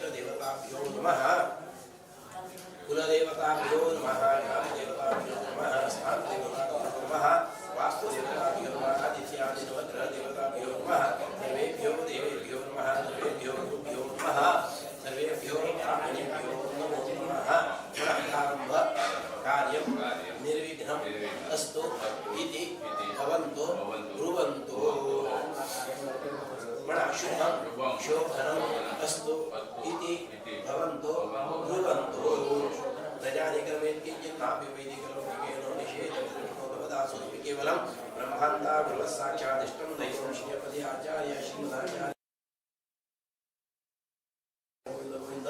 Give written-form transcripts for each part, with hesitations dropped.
इष्टदेवताभ्यो नमः, कुलदेवताभ्यो नमः, ग्रामदेवताभ्यो नमः, स्थानदेवताभ्यो नमः, वास्तुदेवताभ्यो नमः, आदित्यादिनवग्रहदेवताभ्यो नमः, सर्वेभ्यो देवेभ्यो नमः, सर्वेभ्यो गुरुभ्यो नमः, सर्वेभ्यो ब्राह्मणेभ्यो नमो नमः। पुनः कार्यं निर्विघ्नम् अस्तु इति भवन्तो ब्रुवन्तु। म्हणा, शुभं शोभनम् अस्तु इति भवन्तो ब्रुवन्तु। न जाने कर्मेत् किञ्चित् नापि वैदिकलौकिकेन निषेधविष्णोतवदासोऽस्मि केवलं ब्रह्मान्ता गुरुवः साक्षादिष्टं दैवं श्रीपति आचार्य श्रीमदाचार्य गोविंद गोविंद।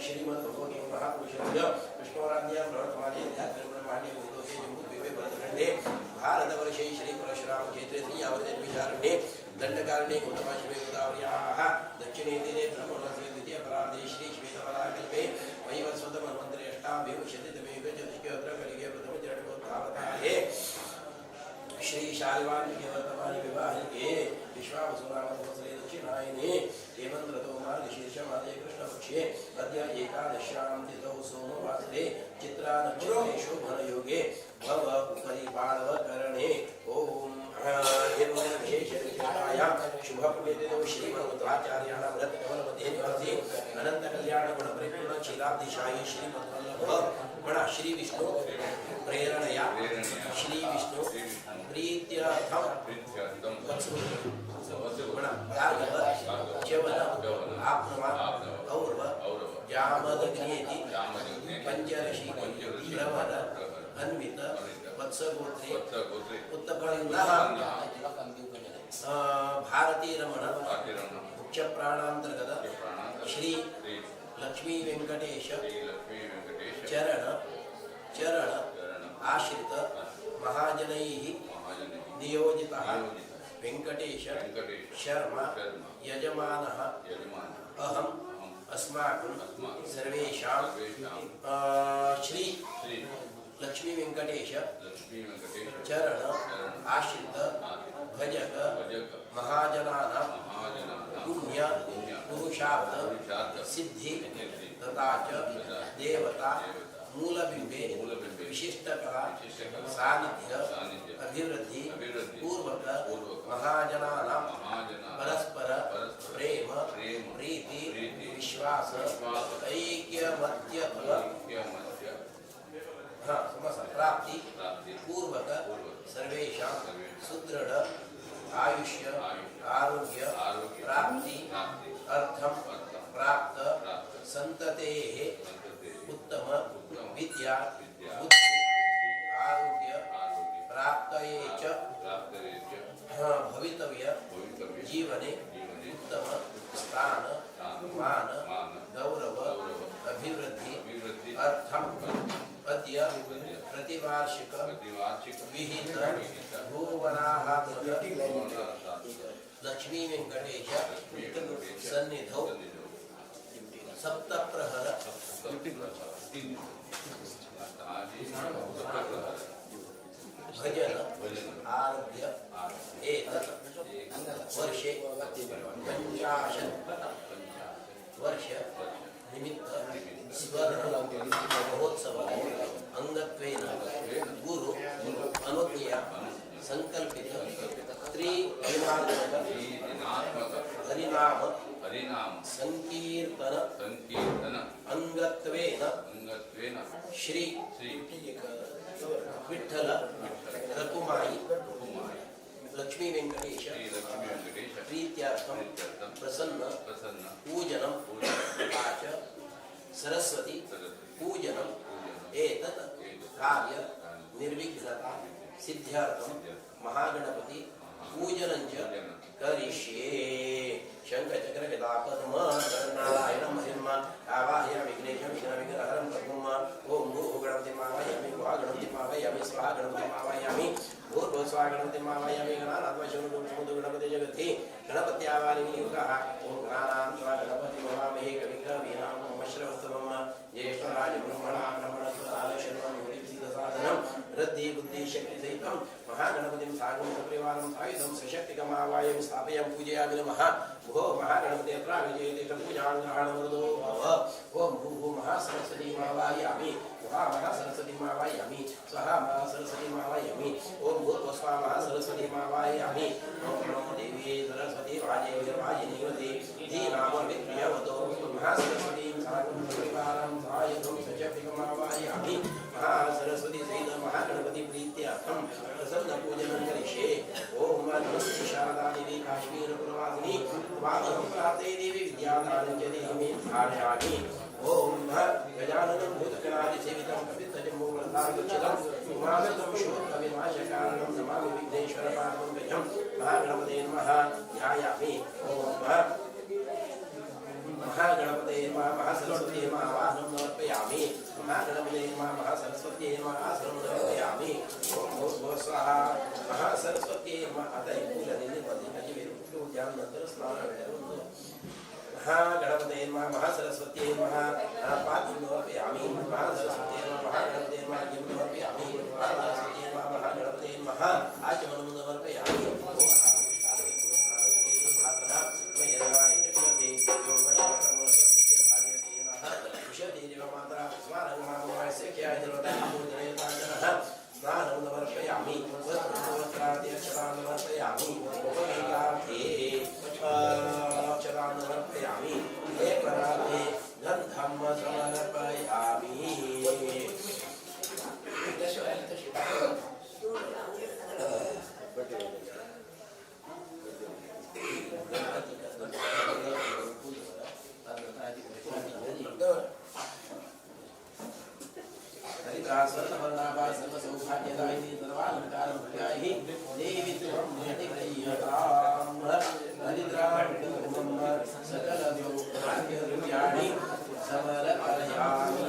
श्रीमद् भगवतो महापुरुषस्य विष्णोराज्ञा प्रवर्तमाने अध्यात्मब्रह्माण्डे भूलोके जम्बूद्वीपे भरतखण्डे भारतवर्षे श्री परशुराम क्षेत्रे श्रीयावृतविचारण्ये दण्डकारण्ये गौतमाश्रमे गोदावर्याः दक्षिणे तीरे ब्रह्मणस्य द्वितीय परार्धे श्री श्वेतवराकल्पे वैवस्वतमन्वन्तरे अष्टाविंशतितमे चतुष्कोत्तर कलिगे प्रथमचरणोत्तावतारे श्री शालिवाल्मीकि वर्तमाने विवाहिके विश्वावसुनाम संवत्सरे दक्षिणायने हेमन्त ऋतौ मार्गशीर्षमासे कृष्णपक्षे अद्य एकादश्यां तिथौ सोमवासरे चित्रा नक्षत्रे शोभनयोगे भव उपरि बाणवकरणे ॐ एवं विशेषविशेषायां शुभपुण्यतिथौ श्रीमन्मध्वाचार्याणां रत्नकमलमध्ये निवासी अनन्तकल्याणगुणपरिपूर्ण क्षीराब्धिशायी श्रीमद्वल्लभ म्हणा, श्री विष्णू प्रेरणया श्री विष्णू प्रीत्यर्थम म्हणा, भार्गव च्यवन आप्नवा और्व जामदग्न्येति पंचऋषी प्रवर अन्वित वत्सगोत्रे उत्पन्नः भारती रमण मुख्य प्राणांतर्गत श्री लक्ष्मी वेंकटेश चरण चरण आश्रित महाजनैः नियोजितः वेंकटेश शर्मा यजमानः अहम् अस्माकं सर्वेषां श्री लक्ष्मी वेंकटेश चरण आश्रित भजक महाजनानां पुण्य पुरुषार्थ सिद्धि तथा च देवता मूलबिंबे विशिष्टकला सानिध्य अभिवृद्धि पूर्वक महाजनानां परस्पर प्रेम प्रीति विश्वास ऐक्यमत्यत्व हा समस प्राप्ति पूर्वक सर्वेषां सुदृढ़ आयुष्य आरोग्य प्राप्ति अर्थम प्राप्त संततेः उत्तम विद्या बुद्धि आरोग्य प्राप्तये च भवितव्य जीवने उत्तम स्थान मान गौरव अभिवृद्धि अर्थम अद्य प्रतिवार्षिक विहित भूवराहात्मक लक्ष्मी वेंकटेश सन्निधौ सप्तप्रहर भजन आरभ्य एतत् वर्षे 50 वर्ष निमित्त स्वर्ण महोत्सव अंगत्वेन गुरु अनुज्ञया संकल्पित त्रिदिनात्मक हरिनाम हरिनाम संकीर्तन संकीर्तन अंगत्वेन अंगत्वेन श्री श्री विठ्ठल रकुमाई कुमारी लक्ष्मी वेंकटेश श्री लक्ष्मी वेंकटेश प्रीत्यर्थम प्रीत्यर्थम प्रसन्न प्रसन्न पूजनं पूजनं तथा च सरस्वती सरस्वती पूजनं पूजनं एतत् कार्य निर्विघ्नता सिद्ध्यर्थं महागणपति पूजनं च करिष्ये। शङ्खचक्र गदा पद्म नारायणं हरिं आवाहयामि विघ्नेशं विघ्नविघ्नहरं प्रभुं। ॐ भूः गणपतिं आवाहयामि, गुहा गणपतिं आवाहयामि, स्वाहा गणपतिं आवाहयामि, भूर्भुवः स्वाहा गणपतिं आवाहयामि। गणानाथवशं समुद्र गणपति जगति गणपत्यावारिनियुगः। ॐ गणानां त्वा गणपतिं हवामहे कविं कवीनामुपमश्रवस्तमं ज्येष्ठराज ब्रह्मणा ब्रह्मणस्पदालशर्वं साधनं वृद्धि बुद्धि शक्ति सहितं महागणपतिं। सागं सपरिवारं सायुधं सशक्तिकमावायं स्थापयामि पूजयामि नमः। भो महागणपते अत्र विजयते पूजां ग्रहणवरदो भव। ओं भूः महासरस्वती मावायामि, स्वाहा महासरस्वती मावायामि, स्वाहा महासरस्वती मावायामि। ओं भूर्भुवः स्वः महासरस्वती मावायामि। ओं नमो देवी सरस्वती वाजेभिर्वाजिनीवती धीनामभिप्रियवतो महासरस्वतीं सागं सपरिवारं सायुधं सशक्तिकमावायामि। महासरस्वती सहित महागणपति प्रीत्यर्थं प्रसन्न पूजनं करिष्ये। ओं नमस्ते शारदा देवी काश्मीरपुरवासिनी वामहं प्रार्थये देवी विद्यादानं च देहि मे धारयामि। ओं गजाननं भूतगणादिसेवितं कपित्थजम्बूफलसारभक्षितं उमासुतं शोकविनाशकारणं नमामि विघ्नेश्वरपादपङ्कजं महागणपते नमः। ध्यायामि। ओं महागणपते नमः महासरस्वती नमः वाहनं समर्पयामि। महागणपते नमः महासरस्वती नमः आसनं समर्पयामि। ओं भूर्भुवः स्वः महासरस्वती नमः। अतः पूजा नंतर स्नान महागणपते नमः महासरस्वती नमः पाद्यं समर्पयामि। महासरस्वती नमः महागणपते नमः अर्घ्यं समर्पयामि। महासरस्वती नमः महागणपते नमः आचमनं समर्पयामि। स्नानं समर्पयामि। वस्त्रार्थे अक्षतां समर्पयामि। उपवीतार्थे अक्षतां समर्पयामि। लेपनार्थे गन्धं समर्पयामि। सर्वसौभाग्यदायिनी सर्वालङ्कारप्रियाः देवी त्वं निगृह्यतां हरिद्रां सकलसौभाग्यद्रव्याणि समर्पयामि।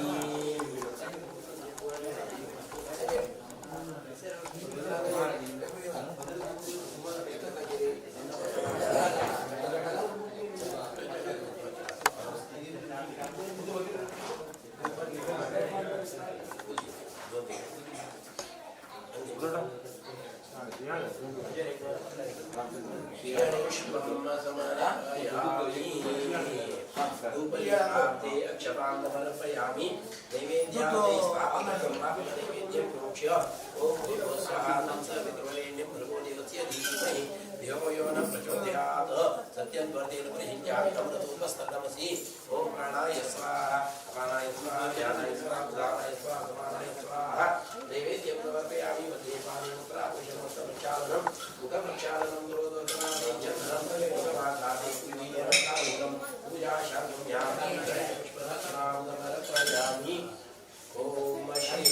अक्षतां समर्पयामि। नैवेद्यार्थे स्थापितं नैवेद्यं प्रोक्ष्य ॐ भूर्भुवः स्वः तत्सवितुर्वरेण्यं भर्गो देवस्य धीमहि धियो यो न प्रचोदयात्। सत्यं त्वर्तेन परिषिञ्चामि अमृतोपस्ततमसि। ॐ प्राणाय स्वाहा, अपानाय स्वाहा, व्यानाय स्वाहा, उदानाय स्वाहा, समानाय स्वाहा। नैवेद्यं समर्पयामि। मध्ये पानीमूत्राभूषणमस्तप्रक्षालनं मुखप्रक्षालनं करोतु। चन्दनं मुखमाघाते पूजीयं पूजाशाकुम्यामि पुष्परचनां समर्पयामि। ॐ श्री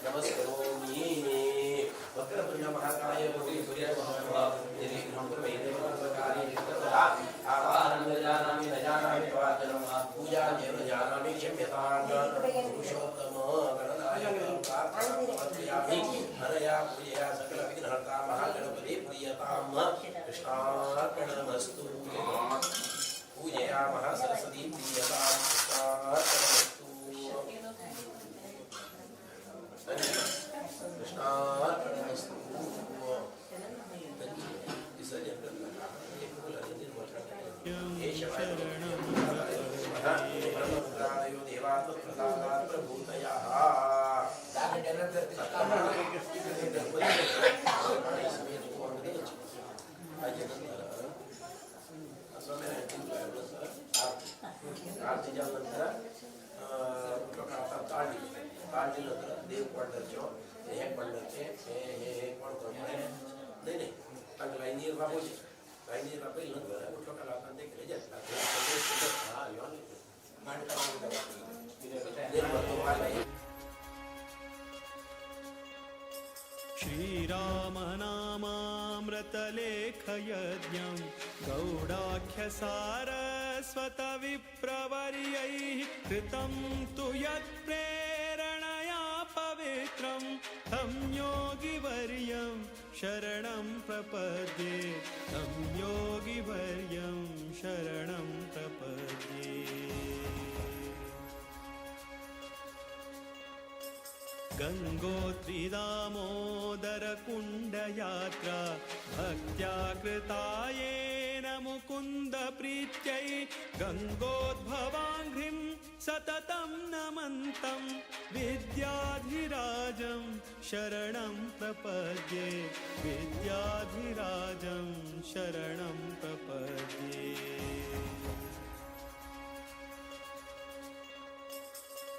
नमस्करोमि। वक्रतुण्ड महाकाय आवाहनं न जानामि न जानामि त्वार्चनं पूजां चैव न जानामि क्षम्यतां पुरुषोत्तम गणनायक प्रार्थनां समर्पयामि। हरया पूजया सकलविघ्नहर्ता महागणपति प्रीयतां कृष्णार्पणमस्तु। पूजया महासरस्वती प्रीयतां कृष्णार्पणमस्तु। कृष्णार्पणमस्तु। विसर्जन देवात्मप्रसादात् प्रभूतयः। आरतीच्या नंतर ताळी ताळी नंतर देव पंढरच्यो हे पंढरचे हे हे हे कोण करतले नाही नाही तांकां लायनीर राबोवचें, लायनीर राबयले नंतर उठलो काल आतां ते केले जाता। हा यो श्रीरामनामामृतलेखयज्ञं गौडाख्यसारस्वतविप्रवर्यैः कृतं तु यत्प्रेरणया पवित्रं तं योगिवर्यं शरणं प्रपद्ये, तं योगिवर्यं शरणं प्रपद्ये। गंगोत्री दामोदर कुंडयात्रा भक्त्या कृता येन मुकुंद प्रीत्यै गंगोद्भवांघ्रिं सततं नमन्तं विद्याधिराजं शरणं प्रपद्ये, विद्याधिराजं शरणं प्रपद्ये।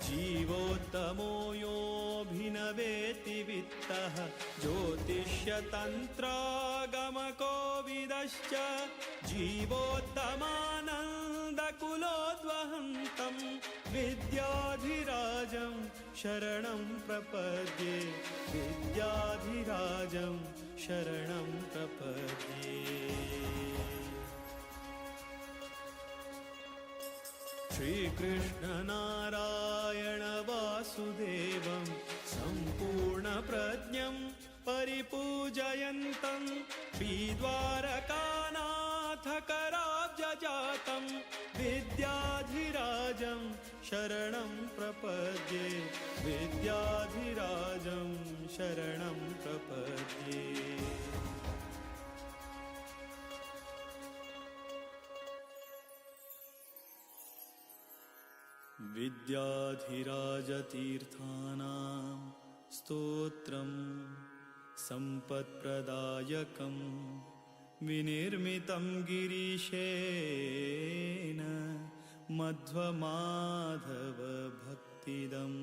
जीवोत्तमो योऽभिनवेति वित्तः ज्योतिष्यतन्त्रागमकोविदश्च जीवोत्तमानन्दकुलोद्वहन्तं विद्याधिराजं शरणं प्रपद्ये, विद्याधिराजं शरणं प्रपद्ये। श्रीकृष्ण नारायण वासुदेवं सम्पूर्णप्रज्ञं परिपूजयन्तं श्रीद्वारकानाथकराब्जजातं विद्याधिराजं शरणं प्रपद्ये, विद्याधिराजं शरणं प्रपद्ये। विद्याधिराजतीर्थानां स्तोत्रं सम्पत्प्रदायकं विनिर्मितं गिरीशेन मध्वमाधवभक्तिदम्।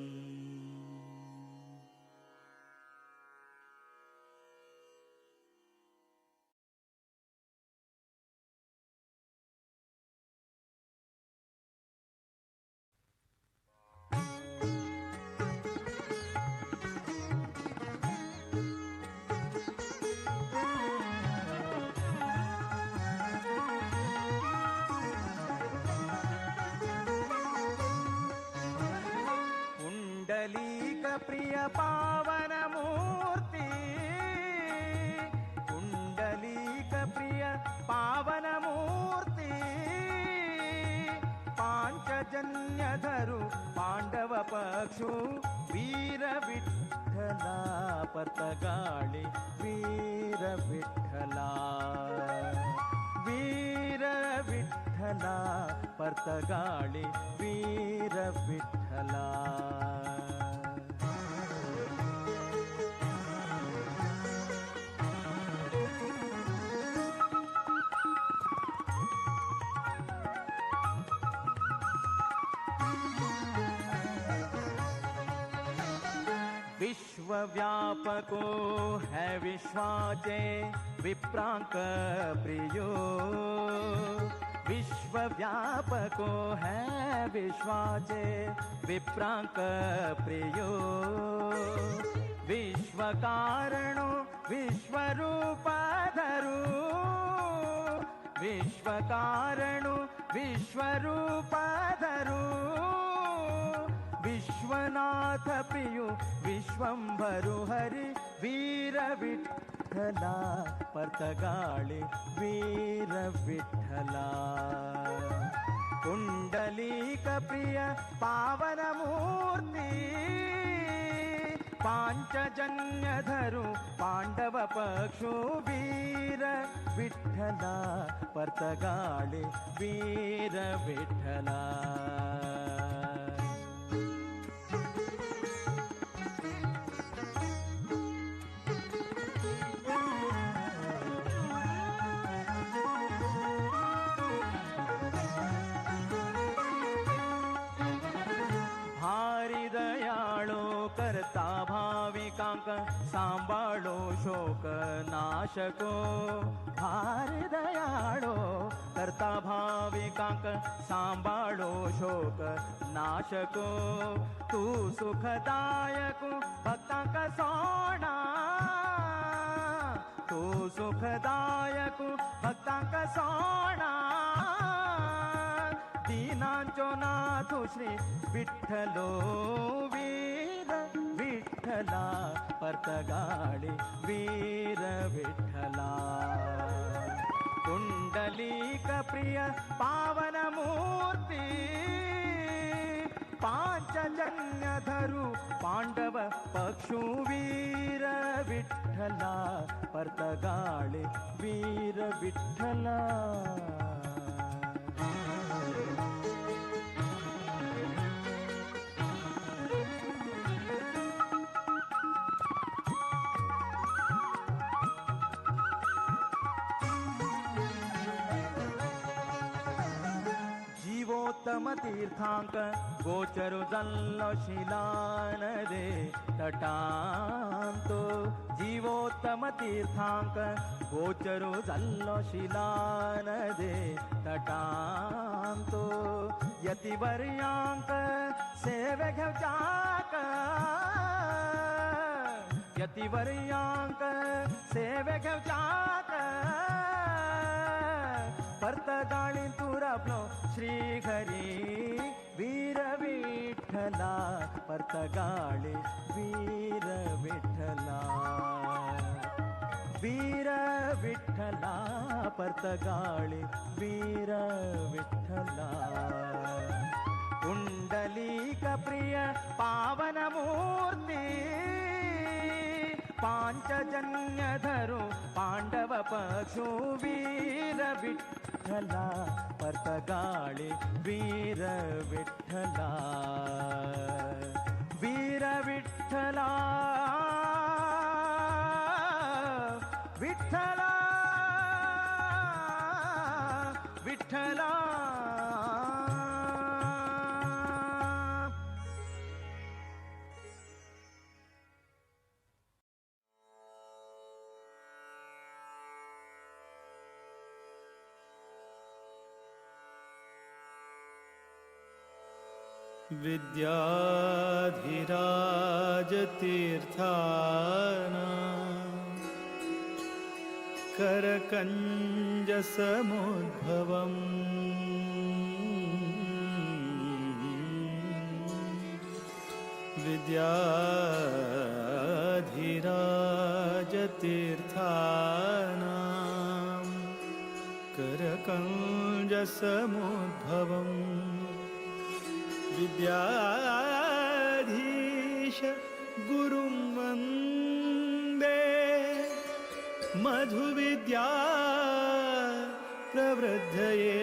प्रिय पावन मूर्ति कुंडलीक प्रिय पावन मूर्ति पांचजन्यधरु पांडव पक्षु वीर विठ्ठला पर्तगाळी वीर विठ्ठला, वीर विठ्ठला पर्तगाळी वीर विठ्ठला। विश्वव्यापको है विश्वाचे विप्रांक प्रियो, विश्वव्यापको है विश्वाचे विप्रांक प्रियो, विश्वकारणो विश्वरूपधरू, विश्वकारणो विश्वरूपधरू, विश्वनाथ प्रियो विश्वंभरु हरि वीर विठ्ठला पर्तगाळी वीर विठ्ठला। कुंडलीक प्रिय पावन मूर्ति पांचजन्यधरु पांडव पक्षु वीर विठ्ठला पर्तगाळी वीर विठ्ठला। करता भाविकांक सांभाळो शोक नाशको, भारी दयाळो धरता भाविकांक सांबाळो शोक नाशक तू सुखदायक भक्तांक सोणा तू सुखदायक भक्तांक सोणा दीनांचो नाथ श्री विठ्ठलो वीर विठ्ठला पर्तगाळी वीर विठ्ठला कुंडलीक प्रिय पावन मूर्ती पांचजन्य धरू पांडव पक्षु वीर विठ्ठला पर्तगाळी वीर विठ्ठला. जीवोत्तम तीर्थांक गोचरु जल्लो शिलान रे तटांतो जीवोत्तम तीर्थांक गोचरु जल्लो शिलान रे तटांतो यतिवर्यांक सेवे घेवचाक यतिवर्यांक सेवे घेवचाक पर्तगाळी तुरपलो श्रीहरी वीर विठ्ठला पर्तगाळी वीर विठ्ठला वीर विठ्ठला पर्तगाळी वीर विठ्ठला कुंडलीक प्रिय पावन मूर्ती पांचजन्य धरू पांडव पक्षु वीर विठ्ठला पर्तगाळी वीर विठ्ठला वीर विठ्ठला विठ्ठला विठ्ठला. विद्याधिराजतीर्थानां करकञ्जसमुद्भवम् विद्याधिराजतीर्थानां करकञ्जसमुद्भवम् विद्याधीश गुरुं वन्दे मधुविद्या प्रवृद्धये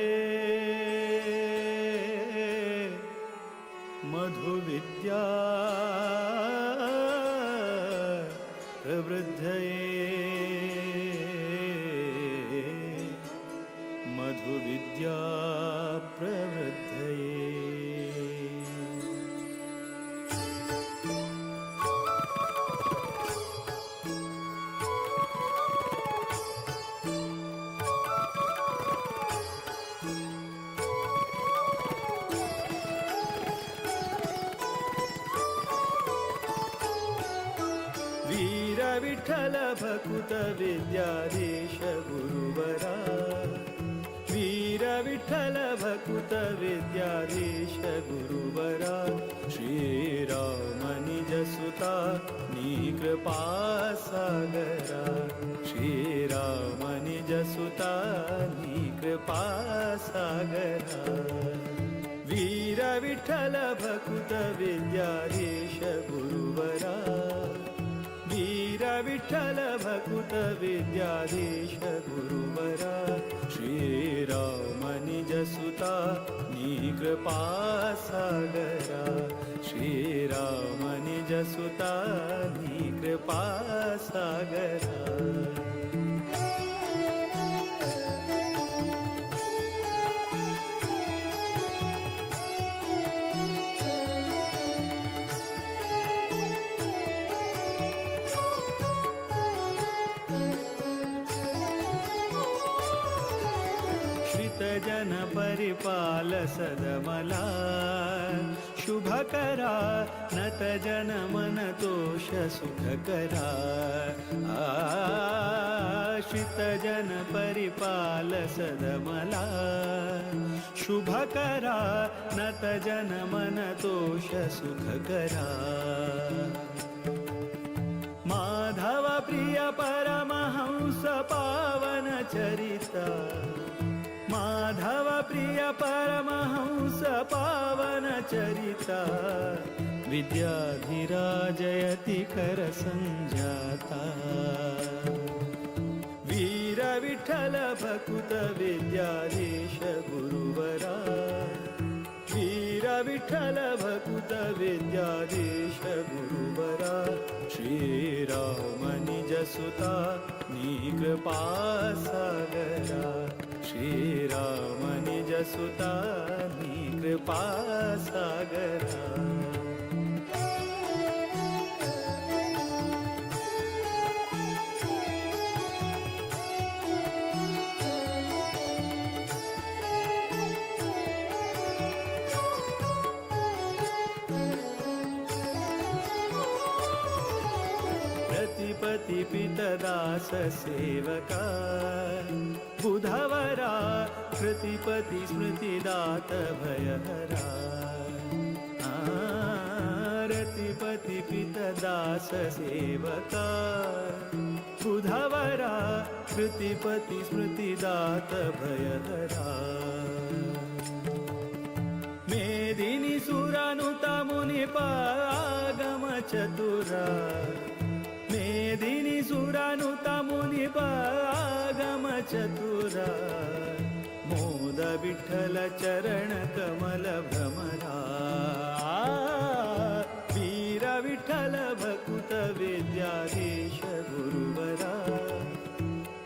मधुविद्या प्रवृद्धये मधुविद्या प्रवृद्धये. वीर विठ्ठल भकुत विद्याधीश गुरुवरा वीर विठ्ठल भकुत विद्याधीश गुरुवरा श्रीराम निज सुता नी कृपा सागरा श्रीराम निज सुता नी कृपा सागरा वीर विठ्ठल भकुत विद्याधीश गुरुवरा वीर विठ्ठल भकुत विद्याधीश गुरुवरा श्रीराम निज सुता नी कृपा सागरा श्रीराम निज सुता नी कृपा सागरा. आश्रित जन परिपाल सदमला शुभकरा नत जन मन तोष सुखकरा आश्रित जन परिपाल सदमला शुभकरा नत जन मन तोष सुखकरा माधव प्रिय परमहंस पावन चरिता माधव प्रिय परमहंस पावन चरिता विद्याधिराजयति कर संजाता वीर विठ्ठल भकुत विद्याधीश गुरुवरा वीर विठ्ठल भकुत विद्याधीश गुरुवरा श्रीराम निज सुता कृपा सागरा श्रीराम निज सुता कृपा सागरा. प्रतिपति पितदास सेवका बुधवरा कृतिपति स्मृतिदात भयहरा रतिपति पितदास सेवका बुधवरा कृतिपति स्मृतिदात भयहरा मेदिनी सुरानुत मुनिप आगम चतुरा मेदिनी सुरानुत मुनिप आगम चतुरा मोद विठ्ठल चरण कमल भ्रमरा वीर विठ्ठल भकुत विद्याधीश गुरुवरा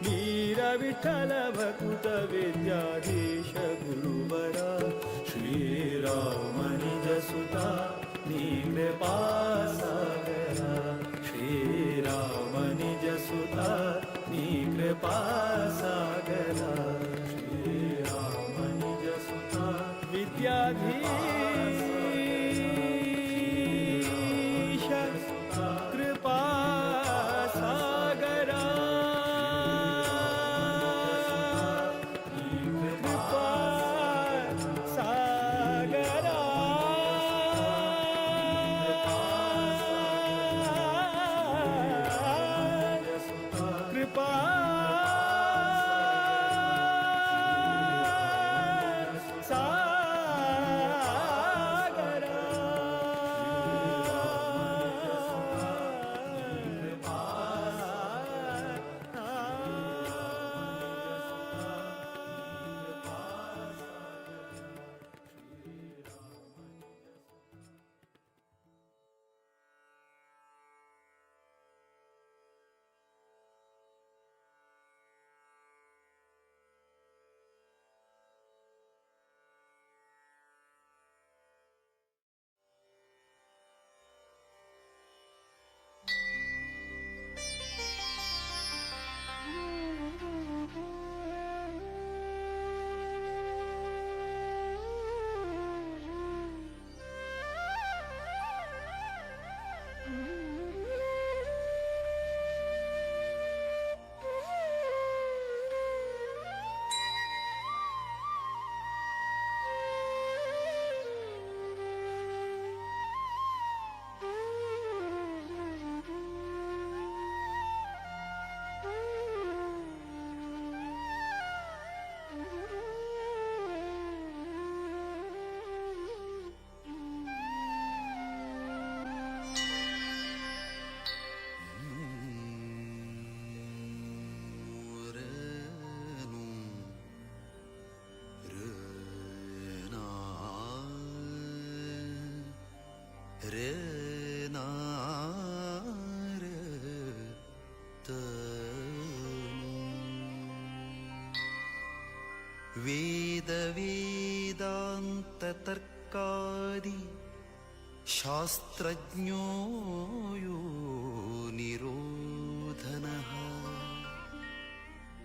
वीर विठ्ठल भकुत विद्याधीश गुरुवरा श्रीराम निज सुता कृपा सागरा श्रीराम निज सुता कृपा सागरा श्रीराम निज सुता विद्याधीश कृपा सागरा कृपा सागरा. कृपा सागरा. वेद वेदान्त तर्कादि शास्त्रज्ञो यो निरोधनः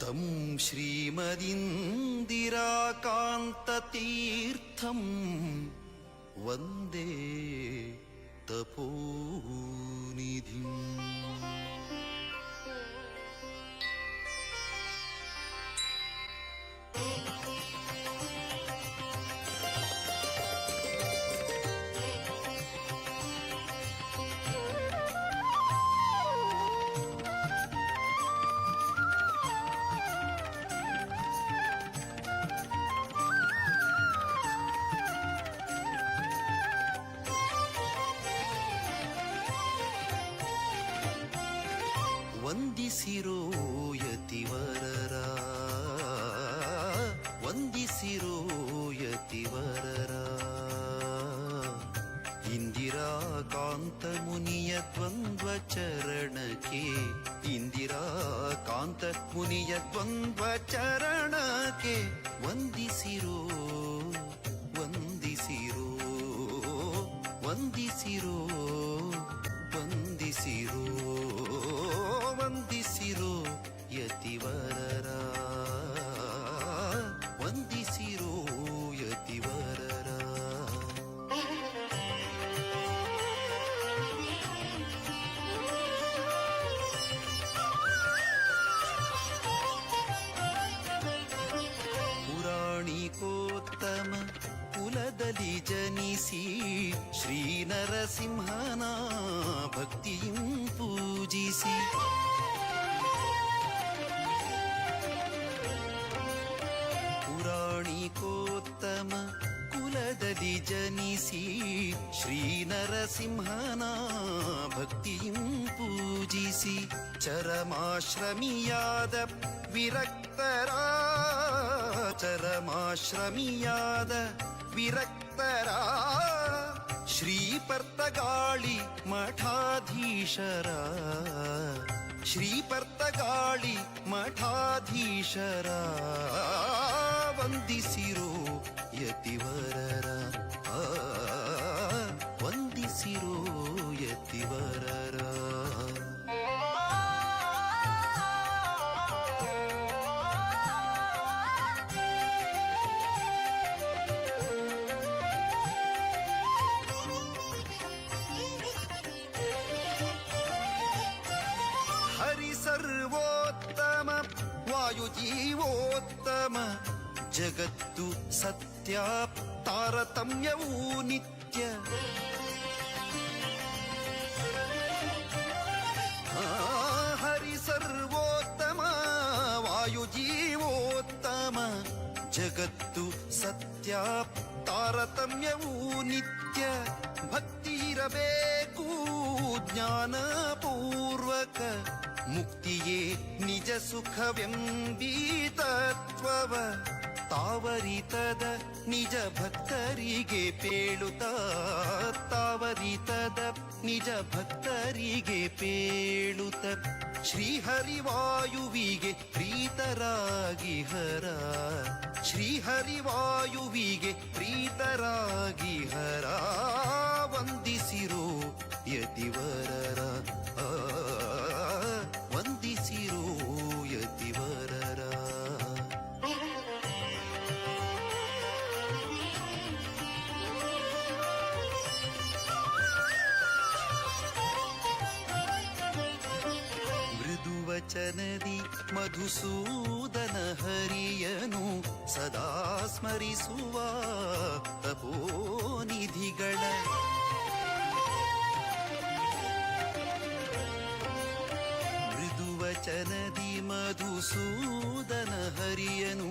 तं ತಂ ಶ್ರೀಮದಿಂದಿರಾಕಾಂತತೀರ್ಥಂ ವಂದೇ ತಪೋನಿಧಿಂ. ವಂದಿಸಿರೋ ಯತಿವರರ, ವಂದಿಸಿರೋ ಯತಿವರರ, ಇಂದಿರಾಕಾಂತ ಮುನಿಯ ದ್ವಂದ್ವ ಚರಣಕ್ಕೆ, ಇಂದಿರಾಕಾಂತ ಮುನಿಯ ದ್ವಂದ್ವ ಚರಣಕ್ಕೆ ವಂದಿಸಿರೋ, ವಂದಿಸಿರೋ, ವಂದಿಸಿರೋ, ವಂದಿಸಿರೋ, ವಂದಿಸಿರೋ ಯತಿವರರ, ವಂದಿಸಿರೋ ಯತಿವರರ. ಪುರಾಣಿಕೋತ್ತಮ ಕುಲದಲ್ಲಿ ಜನಿಸಿ ಶ್ರೀ ನರಸಿಂಹನ ಭಕ್ತಿಯಂ ಪೂಜಿಸಿ, ಪುರಾಣಿಕೋತ್ತಮ ಕುಲದಲ್ಲಿ ಜನಿಸಿ ಶ್ರೀ ನರಸಿಂಹನ ಭಕ್ತಿಯಂ ಪೂಜಿಸಿ, ಚರಮಾಶ್ರಮಿಯಾದ ವಿರಕ್ತರ, ಚರಮಾಶ್ರಮಿಯಾದ ವಿರಕ್ತರ, ಶ್ರೀ ಪರ್ತಗಾಳಿ ಮಠಾಧೀಶರ, ಶ್ರೀ ಪರ್ತಗಾಳಿ ಮಠಾಧೀಶರ, ವಂದಿಸಿರೋ ಯತಿವರರ, ವಂದಿಸಿರೋ ಯತಿವರರ. ಹರಿ ಸರ್ವೋತ್ತಮ ವಾಯುಜೀವೋತ್ತಮ, ಜಗತ್ತು ಸತ್ಯ ತಾರತಮ್ಯವೂ ನಿತ್ಯ. ಹರಿ ಸರ್ವೋತ್ತಮ ವಾಯುಜೀವೋತ್ತಮ, ಜಗತ್ತು ಸತ್ಯ ತಾರತಮ್ಯವೂ ನಿತ್ಯ. ಭಕ್ತಿ ಇರಬೇಕು ಜ್ಞಾನಪೂರ್ವಕ, ಮುಕ್ತಿಯೇ ನಿಜ ಸುಖವೆಂಬೀ ತತ್ವವ ತಾವರಿತದ ನಿಜ ಭಕ್ತರಿಗೆ ಪೇಳುತ್ತ, ತಾವರಿತದ ನಿಜ ಭಕ್ತರಿಗೆ ಪೇಳುತ್ತ, ಶ್ರೀಹರಿವಾಯುವಿಗೆ ಪ್ರೀತರಾಗಿ ಹರ, ಶ್ರೀಹರಿವಾಯುವಿಗೆ ಪ್ರೀತರಾಗಿ ಹರ, ವಂದಿಸಿರೋ ಯತಿವರರ, ವಂದಿಸಿರೋ ಯತಿವರರ. ಮೃದುವಚನದಿ ಮಧುಸೂದನ ಹರಿಯನು ಸದಾ ಸ್ಮರಿಸುವ ತಪೋನಿಧಿಗಳ, ಮೃದುವಚನದಿ ಮಧುಸೂದನ ಹರಿಯನು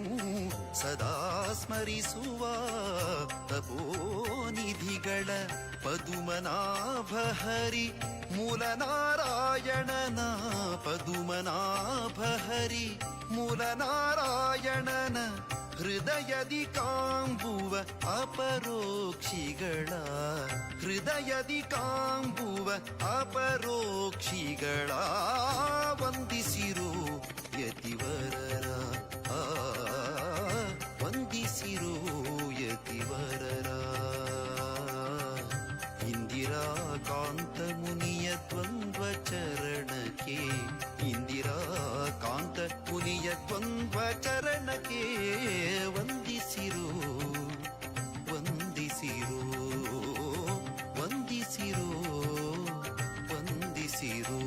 ಸದಾ ಸ್ಮರಿಸುವ ತಪೋನಿಧಿಗಳ, ಪದುಮನಾಭ ಹರಿ ಮೂಲನಾರಾಯಣನ, ಪದುಮನಾಭ ಹರಿ ಮೂಲನಾರಾಯಣನ, ಹೃದಯದಿ ಕಾಂಬುವ ಅಪರೋಕ್ಷಿಗಳ, ಹೃದಯದಿ ಕಾಂಬುವ ಅಪರೋಕ್ಷಿಗಳ, ವಂದಿಸಿರೋ ಯತಿವರರ, ವಂದಿಸಿರೋ ಯತಿವರರ. ಇಂದಿರಾಕಾಂತ ಮುನಿಯ ದ್ವಂದ್ವ ಚರಣಕ್ಕೆ, ಇಂದಿರಾಕಾಂತ ಮುನಿಯ ದ್ವಂದ್ವ ಎಂಬ ಚರಣಕ್ಕೆ ವಂದಿಸಿರೋ ವಂದಿಸಿರೋ ವಂದಿಸಿರೋ ವಂದಿಸಿರೋ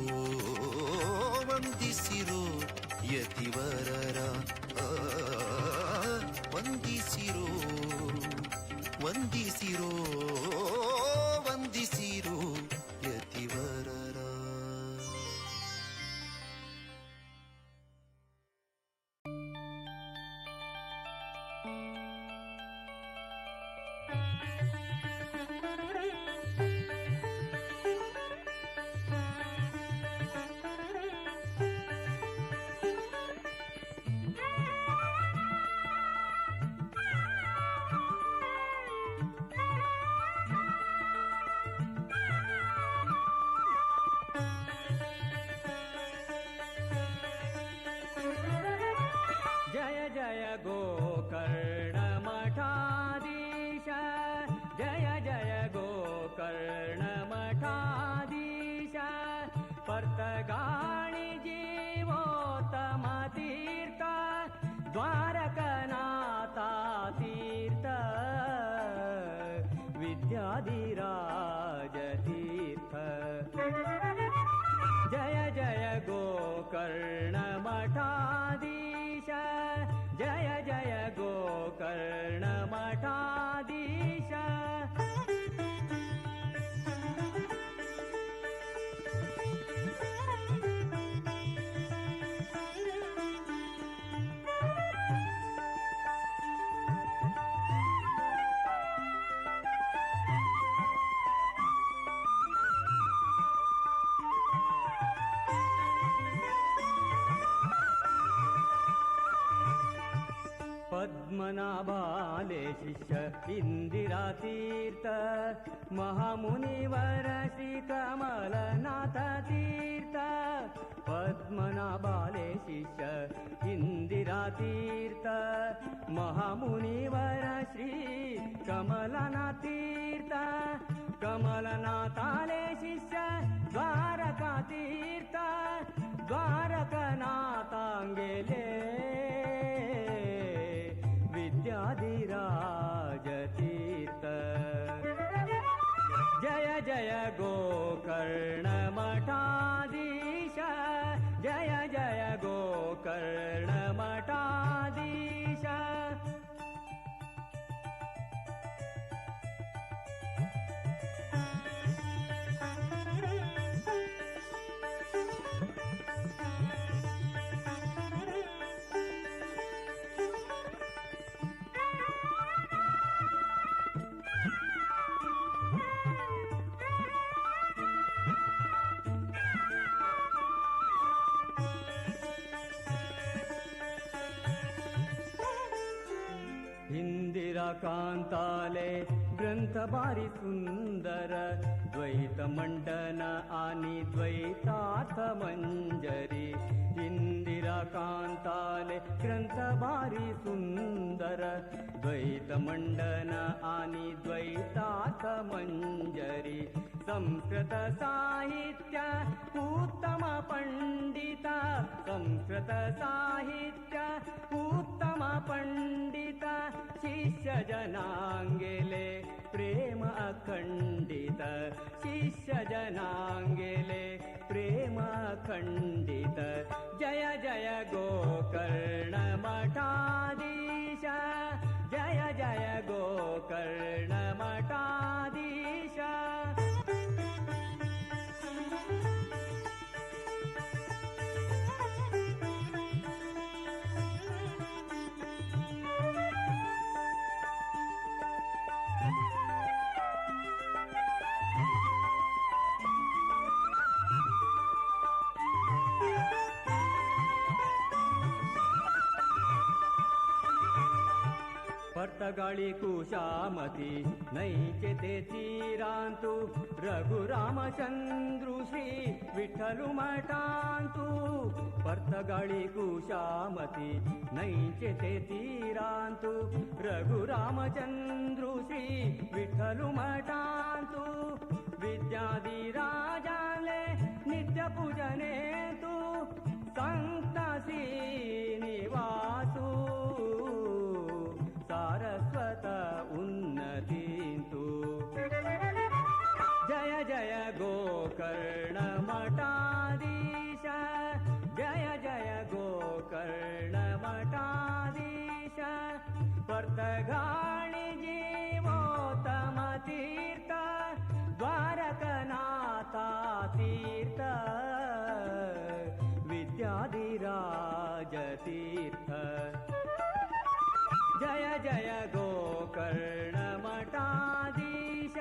ವಂದಿಸಿರೋ ಯತಿವರರ ಆ, ವಂದಿಸಿರೋ ವಂದಿಸಿರೋ ವಂದಿಸಿರೋ ಯತಿವರರ. जय जय गोकर्ण मठाधीश, जय जय गोकर्ण मठाधीश, पर्तगाळि जीवोत्तम तीर्थ, द्वारकनाथा तीर्थ, विद्याधिराज तीर्थ। जय जय गोकर्ण मठाधीश, जय जय गोकर्ण मठाधीश। पद्मनाभाले शिष्य इंदिरा तीर्थ, महामुनिवर श्री कमलनाथ तीर्थ। पद्मनाभाले शिष्य इंदिरा तीर्थ, महामुनिवर श्री कमलनाथ तीर्थ। कमलनाथाले शिष्य द्वारका तीर्थ, द्वारकनाथांगेले विद्याधिराज तीर्थ। जय जय गोकर्ण मठाधीश, जय जय गोकर्ण मठाधीश। इंदिरा कांताले ग्रंथ भारी सुंदर, द्वैत मंडन आणि द्वैतार्थ मंजरी। इंदिरा कांताले ग्रंथ भारी सुंदर, द्वैत मंडन आणि द्वैतार्थ मंजरी। संस्कृत साहित्य उत्तम पंडित, संस्कृत साहित्य उत्तम पंडित, शिष्य जनांगेले प्रेम अखंडित, शिष्य जनांगेले प्रेम अखंडित। जय जय गोकर्ण मठाधीश, जय जय गोकर्ण मठाधीश। पर्तगाळी कुशामती नैचे ते तीरांतु, रघुरामचंद्रु श्री विठ्ठलु मठांतु। पर्तगाळी कुशामती नैचे ते तीरांतु, रघुरामचंद्रु श्री विठ्ठलु मठांतु। विद्याधिराजाले नित्य पूजने तु, संत श्रीनिवास ಬೆಳಗಾಳಿ ಜೀವೋತ್ತಮ ತೀರ್ಥ ದ್ವಾರಕನಾಥ ತೀರ್ಥ ವಿದ್ಯಾಧಿರಾಜ ತೀರ್ಥ. ಜಯ ಜಯ ಗೋಕರ್ಣ ಮಠಾಧೀಶ,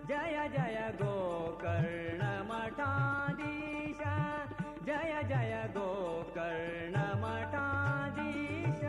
ಜಯ ಜಯ ಗೋಕರ್ಣ ಮಠಾಧೀಶ, ಜಯ ಜಯ ಗೋಕರ್ಣ ಮಠಾಧೀಶ.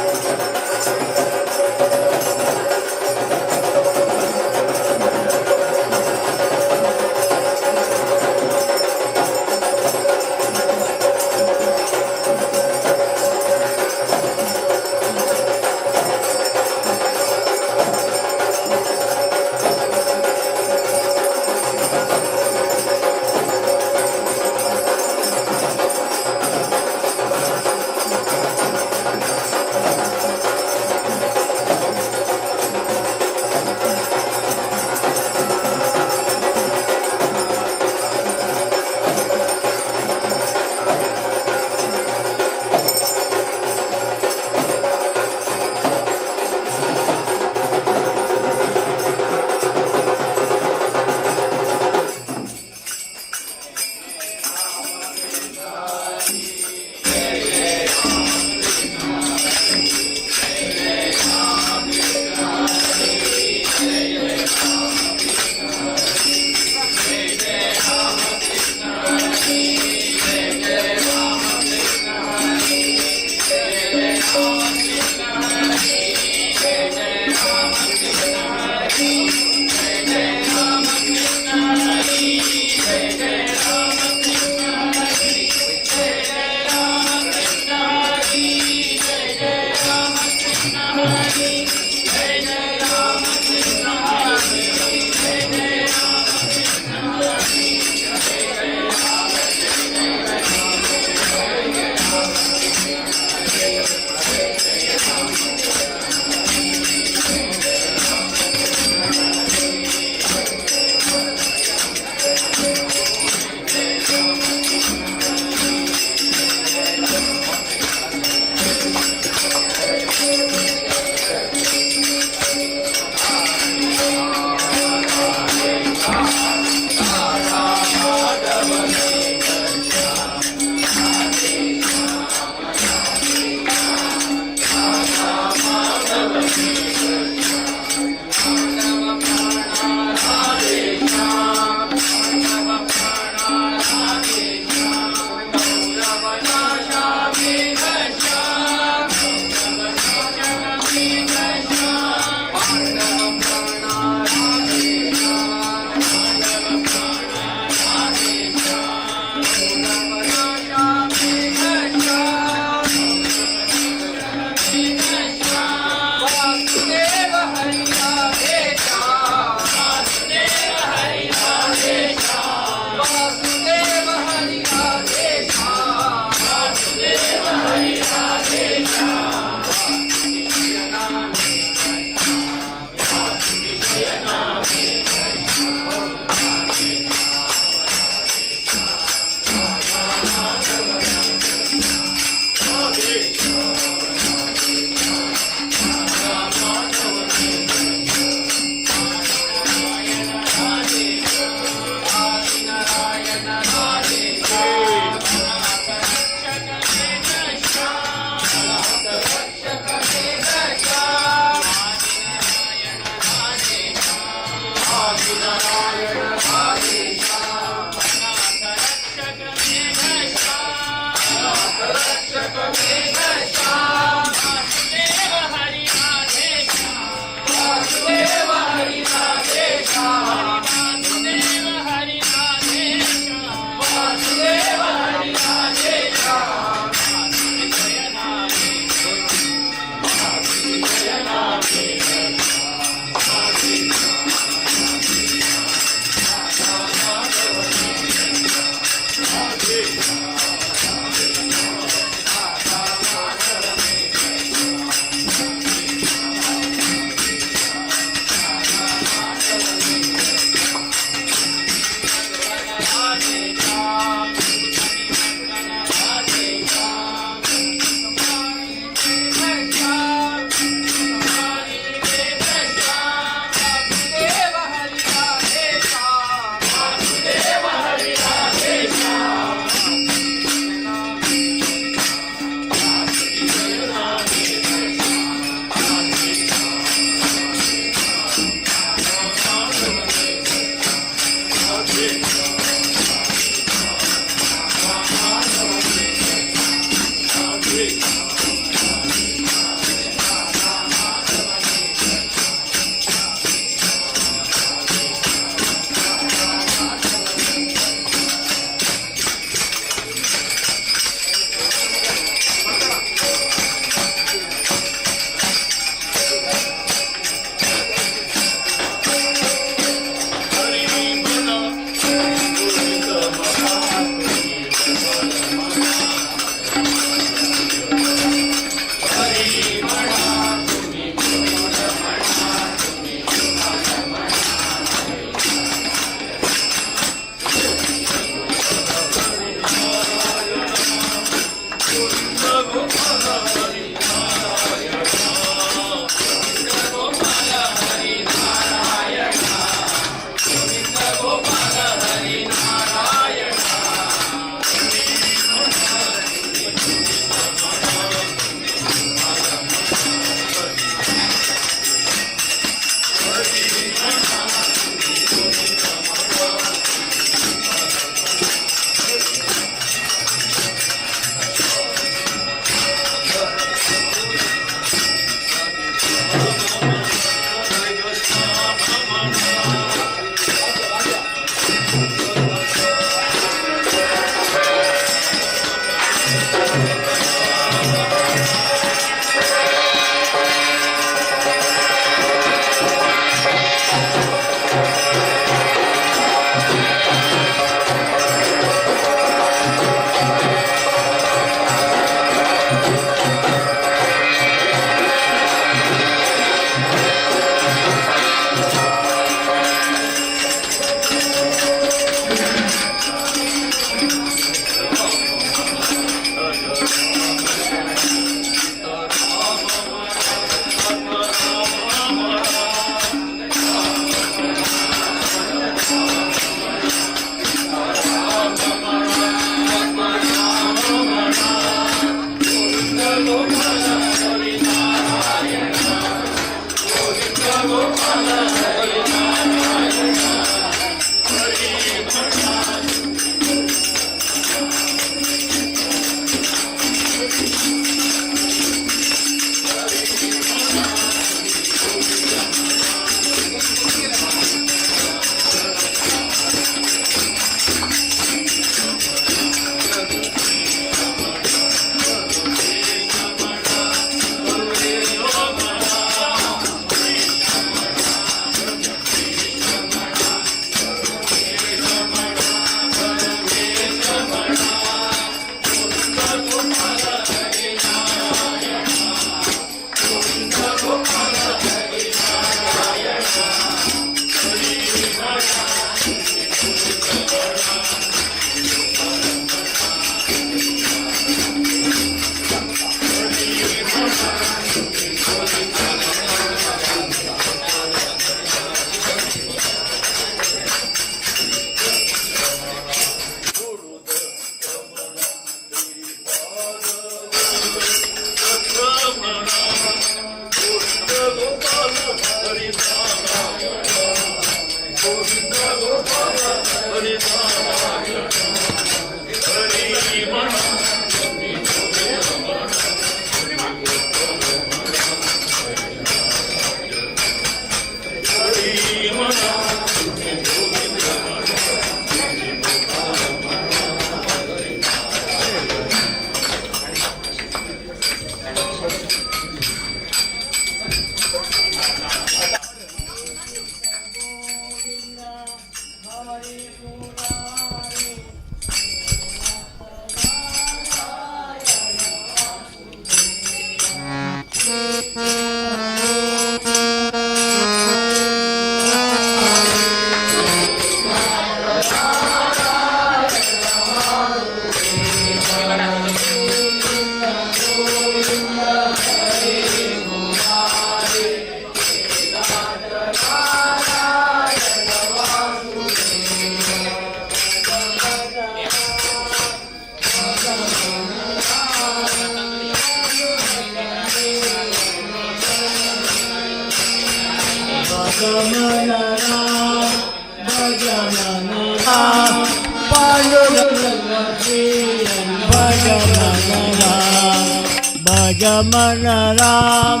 भज मन राम,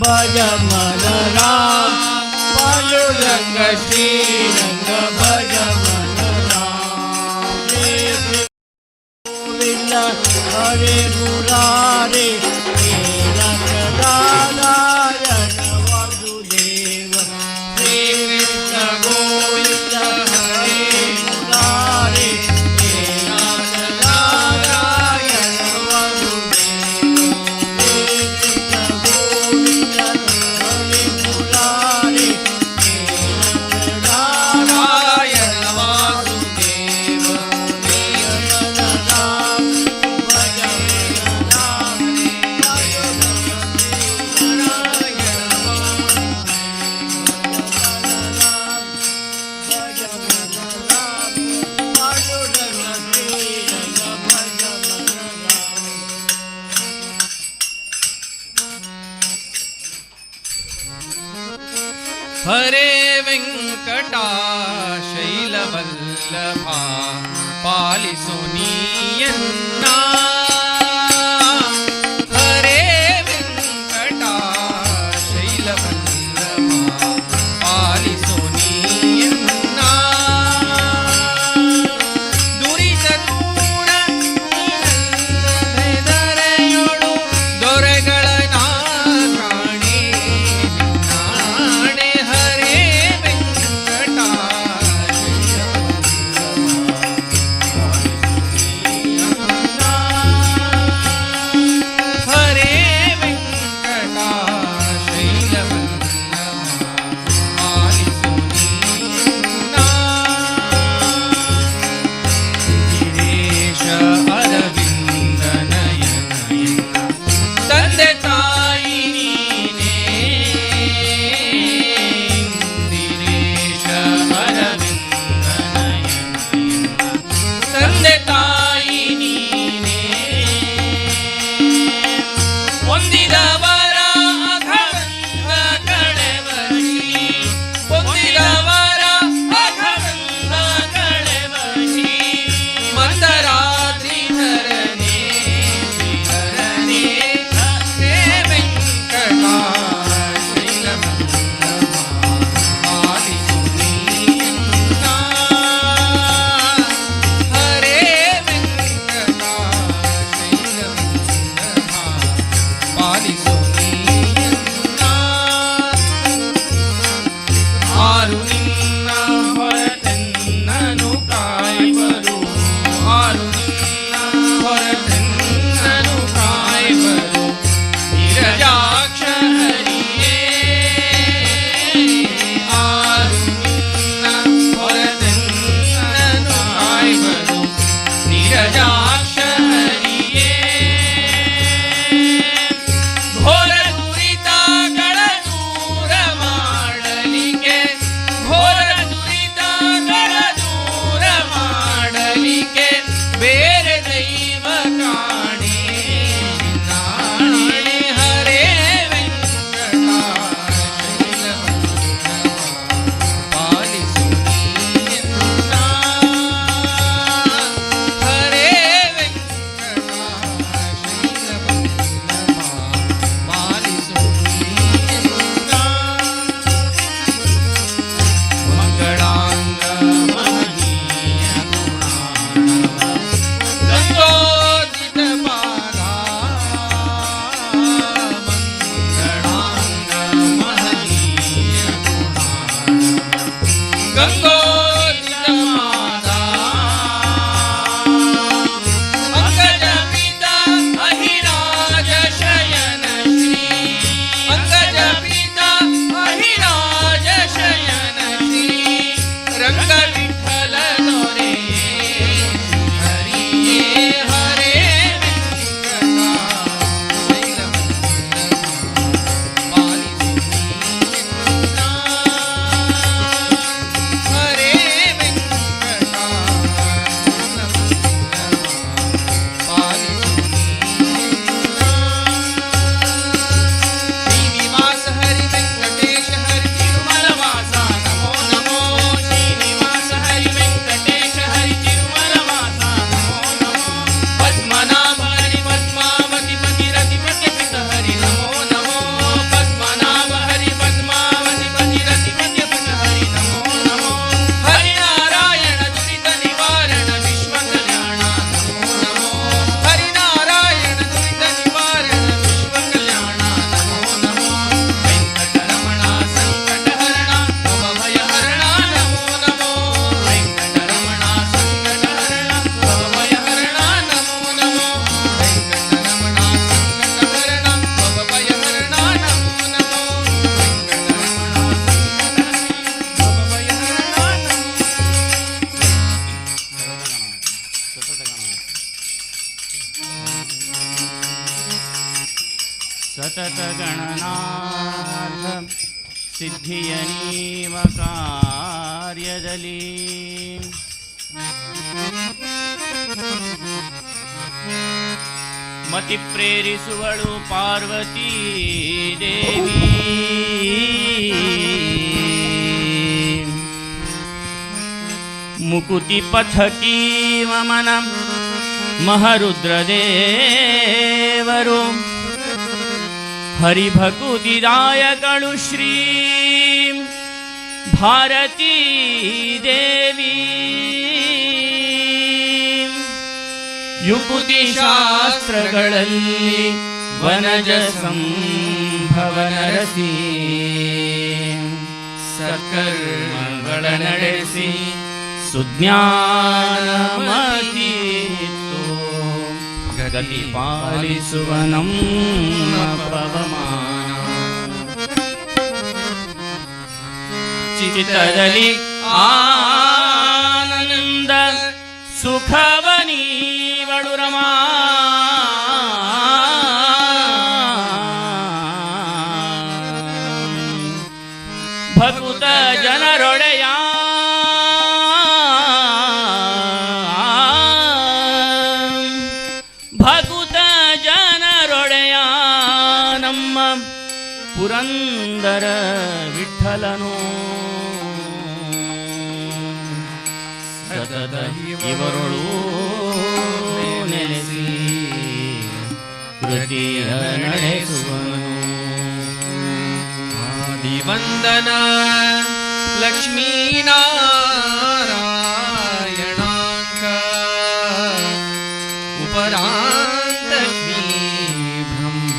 भज मन राम, पांडुरंग श्रीरंग भज मन राम। गोविंद हरे मुरारे, हे नारायण वासुदेव। श्री कृष्ण गोविंद हरे मुरारे, हे नारायण वासुदेव। श्री कृष्ण गोविंद हरे मुरारे, हे नारायण वासुदेव। राम भज राम, हरे वेंकटा शैलवल्लभा पालिसो नीयन्ना। हरे वेंकटा शैलवल्लभा पालिसो नीयन्ना। ದುರಿತ ದೂರ ಬೆದರೆಯೊಳು ದೊರೆಗಳ ನಾ ಕಾಣೆ ನಿನ್ನಾಣೆ. ಹರೇ ವೆಂಕಟ ಗಂಗೋದಿತ ಮಾತಾ ಅಂಗಜ ಪಿತ ಅಹಿರಾಜ ಶಯನ ಶ್ರೀ ಅಂಗಜ ಪಿತ ಅಹಿರಾಜ ಶಯನ ಶ್ರೀ ರಂಗ ವಿಠಲ ದೊರೆ ಹರಿಯೇ ಹರೇ ವೆಂಕಟ ಪಾಲಿಸು ನೀನೆನ್ನ. ಹರೇ ವೆಂಕಟ ಪಾಲಿಸು ನೀನೆನ್ನ. ಶ್ರೀನಿವಾಸ ಹರಿ ವೆಂಕಟೇಶ ಹರಿ ತಿರುಮಲ ವಾಸ ನಮೋ ನಮೋ. ಶ್ರೀನಿವಾಸ ಹರಿ ವೆಂಕಟೇಶ ಹರಿ ತಿರುಮಲ ವಾಸ ನಮೋ ನಮೋ. ಪದ್ಮನಾಭ ಹರಿ ಪದ್ಮಾವತಿ ಪತಿ ರತಿಪತಿ ಪಿತ ಹರಿ ನಮೋ ನಮೋ. ಪದ್ಮನಾಭ ಹರಿ ಪದ್ಮಾವತಿ ಪತಿ ರತಿಪತಿ ಪಿತ ಹರಿ ನಮೋ ನಮೋ. ಹರಿನಾರಾಯಣ ದುರಿತ ನಿವಾರಣ ವಿಶ್ವ ಕಲ್ಯಾಣ ನಮೋ ನಮೋ. ಹರಿನಾರಾಯಣ ದುರಿತ ನಿವಾರಣ ವಿಶ್ವ ಕಲ್ಯಾಣ ನಮೋ ನಮೋ. ವೆಂಕಟರಮಣ ಸಂಕಟ ಹರಣ ಭವ ಹರಣ ನಮೋ ನಮೋ. ವೆಂಕಟರಮಣ ಸಂಕಟ ಹರಣ ಭವ ಹರಣ ನಮೋ ನಮೋ. ವೆಂಕಟರಮಣ ಸಂಕಟ ಹರಣ ಭವ ಹರಣ ನಮೋ ನಮೋ. ವೆಂಕಟರಮಣ ಸಂಕಟ ಭವ ಹರಣ ನಮೋ. ಸತತ ಗಣನಾಥ ಸಿದ್ಧಿಯ ನೀವ ಕಾರ್ಯದಲ್ಲಿ ಮತಿ ಪ್ರೇರಿಸುವಳು ಪಾರ್ವತೀ ದೇವಿ. ಮುಕುತಿ ಪಥಕೀ ಮಮನ ಮಹರುದ್ರದೇವರು ಹರಿಭಕುತಿದಾಯಕಳು ಶ್ರೀ ಭಾರತೀ ದೇವಿ. ಯುಕುತಿ ಶಾಸ್ತ್ರಗಳಲ್ಲಿ ವನಜ ಸಂಭವನರಸಿ ಸತ್ಕರ್ಮಗಳ ನಡೆಸಿ ಸುಜ್ಞಾನಮತೀತು ಗತಿ ಪಾಲಿಸುವ ನಮ್ಮ ಪವಮಾನ. ಚಿತ್ತದಲ್ಲಿ ಆನಂದ ಸುಖವ ನೀವಳು ರಮಾ. ಭಕುತ ಜನರೊಡೆಯ ಭಕುತ ಜನರೊಡೆಯ ನಮ್ಮ ಪುರಂದರ ವಿಠಲನು ಸತತ ಇವರೊಳು ನೆಲೆಸಿ ಕೃತಿಯ ನಡೆಸುವನು. ಆದಿವಂದನ ಲಕ್ಷ್ಮೀನಾರಾಯಣಾಂಕ ಉಪರಾಂತ ಶ್ರೀ ಬ್ರಹ್ಮ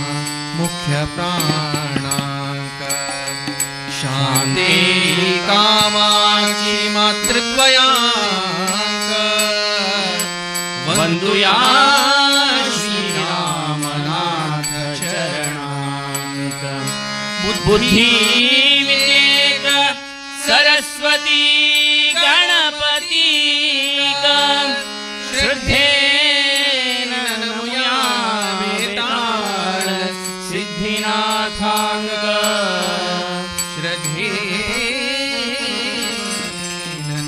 ಮುಖ್ಯ ಪ್ರಾಣಾಂಕ ಶಾಂತಿ ಕಾಮಾಕ್ಷಿ ಮಾತೃತ್ವಯಾಂಕ ವಂದುಯಾ ಶ್ರೀರಾಮನಾಥ ಚರಣಾಂಕ. ಬುದ್ಧಿ ವಿವೇಕ ಸರಸ್ವತಿ ಗಣಪತಿ ಶ್ರದ್ಧೇನ ನಮುಯಾ ವೇತಾಳ ಸಿದ್ಧಿನಾಥಾಂಗ. ಶ್ರದ್ಧೇನ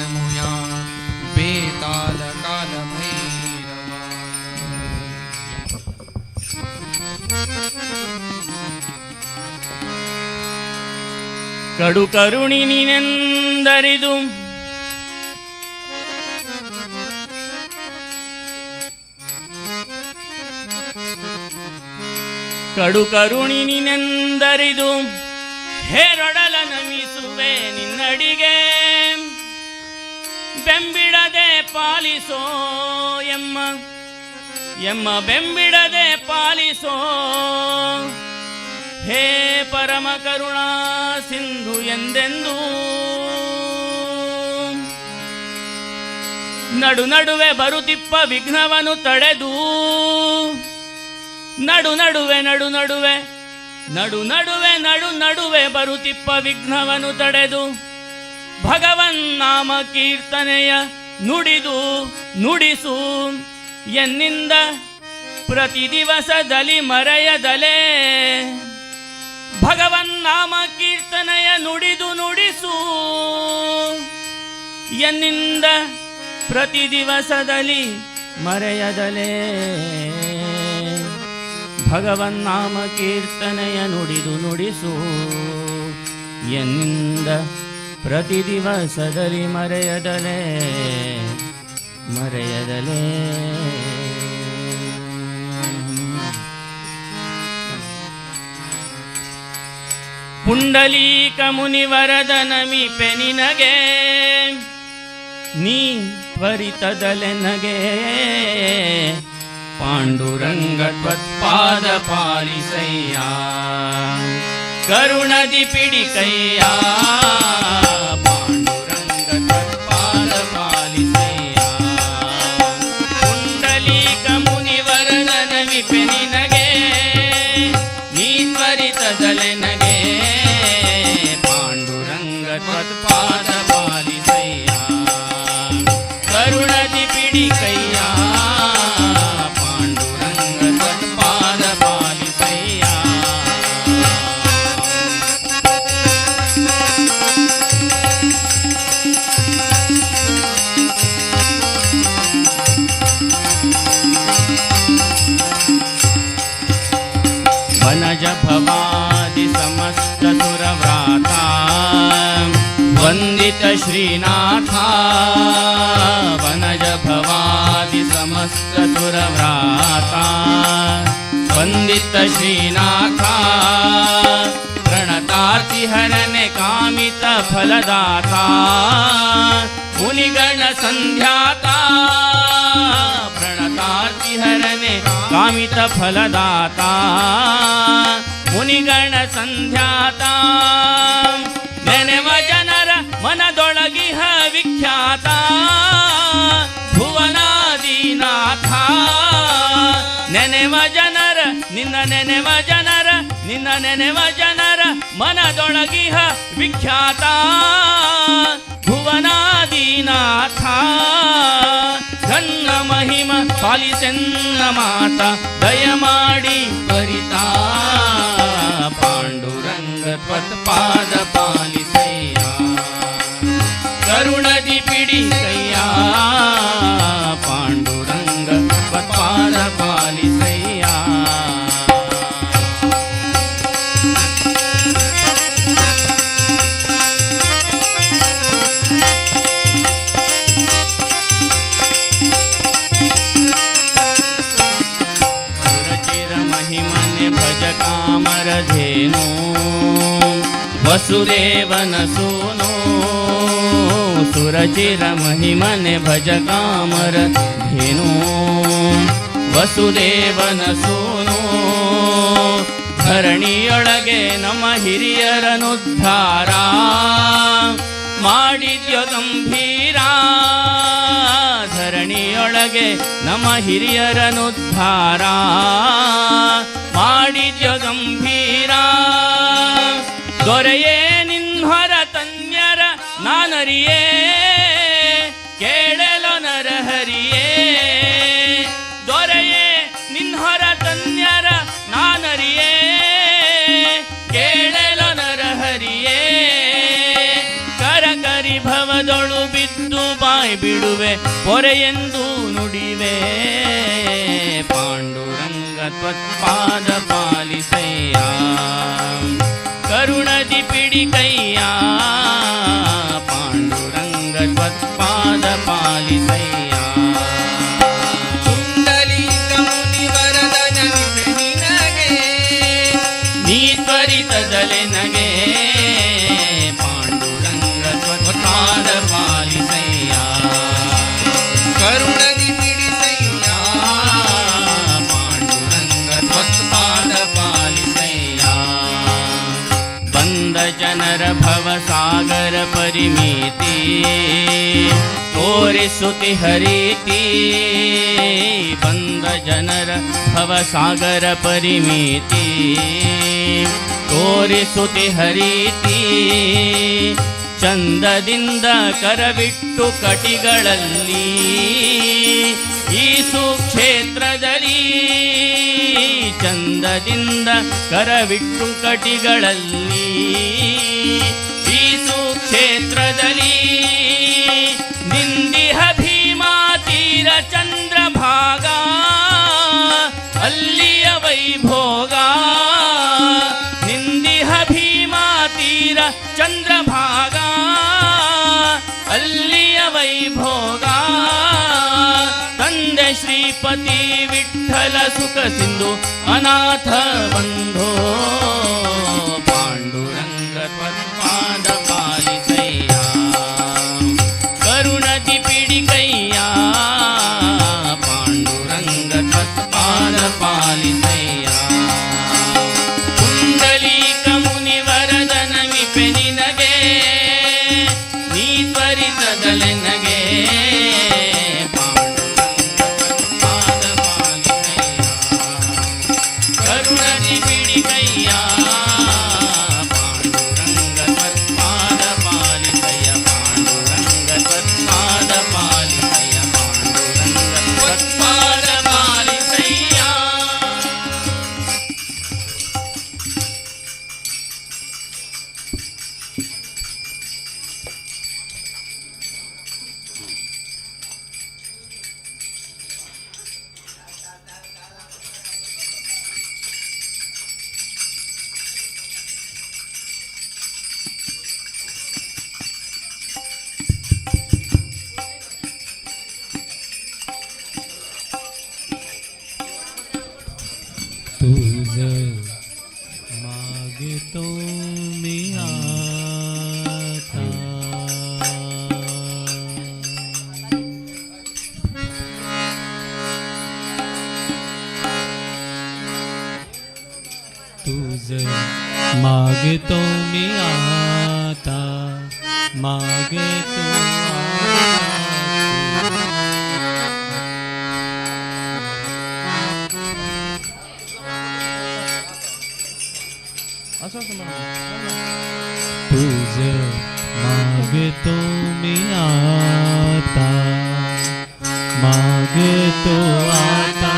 ನಮುಯಾ ಬೇತಾಳ ಕಾಲ ಭೈರವ. ಕಡು ಕರುಣಿ ನೀನೆಂದರಿದು ಕಡು ಕರುಣಿ ನೀನೆಂದರಿದು ಹೇರೊಡಲ ನಮಿಸುವೆ ನಿನ್ನಡಿಗೆ. ಬೆಂಬಿಡದೆ ಪಾಲಿಸೋ ಎಮ್ಮ ಎಮ್ಮ ಬೆಂಬಿಡದೆ ಪಾಲಿಸೋ ಹೇ ಪರಮ ಕರುಣಾ ಸಿಂಧು ಎಂದೆಂದೂ. ನಡು ನಡುವೆ ಬರುತ್ತಿಪ್ಪ ವಿಘ್ನವನು ತಡೆದು, ನಡು ನಡುವೆ ನಡು ನಡುವೆ ನಡು ನಡುವೆ ನಡು ನಡುವೆ ಬರುತ್ತಿಪ್ಪ ವಿಘ್ನವನು ತಡೆದು, ಭಗವನ್ ನಾಮ ಕೀರ್ತನೆಯ ನುಡಿದು ನುಡಿಸು ಎನ್ನಿಂದ ಪ್ರತಿ ದಿವಸದಲ್ಲಿ ಮರೆಯದಲೇ. ಭಗವನ್ ನಾಮ ಕೀರ್ತನೆಯ ನುಡಿದು ನುಡಿಸು ಎನ್ನಿಂದ ಪ್ರತಿ ದಿವಸದಲ್ಲಿ ಮರೆಯದಲೇ. ಭಗವನ್ ನಾಮ ಕೀರ್ತನೆಯ ನುಡಿದು ನುಡಿಸು ಎನ್ನಿಂದ ಪ್ರತಿ ದಿವಸದಲ್ಲಿ ಮರೆಯದಲೇ ಮರೆಯದಲೇ. ಪುಂಡಲೀಕ ಮುನಿವರದ ನಮಿಪೆ ನಿನಗೆ, ನೀ ತ್ವರಿತದಲೆನಗೆ. ಪಾಂಡುರಂಗ ತ್ವತ್ಪಾದ ಪಾಲಿಸಯ್ಯ, ಕರುಣದಿ ಪಿಡಿಕಯ್ಯ. ಪಾಂಡುರಂಗ ತ್ವತ್ಪಾದ ಪಾಲಿಸಯ್ಯ, ಪುಂಡಲೀಕ ಮುನಿವರದ ನಮಿಪೆ ನಿನಗೆ, ನೀ ತ್ವರಿತದಲೆನಗೆ. ಪಾಂಡುರಂಗ ತ್ವತ್ಪಾದ ಪಾಲಿಸಯ್ಯ, ಕರುಣದಿ ಪಿಡಿಕಯ್ಯ. ಪಾಂಡುರಂಗ ತ್ವತ್ಪಾದ ಪಾಲಿಸಯ್ಯ. ವನಜ ಭವಾದಿ ಸಮಸ್ತ ಸುರವ್ರಾತ ವಂದಿತ ಶ್ರೀನಾಥ, ವನಜ ಭವಾದಿ ಸಮಸ್ತ ಸುರವ್ರಾತ ವಂದಿತ ಶ್ರೀನಾಥ, ಪ್ರಣತಾರ್ತಿ ಹರನೆ ಕಾಮಿತ ಫಲದಾತ, ಮುನಿಗಣ ಸಂಧ್ಯಾತ. ಪ್ರಣತಾರ್ತಿ ಹರನೆ ಕಾಮಿತ ಫಲದಾತ, ಮುನಿಗಣ ಸಂಧ್ಯಾತ. ನೆನೆವ ಜನರ ಮನದೊಳಗಿಹ ವಿಖ್ಯಾತ, ಭುವನಾದಿನಾಥ. ನೆನೆವ ಜನರ ನಿನ್ನ ನೆನೆವ ಜನರ ನಿನ್ನ ನೆನೆವ ಜನರ ಮನದೊಳಗಿಹ ವಿಖ್ಯಾತ, ಭುವನಾದಿನಾಥ. ಧನ್ನ ಮಹಿಮ ಪಾಲಿಸೆನ್ನ ಮಾತ, ದಯಮಾಡಿ ತ್ವರಿತ. ಪಾಂಡುರಂಗ ತ್ವತ್ಪಾದ ಪಾಲಿಸಯ್ಯ, ಕರುಣದಿ ಪಿಡಿಸಯ್ಯ. ಪಾಂಡುರಂಗ ತ್ವತ್ಪಾದ ಪಾಲಿಸಯ್ಯ. ಸುರಚಿರ ಮಹಿಮನೆ ಭಜ ಕಾಮರಧೇನು, ವಸುದೇವನ ಸೂನು. ಸುರಚಿರ ಮಹಿಮನೆ ಭಜ ಕಾಮರ ಧೇನು, ವಸುದೇವನ ಸೂನು. ಧರಣಿಯೊಳಗೆ ನಮ್ಮ ಹಿರಿಯರನುದ್ಧಾರ ಮಾಡಿದ್ಯೋ ಗಂಭೀರ. ಧರಣಿಯೊಳಗೆ ನಮ್ಮ ಹಿರಿಯರನುದ್ಧಾರ ಮಾಡಿದ್ಯೋ ಗಂಭೀರ. ದೊರೆಯೇ ನಿನ್ಹೊರ ತನ್ಯರ ನಾನರಿಯೇ, ಕೇಳಲು ನರಹರಿಯೇ. ದೊರೆಯೇ ನಿನ್ಹೊರ ತನ್ಯರ ನಾನರಿಯೇ, ಕೇಳಲು ನರಹರಿಯೇ. ಕರಕರಿ ಭವದೊಳು ಬಿದ್ದು ಬಾಯ್ ಬಿಡುವೆ, ಪೊರೆಯೆಂದು ನುಡಿವೆ. ಪಾಂಡುರಂಗ ತ್ವತ್ಪಾದ ಪಾಲಿಸಯ್ಯ, ಕರುಣದಿ ಪಿಡಿಕಯ್ಯ. ಪಾಂಡುರಂಗ ತ್ವತ್ಪಾದ ಪಾಲಿಸಯ್ಯ. ಪುಂಡಲೀಕ ಮುನಿವರದ ನಮಿಪೆ ನಿನಗೆ, ನೀ ತ್ವರಿತದಲೆ ನಗೆ. ಪಾಂಡುರಂಗ ತ್ವತ್ಪಾದ ಪಾಲಿಸಯ್ಯ, ಕರುಣದಿ ಪಿಡಿಸಯ್ಯ. ಪಾಂಡುರಂಗ ತ್ವತ್ಪಾದ ಪಾಲಿಸಯ್ಯ. ಬಂದ ಜನರ ಭವಸಾಗರ ಪರಿಮಿತಿ ತೋರಿಸುತಿ ಹರಿತಿ ಬಂದ ಜನರ ಭವಸಾಗರ ಪರಿಮಿತಿ ತೋರಿಸುತಿ ಹರಿತಿ ಚಂದದಿಂದ ಕರವಿಟ್ಟು ಕಟಿಗಳಲ್ಲಿ ಈ ಸುಕ್ಷೇತ್ರದಲ್ಲಿ ಚಂದದಿಂದ ಕರವಿಟ್ಟು ಕಟಿಗಳಲ್ಲಿ ಈ ಸುಕ್ಷೇತ್ರದಲ್ಲಿ ನಿಂದಿಹ ಭೀಮಾ ತೀರ ಚಂದ್ರಭಾಗ ಅಲ್ಲಿಯ ವೈಭೋಗ ನಿಂದಿಹ ಭೀಮಾ ತೀರ ಚಂದ್ರಭಾಗ ಅಲ್ಲಿಯ ವೈಭೋಗ ತಂದೆ ಶ್ರೀಪತಿ ವಿಠಲ ಸುಖ ಸಿಂಧು ಅನಾಥ ಬಂಧೋ ಪಾಂಡುರಂಗ ತ್ವತ್ಪಾದ ಪಾಲಿಸಯ್ಯ ಕರುಣದಿ ಪಿಡಿಕಯ್ಯ ಪಾಂಡುರಂಗ ತ್ವತ್ಪಾದ ಪಾಲಿಸಯ್ಯ ಪುಂಡಲೀಕ ಮುನಿವರದ ನಮಿಪೆ ನಿನಗೆ ನೀ ತ್ವರಿತದಲೆನಗೆ ಪಾಂಡುರಂಗ ತ್ವತ್ಪಾದ ಪಾಲಿಸಯ್ಯ ಕರುಣದಿ ಪಿಡಿಕಯ್ಯ ಪಾಂಡುರಂಗ ತ್ವತ್ಪಾದ ಪಾಲಿಸಯ್ಯ ಪಾಂಡುರಂಗ ತ್ವತ್ಪಾದ ಪಾಲಿಸಯ್ಯ ಪಾಂಡುರಂಗ ತ್ವತ್ಪಾದ ಪಾಲಿಸಯ್ಯ. तुझ मागतो मी आता. तुझ मागतो मी आता, मागतो आता. तुझ मागतो मी आता, मागतो आता,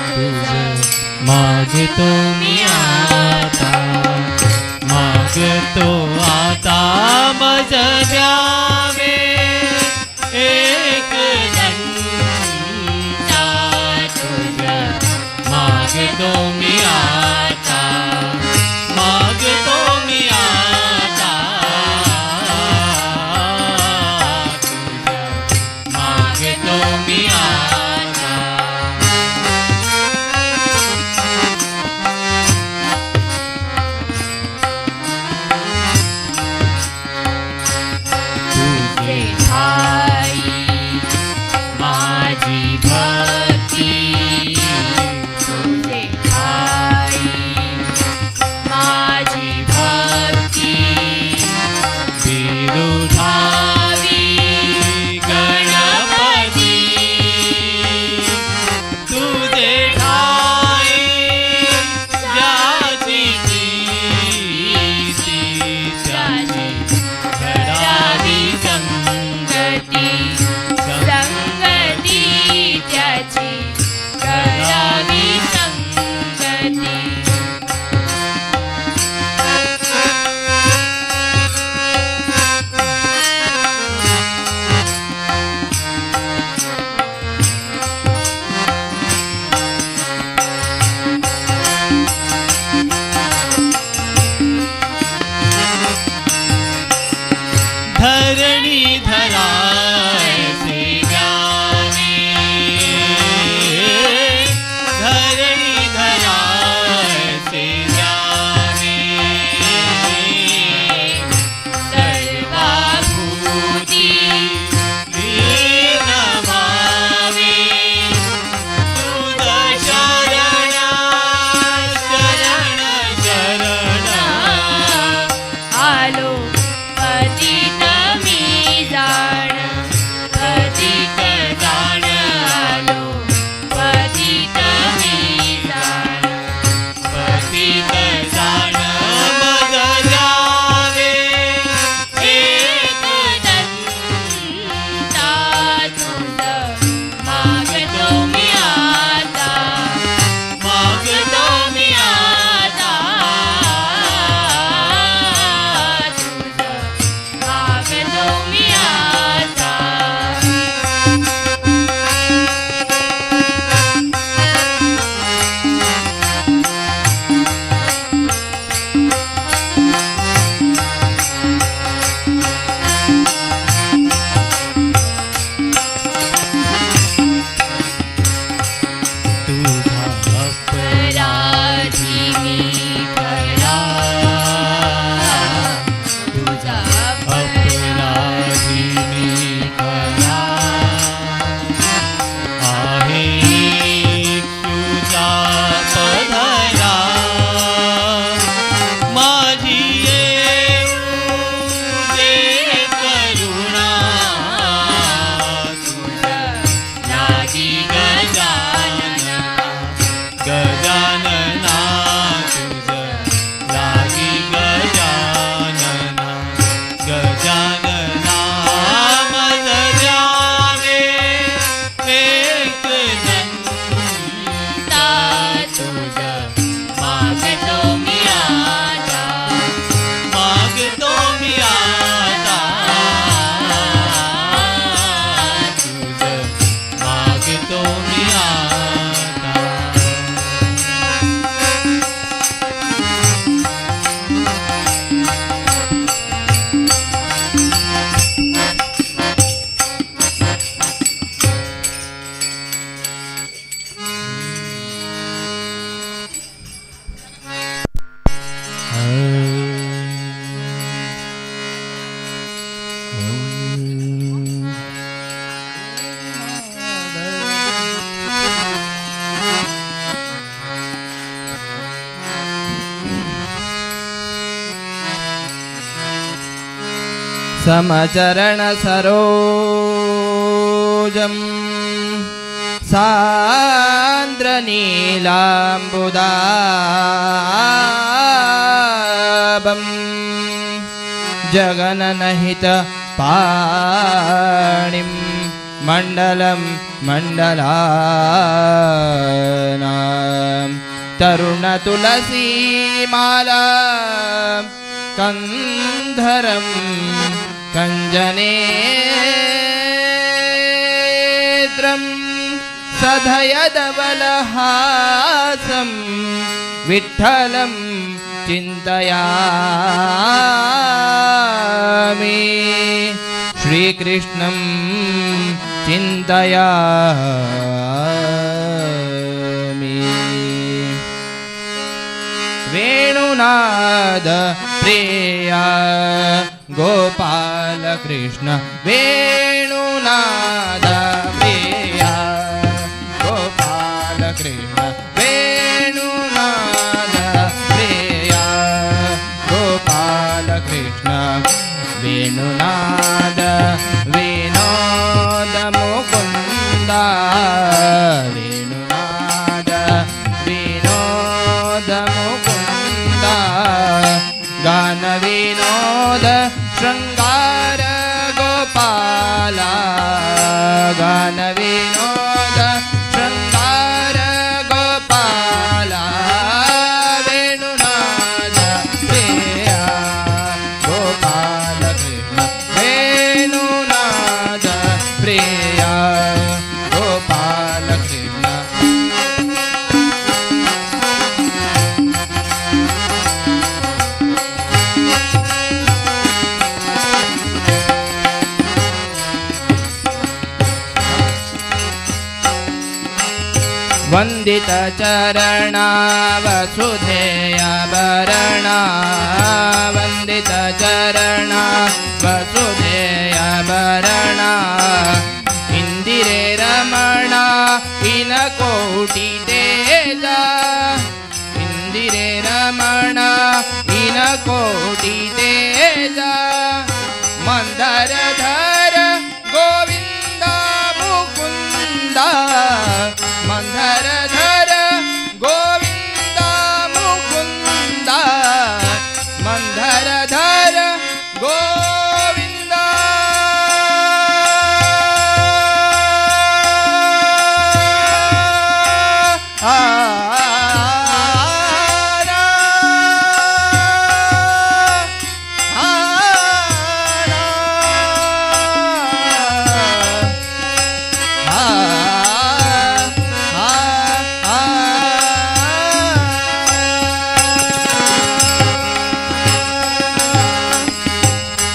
तुझ मागतो मी आता, मागतो आता मज द्यावे एक दंता. तुझ मागतो मी आता, मागतो मी आता, तुझ मागतो मी आता. तुझे ठाई माझी भक्ती, तुझे ठाई माझी भक्ती, विरुधारी गणपती, तुझे ठाई ज्याची प्रीती, त्याची घडावी संगती, संगती त्याची घडावी संगती. धरणी धरायसे व्यावे, धरणी धरायसे व्यावे, सर्वाभूती लीन भावे, तुझ शरण शरण शरण आलो पतित मी जाण. समचरण सरोजं सान्द्रनीलाम्बुदाभं जगननहित पाणिं मण्डलं मण्डलानां तरुणतुलसीमाला कन्धरं कञ्जनेत्रं सधयदबलहासं विठ्ठलं चिन्तयामि श्रीकृष्णं चिन्तयामि। वेणुनाद प्रिया गोपालकृष्ण वेणुनाद प्रिया गोपालकृष्ण वेणुनाद प्रिया गोपालकृष्ण वेणुनाद विनोद मुकुन्द वेणुनाद विनोद मुकुन्द गान विनोद शृङ्गार गोपाल गान विनोद शृङ्गार गोपाल वेणुनाद प्रिया गोपाल कृष्ण वेणुनाद प्रिया गोपाल कृष्ण। वन्दित चरणा वसुधेय वरणा वन्दित चरणा वसुधेय वरणा इन्दिरे रमणा इनकोटि तेजा इन्दिरे रमणा इनकोटि तेजा मंदर धर गोविंद मुकुंद मंदर धर गोविंद मुकुंद मंदर धर गोविंद आ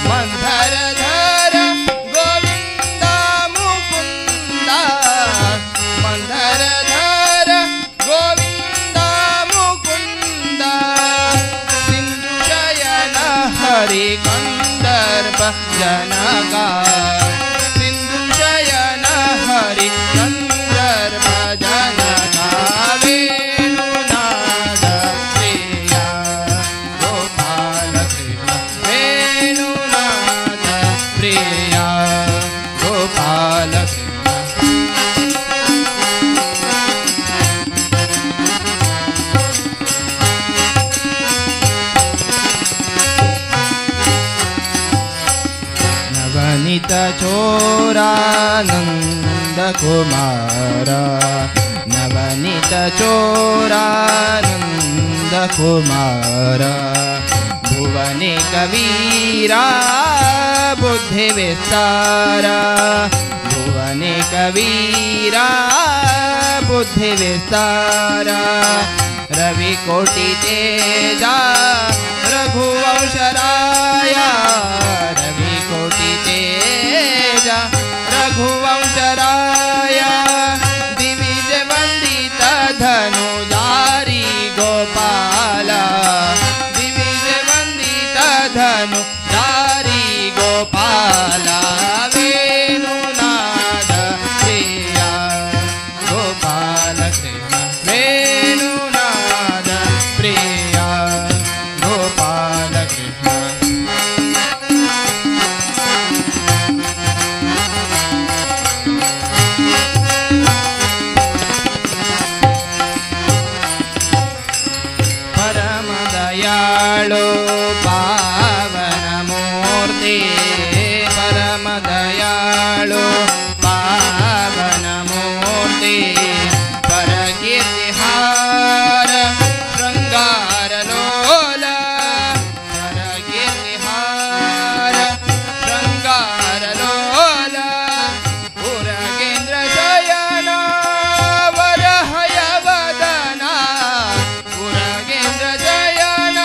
मंधर धर गोविंद मुकुंद मंधर धर गोविंद मुकुंद सिंधु शयन हरि कंदर्प जनका सिंधु शयन हरि कंदर्प जनका वेणुनाद प्रिया गोपाल कृष्ण वेणुनाद प्रिया गोपाल कृष्ण। नवनीत चोरानंद कुमार नवनीत चोरानंद कुमार भुवने कबीरा बुद्धि विस्तारा भुवने कबीरा बुद्धि विस्तारा रवि कोटि तेजा रघुवंशराया रवि कोटि तेजा रघुवंशराया दिविज वंदित धनुजारी गोपाला दिविज वंदित धनुजारी गोपाला वेणुनाद प्रिया गोपाल कृष्ण वेणुनाद प्रिया गोपाल कृष्ण। ಮೂರ್ತಿ ಪರಮ ದಯಾಳು ಪಾವನ ಮೂರ್ತಿ ಪರಕೀರ್ತಿಹಾರ ಶೃಂಗಾರ ಲೋಲ ಪರಕೀರ್ತಿಹಾರ ಶೃಂಗಾರ ಲೋಲ ಪುರಗೇಂದ್ರ ಶಯನ ವರಹಯ ವದನ ಪುರಗೇಂದ್ರ ಶಯನ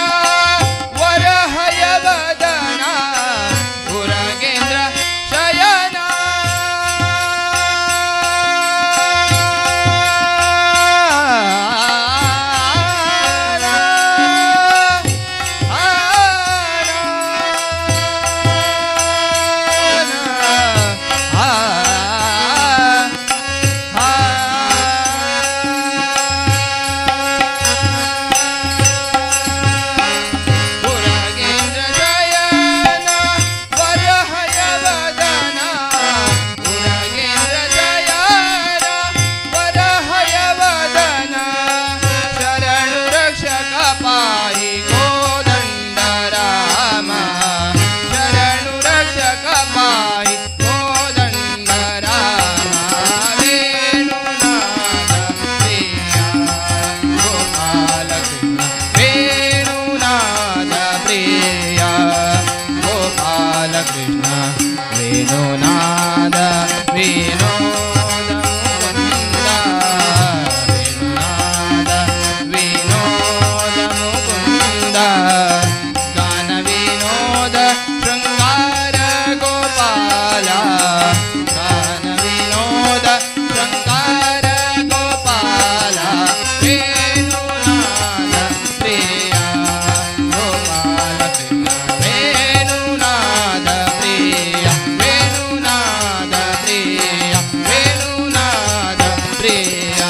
ವರಹಯ ವದನ ಪುರಗೇಂದ್ರ ಶಯನ ಪುರಗೇಂದ್ರ ಶಯನ ವರಹಯ ವದನ ಪುರಗೇಂದ್ರ ಶಯನ ವರಹಯ ವದನ ಶರಣು ರಕ್ಷಕ ಪಾಹಿ ಕೋದಂಡ ರಾಮ ಶರಣು ರಕ್ಷಕ ಪಾಹಿ ಕೋದಂಡ ರಾಮ ವೇಣುನಾದ ಪ್ರಿಯ ಗೋಪಾಲ ಕೃಷ್ಣ ವೇಣುನಾದ ಪ್ರಿಯ ಗೋಪಾಲ ಕೃಷ್ಣ ವೇಣುನಾದ ವಿನೋದ ಮುಕುಂದ ವೇಣುನಾದ ವಿನೋದ ಮುಕುಂದ ಗಾನ ವಿನೋದ ಶೃಂಗಾರ ಗೋಪಾಲ ಗಾನ ವಿನೋದ ಶೃಂಗಾರ ಗೋಪಾಲ ವೇಣುನಾದ ಪ್ರಿಯ ಗೋಪಾಲ ಕೃಷ್ಣ ವೇಣುನಾದ ಪ್ರಿಯ ವೇಣುನಾದ ಪ್ರಿಯ ವೇಣುನಾದ ಪ್ರಿಯ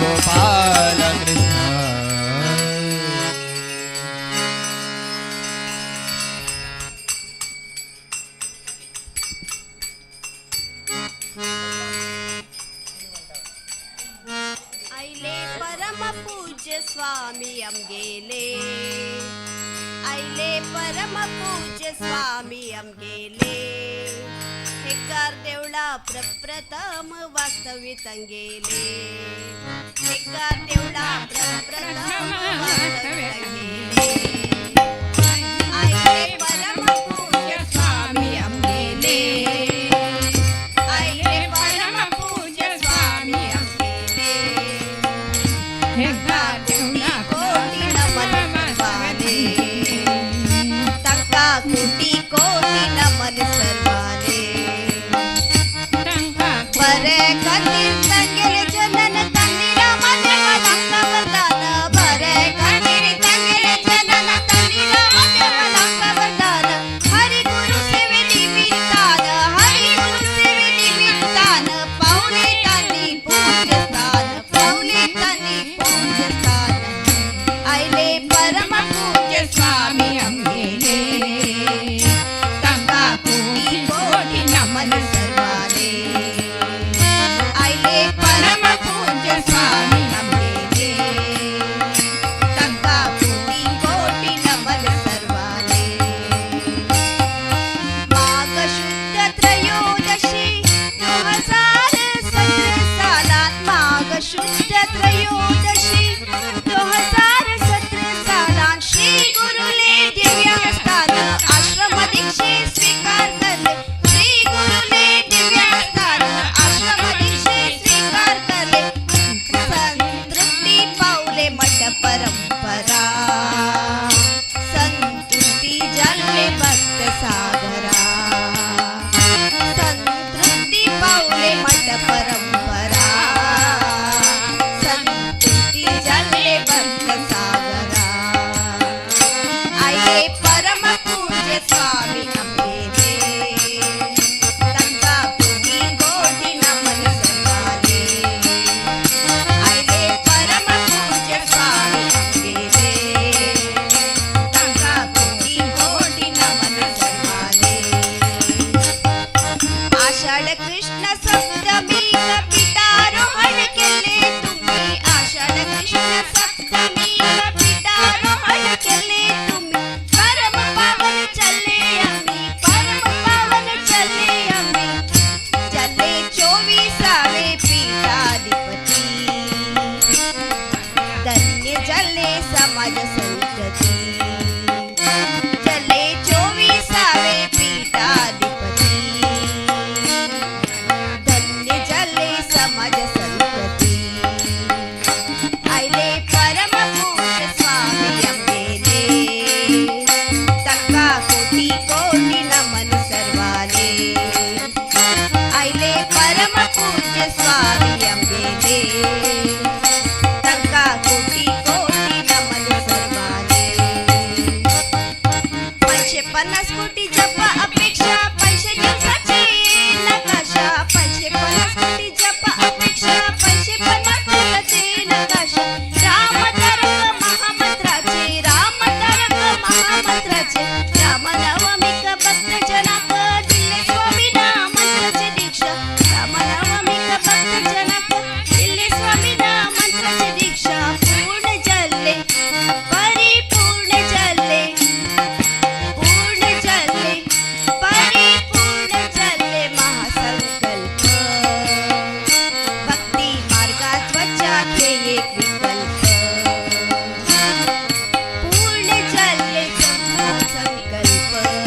ಗೋಪಾಲ ಕೃಷ್ಣ. आयले परम पूज्य स्वामी आमगेले आयले परम पूज्य स्वामी आमगेले हेकार देवळा प्रप्रथम वास्तवी तंगेले हेकार देवळा प्रप्रथम वास्तवी तंगेले आयले परम पूज्य स्वामी आमगेले आयले परम पूज्य स्वामी आमगेले कोटी नमन सर्वाने तांका कोटी कोटी नमन सर्वाने बरे खातीर तांगेले जनन तांणी रामादेवा तांकां वरदान बरे खातीर तांगेले जनन तांणी रामादेवा तांकां वरदान हरी गुरु सेवे निमित्तान हरी गुरु सेवे निमित्तान पावले तांणी पूज्य स्थान पावले तांणी पूज्य स्थान आयले परम पूज्य स्वामी आमगेले तांकां कोटी कोटी नमन सर्वाने आयले परम पूज्य स्वामी आमगेले तांकां कोटी कोटी नमन सर्वाने माघ शुद्ध त्रयोदशी 2017 सालात माघ शुद्ध त्रयोदशी 2017 सालात श्री गुरुले दिव्यस्थान आश्रम दीक्षे स्वीकार करले श्री गुरुले दिव्यस्थान आश्रम दीक्षे स्वीकार करले संतृप्ती पावले मठ परंपरा संतुष्टी जाल्ले भक्त सागरा संतृप्ती पावले मठ परंपरा संतुष्टी जाल्ले भक्त सागरा आयले परम पूज्य स्वामी आमगेले तांकां कोटी कोटी नमन सर्वाले आयले परम पूज्य स्वामी आमगेले तांकां कोटी कोटी नमन सर्वाले आषाढ कृष्ण सप्तमी कपितारोहण केले तुम्ही आषाढ कृष्ण सप्तमी कपितारोहण केले तुम्ही परम पावन स्वामी आमगेले, तांकां कोटी कोटी नमन सर्वाले. 550 कोटी जप अपेक्षा, 500 दिवसाची नकाशा. 550 कोटी जप अपेक्षा, 550 दिवसाचे नकाशा. राम तारक महामंत्राचे, राम तारक महामंत्राचे. राम नवमिक भक्त जनाक दिले स्वामी मंत्राची दीक्षा. राम नवमिक भक्त जनाक दिले स्वामी मंत्राची दीक्षा. पूर्ण जल्ले परिपूर्ण जल्ले, पूर्ण जल्ले परिपूर्ण जल्ले महासंकल्प. भक्ती मार्गात त्वचा खे एक विकल्प. पूर्ण जल्ले संकल्प.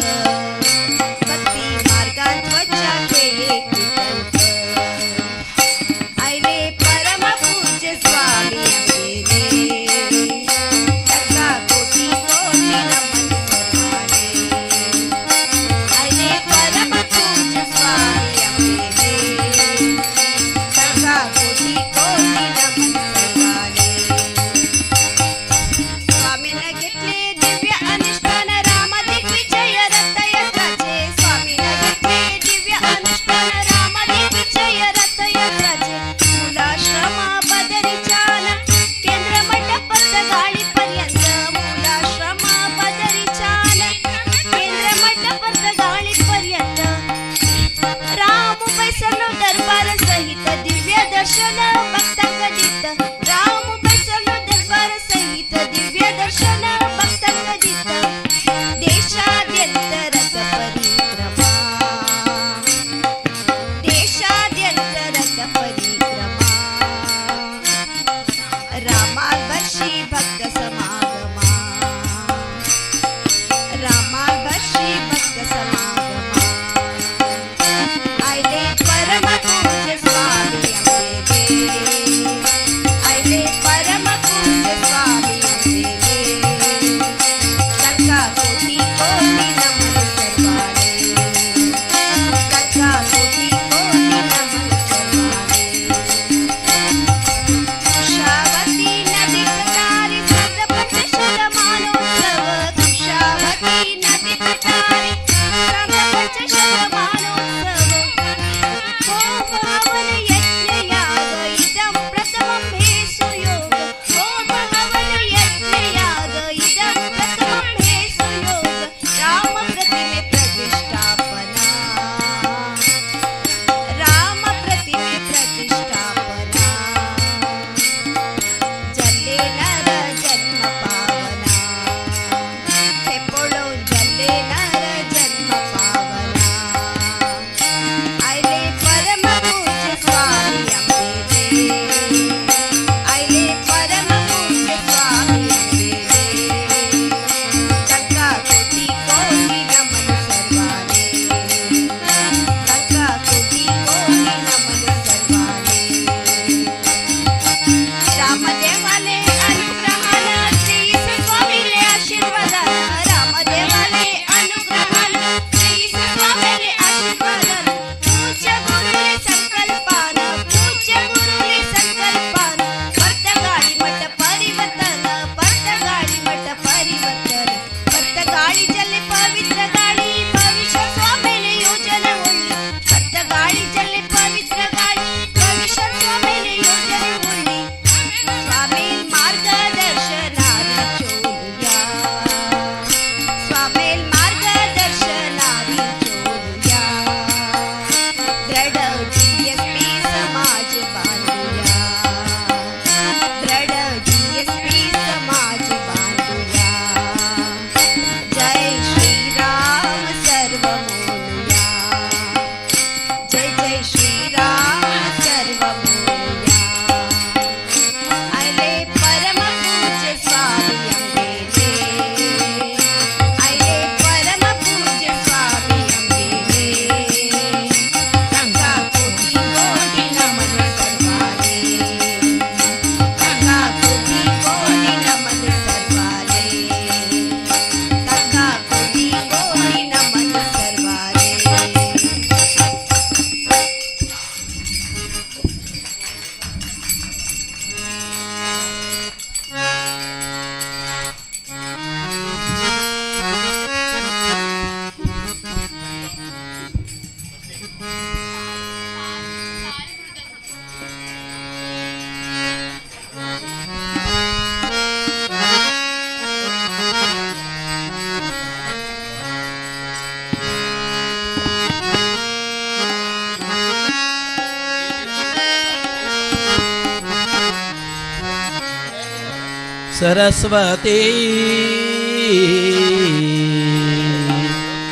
सरस्वती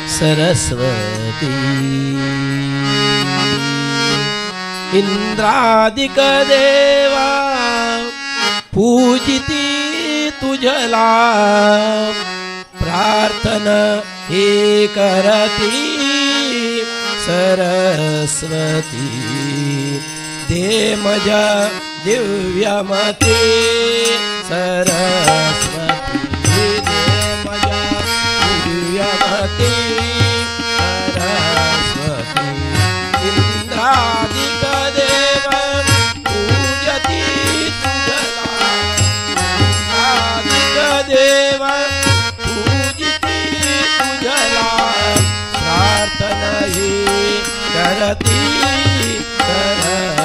सरस्वती. इंद्रादिक देवा पूजिती तुझला, प्रार्थना हे करती सरस्वती. दे मजा दिव्यमती सरस्वती, दे मजा दिव्यमती सरस्वती. इंद्रादिक देव पूजती तुझला, इंद्रादिक देव पूजिती तुझला, प्रार्थना ही करती सरस्वती,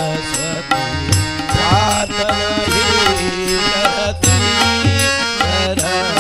प्रार्थना ही करती सरस्वती.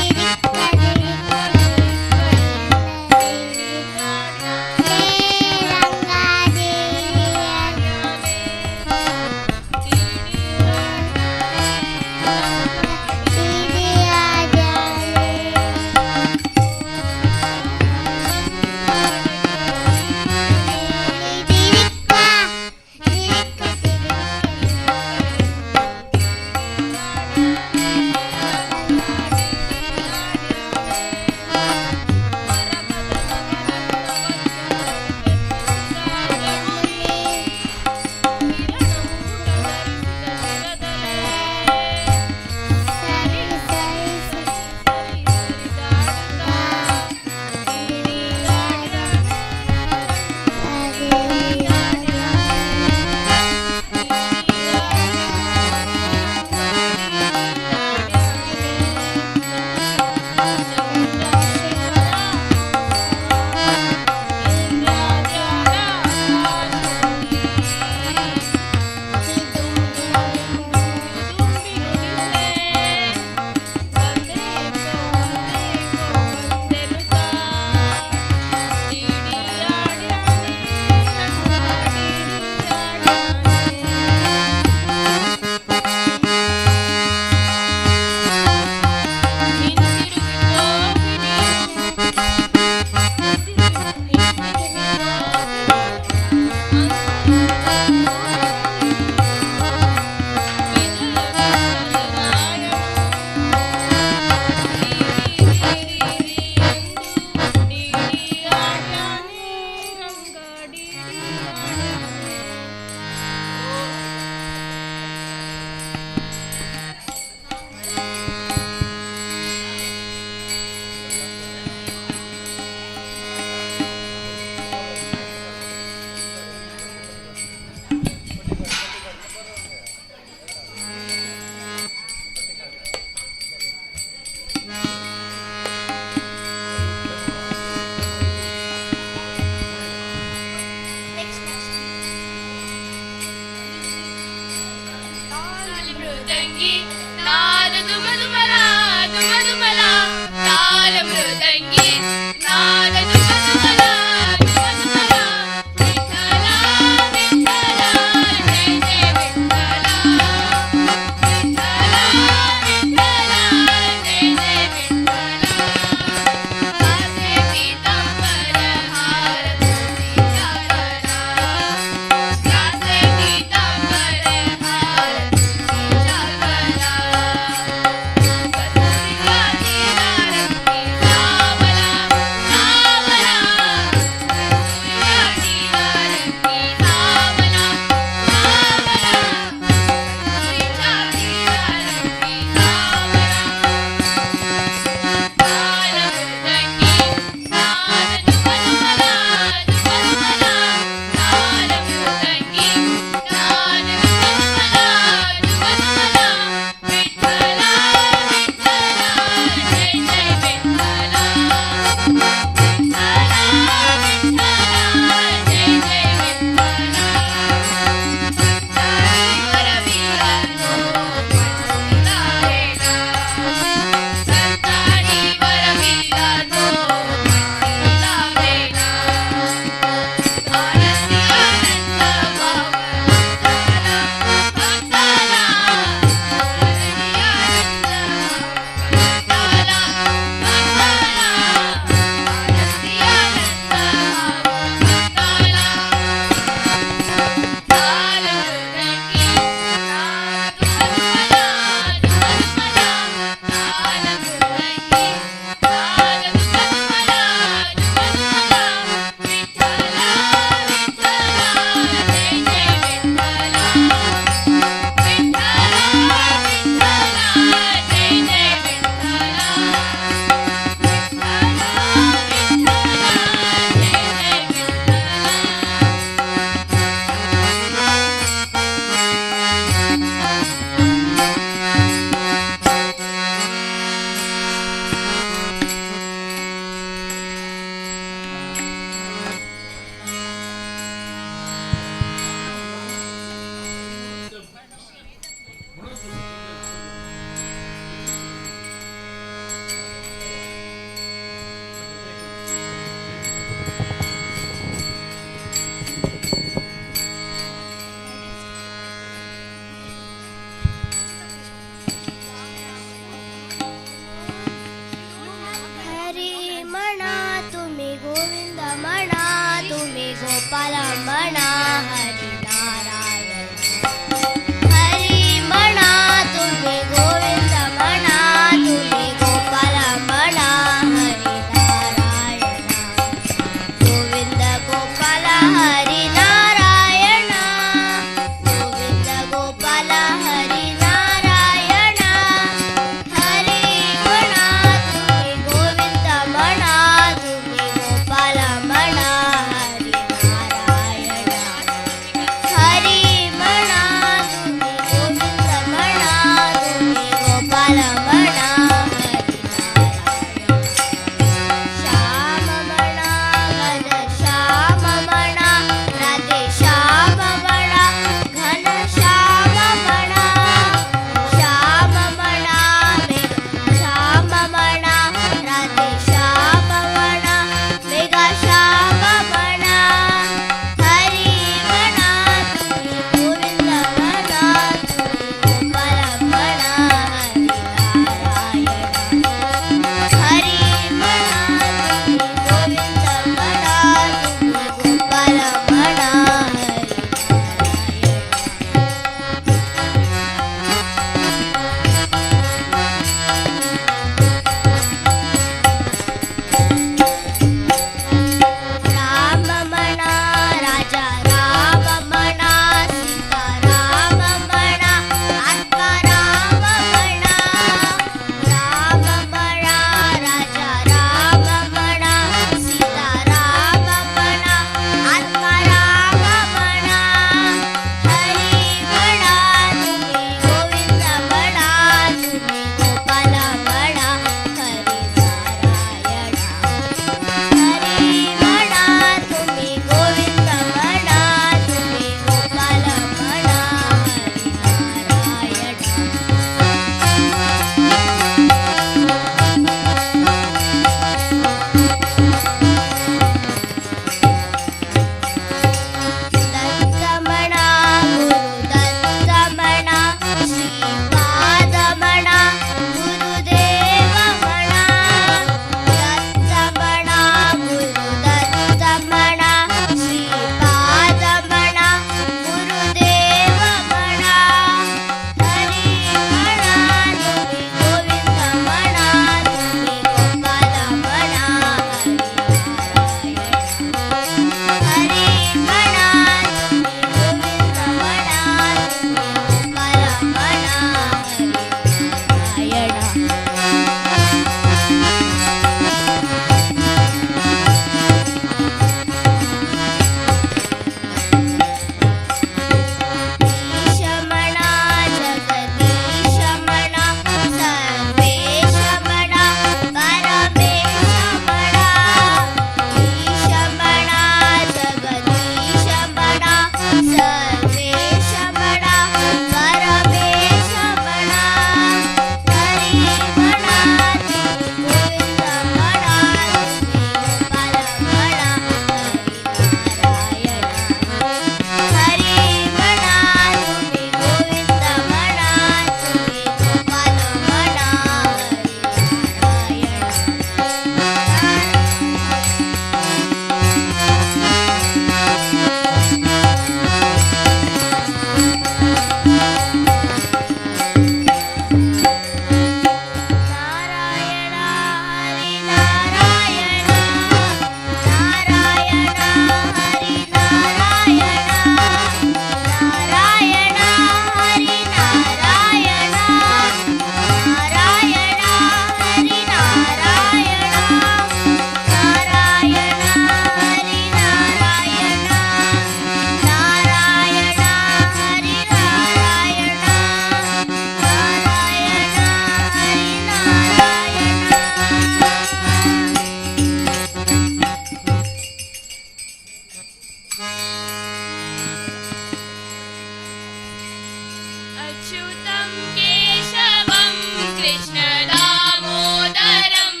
अच्युतं केशवं कृष्ण दामोदरम्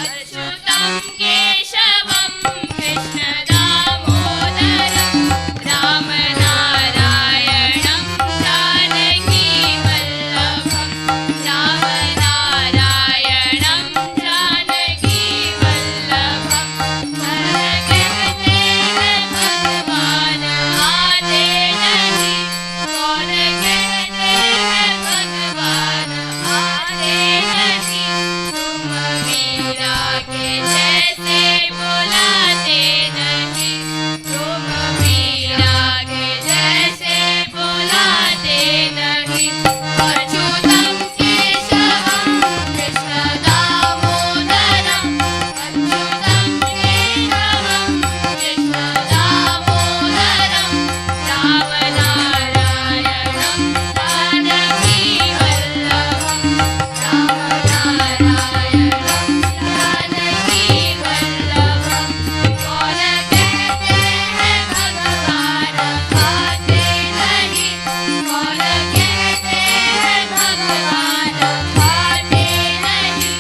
अच्युतं केशवं कृष्ण दामोदरं राम नारायणं जानकी वल्लभं राम नारायणं जानकी वल्लभं कहते हैं भगवान आते नहीं कौन कहते हैं भगवान आते नहीं तुम मीरा के जैसे बुलाते नहीं तुम मीरा के जैसे बुलाते नहीं अच्युतं केशवं कृष्ण दामोदरम् अच्युतं केशवं कृष्ण दामोदरं राम नारायणं जानकी वल्लभं राम नारायणं जानकी वल्लभं कौन कहते हैं भगवान आते नहीं कौन कहते हैं भगवान आते नहीं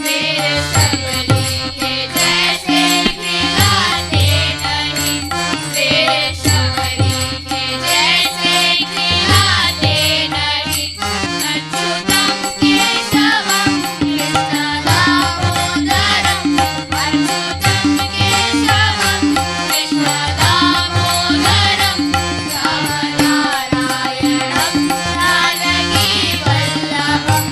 मेरे सबरी के जैसे खिलाते नहीं मेरे सबरी के जैसे खिलाते नहीं अच्युतं केशवं कृष्ण दामोदरम् अच्युतं केशवं कृष्ण दामोदरं राम नारायणं जानकी वल्लभं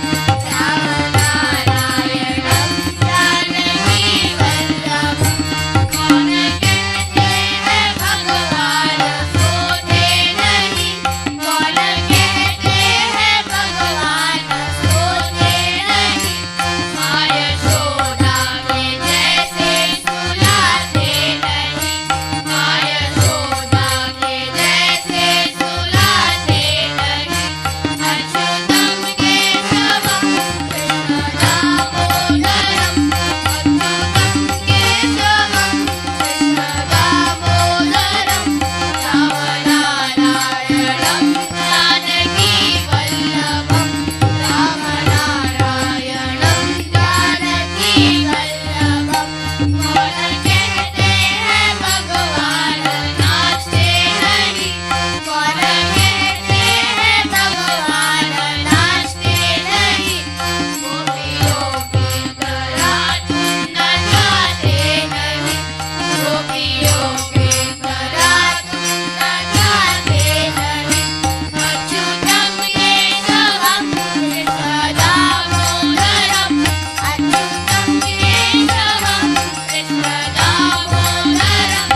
राम नारायणं जानकी वल्लभं कौन कहते हैं भगवान सोते नहीं कौन कहते हैं भगवान सोते नहीं माँ यशोदा के जैसे सुलाते नहीं माँ यशोदा के जैसे सुलाते नहीं अच्युतं केशवं कृष्ण दामोदरम् अच्युतं केशवं कृष्ण दामोदरं राम नारायणं जानकी वल्लभं राम नारायणं जानकी वल्लभं कौन कहते हैं भगवान नाचते नहीं कौन कहते हैं भगवान नाचते नहीं गोपियों की तरह तुम नचाते नहीं गोपियों की तरह तुम नचाते नहीं अच्युतं केशवं कृष्ण दामोदरम् अच्युतं केशवं कृष्ण दामोदरं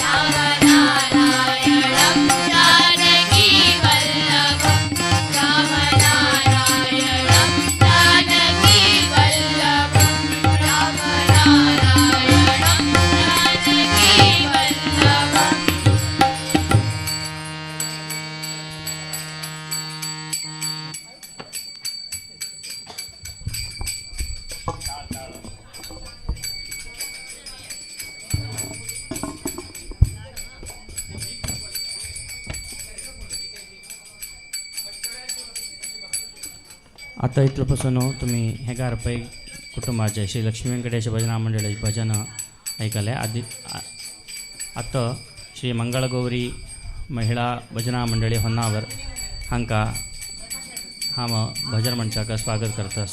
राम नारायणं जानकी वल्लभं राम नारायणं जानकी वल्लभं राम नारायणं जानकी वल्लभम्. आतां इतलो पसून न्हू तुमी हे गारपै कुटुंबाचे श्री लक्ष्मी वेंकटेश भजना मंडळाचे भजन आयकलें. आदी आतां श्री मंगळगौरी महिळा भजना मंडळी होन्नावर हांकां हांव भजन मंचाक स्वागत करतास.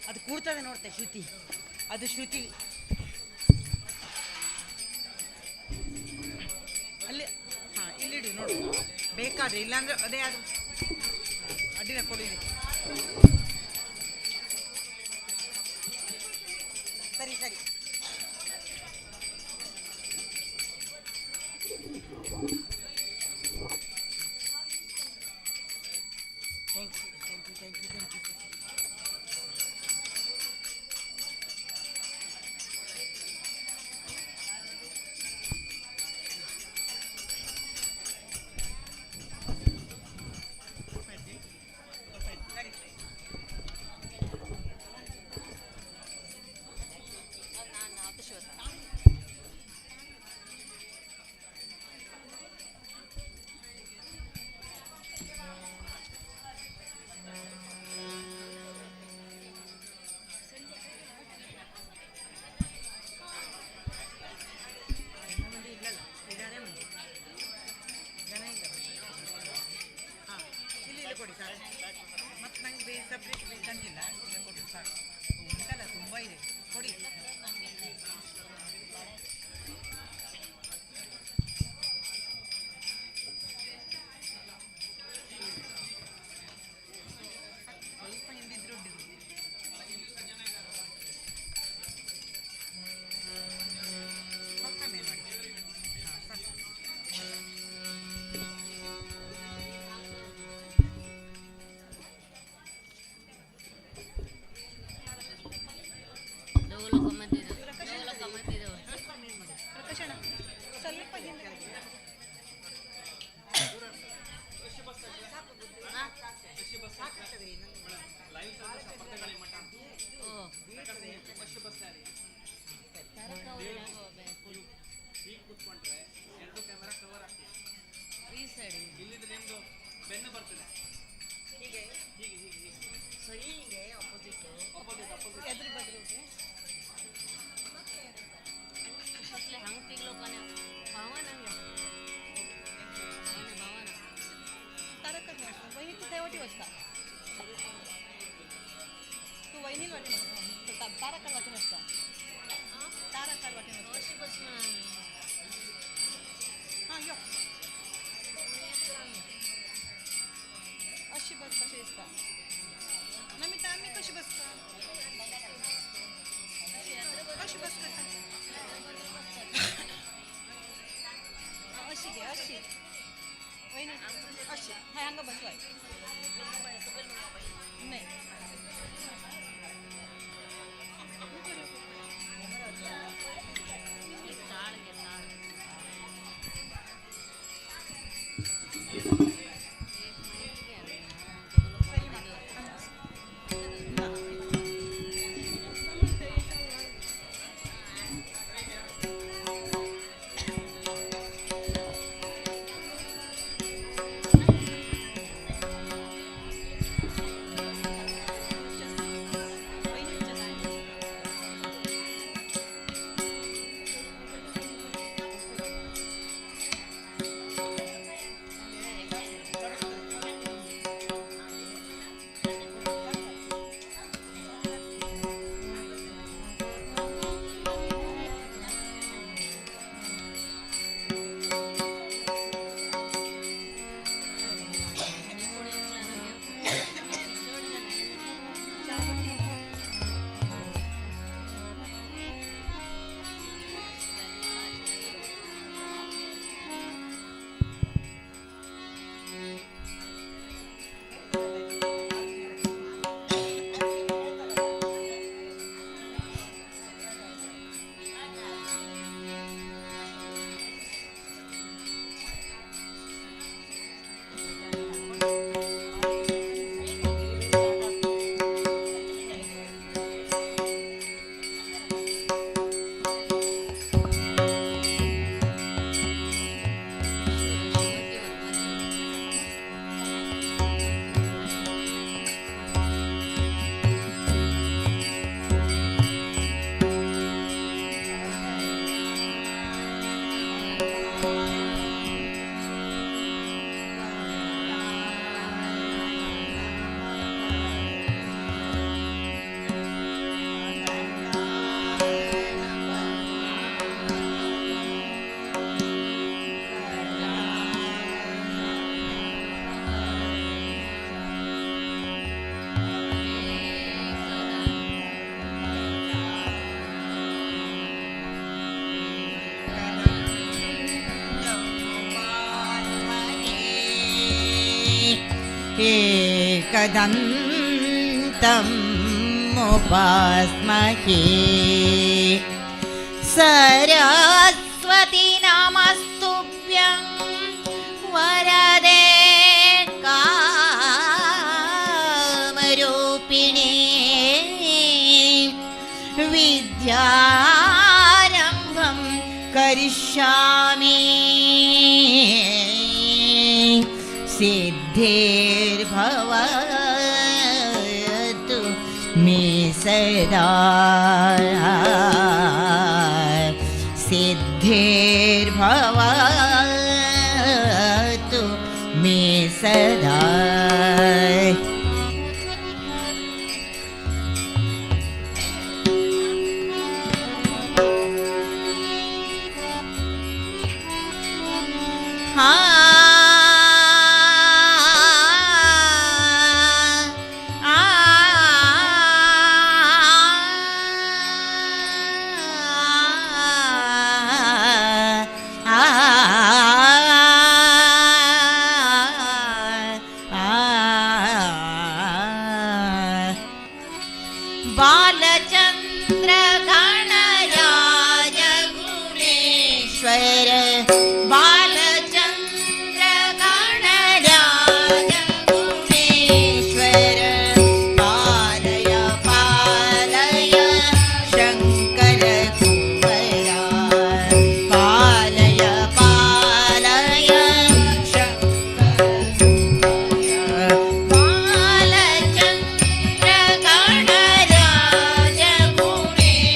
ಅದು ಕೂಡ್ತದೆ ನೋಡ್ತೆ ಶ್ರುತಿ, ಅದು ಶ್ರುತಿ ಅಲ್ಲಿ. ಹಾಂ, ಇಲ್ಲಿಡಿ ನೋಡು ಬೇಕಾದ್ರೆ, ಇಲ್ಲಾಂದ್ರೆ ಅದೇ ಅದು ಅಡ್ಡಿನ ಕೊಡಿದೆ. ಸರಿ ಸರಿ. Thanks, thank you, thank you, thank you. अशी बस कशी दिसता नमिता आमी कशी बसता कशी बस करता अशी घे अशी वयनी अशी हय हांगा बस वय नाही एकदन्तम् उपास्महे सरस्वती नमस्तुभ्यं वरदे कामरूपिणे विद्यारम्भं करिष्यामि सिद्धिर्भवतु मे सदा सिद्धिर्भवतु मे सदा। बालचंद्र गणराज गुणेश्वर बालचंद्र गणराज गुणेश्वर पालय पालय शंकर कुंवरा पालय पालय शंकर कुंवरा बालचंद्र गणराज गुणेश्वर।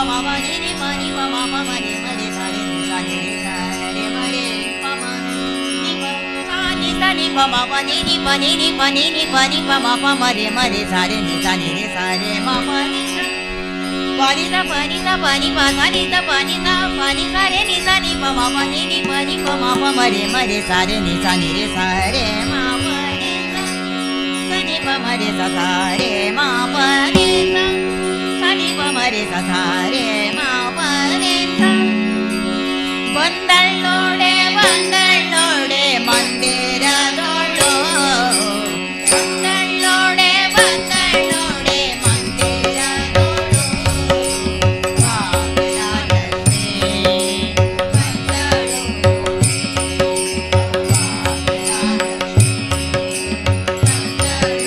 ಮ ಪ ನಿ ನಿ ಪ ನಿ ಪ ಮ ಪ ಮ ರೆ ಮ ರೆ ಸ ರೆ ನಿ ಸ ನಿ ರೆ ಸ ರೆ ಮ ರೆ ಪ ಮ ನಿ ಪ ಸ ನಿ ಸ ನಿ ಪ ಮ ಪ ನಿ ನಿ ಪ ನಿ ನಿ ಪ ನಿ ನಿ ಪ ನಿ ಪ ಮ ಪ ಮ ರೆ ಮ ರೆ ಸ ರೆ ನಿ ಸ ನಿ ರೆ ಸ ರೆ ಮ ಪ ನಿ ಸ ಪ ನಿ ಸ ಪ ನಿ ಸ ಪ ನಿ ಪ ಸ ನಿ ಸ ಪ ನಿ ಸ ಪ ನಿ ಸ ರೆ ನಿ ಸ ನಿ ಪ ಮ ಪ ನಿ ನಿ ಪ ನಿ ಪ ಮ ಪ ಮ ರೆ ಮ ರೆ ಸ ರೆ ನಿ ಸ ನಿ ರೆ ಸ ರೆ ಮ ಪ ನಿ ಸ ಸ ನಿ ಪ ಮ ರೆ ಸ ಸ ರೆ ಮ ಪ ನಿ ಸ ಸ ನಿ ಪ ಮ ರೆ ಸ ಸ ರೆ ಮ ಪ ನಿ ಸ. ಬಂದಳ್ಳೋಡೆ ಬಂದಳ್ಳೋಡೆ ಮಂದಿರದೊಳು, ಬಂದಳ್ಳೋಡೆ ಬಂದಳ್ಳೋಡೆ ಮಂದಿರದೊಳು, ಬಾಗಿಲ ಲಕ್ಷ್ಮೀ ಬಂದಳು, ಬಾಗಿಲ ಲಕ್ಷ್ಮೀ ಬಂದಳು.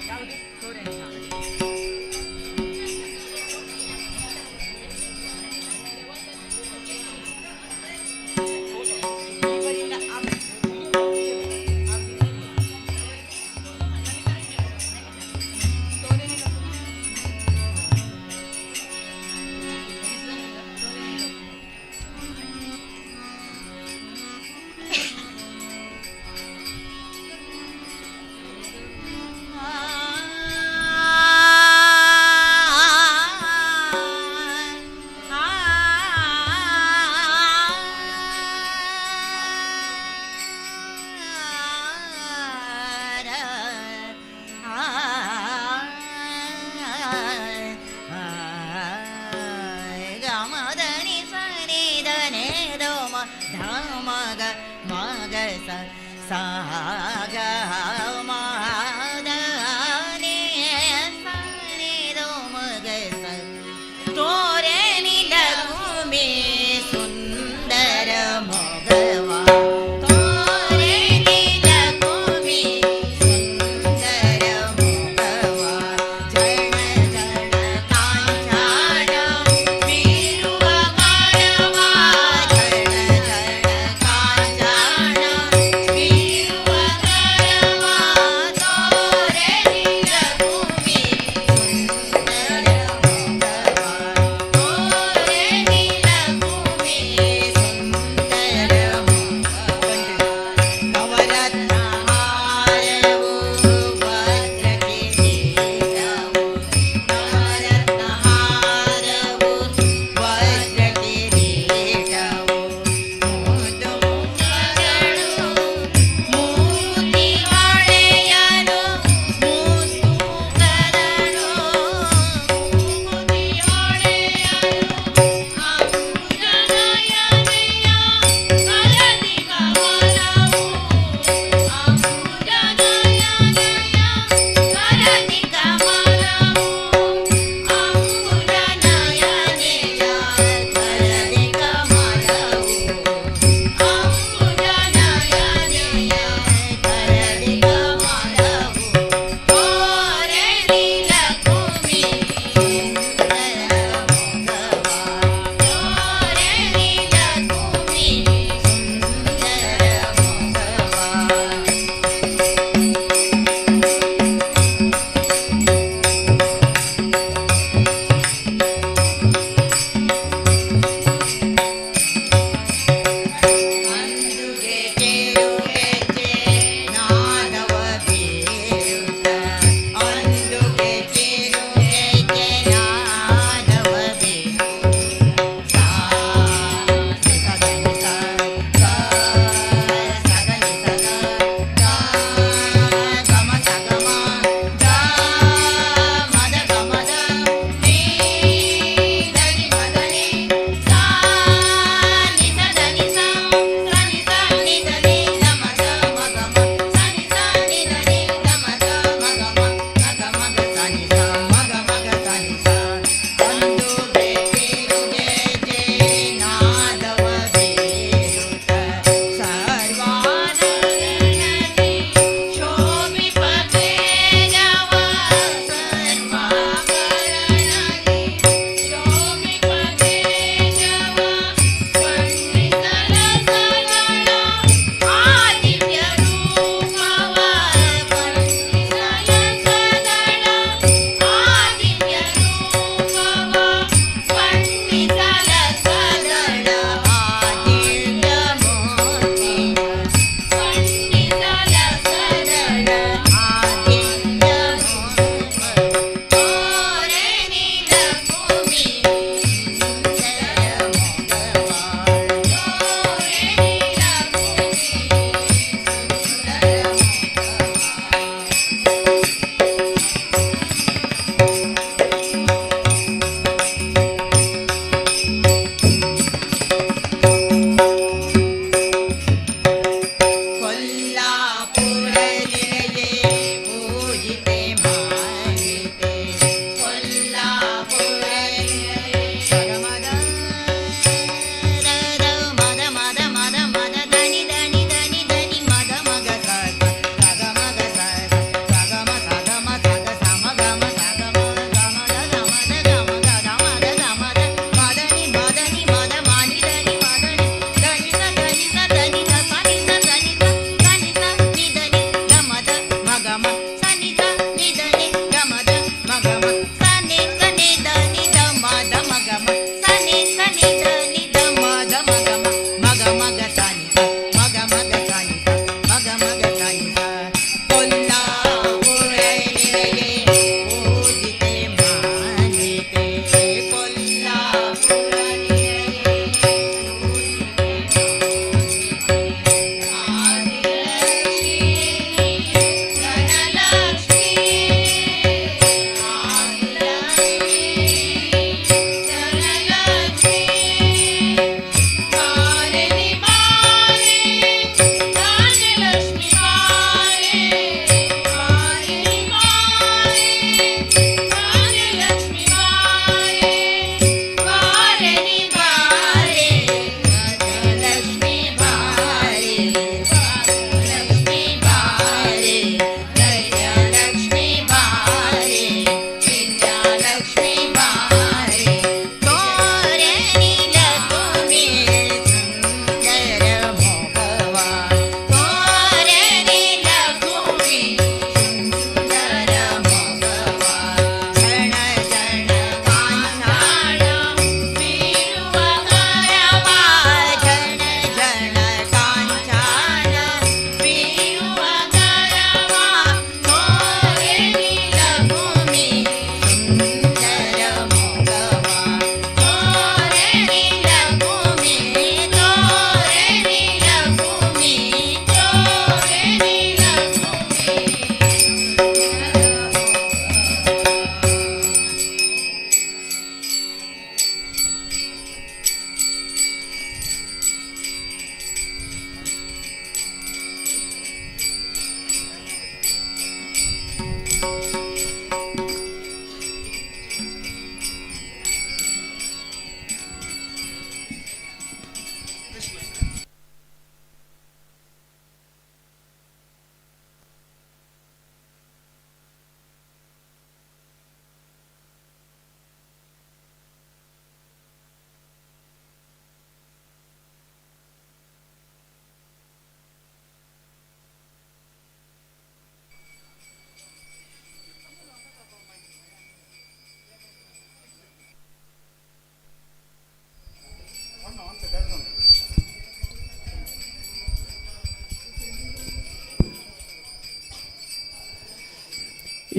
Thank you.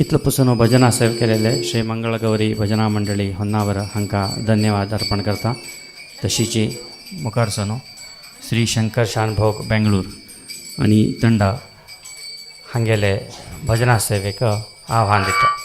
इतलो पसून भजना सेव केलेले श्री मंगळगौरी भजना मंडळी होन्नावर हांकां धन्यवाद अर्पण करता. तशीची मुखार सनो श्री शंकर शानभोग बेंगळूर आनी तंडा हांगेले भजना सेवेक आव्हान दिता.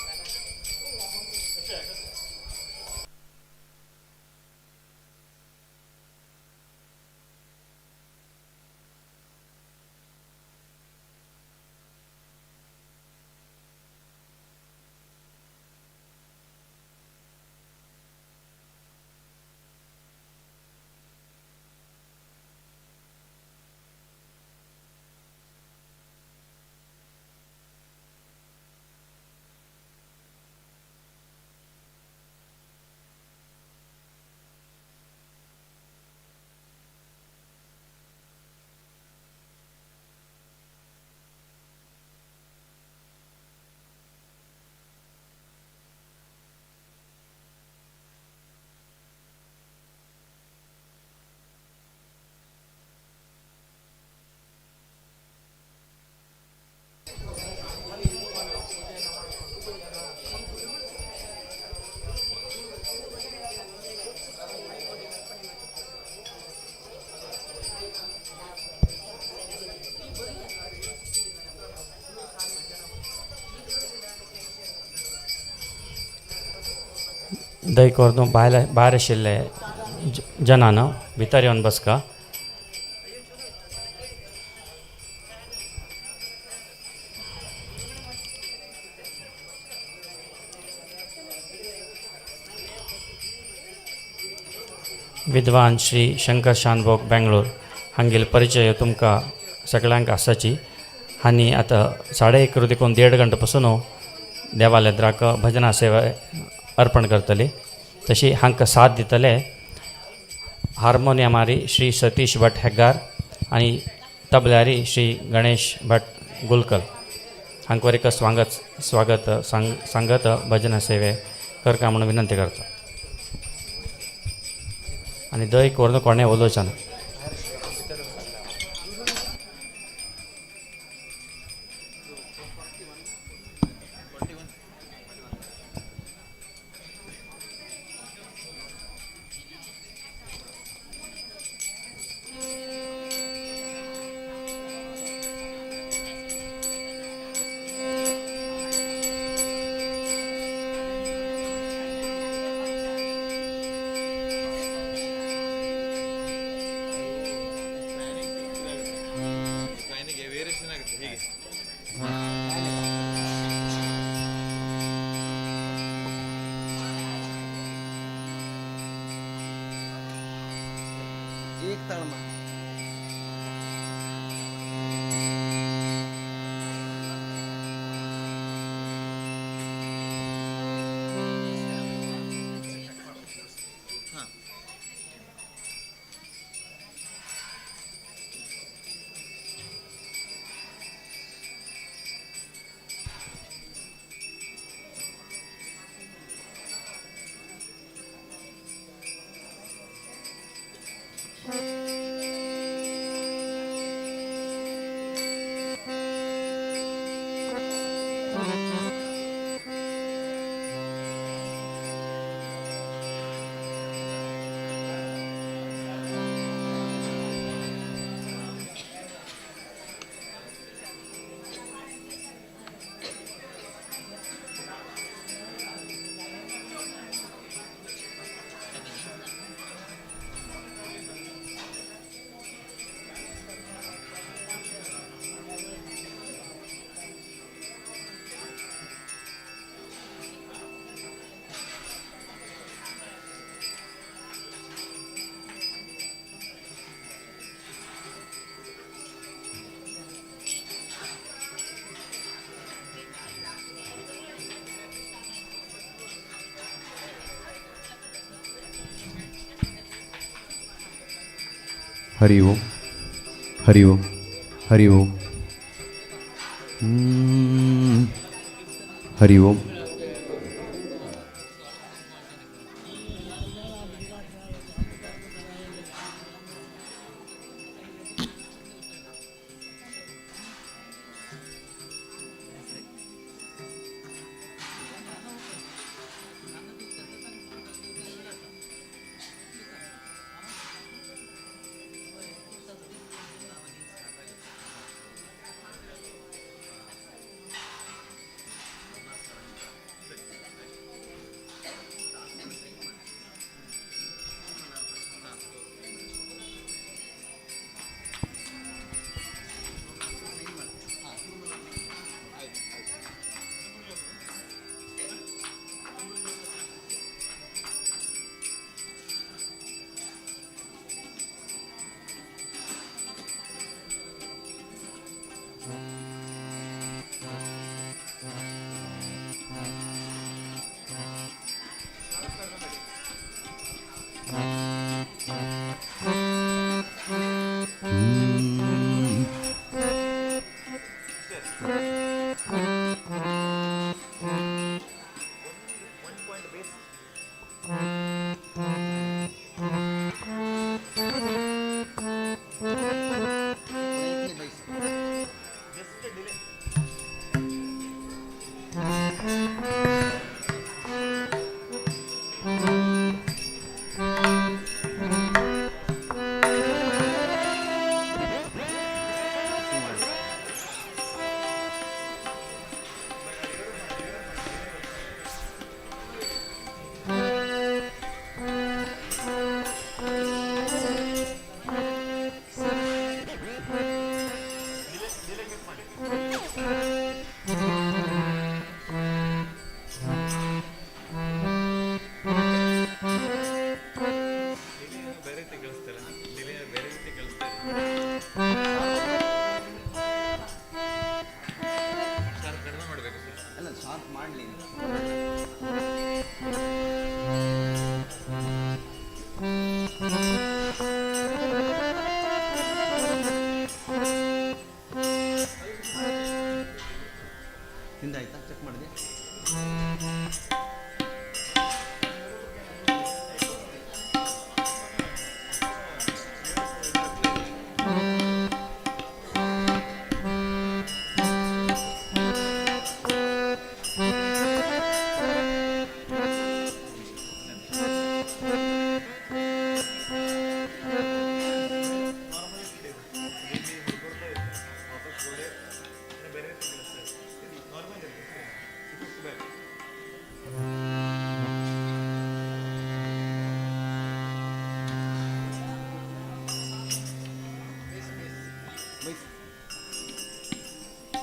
दय करून भायर भायर आशिल्ले जनान भितर येवन बसका. विद्वान श्री शंकर शानभोग बेंगळूर हांगेलो परिचय तुमकां सगळ्यांक आसाची. आनी आतां 1:30 देखून 1.5 घंटा पसून देवालयांत भजना सेवा अर्पण करतली. तशी हांकां साथ दितले हार्मोनियमारी श्री सतीश भट हेग्गार आनी तबल्यारी श्री गणेश भट गुलकल हांकां एक स्वागत स्वागत सांगत भजन सेवे करका म्हणून विनंती करता. आनी दय करून कोणें उलोवचें ना. हरि ओम हरि ओम हरि ओम हरि ओम।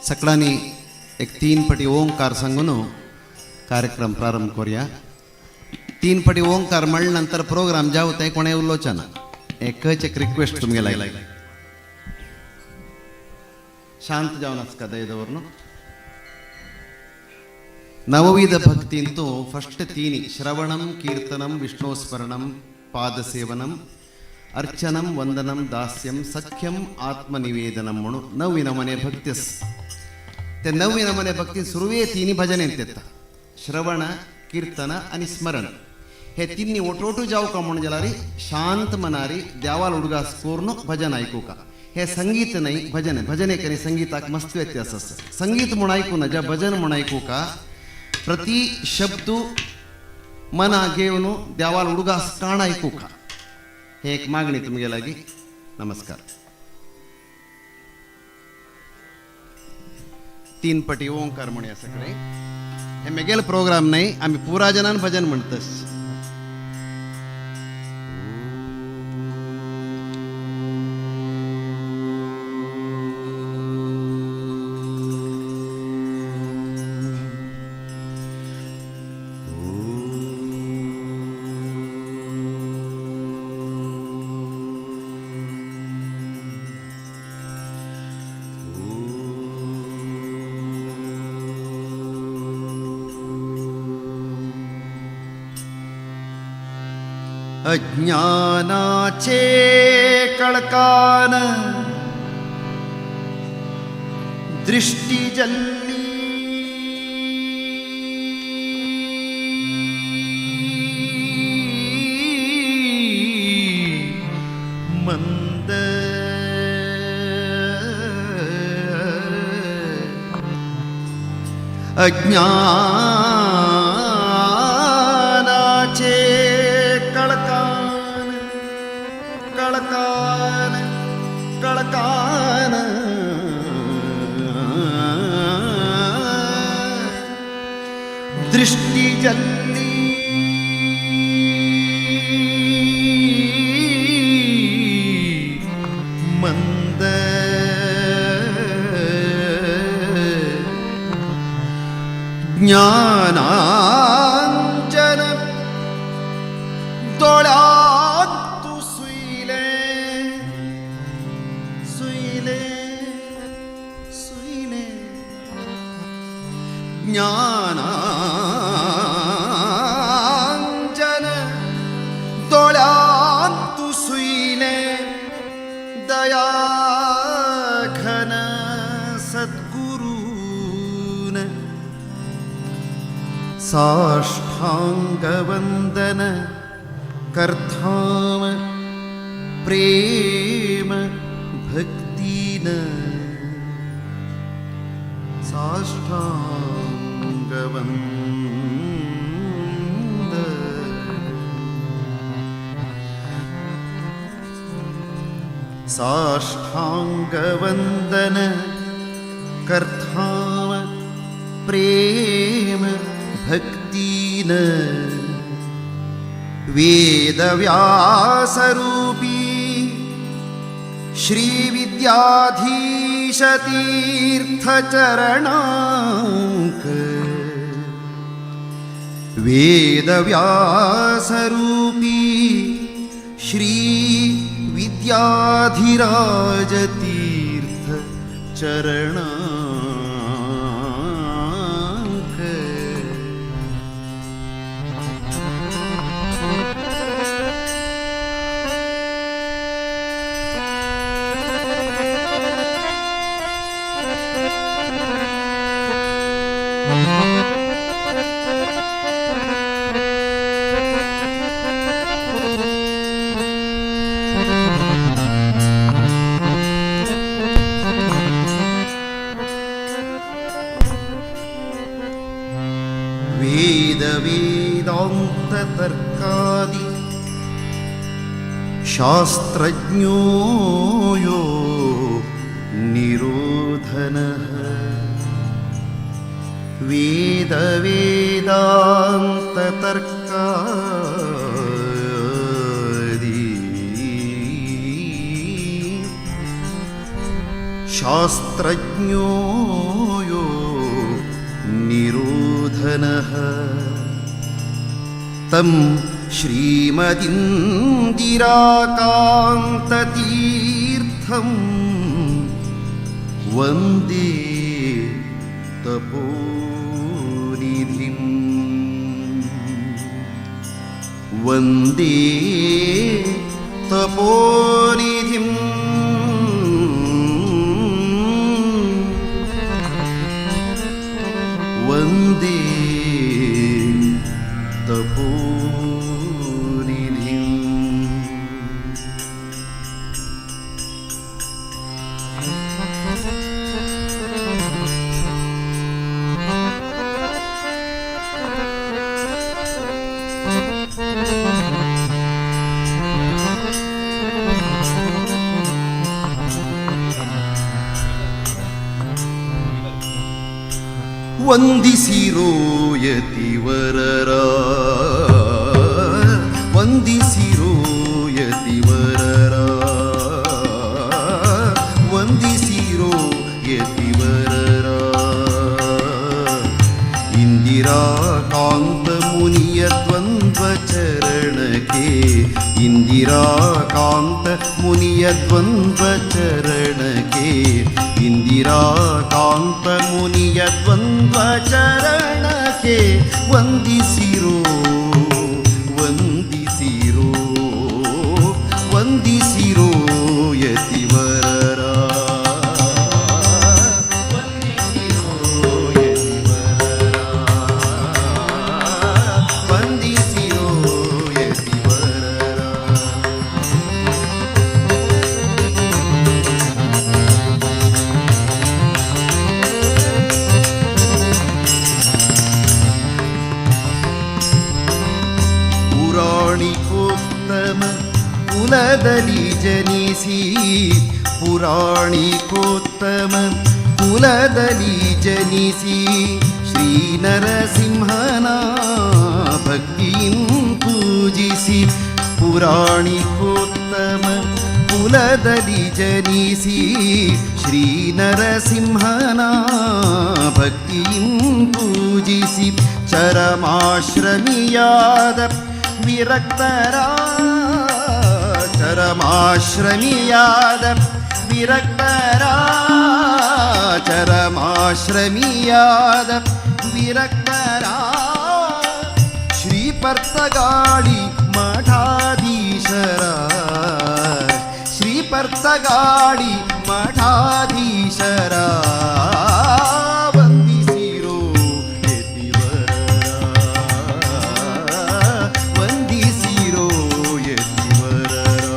सकळांनी एक 3 पटी ओंकार सांगून कार्यक्रम प्रारंभ करूया. 3 पटी ओंकार म्हणल्या नंतर प्रोग्राम जावं ते कोणें उलोवचें ना. एकच एक रिक्वेस्ट तुमगे लागली, शांत जावन आसका दय दवरून. नवविध भक्तींतु फस्ट 3 श्रवणम कीर्तनम विष्णुस्मरणम पादसेवनम अर्चनम वंदनम दास्यम सख्यम आत्मनिवेदनम म्हणून नवी नमने भक्तीस. ते नवी नमने भक्ती सुरवे 3 भजने येता, श्रवण कीर्तन आणि स्मरण. हे तिन्ही ओटोटू जाऊ का म्हणून जाल्यार शांत मनारी देवाल उडगास करून भजन ऐकू का. हे संगीत नाही भजन, भजने आणि संगीताक मस्त व्यत्यास आसा. संगीत म्हूण ऐकू ना ज्या भजन म्हूण ऐकू का प्रति शब्द मना घेवन देवाल उडगास काण ऐकू का. हे एक मागणी तुमगे लागी. नमस्कार. 3 पटी ओंकार म्हणया सगळे. हे मेगेल प्रोग्राम नाही, आम्ही पुरा जनान भजन म्हणतस. अज्ञानाचे कळकान दृष्टी जल्ली मंद अज्ञानाचे कळकान कळकान कळकान दृष्टी जल्ली मंद ज्ञानांजन दोळ्यात तू सुईले सुईले सुईले ज्ञानांजन दोळ्यात तू सुईले दया घन सद्गुरून साष्टांगवंदन करथाम प्रेम भक्तीन साष्टांगवंदन साष्टाङ्गवन्दन कर्थाम प्रेम भक्तिन वेदव्यासरूपी श्रीविद्याधीशतीर्थचरणाङ्क वेदव्यासरूपी श्री विद्याधिराजतीर्थ चरणांक। वेद वेदांत तर्कादि शास्त्रज्ञो यो निरोधनः वेद वेदांत तर्कादि शास्त्रज्ञो यो निरोधनः तं श्रीमदिन्दिराकान्ततीर्थं वन्दे तपोनिधिं वन्दे तपोनिधिम्। वन्दे तपोनिधिम्। ವಂದಿಸಿರೋ ಯತಿವರರ ವಂದಿಸಿರೋ ಯತಿವರರ ವಂದಿಸಿರೋ ಯತಿವರರ ಇಂದಿರಾಕಾಂತ ಮುನಿಯ ದ್ವಂದ್ವ ಚರಣಕ್ಕೆ ಇಂದಿರಾಕಾಂತ ಮುನಿಯ ದ್ವಂದ್ವ ಚರಣಕ್ಕೆ ಇಂದಿರಾಕಾಂತ ಮುನಿಯ ದ್ವಂದ್ವ ಚರಣಕ್ಕೆ ವಂದಿಸಿರೋ ವಂದಿಸಿರೋ ವಂದಿಸಿರೋ ಯತಿವರರ ವಂದಿಸಿರೋ ಯತಿವರರ ವಂದಿಸಿರೋ ಯತಿವರರ. ಪುರಾಣಿಕೋತ್ತಮ ಕುಲದಲ್ಲಿ ಜನಿಸಿ ಪುರಾಣಿಕೋತ್ತಮ ಕುಲದಲ್ಲಿ ಜನಿಸಿ ಶ್ರೀ ನರಸಿಂಹನ ಭಕ್ತಿಯಿಂ ಪೂಜಿಸಿ ಪುರಾಣಿಕೋತ್ತಮ ಕುಲದಲ್ಲಿ ಜನಿಸಿ ಶ್ರೀ ನರಸಿಂಹನ ಭಕ್ತಿಯಿಂ ಪೂಜಿಸಿ ಚರಮಾಶ್ರಮಿಯಾದ ವಿರಕ್ತರ ಚರಮಾಶ್ರಮಿಯಾದ ವಿರಕ್ತರ ಚರಮಾಶ್ರಮಿಯಾದ ವಿರಕ್ತರ ಶ್ರೀ ಪರ್ತಗಾಳಿ ಮಠಾಧೀಶರ ಶ್ರೀ ಪರ್ತಗಾಳಿ ಮಠಾಧೀಶರ ವಂದಿಸಿರೋ ಯತಿವರರ ವಂದಿಸಿರೋ ಯತಿವರರ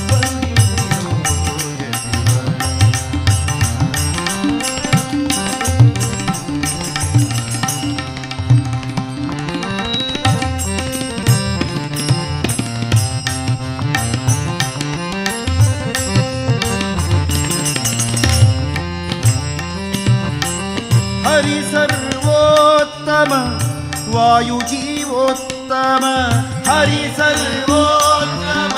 ವಂದಿಸಿರೋ ಯತಿವರರ. ಸರ್ವೋತ್ತಮ ವಾಯುಜೀವೋತ್ತಮ ಹರಿ ಸರ್ವೋತ್ತಮ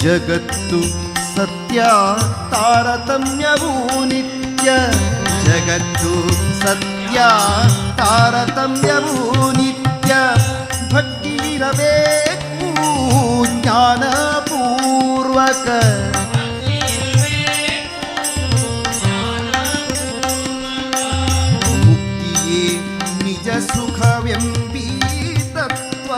ಜಗತ್ತು ಸತ್ಯ ತಾರತಮ್ಯವೂ ನಿತ್ಯ ಜಗತ್ತು ಸತ್ಯ ತಾರತಮ್ಯವೂ ನಿತ್ಯ ಭಕ್ತಿಯಿರಬೇಕು ಜ್ಞಾನಪೂರ್ವಕ ಮುಕ್ತಿಯೇ ನಿಜ ಸುಖವೆಂಬೀ ತತ್ವ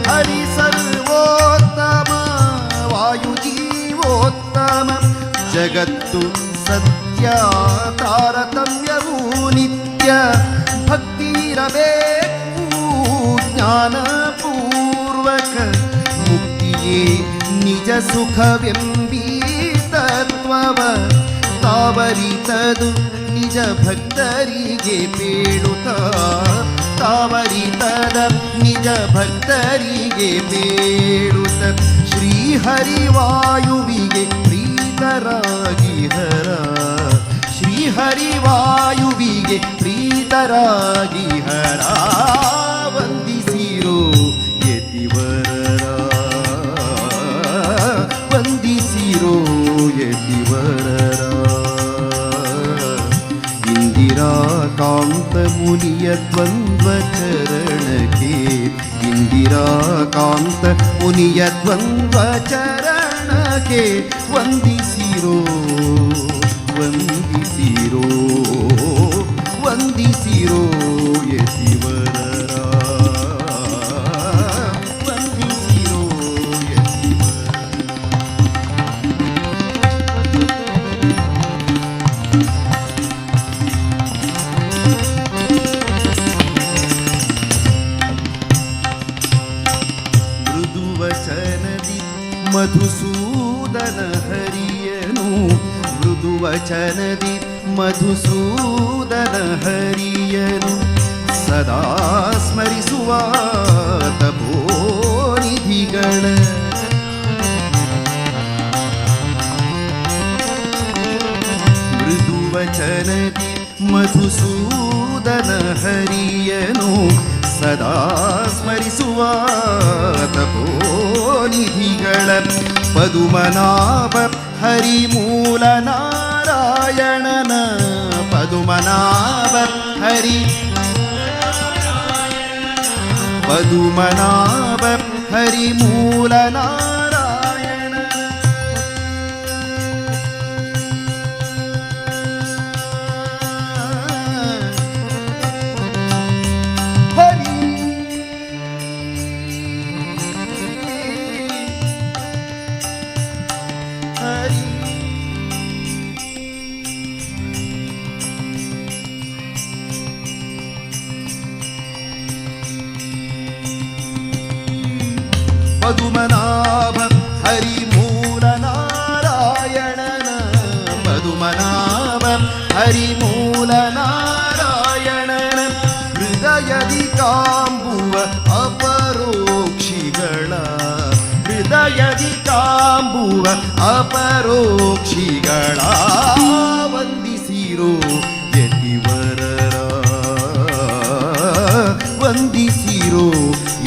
ಹರಿ ಸರ್ವೋತ್ತಮ ವಾಯುಜೀವೋತ್ತಮ ಜಗತ್ತು ಸತ್ಯ ತಾರತಮ್ಯವೂ ನಿತ್ಯ ಭಕ್ತಿಯಿರಬೇಕು ಜ್ಞಾನಪೂರ್ವಕ ಮುಕ್ತಿಯೇ ನಿಜ ಸುಖವೆಂಬೀ ತತ್ವವ ತಾವರಿತದು ನಿಜ ಭಕ್ತರಿಗೆ ಪೇಳುತ್ತ ತಾವರಿತದ ನಿಜ ಭಕ್ತರಿಗೆ ಬೇಡುತ್ತ ಶ್ರೀಹರಿವಾಯುವಿಗೆ ಪ್ರೀತರಾಗಿ ಹರ ಶ್ರೀಹರಿವಾಯುವಿಗೆ ಪ್ರೀತರಾಗಿ ಹರ ವಂದಿಸಿರೋ ಯತಿವರರ ವಂದಿಸಿರೋ ಯತಿವರರ ಇಂದಿರಾಕಾಂತ ಮುನಿಯ ದ್ವಂದ್ವ ಚರಣಕ್ಕೆ ಇಂದಿರಾಕಾಂತ ಮುನಿಯ ದ್ವಂದ್ವ ಚರಣಕ್ಕೆ ವಂದಿಸಿರೋ ವಂದಿಸಿರೋ ವಂದಿಸಿರೋ ಯತಿವರರ ವಂದಿಸಿರೋ ಯತಿವರರ. ಮೃದುವಚನದಿ ಮಧುಸೂದನ ಹರಿಯನು ಮೃದುವಚನದಿ ಮಧುಸೂದನ ಹರಿಯನು ಸದಾ ಸ್ಮರಿಸುವ ತಪೋನಿಧಿಗಳ ಮೃದುವಚನದಿ ಮಧುಸೂದನ ಹರಿಯನು ಸದಾ ಸ್ಮರಿಸುವ ತಪೋನಿಧಿಗಳ ಪದುಮನಾಭ ಹರಿಮೂಲ ನಾರಾಯಣನ ಪದುಮನಾಭ ಹರಿ ಪದುಮನಾಭ ಹರಿಮೂಲ ನಾರಾಯಣ ಹರಿ ಹರಿ ಪದುಮನಾಭ ಹರಿಮೂಲ ನಾರಾಯಣನ ಪದುಮನಾಭ ಹರಿಮೂಲ ನಾರಾಯಣನ ಹೃದಯದಿ ಕಾಂಬುವ ಅಪರೋಕ್ಷಿಗಳ ಹೃದಯದಿ ಕಾಂಬುವ ಅಪರೋಕ್ಷಿಗಳ ವಂದಿಸಿರೋ ಯತಿವರರ ವಂದಿಸಿರೋ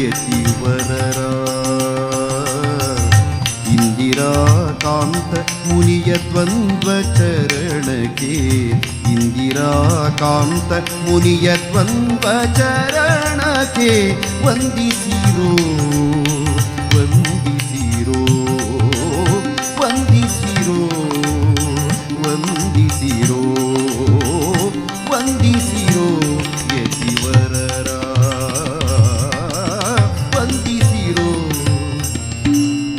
ಯತಿವರರ ಇಂದಿರಾಕಾಂತ ಮುನಿಯ ದ್ವಂದ್ವ ಚರಣಕ್ಕೆ ಇಂದಿರಾಕಾಂತ ಮುನಿಯ ದ್ವಂದ್ವ ಚರಣಕ್ಕೆ ವಂದಿಸಿರೋ ವಂದಿಸಿರೋ ವಂದಿಸಿರೋ ವಂದಿಸಿರೋ ವಂದಿಸಿರೋ ಯತಿವರರ ವಂದಿಸಿರೋ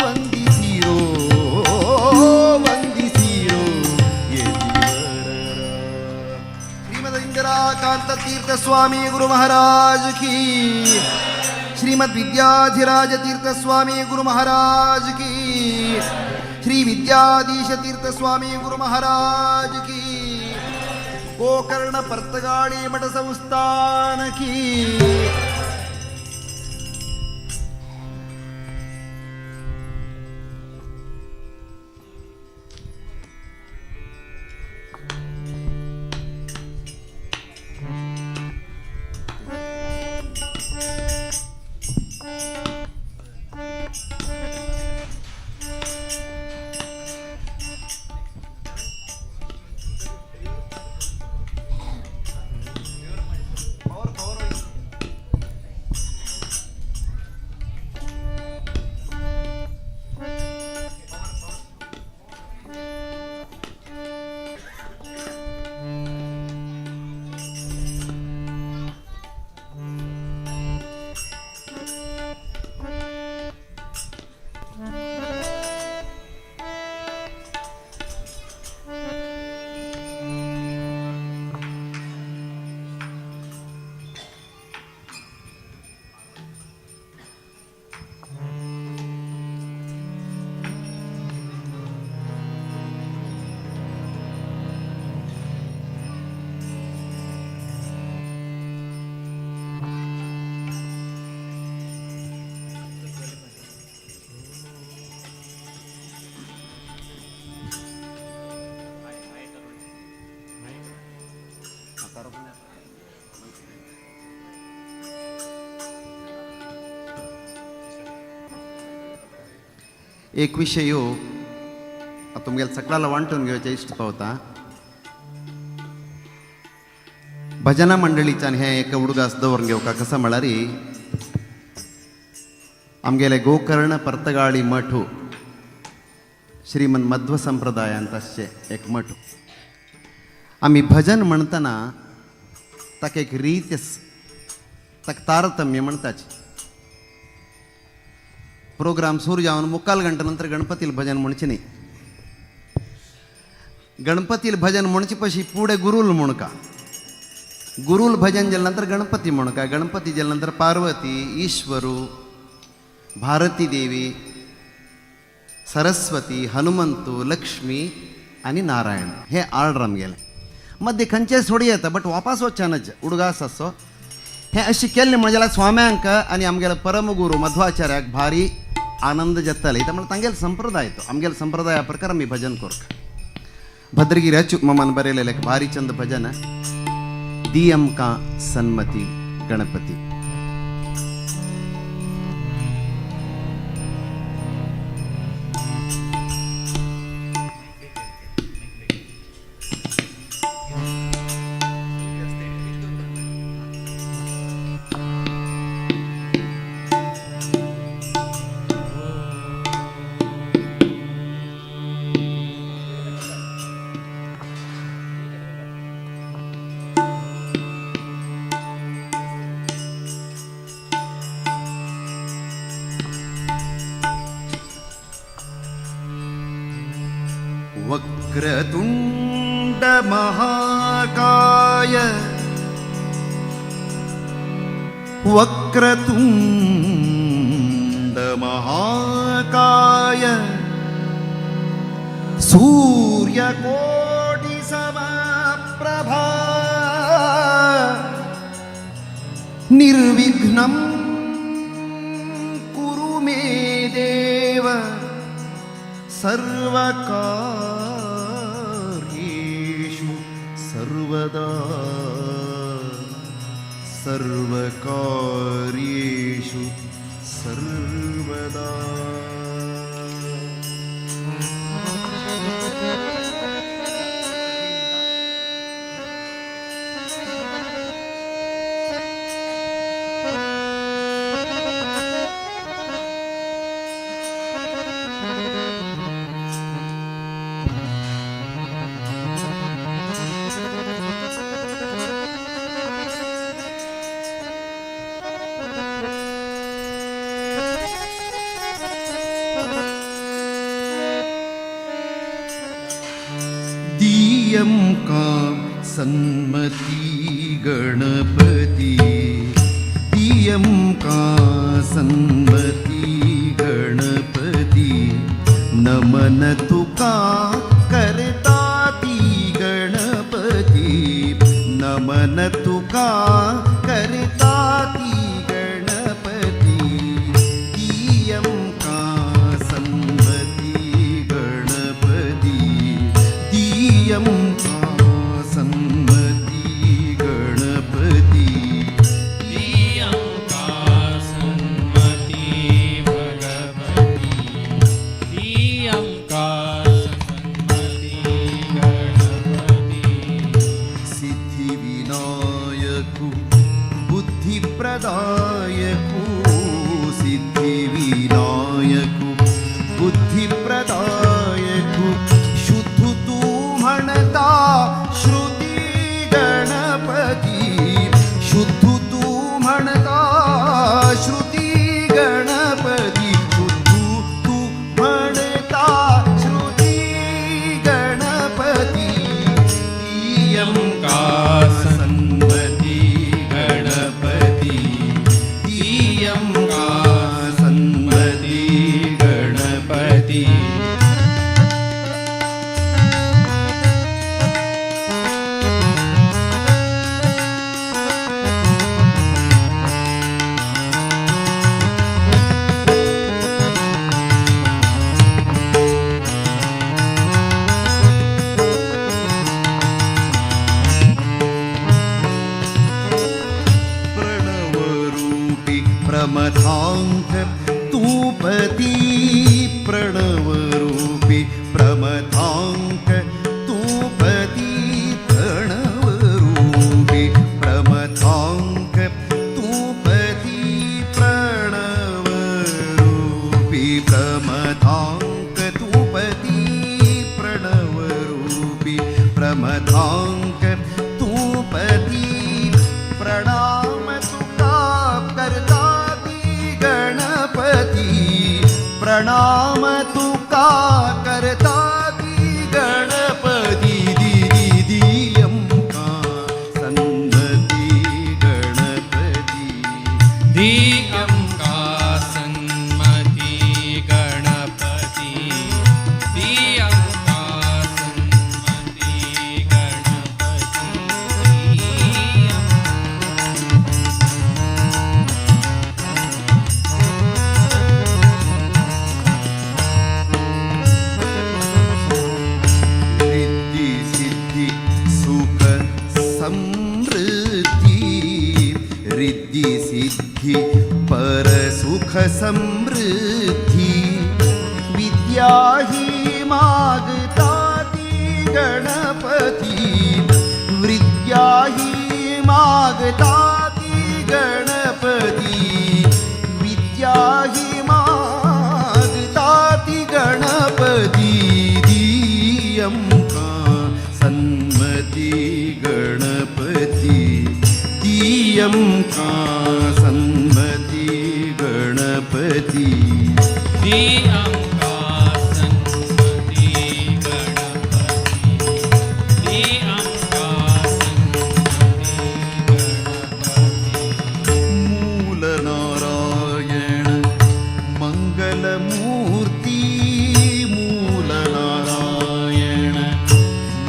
ವಂದಿಸಿರೋ ವಂದಿಸಿರೋ ಯತಿವರರ. ಶ್ರೀಮದ್ ಇಂದಿರಾಕಾಂತ ತೀರ್ಥ ಸ್ವಾಮಿ ಗುರು ಮಹಾರಾಜ್ ಕಿ, ಶ್ರೀಮದ್ ವಿದ್ಯಾಧಿರಾಜ ತೀರ್ಥ ಸ್ವಾಮಿ ಗುರು ಮಹಾರಾಜ್ ಕಿ, ಶ್ರೀ ವಿದ್ಯಾಧೀಶ ತೀರ್ಥ ಸ್ವಾಮಿ ಗುರು ಮಹಾರಾಜ್ ಕಿ, ಗೋಕರ್ಣ ಪರ್ತಗಾಳಿ ಮಠ ಸಂಸ್ಥಾನ ಕಿ. एक विशय तुमगेले सकळाला वांटून घेवचे इश्ट पावता. भजना मंडळीच्यान हें एक उडगास दवरून घेवका. कसं म्हळ्यार आमगेले गोकर्ण पर्तगाळी मठ श्रीमन मध्व संप्रदायांत आसचें एक मठ. आमी भजन म्हणटना ताका एक रीत, ताका तारतम्य म्हणटाची. प्रोग्राम सुरू जावन मुक्काल घंटे नंतर गणपतील भजन म्हणचे न्ही. गणपतील भजन म्हणचे पशी पुढे गुरुल म्हणका, गुरुल भजन जाल्या नंतर गणपती म्हणका, गणपती जाल्या नंतर पार्वती, ईश्वरू, भारती देवी, सरस्वती, हनुमंतू, लक्ष्मी आनी नारायण हे आर्डर आमगेलें. मध्य खंयचेय सोडी येता बट वापास वचनच उडगास आसो. हें अशें केल्लें म्हणजे जाल्यार स्वाम्यांक आनी आमगेल्या परमगुरू मध्वाचार्याक भारी आनंद जाताले. कित्याक म्हणल्यार तांगेलो संप्रदाय तो, आमगेल्या संप्रदाया प्रकार आमी भजन करता. भद्रगिरी अच्युत मामान बरयलेलें एक भारी चंद भजन, दी आमकां सन्मती गणपती. वक्रतुंड महाकाय वक्रतुंड महाकाय सूर्यकोटि समप्रभा निर्विघ्नं कुरु मे देव सर्वकार्येषु सर्वदा सर्वकार्येषु सर्वदा. दीयं का सन्मती गणपती दीयं का सन्मती गणपती नमन तुका करता ती गणपती नमन तुका करता ती गणपती दीयं का सन्मती गणपती दीयं का सन्मती गणपती दीयं का सन्मती भगवती दीयं का सन्मती गणपती सिद्धिविनायकु बुद्धिप्रदायकु सिद्धिविनायकु बुद्धिप्रदायकु शुद्ध तू म्हणता श्रुती गणपती शुद्ध तू म्हणता श्रुती गणपती शुद्ध तू म्हणता श्रुती गणपती दीयं का सन्मती गणपती दीयं का सन्मती गणपती. प्रमथांक तूपती प्रणवरूपी प्रमथांक तूपती प्रणाम तुका करताती गणपती प्रणाम तुका करताती गणपती दी दीयंका सन्मती गणपती दीयंका सन्मती गणपती दीयंका सन्मती गणपती. रिद्धि सिद्धि सुख समृद्धि रिद्धि सिद्धि पर सुख समृद्धि विद्या ही मागताती गणपती विद्या ही मागताती गणपती विद्या ही मागताती गणपती दीयंका सन्मती गणपती दीयंका सन्मती गणपती दीयंका सन्मती गणपती दीयंका सन्मती गणपती. मूल नारायण मंगलमूर्ती मूल नारायण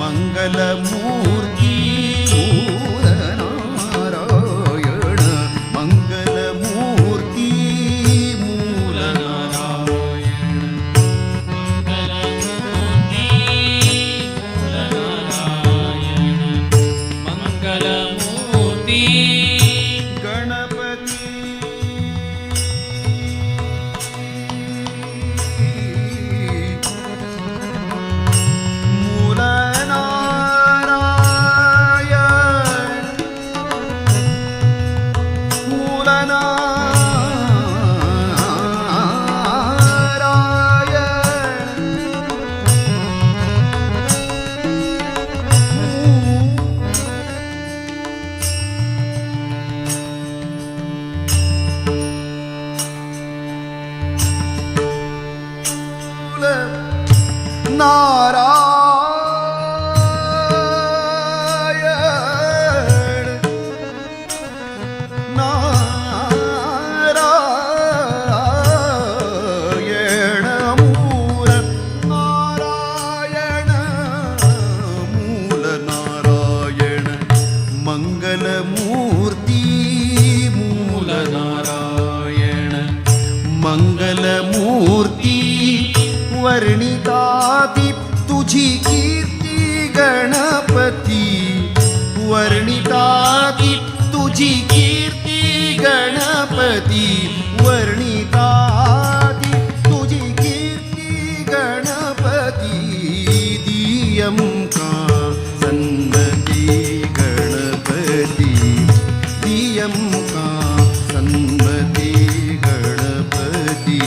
मंगलमूर्ती मूल नारायण मंगलमूर्ती मूल नारायण मंगलमूर्ति मूलनारायण मंगलमूर्ति गणपती मूल नारायण मूल नारायण मूल नारायण नारायण मूल नारायण मूल नारायण मंगलमूर्ती मूल नारायण मंगलमूर्ती वर्णिताती तुझी कीर्ती गणपती वर्णिताती तुझी कीर्ती गणपती वर्णिताती तुझी कीर्ती गणपती दीयंका सन्मती गणपती दीयंका सन्मती गणपती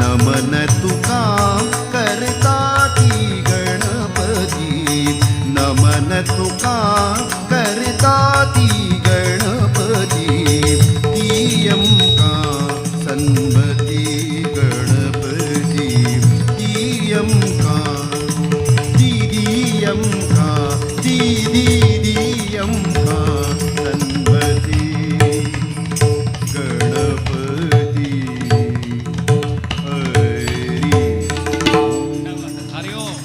नमन तुका करताती गणपती नमन तुका करताती गणपती दीयंका सन्मती गणपती दीयंका दीयंका दीयंका सन्मती गणपती हरी. हरि ओम.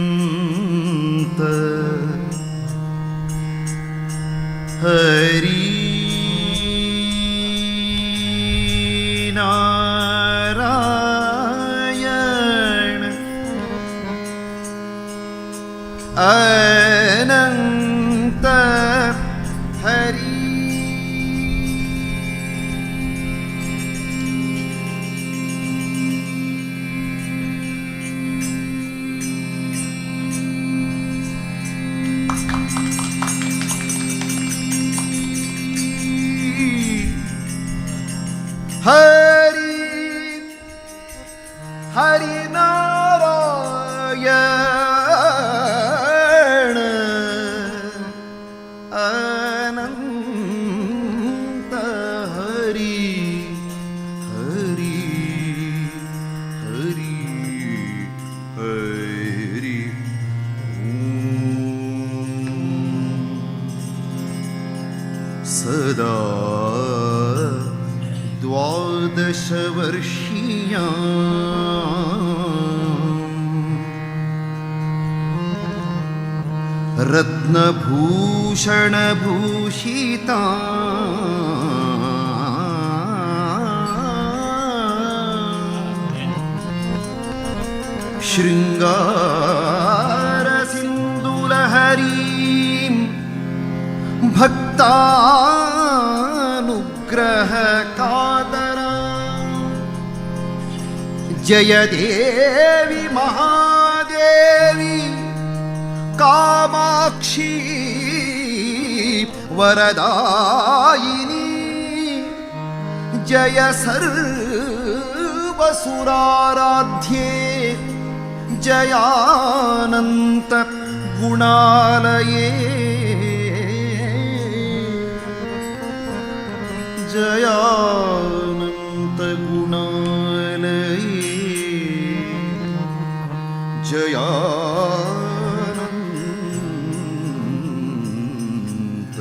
ಅನಂತ ಹರಿ ನಾರಾಯಣ ಅನಂತ ಹರಿ. ಹರಿ ಹರಿ ನಾರಾಯಣ ಅನಂತ ಹರಿ ಹರಿ ಹರಿ ಹರಿ ಸದಾ द्वादशवर्षीया रत्नभूषणभूषिता शृङ्गारसिन्धुलहरीं भक्तानुग्रहकातरा जय देवी महादेवी कामाक्षी वरदायिनी जय सर्वसुराराध्ये जयानन्त गुणालये जयानन्त गुणालये जयानन्त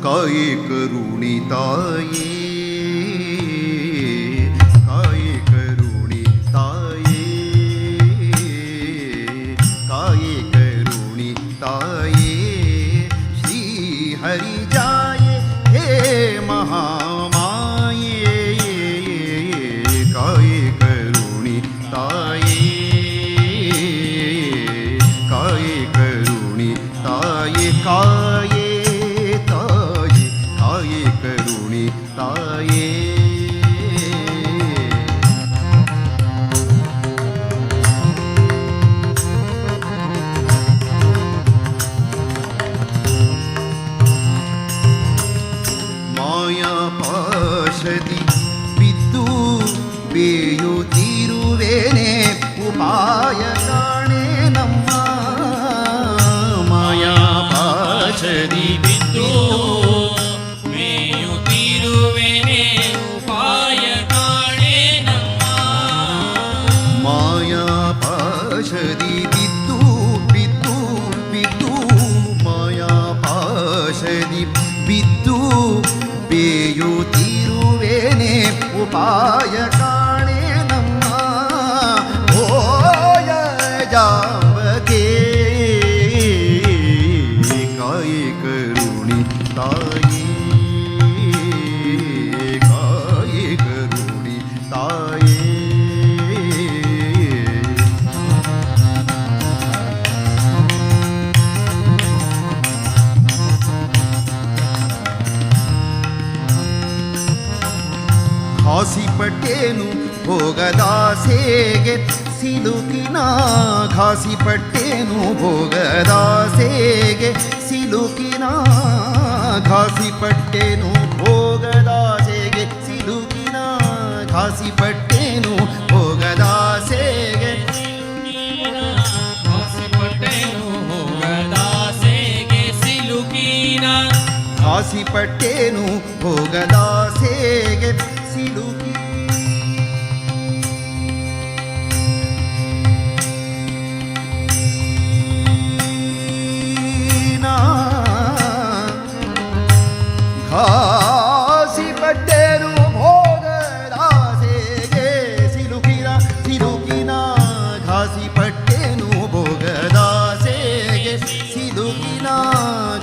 काये करुणिताये काये करुणिताये काये करुणिताये श्री हरि जाये हे महामाये काये करुणिताये काये करुणिताये काये ताये करुणी ताये माया पाशदी बिದ್ದು ಬೇಯುತ್ತಿರುವೇನೆ ಉಪಾಯ ಕಾಣೆ ನಮ್ಮ ಮಾಯಾ ಪಾಶದಿ ಬಿದ್ದು ಮೇಯುತ್ತಿರುವೆನೆ ಉಪಾಯ ಕಾಣೆ ನಮ್ಮ ಮಾಯಾ ಪಾಶದಿ ಬಿದ್ದು ಬಿದ್ದು ಬಿದ್ದು ಮಾಯಾ ಪಾಶದಿ ಬಿದ್ದು ಬೇಯುತ್ತಿರುವೇನೆ ಉಪಾಯ ಕಾಣೆ ನಮ್ಮ ಓಯ ಜಾಂಬಕೆ ಕಾಯೆ ಕರುಣಿ ತಾಯಿ ಕಾಯೆ ಕರುಣಿ ತಾಯಿ ಹಾಸಿಪಟ್ಟೇನು ಭೋಗದಾಸೆಗೆ ಸಿಲುಕಿನ ಘಾಸಿಪಟ್ಟೇನು ಭೋಗದಾಸೆಗೆ ಸಿಲುಕಿನ ಘಾಸಿಪಟ್ಟೇನು ಭೋಗದಾಸೆಗೆ ಸಿಲುಕಿನ ಘಾಸಿಪಟ್ಟೇನು ಭೋಗದಾಸೆಗೆ ಘಾಸಿಪಟ್ಟೇನು ಭೋಗದಾಸೆಗೆ ಸಿಲುಕಿನ ಘಾಸಿಪಟ್ಟೇನು ಭೋಗದಾಸೆಗೆ ಸಿಲುಕಿ ಘಾಸಿಪಟ್ಟೇನು ಭೋಗದಾಸೆಗೆ ಸಿಲುಕಿನ ಸಿಲುಕಿನ ಘಾಸಿಪಟ್ಟೇನು ಭೋಗದಾಸೆಗೆ ಸಿಲುಕಿನ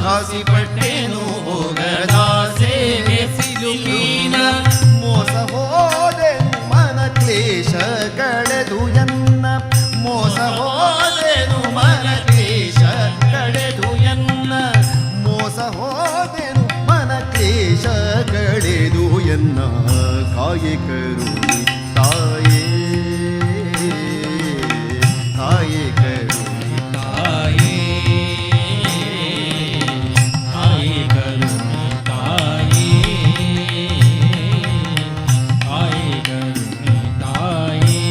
ಘಾಸಿಪಟ್ಟೇನು ಭೋಗದಾಸೆಗೆ ಸಿಲುಕಿನ ಮೋಸ ಹೋದೆನು ಮನ ಕ್ಲೇಶ ಕಳೆದು ಎನ್ನ ಮೋಸ ಹೋದೆನು ಮನ ಕ್ಲೇಶ ಕಳೆದು ಎನ್ನ ಮೋಸ ಹೋದೆನು ಮನ ಕ್ಲೇಶ ಕಳೆದು ಎನ್ನ ಕಾಯೆ ಕರುಣಿ ತಾಯೇ ತಾಯೇ ಕರುಣಿ ತಾಯೇ ತಾಯೇ ಕರುಣಿ ತಾಯೇ ತಾಯೇ ಕರುಣಿ ತಾಯೇ.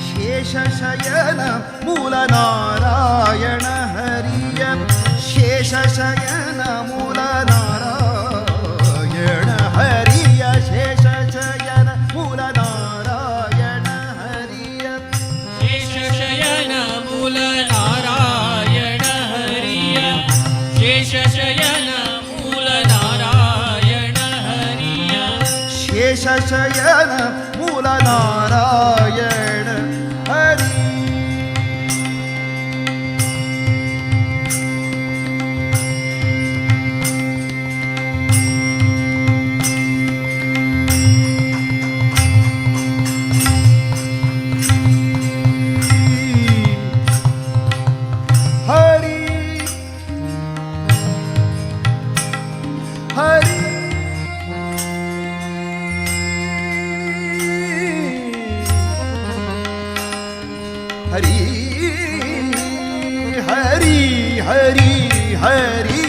ಶೇಷಶಯನ ಮೂಲ ನಾರಾಯಣ ಹರಿಯ ಶೇಷಶಯನ ಮೂಲ ನಾರಾಯಣ ಹರಿಯ ಶೇಷಶಯನ ಮೂಲ ನಾರಾಯಣ ಹರಿಯ ಶೇಷಶಯನ ಮೂಲ ನಾರಾಯಣ ಹರಿಯ ಶೇಷಶಯನ ಮೂಲ ನಾರಾಯಣ ಹರಿಯ ಶೇಷಶಯನ ಮೂಲ ನಾರಾಯಣ ಹರಿ ಹರಿ ಹರಿ ಹರಿ ಹರಿ ಹರಿ ಹರಿ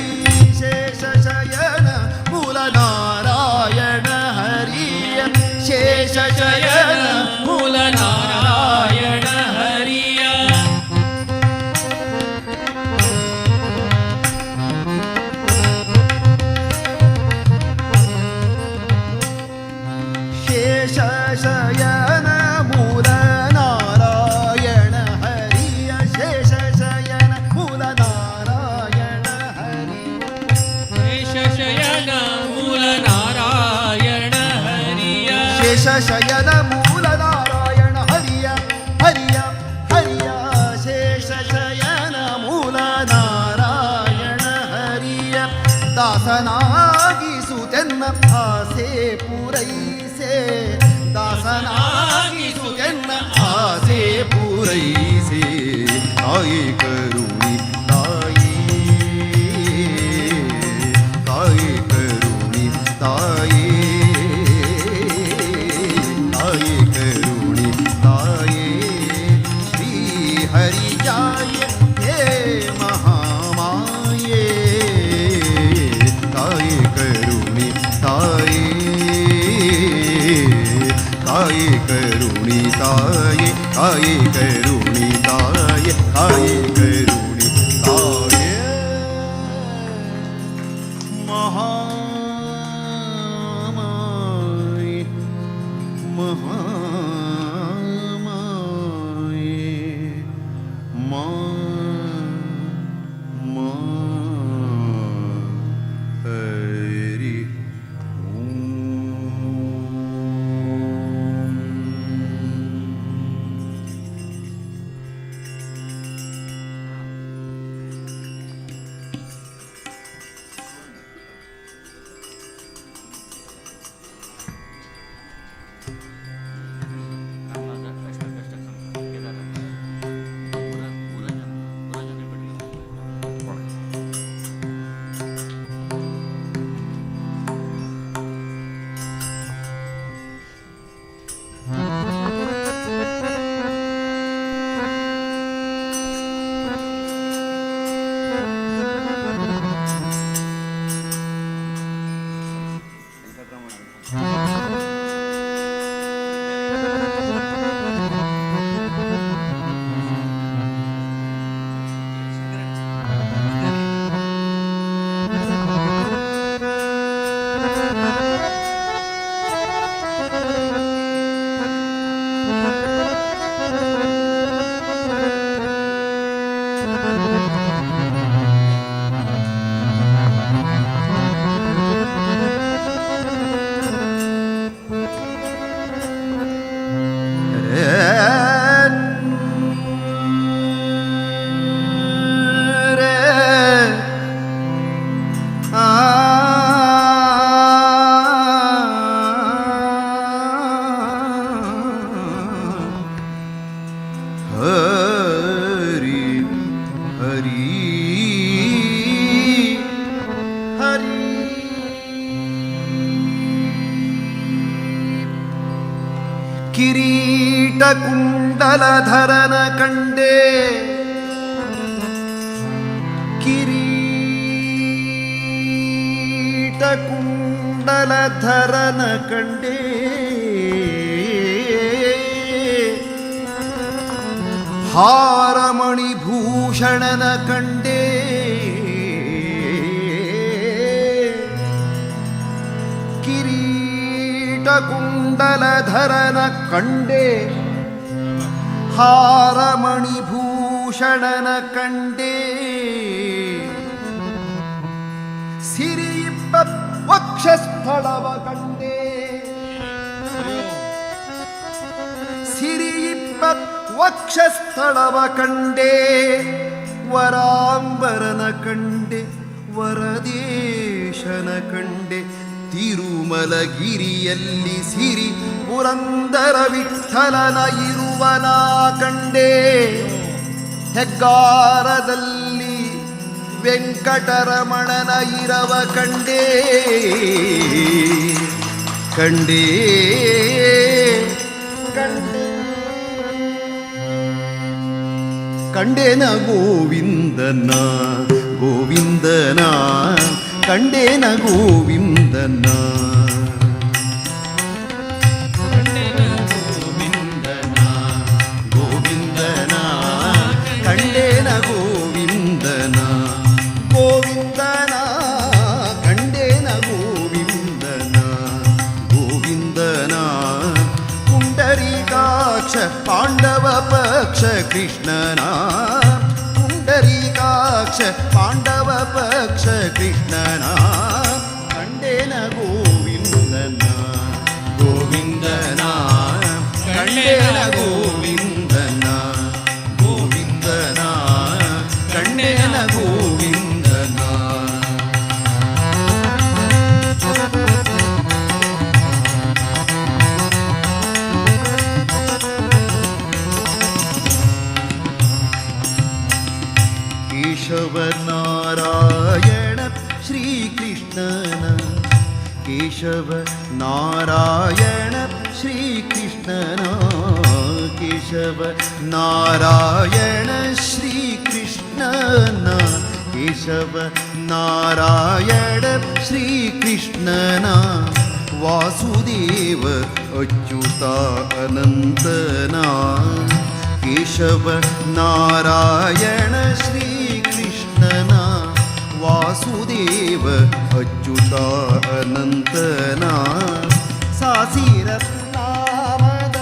ಶೇಷಶಯನ ಮೂಲ ನಾರಾಯಣ ಹರಿಯ ಶೇಷಶಯನ ಮೂಲ ನಾರಾಯಣ ಹರಿಯ ಶೇಷಶಯನ ಮೂಲ ನಾರಾಯಣ ಹರಿಯ ಶೇಷಶಯನ ಮೂಲ ನಾರಾಯಣ ಹರಿ ಶೇಷಶಯನ ಮೂಲ ನಾರಾಯಣ ಹರಿಯ ಶೇಷಶಯನ ಮೂಲ ನಾರಾಯಣ ಹರಿಯ ಹರಿಯ ಹರಿಯ ಶೇಷಶಯನ ಮೂಲ ನಾರಾಯಣ ಹರಿಯ ದಾಸನಾಗಿಸುತ್ತೆನ್ನ ಆಸೆ ಪೂರೈಸೆ ದಾಸನಾಗಿಸುತ್ತೆನ್ನ ಆಸೆ ಪೂರೈಸೆ ತಾಯಿ ಕರುಣಿ ತಾಯಿ ತಾಯಿ ಕರುಣಿ ತಾಯಿ ತಾಯಿ ಕರುಣಿ ತಾಯಿ ಶ್ರೀ ಹರಿಯಾಯ ಹೇ ಮಹಾಮಾಯೇ ತಾಯಿ ಕರುಣಿ ತಾಯಿ ತಾಯಿ ಕರುಣಿ ತಾಯಿ ತಾಯಿ ಕರುಣಿ ತಾಯಿ ತಾಯಿ ಕರುಣಿ ತಾಯೇ ಮಹಾಮಾಯೆ ಮಹಾಮಾಯೆ ಮಾ ಮಾ ಹರಿ ಓಂ. ಕಿರೀಟ ಕುಂಡಲಧರನ ಕಂಡೆ, ಕಿರೀಟ ಕುಂಡಲಧರನ ಕಂಡೆ, ಹಾರಮಣಿ ಭೂಷಣನ ಕಂಡೆ, ಕಿರೀಟ ಕುಂಡಲಧರನ ಕಂಡೆ, ಹಾರಮಣಿ ಭೂಷಣನ ಕಂಡೆ, ಸಿರಿಯಿಪ್ಪ ವಕ್ಷಸ್ಥಳವ ಕಂಡೆ, ಸಿರಿಯಿಪ್ಪ ವಕ್ಷಸ್ಥಳವ ಕಂಡೆ, ವರಾಂಬರನ ಕಂಡೆ, ವರದೇಶನ ಕಂಡೆ, ತಿರುಮಲಗಿರಿಯಲ್ಲಿ ಸಿರಿ ಪುರಂದರ ವಿಠಲನ ಇರುವನ ಕಂಡೆ, ಹೆಗ್ಗಾರದಲ್ಲಿ ವೆಂಕಟರಮಣನ ಇರವ ಕಂಡೆ, ಕಂಡೆ ಕಂಡೆ ಕಂಡೇನ ಗೋವಿಂದನ ಗೋವಿಂದನ ಕಂಡೇನ ಗೋವಿಂದನ ಕಂಡೇನ ಗೋವಿಂದನ ಗೋವಿಂದನ ಕಂಡೇನ ಗೋವಿಂದನ ಗೋವಿಂದನ ಕಂಡೇನ ಗೋವಿಂದನ ಗೋವಿಂದನ ಪುಂಡರೀಕಾಕ್ಷ ಪಾಂಡವ ಪಕ್ಷ ಕೃಷ್ಣನ ಪುಂಡರೀಕಾಕ್ಷ ಪಾಂಡವ ಪಕ್ಷ ಕೃಷ್ಣನ ಕಂಡೇನ ಗೋವಿಂದನ ಗೋವಿಂದನ ಕಂಡೇನ ಗೋವಿಂದನ ಗೋವಿಂದನ ಕಂಡೇನ ಗೋವಿಂದನ. ಕೇಶವ ನಾರಾಯಣ ಶ್ರೀಕೃಷ್ಣನ ಕೇಶವ ನಾರಾಯಣ ಶ್ರೀಕೃಷ್ಣನ ಕೇಶವ ನಾರಾಯಣ ಶ್ರೀಕೃಷ್ಣನ ಕೇಶವ ನಾರಾಯಣ ಶ್ರೀಕೃಷ್ಣನ ವಾಸುದೇವ ಅಚ್ಯುತ ಅನಂತನ ಕೇಶವ ನಾರಾಯಣ ಶ್ರೀಕೃಷ್ಣನ ವಾಸುದೇವ ಅಚ್ಯುತ ಅನಂತನ ಸಾಸಿರ ನಾಮದ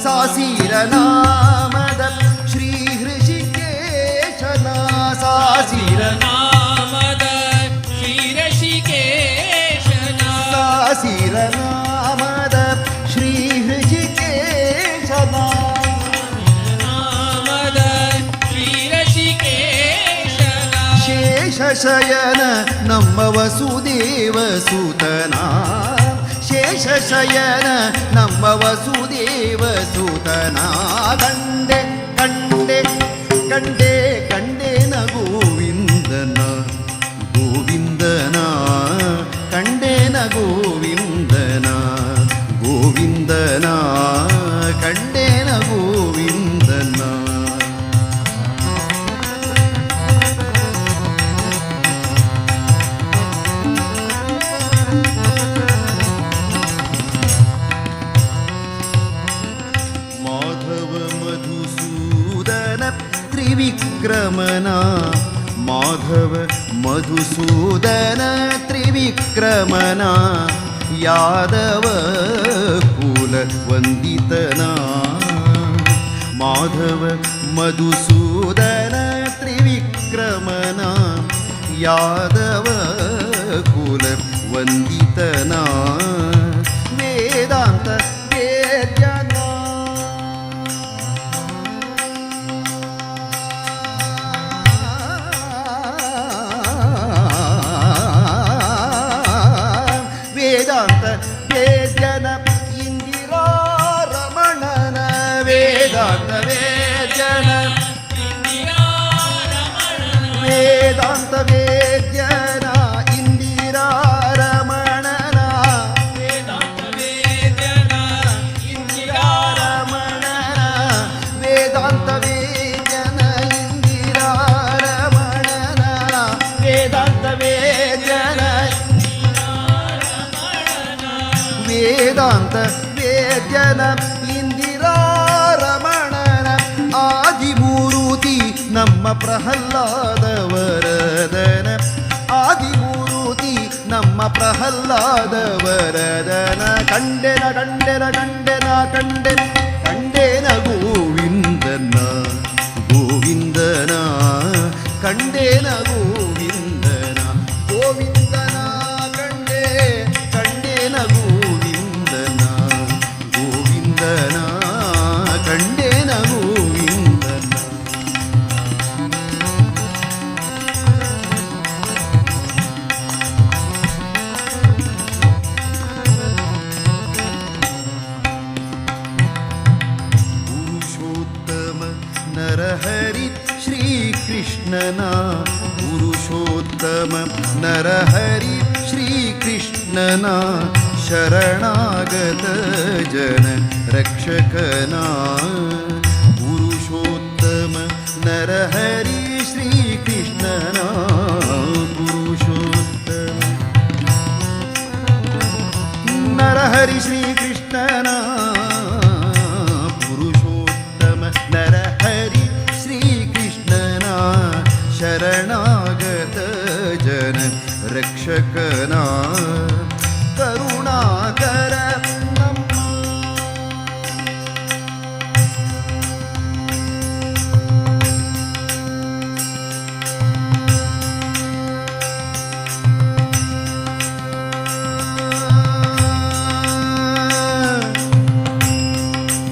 ಸಾಸಿರ ನಾಮದ ಶ್ರೀ ಹೃಷಿಕೇಶನ ಸಾಸಿರ ನಾಮದ ಶ್ರೀ ಋಷಿಕೇಶನ ಸಾಸಿರ ನಾಮದ ಶ್ರೀ ಹೃಷಿಕೇಶನ ನಾಮದ ಶ್ರೀ ಋಷಿಕೇಶನ ಶೇಷಶಯನ ನಮ್ಮ ವಸುದೇವ ಸುತನ ಶೇಷಶಯನ ನಮ್ಮ ವಸುದೇವ ಸುತನ ಕಂಡೆ ಕಂಡೆ ಕಂಡೆ ಕಂಡೇನ ಗೋವಿಂದನ ಗೋವಿಂದನ ಕಂಡೇನ ಗೋವಿಂದನ ಗೋವಿಂದನ ಕಂಡೇನ ಗೋವಿಂದನ. ತ್ರಿವಿಕ್ರಮನ ಮಾಧವ ಮಧುಸೂದನ ತ್ರಿವಿಕ್ರಮನ ಯಾದವ ಕುಲ ವಂದಿತನ ಮಾಧವ ಮಧುಸೂದನ ತ್ರಿವಿಕ್ರಮನ ಯಾದವ ಕುಲ ವಂದಿತನ ವೇದಾಂತ ವೇದ್ಯನ ವೇದಾಂತ ವೇದ್ಯನ ಇಂದಿರಾ ರಮಣನ ವೇದಾಂತ ವೇದ್ಯನ ವೇದಾಂತ ವೇದ್ಯನ ಇಂದಿರಾ ರಮಣನ ಇಂದಿರಾ ರಮಣನ ವೇದಾಂತ ವೇದ್ಯನ ಇಂದಿರಾ ರಮಣನ ವೇದಾಂತ ವೇದ್ಯನ ವೇದಾಂತ ವೇದ್ಯನ ಇಂದಿರಾ ರಮಣನ ಆದಿಮೂರುತಿ ನಮ್ಮ ಪ್ರಹ್ಲಾದ ವರದನ ಆದಿಮೂರುತಿ ನಮ್ಮ ಪ್ರಹ್ಲಾದ ವರದನ ಕಂಡೆನ ಕಂಡೆನ ಕಂಡೆನ ಕಂಡೆ ಕಂಡೇನ ಗೋವಿಂದನ ಗೋವಿಂದನ ಕಂಡೇನ ಗೋವಿಂದನ ಗೋವಿಂದನ ಕಂಡೆ ಕಂಡೇನ ಗೋವಿಂದನ ಗೋವಿಂದನ ಕಂಡೇನ ಗೋವಿಂದನ. ಪುರುಷೋತ್ತಮ ನರಹರಿ ಶ್ರೀಕೃಷ್ಣನ ಪುರುಷೋತ್ತಮ ನರಹರಿ ಶ್ರೀಕೃಷ್ಣನ ಶರಣಾಗತ ಜನ ರಕ್ಷಕನ ಪುರುಷೋತ್ತಮ ನರಹರಿ ಶ್ರೀಕೃಷ್ಣನ ಪುರುಷೋತ್ತಮ ನರಹರಿ ಶ್ರೀಕೃಷ್ಣನ ಪುರುಷೋತ್ತಮ ನರಹರಿ ಶ್ರೀಕೃಷ್ಣನ ಶರಣಾಗತ ಜನ ರಕ್ಷಕನ ಕರುಣಾಕರ ನಮ್ಮ.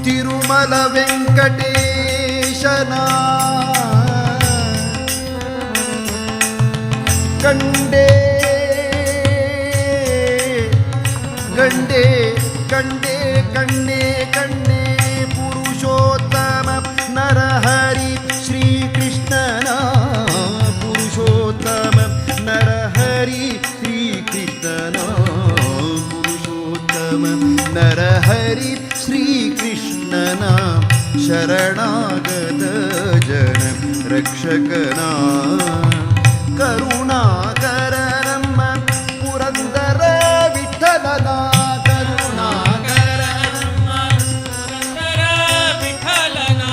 ತಿರುಮಲ ವೆಂಕಟೇಶನ ಕಂಡೆ ಕಂಡೆ ಕಂಡೆ ಕಂಡೆ ಕಂಡೆ ಪುರುಷೋತ್ತಮ ನರಹರಿ ಶ್ರೀಕೃಷ್ಣನ ಪುರುಷೋತ್ತಮ ನರಹರಿ ಶ್ರೀಕೃಷ್ಣನ ಪುರುಷೋತ್ತಮ ನರಹರಿ ಶ್ರೀಕೃಷ್ಣನ ಶರಣಾಗತ ಜನ ರಕ್ಷಕನ ಕರುಣಾಕರ ನಮ್ಮ ಪುರಂದರ ವಿಠಲನ ಕರುಣಾಕರ ವಿಠಲನ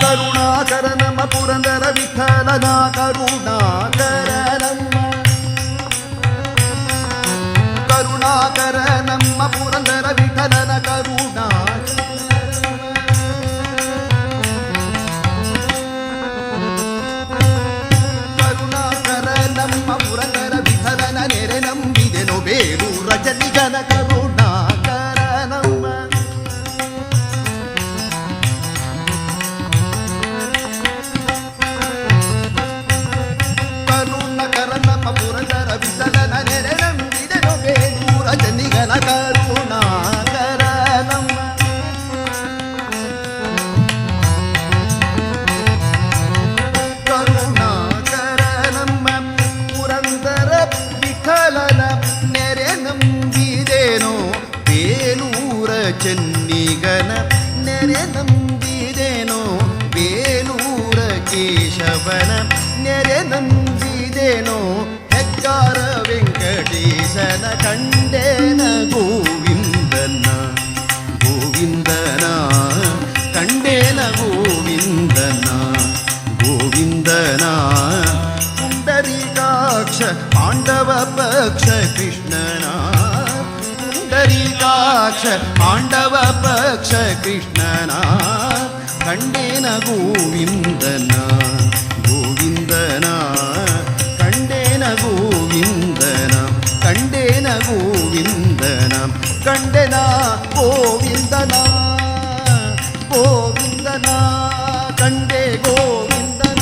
ಕರುಣಾಕರ ನಮ್ಮ ಪುರಂದರ ವಿಠಲನ ಕರುಣಾಕರ ನಮ್ಮ ಕರುಣಾಕರ ನಮ್ಮ ಪುರಂದರ ವಿಠಲನ ಕರುಣಾ ಕರುಣಾಕರ ನಮ್ಮ ಪುರಂದರ ವಿಠಲನ ನೆರೆ ನಂಬಿದೆನು ಬೇರು ರಜನಿಗನ ಕರುಣಾಕರ ನಮ್ಮ ಕರುಣಕರ ನಮ್ಮ ಪುರಂದರ ವಿಠಲನ ನೆರೆ ನಂಬಿದೆನು ಬೇರು ರಜನಿಗನ ಕರುಣಾಕರ ನಮ್ಮ ಕರುಣಾಕರ ನಮ್ಮ ಪುರಂದರ ವಿಠಲನ ನೆರೆ ನಂಬಿದೇನೋ ಬೇಲೂರ ಚೆನ್ನಿಗನ ನೆರೆ ನಂಬಿದೇನೋ ಬೇಲೂರ ಕೇಶವನ ನೆರೆ ನಂಬಿದೇನೋ ಹೆಗ್ಗಾರ ವೆಂಕಟೇಶನ ಕಂಡೇನ ಗೋವಿಂದನ ಗೋವಿಂದ ಕೃಷ್ಣನ ಕಂಡೇನ ಗೋವಿಂದನ ಗೋವಿಂದನ ಕಂಡೇನ ಗೋವಿಂದನ ಕಂಡೇನ ಗೋವಿಂದನ ಕಂಡೆನ ಗೋವಿಂದನ ಗೋವಿಂದನ ಕಂಡೆ ಗೋವಿಂದನ.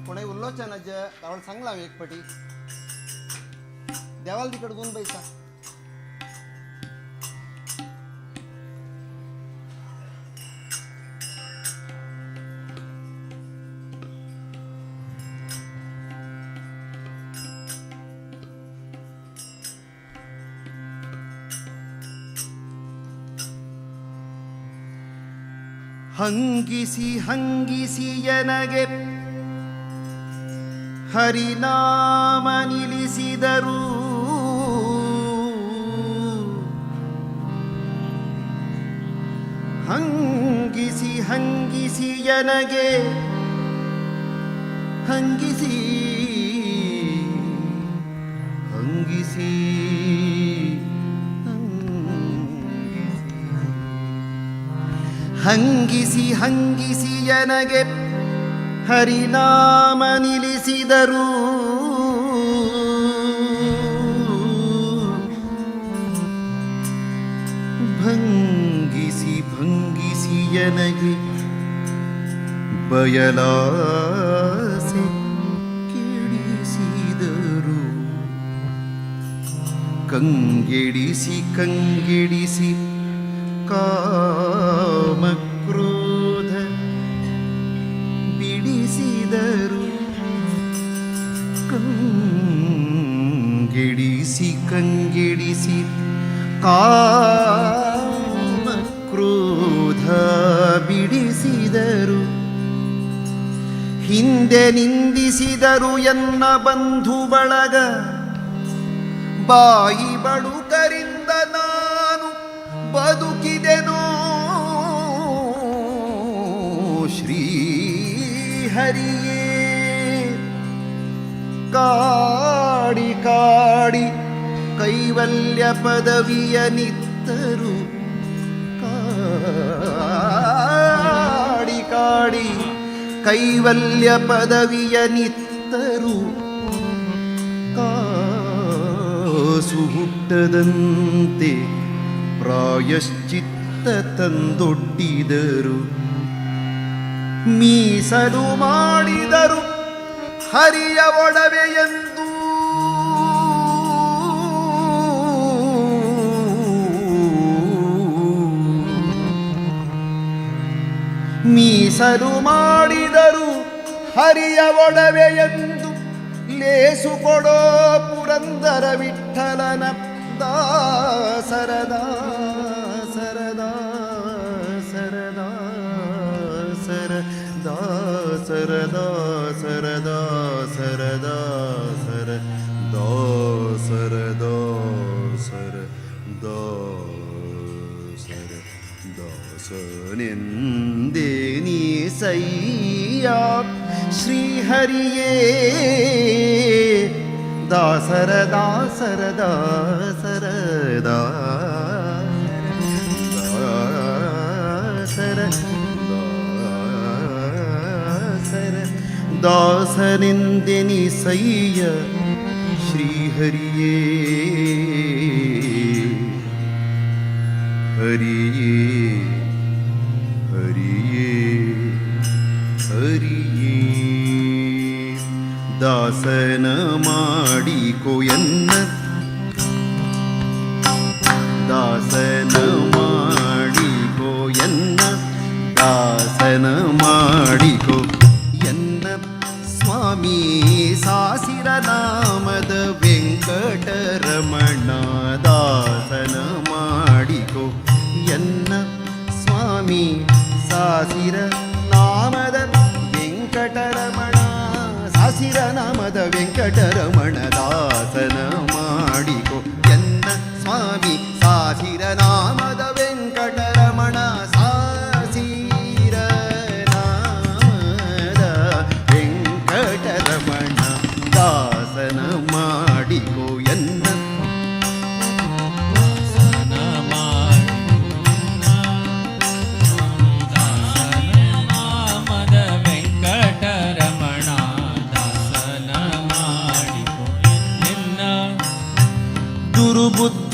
कोणय उरलोच ना जे तावळ सांगला हांवें एक पटी देवाल तिकड गुण बैसा. ಹಂಗಿಸಿ ಹಂಗಿಸಿ ಎನಗೆ ಹರಿನಾಮ ನಿಲ್ಲಿಸಿದರು ಹಂಗಿಸಿ ಹಂಗಿಸಿ ಎನಗೆ ಹಂಗಿಸಿ ಹಂಗಿಸಿ ಹಂಗಿಸಿ ಹಂಗಿಸಿ ಎನಗೆ ಹರಿನಾಮ ನಿಲ್ಲಿಸಿದರು ಭಂಗಿಸಿ ಭಂಗಿಸಿ ಎನಗೆ ಬಯಲಾಸೆ ಕೆಡಿಸಿದರು ಕಂಗೆಡಿಸಿ ಕಂಗೆಡಿಸಿ ಕಾಮಕ್ರೋಧ ಬಿಡಿಸಿದರು ಕಂಗೆಡಿಸಿ ಕಂಗೆಡಿಸಿ ಕಾಮಕ್ರೋಧ ಬಿಡಿಸಿದರು ಹಿಂದೆ ನಿಂದಿಸಿದರು ಎನ್ನ ಬಂಧು ಬಳಗ ಬಾಯಿ ಬಳುಕರಿಂದ ನಾನು ಬದುಕಿದೆನೋ ಶ್ರೀ ಹರಿಯೇ ಕಾಡಿ ಕಾಡಿ ಕೈವಲ್ಯ ಪದವಿಯ ನಿತ್ತರು ಕಾಡಿ ಕಾಡಿ ಕೈವಲ್ಯ ಪದವಿಯ ನಿತ್ತರು ಕಾಸು ಹುಟ್ಟದಂತೆ ಪ್ರಾಯಶ್ಚಿತ್ತ ತಂದೊಡ್ಡಿದರು ಮೀಸಲು ಮಾಡಿದರು ಹರಿಯ ಒಡವೆಯೆಂದು ಮೀಸಲು ಮಾಡಿದರು ಹರಿಯ ಒಡವೆಯೆಂದು ಲೇಸು ಕೊಡೋ ಪುರಂದರ ವಿಠಲನ ದಾಸರ ದಾಸರ ದಾಸರ ದಾಸರ ದಾಸರ ದಾಸರ ದಾಸರ ದಾಸರ ದಾಸರ ದಾಸರ ದಾಸರ ದಾಸನೆಂದೇ ನೀ ಸೈಯ ಶ್ರೀಹರಿಯೇ ದಾಸರ ದಾಸರ ದಾಸರ ದಾಸರ ದಾಸರ ದಾಸನೆಂದೆನಿಸಯ್ಯ ಶ್ರೀಹರಿಯೇ ಹರಿಯೇ ಹರಿಯೇ ಹರಿಯೇ ದಾಸನ ಮಾಡಿಕೊಯನ್ನ ದಾಸನ ಮಾಡಿಕೊಯನ್ನ ದಾಸನ ಮಾಡಿಕೊ ಎನ್ನ ಸ್ವಾಮಿ ಸಾಸಿರ ನಾಮದ ವೆಂಕಟರಮಣ ದಾಸನ ಮಾಡಿಕೊ ಎನ್ನ ಸ್ವಾಮಿ ಸಾಸಿರ ನಾಮದ ವೆಂಕಟರಮಣ.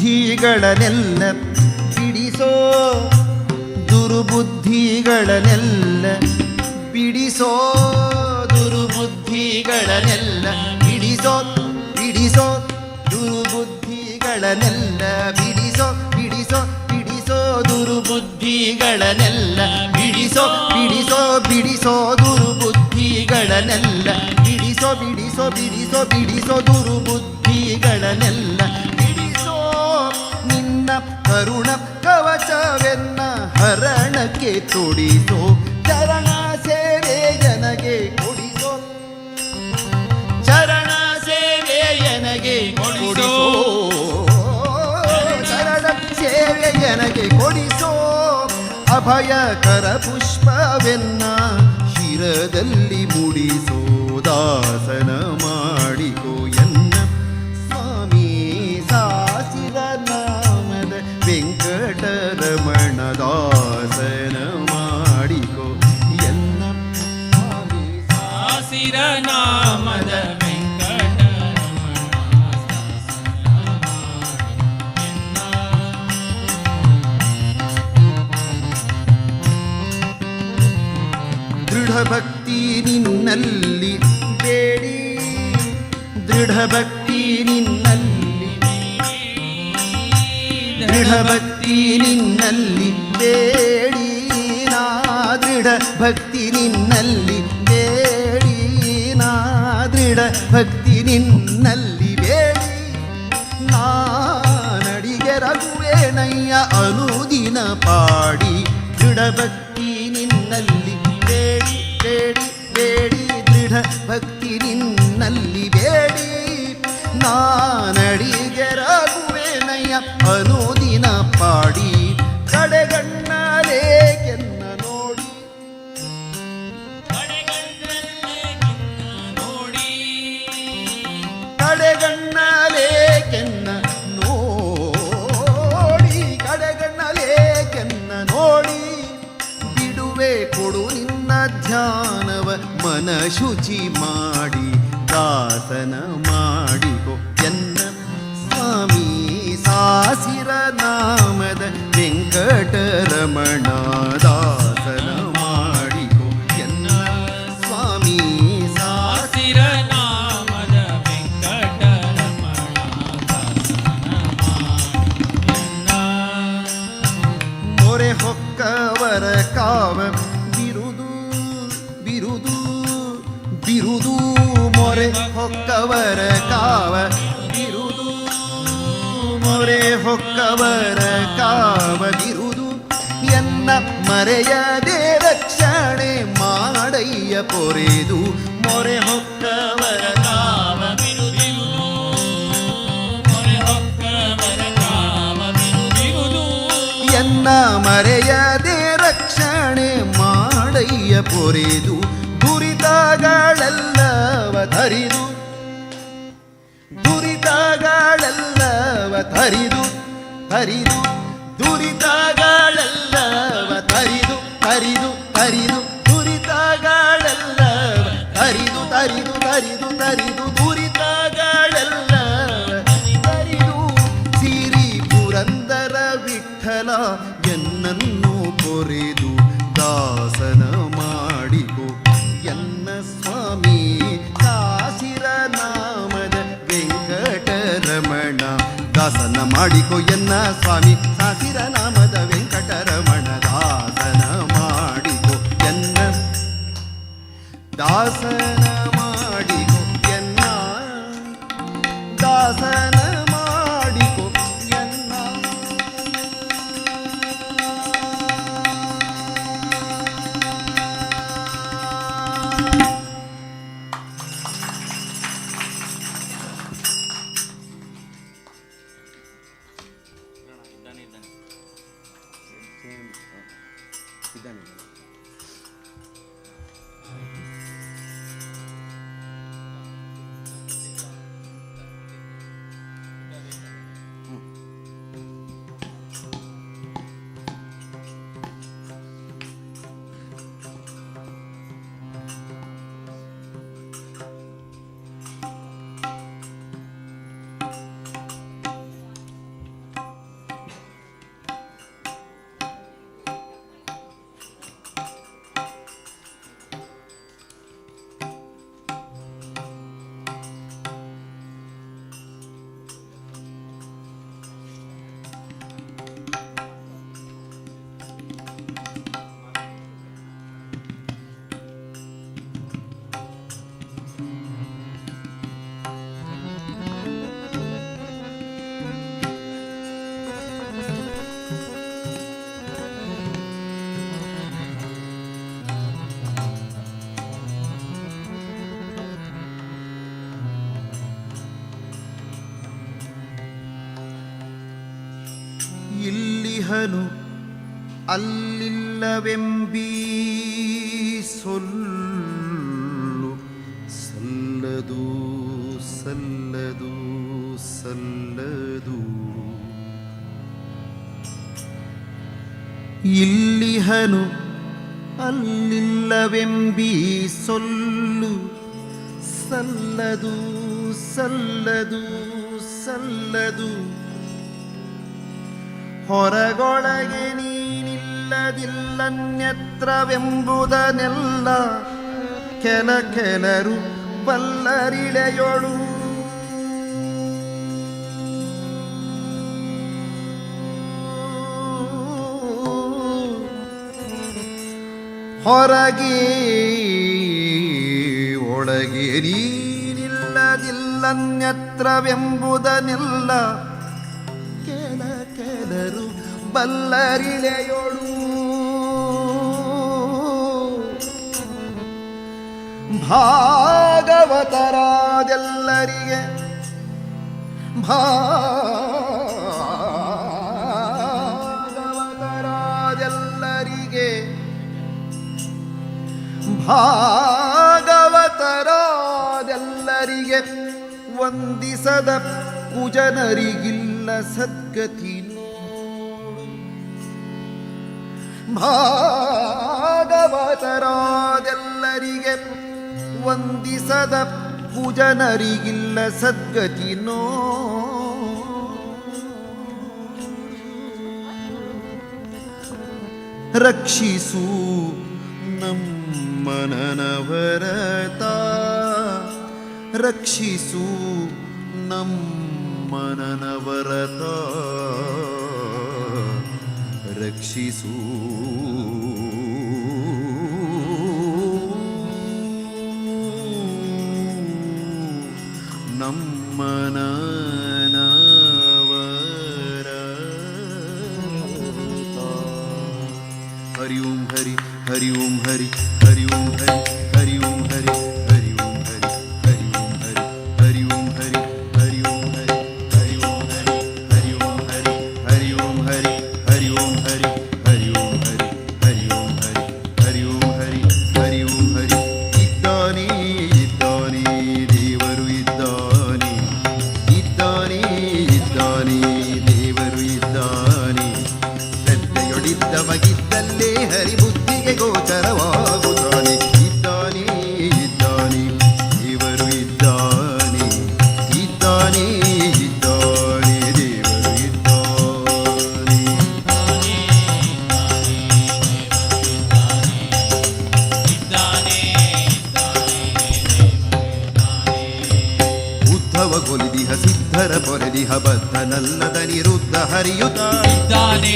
ದುರ್ಬುದ್ಧಿಗಳನ್ನೆಲ್ಲ ಬಿಡಿಸೋ, ದುರ್ಬುದ್ಧಿಗಳನ್ನೆಲ್ಲ ಬಿಡಿಸೋ, ದುರ್ಬುದ್ಧಿಗಳನ್ನೆಲ್ಲ ಬಿಡಿಸೋ ಬಿಡಿಸೋ, ದುರ್ಬುದ್ಧಿಗಳನ್ನೆಲ್ಲ ಬಿಡಿಸೋ ಬಿಡಿಸೋ ಬಿಡಿಸೋ, ದುರ್ಬುದ್ಧಿಗಳನ್ನೆಲ್ಲ ಬಿಡಿಸೋ ಬಿಡಿಸೋ ಬಿಡಿಸೋ, ದುರ್ಬುದ್ಧಿಗಳನ್ನೆಲ್ಲ ಬಿಡಿಸೋ ಬಿಡಿಸೋ ಬಿಡಿಸೋ ಬಿಡಿಸೋ, ದುರ್ಬುದ್ಧಿಗಳನ್ನೆಲ್ಲ ಬಿಡಿಸೋ. ನಿನ್ನ ಕರುಣ ಕವಚವೆನ್ನ ಹರಣಕ್ಕೆ ತೊಡಿಸೋ, ಚರಣ ಸೇವೆ ನನಗೆ ಕೊಡಿಸೋ, ಚರಣ ಸೇವೆ ನನಗೆ ಕೊಡಿಸೋ, ಚರಣ ಸೇವೆ ನನಗೆ ಕೊಡಿಸೋ. ಅಭಯಕರ ಪುಷ್ಪವೆನ್ನ ಶಿರದಲ್ಲಿ ಮುಡಿಸೋ, ದಾಸನ ಮಾಡಿಕೋ ಎನ್ನ ಸ್ವಾಮಿ ಸಾಸಿರ ನಾಮದ ವೆಂಕಟರಮಣ, ದಾಸನ ಮಾಡಿಕೋ ಎನ್ನ ಸ್ವಾಮಿ ಸಾಸಿರ ನಾಮದ ವೆಂಕಟರಮಣ ದಾಸನ ಮಾಡಿಕೋ. ದೃಢಭಕ್ತಿ ನಿನ್ನಲ್ಲಿ ಬೇಡಿ, ದೃಢಭಕ್ತಿ ನಿನ್ನಲ್ಲಿ, ದೃಢಭಕ್ತಿ ನಿನ್ನಲ್ಲಿ ಬೇಡಿ, ನಾ ದೃಢ ಭಕ್ತಿ ನಿನ್ನಲ್ಲಿ ಬೇಡಿ, ನಾ ದೃಢ ಭಕ್ತಿ ನಿನ್ನಲ್ಲಿ ಬೇಡಿ. ನಾನಡಿಗೆ ರಘುವೇಣಯ್ಯ ಅನುದಿನ ಪಾಡಿ, ದೃಢಭಕ್ತಿ ನಿನ್ನಲ್ಲಿ ಬೇಡಿ ಬೇಡಿ ಬೇಡಿ, ದೃಢ ಭಕ್ತಿ ನಿನ್ನಲ್ಲಿ ಬೇಡಿ. ನಾನಡಿಗೆ ರಘುವೇಣಯ್ಯ ಅನುದಿನ ಪಾಡಿ, ಕಡೆಗಣ್ಣಲೇಕೆನ್ನ ನೋಡಿ, ಕಡೆಗಣ್ಣಲೇಕೆನ್ನ ನೋಡಿ, ಕಡೆಗಣ್ಣಲೇಕೆನ್ನ ನೋಡಿ. ಬಿಡುವೆ ಕೊಡು ನಿನ್ನ ಧ್ಯಾನವ ಮನ ಶುಚಿ ಮಾಡಿ, ದಾಸನ ಮಾಡಿಕೋ ಎನ್ನ ಸ್ವಾಮಿ ಸಾಸಿರ ನಾಮದ ವೆಂಕಟರಮಣ, ದಾಸನ ಮಾಡಿಕೋ ಎನ್ನ ಸ್ವಾಮಿ ಸಾಸಿರ ನಾಮದ ವೆಂಕಟರಮಣ ದಾಸನ ಮಾಡಿಕೋ. ಮೊರೆ ಹೊಕ್ಕವರ ಕಾವ ಬಿರುದು ಬಿರುದು ಬಿರುದು, ಮೊರೆ ಹೊಕ್ಕವರ ಕಾವ ಬಿರುದು, ಮೊರೆ ಹೊಕ್ಕವರ ಕಾವ ಬಿರುದು. ಎನ್ನ ಮರೆಯದೆ ರಕ್ಷಣೆ ಮಾಡಯ್ಯ ಪೊರೆದು, ಮೊರೆ ಹೊಕ್ಕವರ ಕಾವ ಬಿರುದು, ಮೊರೆ ಹೊಕ್ಕವರ ಕಾವ ಬಿರುದು. ಎನ್ನ ಮರೆಯದೆ ರಕ್ಷಣೆ ಮಾಡಯ್ಯ ಪೊರೆದು, ದುರಿತಗಳೆಲ್ಲವ ತರಿದು, ದುರಿತಗಳೆಲ್ಲವ ತರಿದು ತರಿದು, ದುರಿತಗಳೆಲ್ಲವ ತರಿದು ತರಿದು ತರಿದು, ದುರಿತಗಳೆಲ್ಲವ ತರಿದು ತರಿದು ತರಿದು ತರಿದು, ದುರಿತಗಳೆಲ್ಲವ ತರಿದು. ಸಿರಿ ಪುರಂದರ ವಿಠಲ ಎನ್ನನ್ನು ಪೊರೆದು, ದಾಸನ ಮಾಡಿಕೋ ಎನ್ನ ಸ್ವಾಮಿ ಸಾಸಿರ ನಾಮದ ವೆಂಕಟರಮಣ, ದಾಸನ ಮಾಡಿಕೋ ಎನ್ನ ಸ್ವಾಮಿ ಸಾಸಿರ ನಾಮದ ವೆಂಕಟರಮಣ, ದಾಸನ ಮಾಡಿಕೋ ಎನ್ನ, ದಾಸನ ಮಾಡಿಕೋ ಎನ್ನ, ದಾಸನ ಮಾಡಿಕೋ ಎನ್ನ. ಇಲ್ಲಿಹನು ಅಲ್ಲಿಲ್ಲವೆಂಬೀ ಸೊಲ್ಲು ಸಲ್ಲದು ಸಲ್ಲದು ಸಲ್ಲದು. ಇಲ್ಲಿಹನು ಅಲ್ಲಿಲ್ಲವೆಂಬೀ ಸೊಲ್ಲು ಸಲ್ಲದು ಸಲ್ಲದು ಸಲ್ಲದು. ಹೊರಗೊಳಗೆ ನೀನಿಲ್ಲದಿಲ್ಲನ್ಯತ್ರವೆಂಬುದನ್ನೆಲ್ಲ ಕೆಲ ಕೆಲರು ಬಲ್ಲರಿಳೆಯೊಳು. ಹೊರಗೆ ಒಳಗೆ ನೀನಿಲ್ಲದಿಲ್ಲನ್ಯತ್ರವೆಂಬುದನ್ನೆಲ್ಲ ಕೆಲ ಕೆಲರು ಬಲ್ಲರಿಳೆಯೊಳು. ಭಾಗವತರಾದೆಲ್ಲರಿಗೆ ಭಾಗವತರಾದೆಲ್ಲರಿಗೆ ಭಾಗವತರಾದೆಲ್ಲರಿಗೆ ವಂದಿಸದ ಕುಜನರಿಗಿಲ್ಲ ಸದ್ಗತಿ ನೋಡು. ಭಾಗವತರಾದೆಲ್ಲರಿಗೆ ವಂದಿಸದ ಕುಜನರಿಗಿಲ್ಲ ಸದ್ಗತಿ ನೋ. ರಕ್ಷಿಸು ನಮ್ಮನನವರತ, ರಕ್ಷಿಸು ನಮ್ಮನನವರತ, ರಕ್ಷಿಸು ನಮ್ಮನನವರತ. ಹರಿ ಓಂ ಹರಿ ಹರಿ ಓಂ ಹರಿ ಹರಿ ಓಂ ಹರಿ ಹರಿ ಓಂ ಹರಿ ಹರಿ ಓಂ ಹರಿ ಹರಿ ಓಂ ಹರಿ ಹರಿ ಓಂ ಹರಿ ಹರಿ ಓಂ ಹರಿ ಹರಿ ಓಂ ಹರಿ ಹರಿ ಓಂ ಹರಿ ಹರಿ ಓಂ ಹರಿ ಹರಿ ಓಂ ಹರಿ ಹರಿ ಓಂ ಹರಿ ಹರಿ ಓಂ ಹರಿ ಹರಿ ಓಂ ಹರಿ ಹರಿ ಓಂ ಹರಿ. ಇದ್ದಾನೆ ಇದ್ದಾನೆ ದೇವರು ಇದ್ದಾನೆ, ಇದ್ದಾನೆ ಇದ್ದಾನೆ ದೇವರು ಇದ್ದಾನೆ. ಶ್ರದ್ಧೆಯೊಡಿದ್ದವಗಿದ್ದಲ್ಲೇ ಹರಿಬುದ್ಧಿಗೆ ಗೋಚರವಾಗುತ್ತಾನೆ. ಇದ್ದಾನೆ ಇದ್ದಾನೆ ದೇವರು ಇದ್ದಾನೆ, ಇದ್ದಾನೆ ಇದ್ದಾನೆ ದೇವರು ಇದ್ದಾನೆ. ಉದ್ಧವ ಗೊಲಿದಿಹ ಸಿದ್ಧರ ಪೊರೆದಿಹ ಬದ್ಧನಲ್ಲದ ನಿರುದ್ಧ ಹರಿಯುತ ಇದ್ದಾನೆ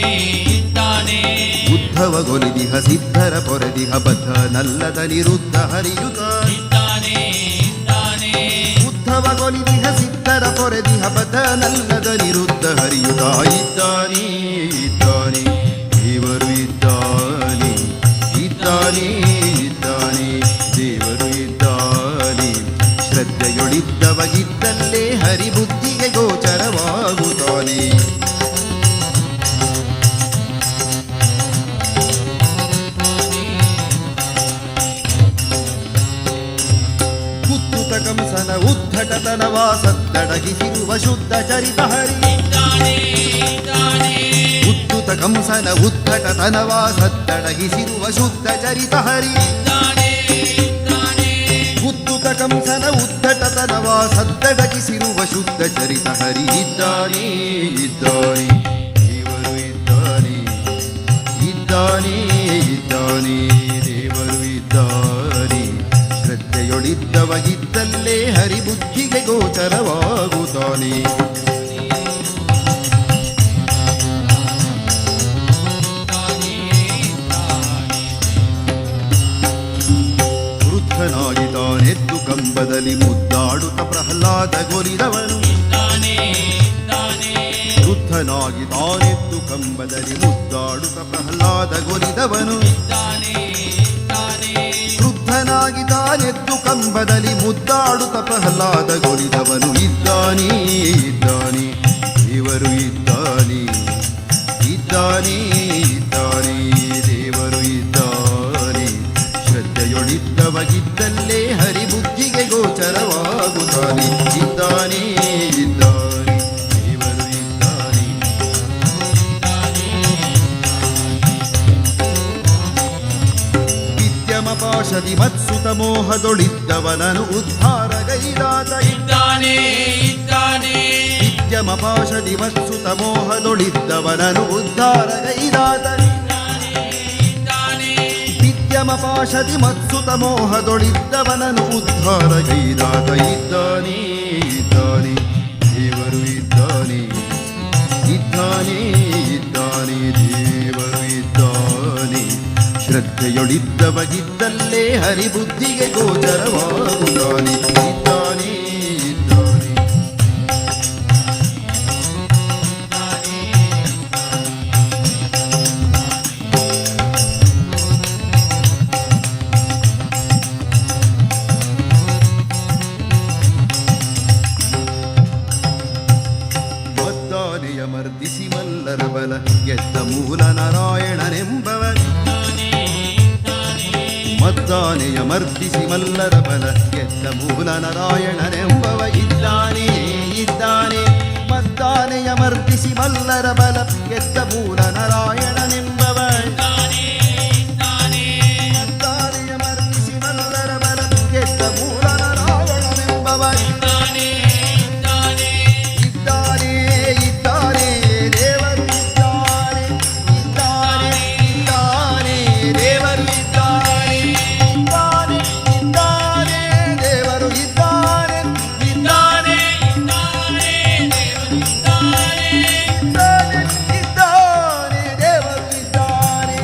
ಇದ್ದಾನೆ. ಉದ್ಧವ ಗೊಲಿದಿಹ ಸಿದ್ಧರ ಪೊರೆದಿಹ ಬದ್ಧನಲ್ಲದ ನಿರುದ್ಧ ಹರಿಯುತ ಇದ್ದಾನೆ ಇದ್ದಾನೆ. ಉದ್ಧವ ಗೊಲಿದಿಹ ಸಿದ್ಧರ ಪೊರೆದಿಹ ಬದ್ಧನಲ್ಲದ ನಿರುದ್ಧ ಹರಿಯುತ. ಇದ್ದಾನೆ ಇದ್ದಾನೆ ದೇವರು ಇದ್ದಾನೆ, ಇದ್ದಾನೆ ಇದ್ದಾನೆ ದೇವರು ಇದ್ದಾನೆ. ಶ್ರದ್ಧೆಯೊಳಿದ್ದವಗಿದ್ದಲ್ಲೇ ಹರಿಬುದ್ಧಿಗೆ ಗೋಚರವಾಗುತ್ತಾನೆ. ಕುತ್ತುತ ಕಂಸನ ಉದ್ಧಟತನವ ಸದ್ದಡಗಿಸಿರುವ ಶುದ್ಧ ಚರಿತ ಹರಿ. ಇದ್ದಾನೆ ಇದ್ದಾನೆ. ಉದ್ದುತ ಕಂಸನ ಉದ್ಧಟತನವ ಸದ್ದಡಗಿಸಿರುವ ಶುದ್ಧ ಚರಿತ ಹರಿ. ಇದ್ದಾನೆ ಇದ್ದಾನೆ. ಉದ್ದುತ ಕಂಸನ ಉದ್ಧಟತನವ ಸದ್ದಡಗಿಸಿರುವ ಶುದ್ಧ ಚರಿತ ಹರಿ. ಇದ್ದಾನೆ ಇದ್ದಾನೆ ದೇವರು ಇದ್ದಾನೆ, ಇದ್ದಾನೆ ಇದ್ದಾನೆ ದೇವರು ಇದ್ದಾನೆ. ಶ್ರದ್ಧೆಯೊಳಿದ್ದವಗಿದ್ದಲ್ಲೇ ಹರಿಬುದ್ಧಿಗೆ ಗೋಚರವಾಗುತ್ತಾನೆ. ವೃದ್ಧನಾಗಿ ತಾನೆದ್ದು ಕಂಬದಲ್ಲಿ ಮುದ್ದಾಡುತ್ತ ಪ್ರಹ್ಲಾದ ಗೊಲಿದವನು. ಇದ್ದಾನೆ ಇದ್ದಾನೆ. ವೃದ್ಧನಾಗಿ ತಾನೆದ್ದು ಕಂಬದಲ್ಲಿ ಮುದ್ದಾಡುತ್ತ ಪ್ರಹ್ಲಾದ ಗೊಲಿದವನು. ಇದ್ದಾನೆ ಇದ್ದಾನೆ. ವೃದ್ಧನಾಗಿ ತಾನೆದ್ದು ಕಂಬದಲ್ಲಿ ಮುದ್ದಾಡುತ್ತ ಪ್ರಹ್ಲಾದ ಗೊಲಿದವನು. ಇದ್ದಾನೆ ಇದ್ದಾನೆ ದೇವರು ಇದ್ದಾನೆ, ಇದ್ದಾನೆ ಇದ್ದಾನೆ ಇದ್ದಾನೆ ದೇವರು ಇದ್ದಾನೆ. ಶ್ರದ್ಧೆಯೊಳಿದ್ದವಗಿದ್ದಲ್ಲೇ ಹರಿಬುದ್ಧಿಗೆ ಗೋಚರವಾಗುತ್ತಾನೆ. ಇದ್ದಾನೆ ಇದ್ದಾನೆ ದೇವರು ಇದ್ದಾನೆ. ವಿದ್ಯಮಪಾಶದಿ ಮತ್ಸುತ ಮೋಹದೊಳಿದ್ದವನನು ಉದ್ಧಾರಗೈದಾತ ಇದ್ದಾನೆ ಇದ್ದಾನೆ. ವಿದ್ಯಮಪಾಶದಿ ಮತ್ಸುತ ಮೋಹದೊಳಿದ್ದವನನು ಉದ್ಧಾರಗೈದಾತ ವಿದ್ಯಮಪಾಶದಿ ಮತ್ಸುತ ಮೋಹದೊಳಿದ್ದವನನು ಉದ್ಧಾರಗೈದಾತ ಇದ್ದಾನೆ ಇದ್ದಾನೆ ದೇವರು ಇದ್ದಾನೆ. ಇದ್ದಾನೆ ಇದ್ದಾನೆ ದೇವರು ಇದ್ದಾನೆ. ಶ್ರದ್ಧೆಯೊಳಿದ್ದವಗಿದ್ದಲ್ಲೇ ಹರಿಬುದ್ಧಿಗೆ ಗೋಚರವಾಗುತ್ತಾನೆ. ಇದ್ದಾನೆ ಇದ್ದಾನೆ. ಮದ್ದಾನೆಯ ಮರ್ದಿಸಿ ಮಲ್ಲರ ಬಲ ಗೆದ್ದ ಮೂಲ ನಾರಾಯಣನೆಂಬವ. ಮದ್ದಾನೆಯ ಮರ್ದಿಸಿ ಮಲ್ಲರ ಬಲ ಗೆದ್ದ ಮೂಲ ನಾರಾಯಣನೆಂಬವ. ಇದ್ದಾನೆ ಇದ್ದಾನೆ. ಮದ್ದಾನೆಯ ಮರ್ದಿಸಿ ಮಲ್ಲರ ಬಲ ಗೆದ್ದ ಮೂಲ ನಾರಾಯಣನೆಂಬವ. ಮದ್ದಾನೆಯ ಮರ್ದಿಸಿ ಮಲ್ಲರ ಬಲ ಗೆದ್ದ ಮೂಲ ನಾರಾಯಣನೆಂಬವ. ಇದ್ದಾನೆ ಇದ್ದಾನೆ ದೇವರು ಇದ್ದಾನೆ. ಇದ್ದಾನೆ ಇದ್ದಾನೆ ದೇವರು ಇದ್ದಾನೆ. ಇದ್ದಾನೆ ಇದ್ದಾನೆ ದೇವರು ಇದ್ದಾನೆ. ಇದ್ದಾನೆ ಇದ್ದಾನೆ ಇದ್ದಾನೆ ದೇವರು ಇದ್ದಾನೆ.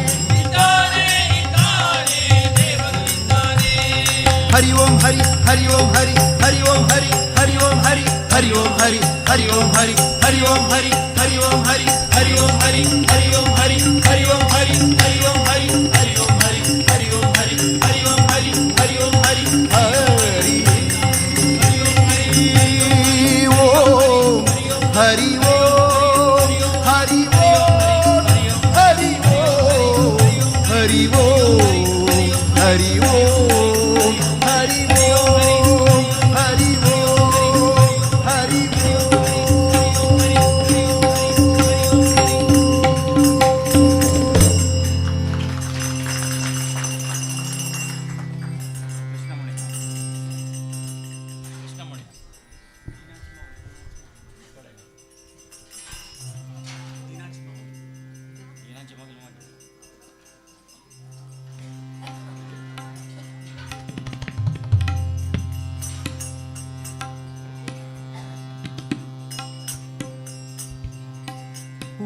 ಹರಿ ಓಂ ಹರಿ ಹರಿ ಓಂ ಹರಿ ಹರಿ ಓಂ ಹರಿ ಹರಿ ಓಂ ಹರಿ ಹರಿ ಓಂ ಹರಿ ಹರಿ ಓಂ ಹರಿ ಹರಿ ಓಂ ಹರಿ ಹರಿ ಓಂ ಹರಿ ಹರಿ ಓಂ ಹರಿ ಹರಿ ಓಂ ಹರಿ ಹರಿ ಓಂ ಹರಿ ಹರಿ ಓಂ ಹರಿ ಹರಿ ಓಂ ಹರಿ ಹರಿ ಓಂ ಹರಿ ಹರಿ ಓಂ ಹರಿ ಹರಿ ಓಂ ಹರಿ ಹರಿ ಓಂ ಹರಿ ಓಂ ಹರಿ ಓಂ ಹರಿ ಓಂ ಹರಿ ಓಂ ಹರಿ ಓಂ ಹರಿ ಓಂ ಹರಿ ಓಂ ಹರಿ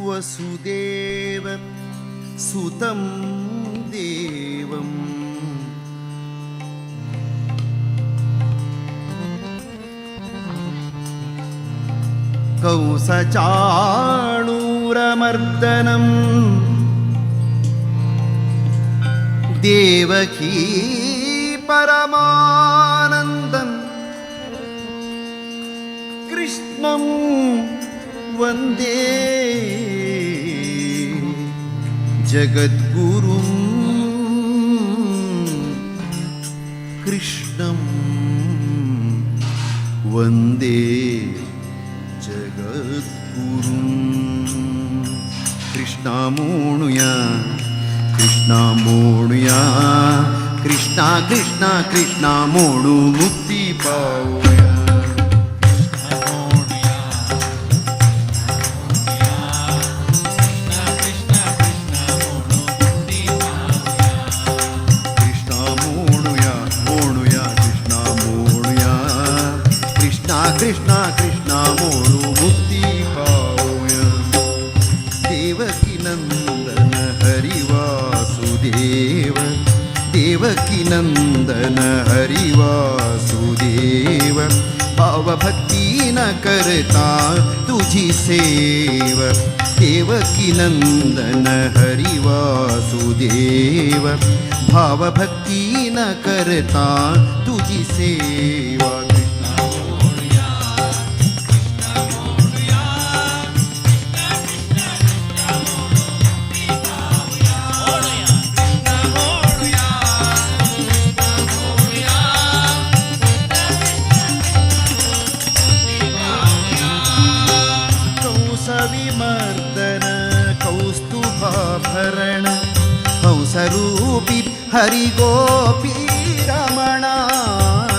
ವಸುದೇವ ಸುತಂ ದೇವಂ ಕೌಸಚಾಣೂರಮರ್ದನಂ ದೇವಕೀ ಪರಮಾನಂದಂ ಕೃಷ್ಣಂ ವಂದೇ ಜಗದ್ಗುರುಂ ಕೃಷ್ಣಂ ವಂದೇ ಜಗದ್ಗುರುಂ. ಕೃಷ್ಣ ಮೋಣುಯ ಕೃಷ್ಣ ಮೋಣುಯ ಕೃಷ್ಣ ಕೃಷ್ಣ ಕೃಷ್ಣ ಮೋಣು ಮುಕ್ತಿ ಪಾವುಯ. ಕೃಷ್ಣ ಮೋಣುಯ ಮೋಣುಯ ಕೃಷ್ಣ ಮೋಣುಯ ಕೃಷ್ಣ ಕೃಷ್ಣ ಕೃಷ್ಣ ಮೋಣು ಮುಕ್ತಿ ಪಾವುಯ. ದೇವಕಿ ನಂದನ ಹರಿವಾಸುದೇವ ದೇವಕಿ ನಂದನ ಹರಿವಾಸುದೇವ ಭಾವಭಕ್ತಿ न करता तुझी सेव देवकी नंदन हरि वासुदेव भावभक्ति न करता तुझी सेवा। कृष्ण कौस्तुभाभरण हंसरूपी हरिगोपी रमणा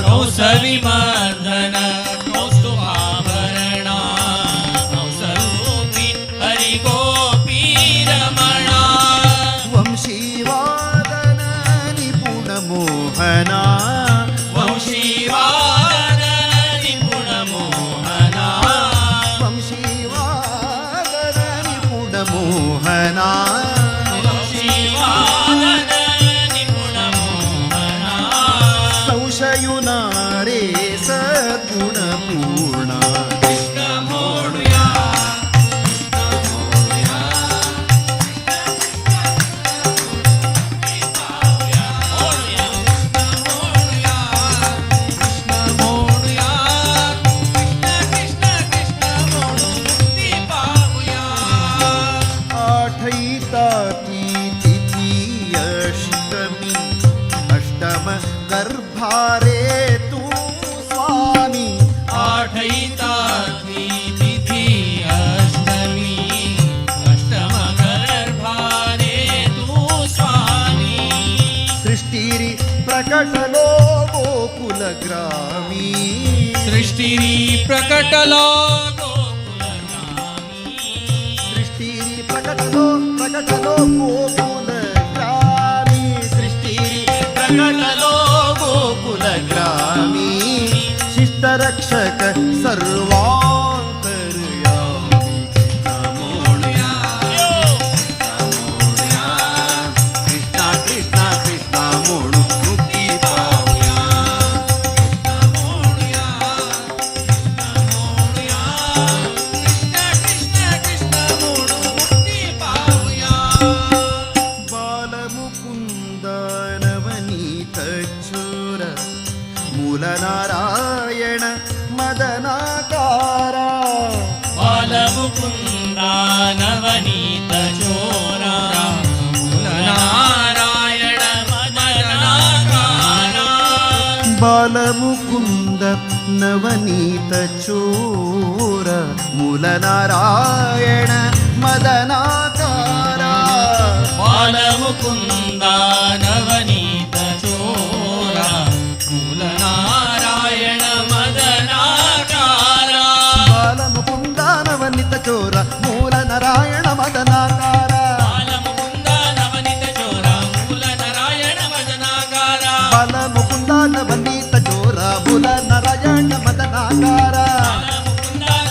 कौसविमर्दन कौस्तुभाभरणा हंसरूपी हरिगोपी रमणा वंशीवादन निपुणमोहना वंशीवादन निपुणमोहना वंशीवादन निपुणमोहना वंशीवादन निपुणमोहना संशयुनारे सद्गुणपूर्णा कृष्ण मोडुया कृष्ण मोडुया कृष्ण कृष्ण कृष्ण मोडू मुक्ती पावुया. आठैताती तिथी अष्टमी अष्टम गर्भारे तू स्वामी आठैतात्मी तिथी अष्टमी अष्टम गर्भारे तू स्वामी सृष्टिरी प्रकटलो गोकुलग्रामी सृष्टिरी प्रकटलो गोकुलगामी सृष्टिरी प्रकटलो प्रकटलो गोकुलग्रामी सृष्टिरी प्रकटलो गोकुलग्रामी शिष्टरक्षक सर्वांतर्यामी मोडुया कृष्णा कृष्णा कृष्णा म्हणू मुक्ती पावुया कृष्ण मोडुया कृष्ण मोडुया कृष्ण कृष्ण कृष्ण मोडू मुक्ती पावुया. बालमुकुंद नवनीत चोर मूलनारायण मदनाकारा बालमुकुन्दा नवनीत चोरा मूलनारायण मदनाकारा बालमुकुंद नवनीत चोर मूलनारायण मदनाकारा बालमुकुन्दा नवनीत चोरा मूलनारायण मदनाकारा बालमुकुंद नवनीत चोर मूलनारायण मदनाकारा बालमुकुन्दा नवनीत चोरा मूलनारायण मदनाकारा बालमुकुंद नवनीत चोर मूलनारायण मदनाकारा बालमुकुन्दा नवनीत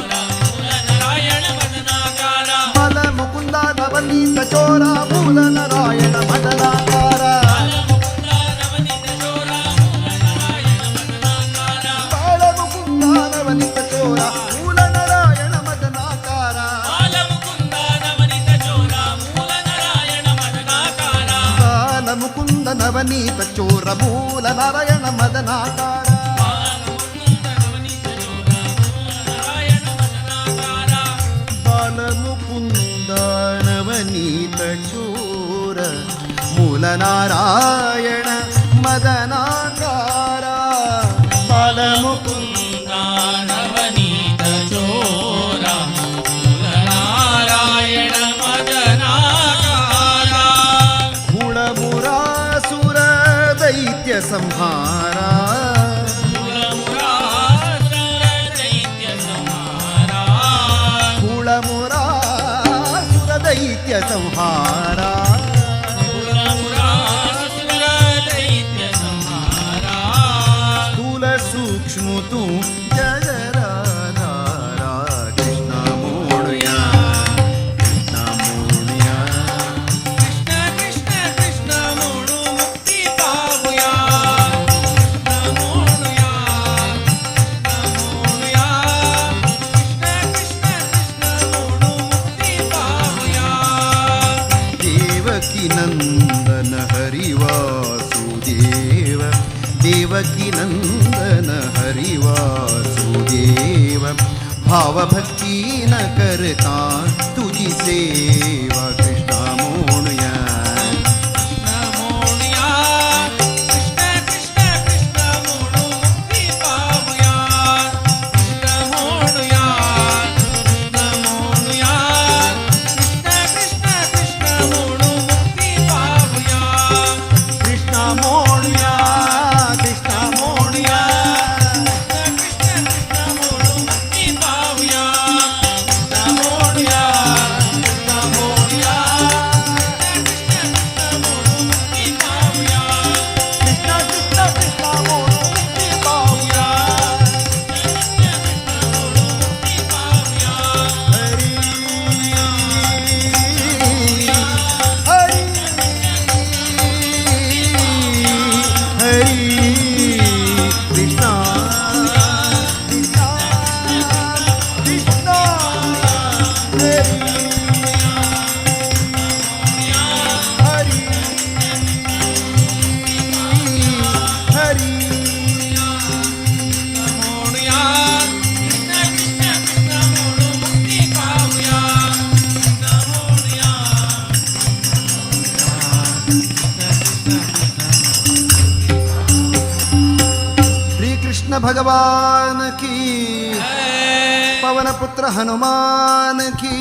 चोरा मूलनारायण मदनाकारा बालमुकुंद नवनीत चोर मूलनारायण मदनाकारा बालमुकुन्दा नवनीत चोरा मूलनारायण मदनाकारा बालमुकुंद नवनीत चोर मूलनारायण मदनाकारा बालमुकुन्दा नवनीत चोरा मूलनारायण मदनाकारा बालमुकुंद नवनीत चोर मूलनारायण मदनाकारा बालमुकुन्द नवनीत चोरा मूलनारायण मदनाकारा बालमुकुंद नवनीत चोर मूलनारायण मदनाकारा बालमुकुंद मुकुन्दा नवनीत चोरा मूलनारायण मदनाकारा गुणमुरासुर दैत्य संहारा कुलमुरासुर दैत्य संहारा कुळमुरासुर दैत्य संहारा कुलमुरासुर दैत्य संहारा स्थूल सूक्ष्म तू जगराधारा कृष्णा मोणुया कृष्णा मोणुया कृष्ण कृष्ण कृष्ण मोडू मुक्ती पावुया कृष्ण मोडुया कृष्ण मोडुया कृष्ण कृष्ण कृष्ण मोडू मुक्ती पावुया. देवकी नंदन हरिवासुदेव देवकी नंदन हरिवासुदेव भावभक्ती न करता तुझी सेवा कृष्णा मोणुया कृष्ण मोडुया कृष्ण कृष्ण कृष्ण मोडू मुक्ती पावुया कृष्ण मोडुया कृष्ण मोडुया कृष्ण कृष्ण कृष्ण कृष्ण भगवान की, पवन पुत्र हनुमान की.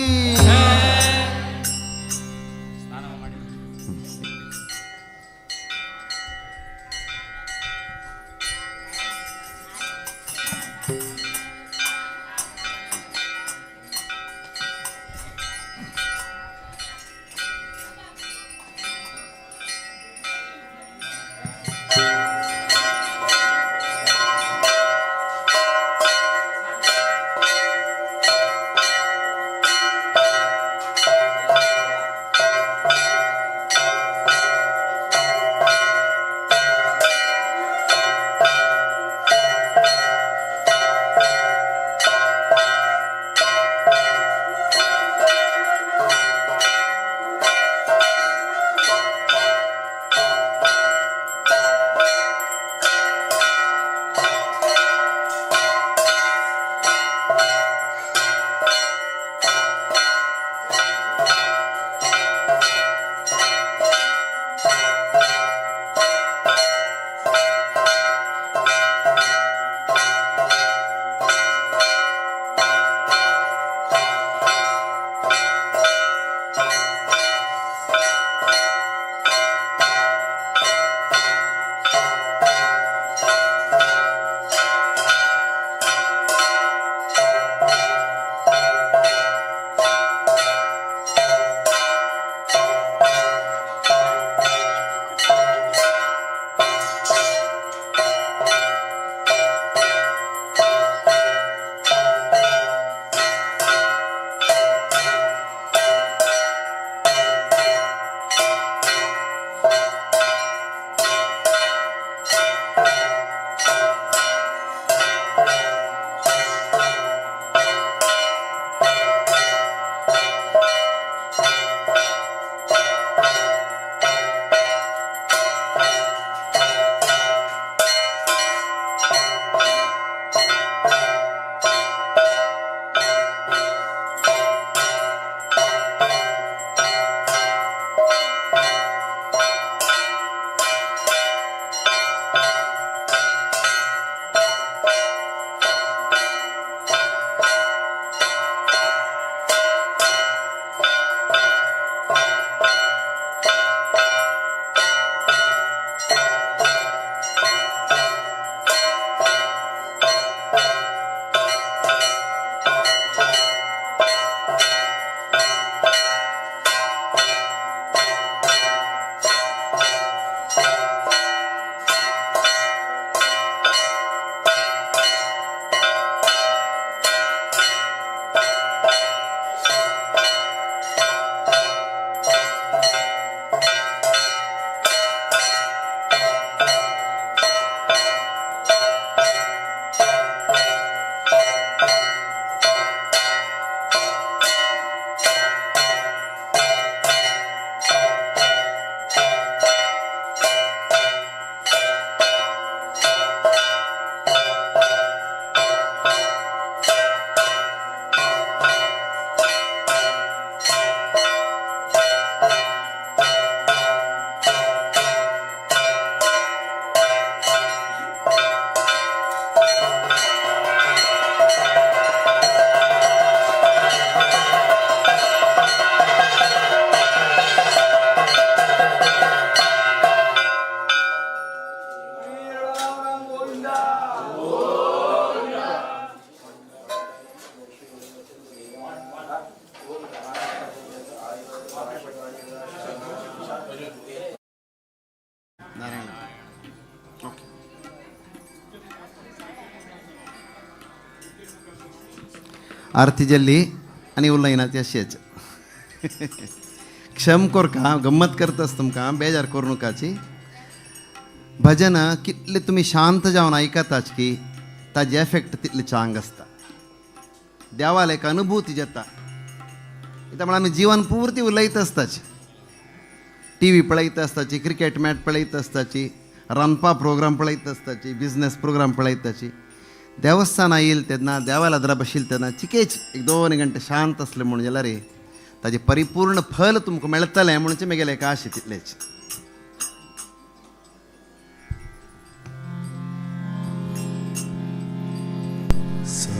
आरती जल्ली आनी उलयना ती अशेंच क्षम कोरका गम्मत करतास तुमकां बेजार करूं नकाची. भजन कितले तुमी शांत जावन आयकताच की ताजे एफेक्ट तितले चांग आसता. देवाला एक अनुभूती जाता. कित्याक म्हळ्यार आमी जिवन पुर्ती उलयत आसताची, टी व्ही पळयत आसताची, क्रिकेट मॅच पळयत आसताची, रांदपा प्रोग्राम पळयत आसताची, बिजनेस प्रोग्राम पळयताची. देवस्थाना येईल तेन्ना देवाला दरा बशील तेन्ना चिकेच एक 2 घंटे शांत आसले म्हणून जाल्यार रे ताजें परिपूर्ण फल तुमकां मेळटलें म्हणचे मेगेलें एक आशे तितलेच.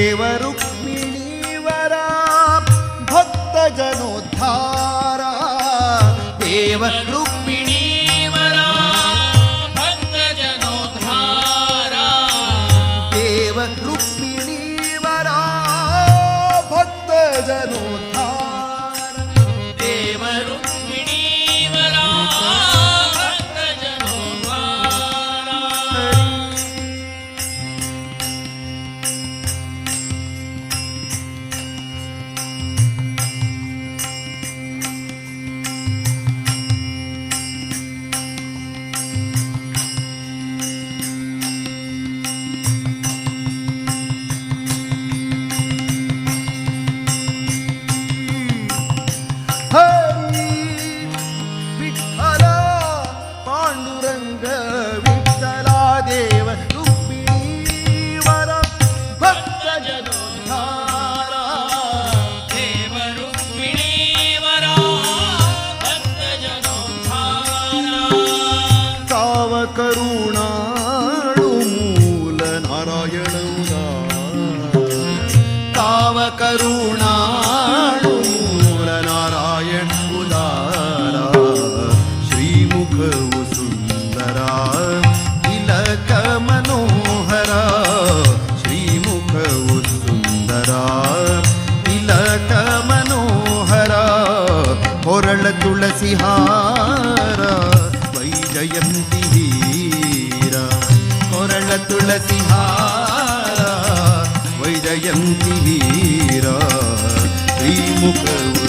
देव रुक्मिणीवरा भक्त जनोद्धारा देव रुक्मिणीवरा भक्त जनोद्धारा देव रुक्मिणीवरा भक्त जनोद्धारा देव रुक्मिणीवरा भक्त जनोद्धारा. हरी विठ्ठल पांडुरंग विठ्ठला देव रुक्मिणीवर भक्त जनोद्धारा देव रुक्मिणीवरा भक्त जनोद्धारा. ताव करुणाळु मूल नारायण उदार ताव करुणाळु मूल नारायण उदारा श्रीमुख सुंदरा तिलक मनोहरा श्रीमुख सुंदरा तिलक मनोहरा ಹೊರಳ ತುಳಸಿಹಾರ ವೈಜಯಂತಿ ಹೀರ ಹೊರಳ ತುಳಸಿಹಾರ ವೈಜಯಂತಿ ಹೀರ ಶ್ರೀಮುಖ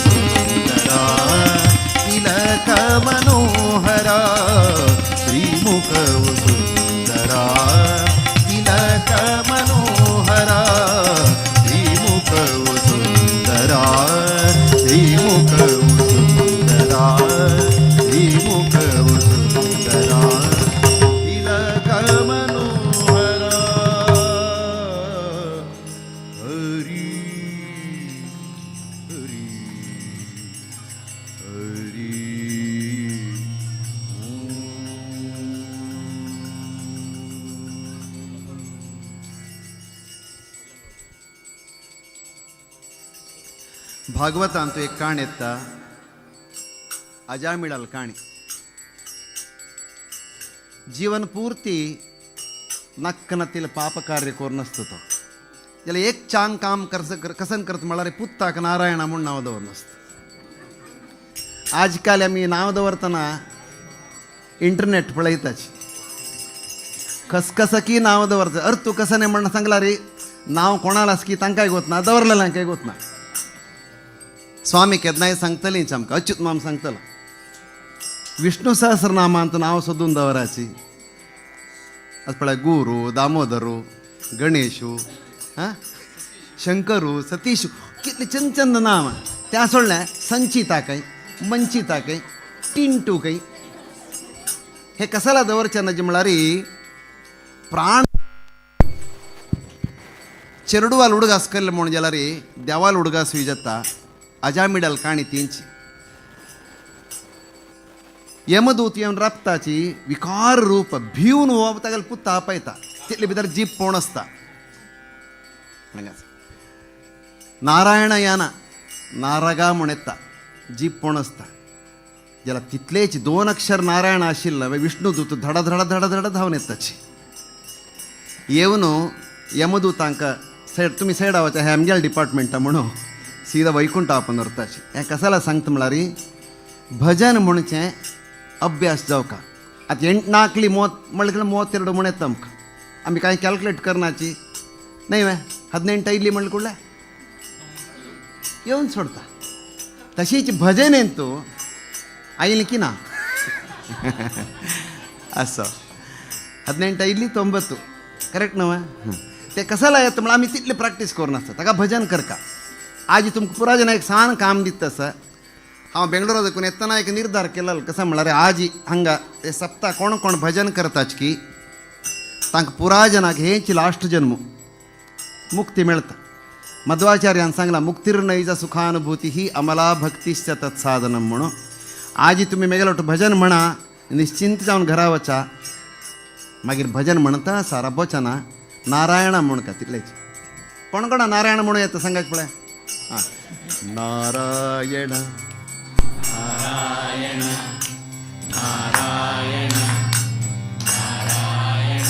ಸುಂದರ ತಿಲಕ ಮನೋಹರ ಶ್ರೀಮುಖ ಸುಂದರ ತಿಲಕ ಮನೋಹರ ಶ್ರೀಮುಖ ಸುಂದರ ಶ್ರೀಮುಖ ಸುಂದರ ಶ್ರೀಮುಖ ಸುಂದರ ತಿಲಕ ಮನೋಹರ ಹರಿ ಹರಿ ಹರಿ. भागवत अंतू एक काण येता अजामिळाल काणी. जीवन पूर्ती नक्कनतील पाप कार्य कोर नसतो तो जाल्यार एक चांग काम करस कसन करत म्हळ्यार पुत्ताक नारायण म्हूण नांव दवर नासता. आजकाल आमी नांव दवरतना इंटरनेट पळयताच खसखसकी नांव दवरता अर्थ तूं कसं नाही म्हण सांगला रे नांव कोणाला आसकी तांकांय गोतना दवरलेल्यांकय गोतना. स्वामी केन्नाय सांगतलीच आमकां अच्युत माम सांगतलो विष्णू सहस्रनामांत नांव सोदून दवराची आज पळय गुरू दामोदरू गणेशू हां शंकरू सतीशू कितले चंद चंद नांव त्या सोडलें संचिता काय मंचिता काय टिंटू काय हे कसाला दवरचें ना म्हळ्यार प्राण चेरडुवाल उडगास केल्ले म्हूण जाल्यार देवाल उडगास जाता अजामिडल काणी तींची. यमदूत येवन राबताची विकार रूप भिवन हो तागेले पुता आपयता तितले भितर जीप पोण आसता. नारायण याना नारगा म्हूण येता जीप पोण आसता जाल्यार तितलेच दोन अक्षर नारायण आशिल्ले विष्णुदूत धड धड धड धड धांवन येताची येवन यमदूतांक सायड तुमी सायडा वचा हें आमगेल्या डिपार्टमेंटा म्हणून सीधा वैकुंठ आपण व्हरताची. हें कसाला सांगता म्हळ्यार भजन म्हणचें अभ्यास जावका. आतां एंटनाकली मोत म्हणल्यार 32 म्हण येता आमकां आमी कांय कॅल्कुलेट करनाची न्हय वे 18 इल्ली म्हणले कुडले येवन सोडता. तशीच भजन येत आयलें की ना असो 18 इल्ली 9 करेक्ट न्हय ते कसाला येता म्हळ्यार आमी तितली प्रॅक्टीस करून आसता ताका भजन करका. आज तुमकां पुरा जण एक सान काम दिता आसा. हांव बेंगळुरा देखून येतना एक निर्धार केलो कसो म्हळ्यार आज हांगा हे सप्ता कोण कोण भजन करताच की तांकां पुरा जनाक हेच लास्ट जन्म मुक्ती मेळटा. मध्वाचार्यान सांगला मुक्तिर्नैज सुखानुभूती ही अमला भक्तिश्च तत्साधनम म्हणून. आजी तुमी मेगेलो भजन म्हणा निश्चिंत जावन घरा वचा मागीर भजन म्हणता आसा राबोचना नारायणा म्हूण का तितलेच. कोण कोणा नारायण म्हणूं येता सांगात पळय. आं, नारायण नारायण नारायण नारायण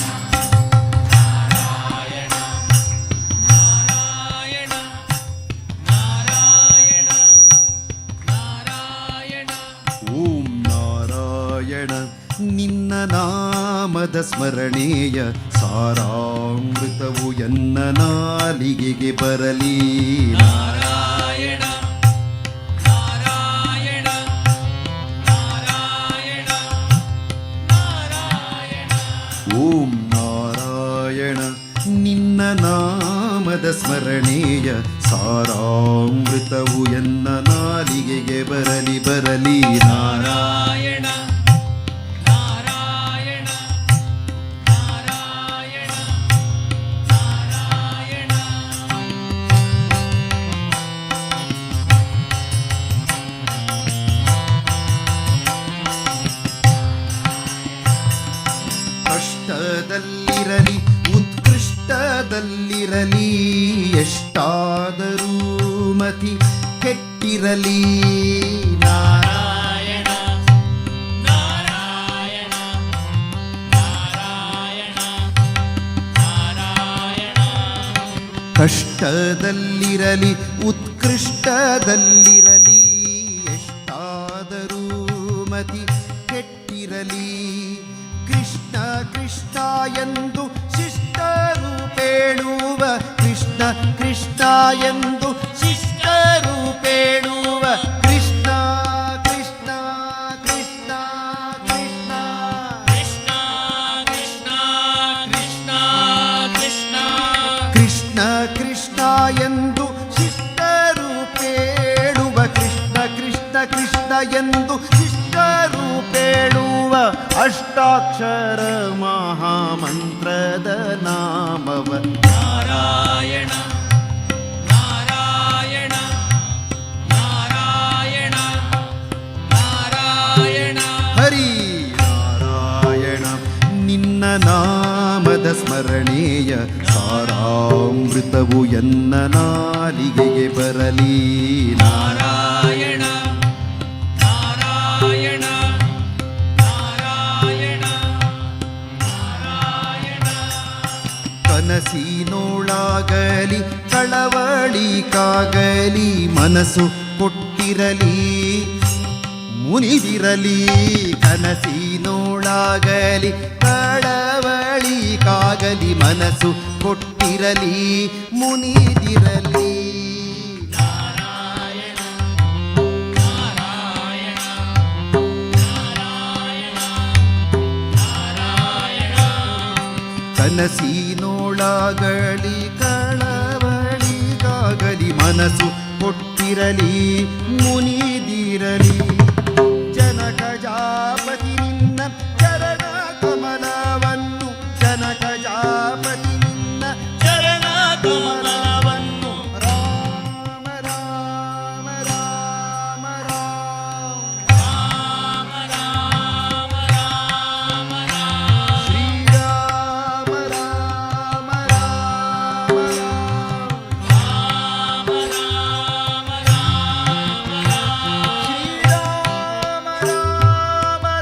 नारायण नारायण नारायण. ಓಂ ನಾರಾಯಣ ನಿನ್ನ ನಾಮದ ಸ್ಮರಣೆಯ ಸಾರಾಮೃತವು ಎನ್ನ ನಾಲಿಗೆಗೆ ಬರಲಿ. ನಾರಾಯಣ ನಾರಾಯಣ ನಾರಾಯಣ ನಾರಾಯಣ. ಓಂ ನಾರಾಯಣ ನಿನ್ನ ನಾಮದ ಸ್ಮರಣೆಯ ಸಾರಾಮೃತವು ಎನ್ನ ನಾಲಿಗೆಗೆ ಬರಲಿ ಬರಲಿ. ನಾರಾಯಣ ನಾರಾಯಣ ನಾರಾಯಣ ನಾರಾಯಣ. ಕಷ್ಟದಲ್ಲಿರಲಿ ಉತ್ಕೃಷ್ಟದಲ್ಲಿರಲಿ ಎಷ್ಟಾದರೂ ಮತಿ ಕೆಟ್ಟಿರಲಿ. ನಾರಾಯಣ ನಾರಾಯಣ ನಾರಾಯಣ ನಾರಾಯಣ. ಕಷ್ಟದಲ್ಲಿರಲಿ ಉತ್ಕೃಷ್ಟದಲ್ಲಿರಲಿ ಎಷ್ಟಾದರೂ ಮತಿ ಕೆಟ್ಟಿರಲಿ. ಕೃಷ್ಣ ಕೃಷ್ಣ ಎಂದು ಶಿಷ್ಟರು ಪೇಳುವ, ಕೃಷ್ಣ ಕೃಷ್ಣ ಎಂದು ಶಿಷ್ಟರು ಪೇಳುವ, ಕೃಷ್ಣ ಕೃಷ್ಣ ಕೃಷ್ಣ ಕೃಷ್ಣ ಕೃಷ್ಣ ಕೃಷ್ಣ ಕೃಷ್ಣ ಕೃಷ್ಣ. ಕೃಷ್ಣ ಕೃಷ್ಣ ಎಂದು ಶಿಷ್ಟರು ಪೇಳುವ, ಕೃಷ್ಣ ಕೃಷ್ಣ ಕೃಷ್ಣ ಎಂದು ಶಿಷ್ಟರು ಪೇಳುವ, ಅಷ್ಟಾಕ್ಷರ ಮಹಾಮಂತ್ರದ ನಾಮವ. ನಾರಾಯಣ ನಾರಾಯಣ ನಾರಾಯಣ ನಾರಾಯಣ. ಹರಿ ನಾರಾಯಣ ನಿನ್ನ ನಾಮದ ಸ್ಮರಣೆಯ ಸಾರಾಮೃತವು ಎನ್ನ ನಾಲಿಗೆಗೆ ಬರಲಿ. ನಾರಾಯಣ ನಾರಾಯಣ ನಾರಾಯಣ ನಾರಾಯಣ. ಕನಸಿನೋಳಾಗಲಿ ಕಳವಳಿಕಾಗಲಿ ಮನಸ್ಸು ಕೊಟ್ಟಿರಲಿ ಮುನಿದಿರಲಿ. ಕನಸಿನೋಳಾಗಲಿ ಕಳವಳಿಕಾಗಲಿ ಮನಸ್ಸು ಕೊಟ್ಟಿರಲಿ ಮುನಿದಿರಲಿ. ನಾರಾಯಣ ನಾರಾಯಣ ನಾರಾಯಣ ನಾರಾಯಣ. ಕನಸಿನೋಳಾಗಲಿ ಕಳವಳಿಗಾಗಲಿ ಮನಸ್ಸು ಕೊಟ್ಟಿರಲಿ ಮುನಿದಿರಲಿ. ಜನಕಜಾಪತಿ ನಿನ್ನ ಚರಣ ಕಮಲವನ್ನು, ಜನಕಜಾಪತಿ ನಿನ್ನ ಚರಣ ಕಮಲವನ್ನು, ರಾಮ ರಾಮ ರಾಮ ರಾಮ ರಾಮ ರಾಮ ರಾಮ ರಾಮ. ಶ್ರೀರಾಮ ರಾಮ ರಾಮ ರಾಮ ರಾಮ ರಾಮ ರಾಮ. ಶ್ರೀರಾಮ ರಾಮ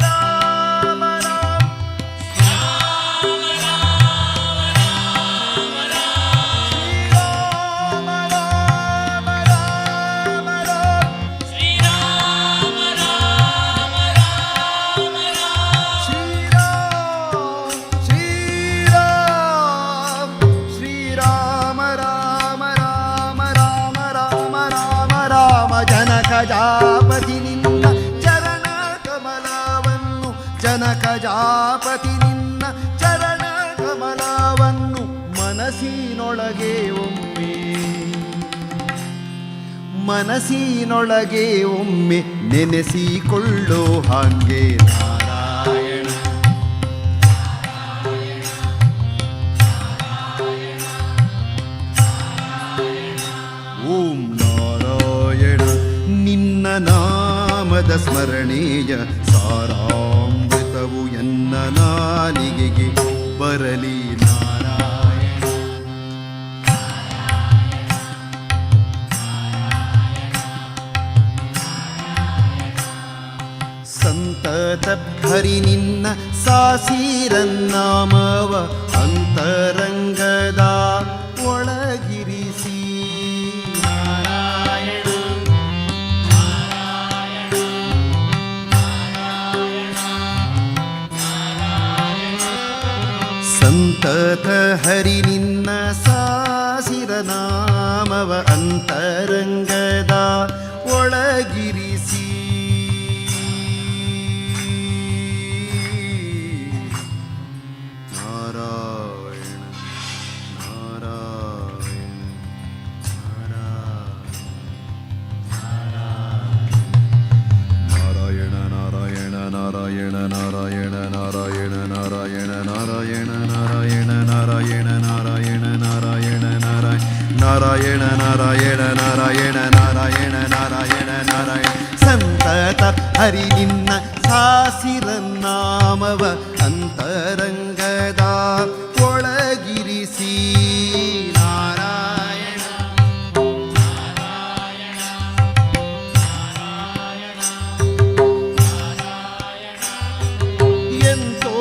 ರಾಮ ರಾಮ ಶ್ರೀರಾಮ ರಾಮ ರಾಮ ರಾಮ ಶ್ರೀರಾಮ ರಾಮ ರಾಮ ರಾಮ. ಶ್ರೀರಾಮ ಶ್ರೀರಾಮ ಶ್ರೀರಾಮ ರಾಮ ರಾಮ ರಾಮ ರಾಮ ರಾಮ ರಾಮ. ಜನಕಜಾಪತಿ ನಿನ್ನ ಚರಣ ಕಮಲವನ್ನು, ಜನಕಜಾಪತಿ ನಿನ್ನ ಚರಣ ಕಮಲವನ್ನು ಮನಸ್ಸಿನೊಳಗೆ ಒಮ್ಮೆ, ಮನಸ್ಸಿನೊಳಗೆ ಒಮ್ಮೆ ನೆನೆಸಿಕೊಳ್ಳೋ ಹಾಗೆ. ನಾರಾಯಣ ಓಂ ನಾರಾಯಣ ನಿನ್ನ ನಾಮದ ಸ್ಮರಣೆಯ ಸಾರಾಮೃತವು ಎನ್ನ ನಾಲಿಗೆಗೆ ಬರಲಿ. ನಾರಾಯಣ. ಸಂತತ ಹರಿ ನಿನ್ನ ಸಾಸಿರನ್ನಾಮವ ಅಂತರಂಗದ ಒಳಗಿರಿಸಿ. ನಾರಾಯಣ ಸಂತತ ಹರಿ ನಿನ್ನ ಸಾಸಿರ ನಾಮವ ಅಂತರಂಗದ ಒಳಗಿರಿಸಿ. ನಾರಾಯಣ ನಾರಾಯಣ ನಾರಾಯಣ ನಾರಾಯಣ ನಾರಾಯಣ ನಾರಾಯಣ ನಾರಾಯಣ ನಾರಾಯಣ ನಾರಾಯಣ ನಾರಾಯಣ ನಾರಾಯಣ ನಾರಾಯಣ ನಾರಾಯಣ ನಾರಾಯಣ ನಾರಾಯಣ ನಾರಾಯಣ ನಾರಾಯಣ ನಾರಾಯಣ ನಾರಾಯಣ. ಸಂತತ ಹರಿ ನಿನ್ನ ಸಾಸಿರ ನಾಮವ ಅಂತರಂಗದ ಒಳಗಿರಿಸಿ. ನಾರಾಯಣ ಎಂತೋ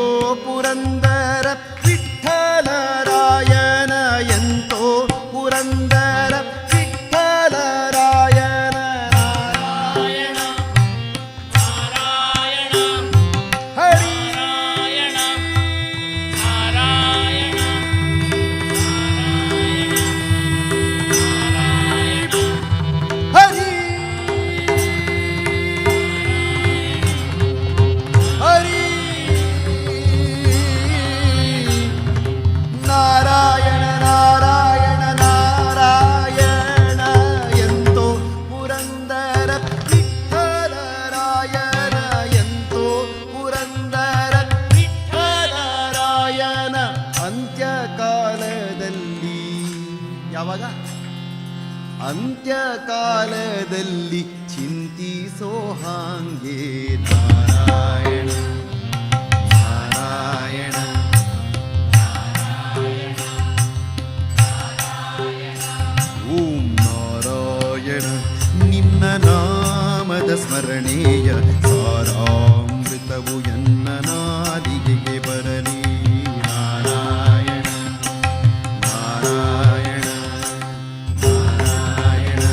ಪುರಂದರ ವಿಠಲರಾಯನ, ಎಂತೋ ಪುರಂದರ ವಿಠಲರಾಯನ. ನಾರಾಯಣ ನಾರಾಯಣ ಹರಿ ನಾರಾಯಣ ಹರಿ ಹರಿ ನಾರಾಯಣ ನಾರಾಯಣ ನಾರಾಯಣ. ಎಂತೋ ಪುರಂದರ ವಿಠಲರಾಯನ, ಎಂತೋ ಪುರಂದರ ವಿಠಲರಾಯನ. ಅಂತ್ಯಕಾಲದಲ್ಲಿ, ಯಾವಾಗ ಅಂತ್ಯಕಾಲದಲ್ಲಿ ಚಿಂತಿಸೋ ಹಾಂಗೆ. ನಾರಾಯಣ ನಾರಾಯಣ ಓಂ ನಾರಾಯಣ ನಿನ್ನ ನಾಮದ ಸ್ಮರಣೆಯ ಸಾರಾಮೃತವು ಎನ್ನ ನಾಲಿಗೆಗೆ ಬರಲಿ. ನಾರಾಯಣ ನಾರಾಯಣ ನಾರಾಯಣ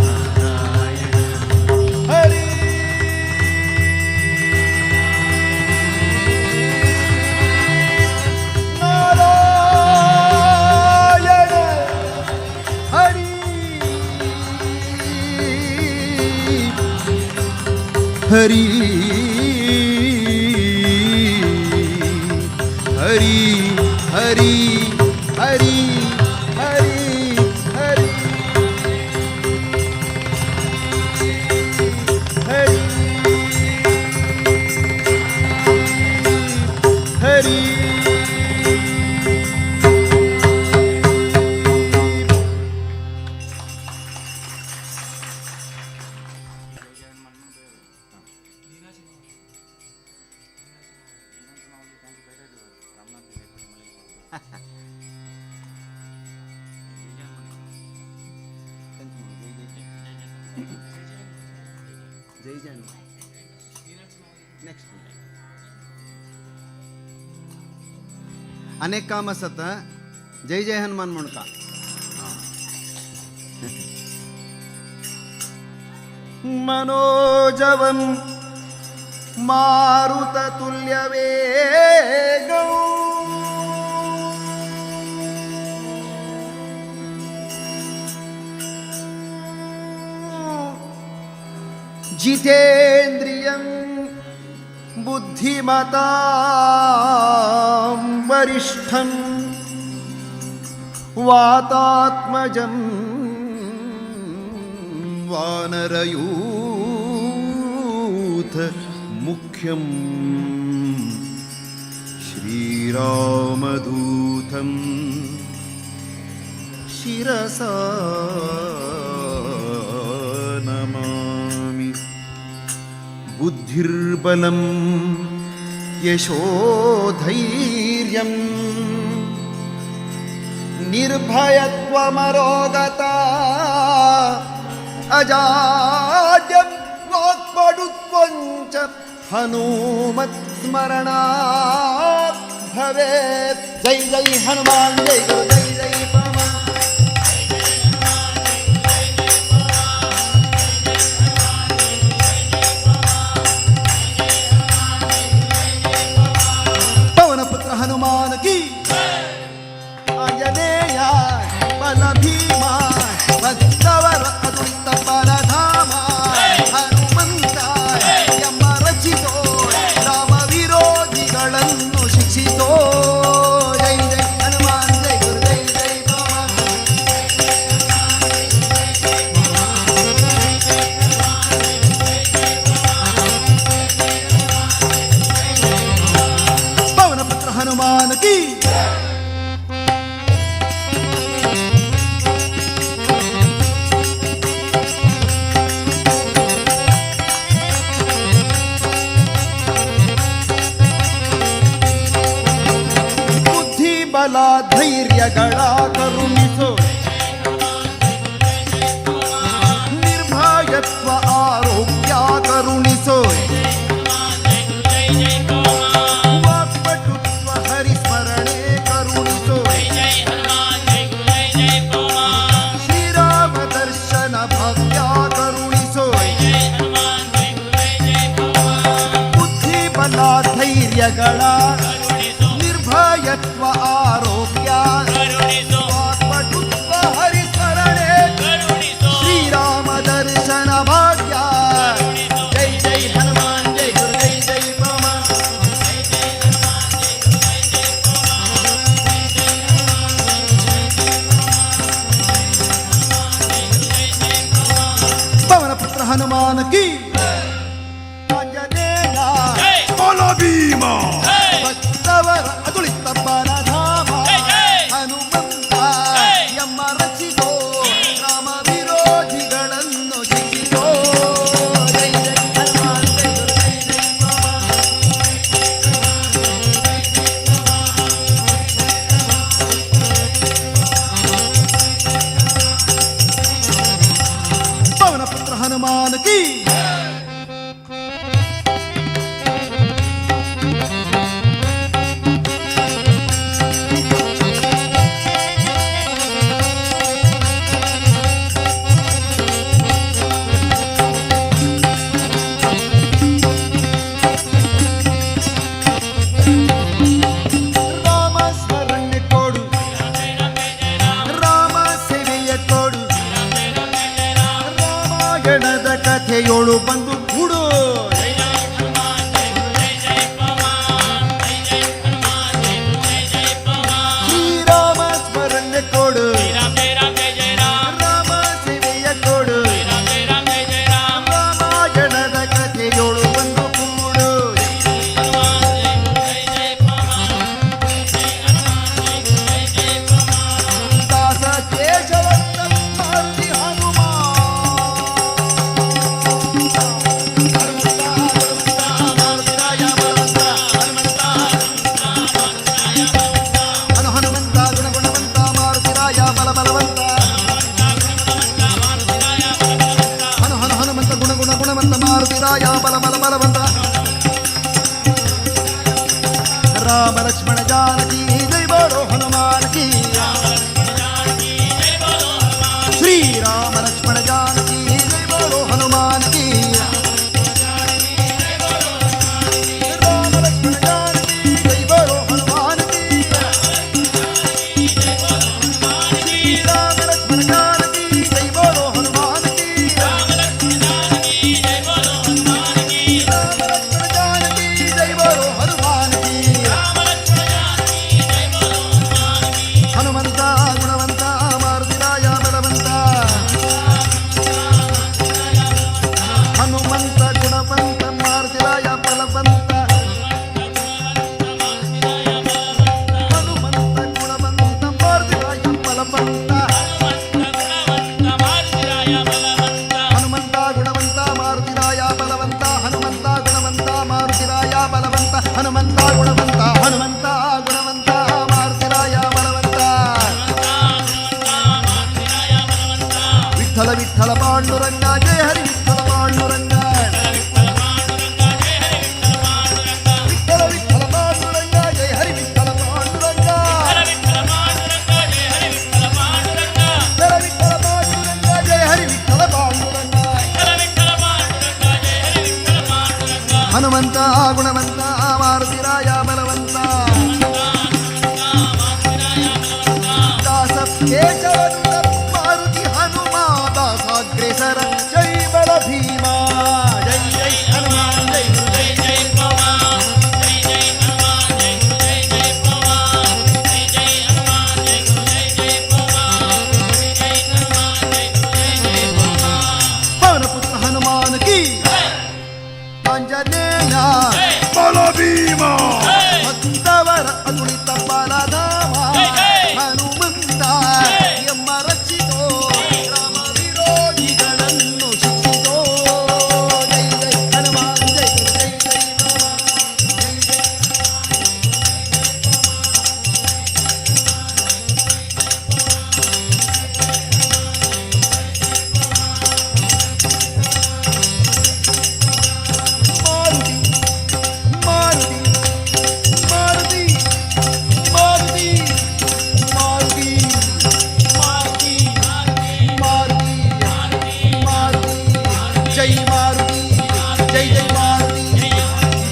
ನಾರಾಯಣ ಹರಿ ನಾರಾಯಣ ಹರಿ ಹರಿ ಹರಿ ಹರಿ ಹರಿ ಹರಿ ಹರಿ ಹರಿ ಹರಿ. ಜೈ ಜೈ. ನೆಕ್ಸ್ಟ್ ಅನೇಕ ಕಾಮ ಸತ ಜೈ ಜೈ ಹನುಮಾನ್ ಮುಣಕ. ಮನೋಜವಂ ಮಾರುತ ತುಲ್ಯವೇಗೌ ಜಿತೇಂದ್ರಿಯಂ ಬುದ್ಧಿಮತಾಂ ವರಿಷ್ಠಂ ವಾತಾತ್ಮಜಂ ವಾನರಯೂಥ ಮುಖ್ಯಂ ಶ್ರೀರಾಮದೂತಂ ಶಿರಸಾ ನಮಾಮಿ. ಬುದ್ಧಿರ್ಬಲಂ ಯಶೋಧೈರ್ಯಂ ನಿರ್ಭಯತ್ವಮರೋಗತಾ ಅಜಾಡ್ಯಂ ವಾಕ್ಪಡುತ್ವಂಚ हनुमत स्मरणात् भवेत्। जय जय हनुमान जय गुरु जय जय पवन। पवन पुत्र हनुमान की। आंजनेय बल भीमा भक्तवर अतुलित ಪರಧಾಮ ಹನುಮಂತ ಯಮ ರಚಿಸೋ ರಾಮ ವಿರೋಧಿಗಳನ್ನು ಶಿಕ್ಷಿಸೋ। ಜೈ ಜೈ ಹನುಮಾನ್ ಜೈ ಗುರು ಜೈ ಜೈ ಪವನ್। ಪವನ ಪುತ್ರ ಹನುಮಾನ್ ಕಿ। ಬುದ್ಧಿ ಬಲ ಧೈರ್ಯಗಳ ಕರುಣಿಸೋ, ನಿರ್ಭಯತ್ವ ಆರೋಗ್ಯ ಕರುಣಿಸೋ, ವಾಕ್ಪಟುತ್ವ ಹರಿಸ್ಮರಣೆ ಕರುಣಿಸೋ, ಶ್ರೀರಾಮ ದರ್ಶನ ಭಾಗ್ಯ ಕರುಣಿಸೋ। ಬುದ್ಧಿ ಬಲ ಧೈರ್ಯಗಳ ನಿರ್ಭಯತ್ವ ಆರೋಗ್ಯ ವಾಕ್ಪಟುತ್ವ ಹರಿಸ್ಮರಣೆ ಶ್ರೀರಾಮ ದರ್ಶನ ಭಾಗ್ಯ। ಜೈ ಜೈ ಹನುಮಾನ್ ಜೈ ಗುರು ಜೈ ಜೈ ಪವನ್। ಪವನ ಪುತ್ರ ಹನುಮಾನ್ ಕಿ। ಆಂಜನೇಯ ಬಲ ಭೀಮ ಭಕ್ತವರ ಅತುಲಿತ ಪರಧಾಮ ಹನುಮಂತ ಯಮ ರಚಿಸೋ ರಾಮ ವಿರೋಧಿಗಳನ್ನು ಶಿಕ್ಷಿಸೋ। ಜೈ ಜೈ ಹನುಮಾನ್ ಜೈ ಗುರು ಜೈ ಜೈ ಪವನ್। ಪವನ ಪುತ್ರ ಹನುಮಾನ್ ಕಿ। ರಾಮ ಸ್ಮರಣೆ ಕೊಡು, ರಾಮ ಸೇವೆಯ ಕೊಡು, ರಾಮಾಯಣದ ಕಥೆಯೋಳು ಬಂದು ಕೂಡು। ಶ್ರೀರಾಮ ಸ್ಮರಣೆ ಕೊಡು, ರಾಮ ಸೇವೆಯ ಕೊಡು, ರಾಮಾಯಣದ ಕಥೆಯೋಳು ಬಂದು ಕೂಡು। ದಾಸ ಕೇಶವಂತ ಮಾರುತಿ ಹನುಮಾನ್। ಹನು ಹನುಮಂತ ಗುಣ ಗುಣವಂತ ಮಾರುತಿರಾಯ ಬಲ ಬಲವಂತ। ಹನು ಹನು ಹನುಮಂತ ಗುಣ ಗುಣ ಗುಣವಂತ ಮಾರುತಿರಾಯ ಬಲ ಬಲ ಬಲವಂತ। ರಾಮ ಲಕ್ಷ್ಮಣ ಜಾನಕಿ ಜೈ ಬೋಲೋ ಹನುಮಾನ್ ಕಿ। ಶ್ರೀ ರಾಮ ಲಕ್ಷ್ಮಣ ಜಾನಕಿ ಜೈ ಬೋಲೋ ಹನುಮಾನ್ ಕಿ। ರಾಮ ಲಕ್ಷ್ಮಣ ಜಾನಕಿ ಜೈ ಬೋಲೋ ಹನುಮಾನ್ ಕಿ। ಶ್ರೀ ರಾಮ ಲಕ್ಷ್ಮಣ ಜಾನಕಿ ಜೈ ಬೋಲೋ ಹನುಮಾನ್ ಕಿ। ರಾಮ हनुमंत गुणवंत मारुतिराय बलवंत दास केशवनुत मारुती हनुमा दासाग्रेसर जय बल भीमा जय जय हनुमान जय जय जय पवन जय जय हनुमान जय जय जय पवन जय जय हनुमान जय जय जय पवन जय जय हनुमान जय जय जय पवन। पवनपुत्र हनुमान की ಆಂಜನೇಯ ಬಲ ಭೀಮ ಭಕ್ತವರ ಅತುಳಿತ ಬಲಧಾಮ ಹನುಮಂತ ಎಮ್ಮ ರಕ್ಷಿತೋ ರಾಮ ವಿರೋಧಿಗಳನ್ನು ಶಿಕ್ಷಿತೋ ಜೈ ಜೈ ಹನುಮಾನ್ ಜೈ ಜೈ ಜೈ ಮಾರುತಿ ಮಾರುತಿ ಮಾರುತಿ ಮಾರುತಿ ಮಾರುತಿ ಮಾರುತಿ ಮಾರುತಿ ಮಾರುತಿ ಜೈ ಮಾರುತಿ ಜೈ ಜೈ ಮಾರುತಿ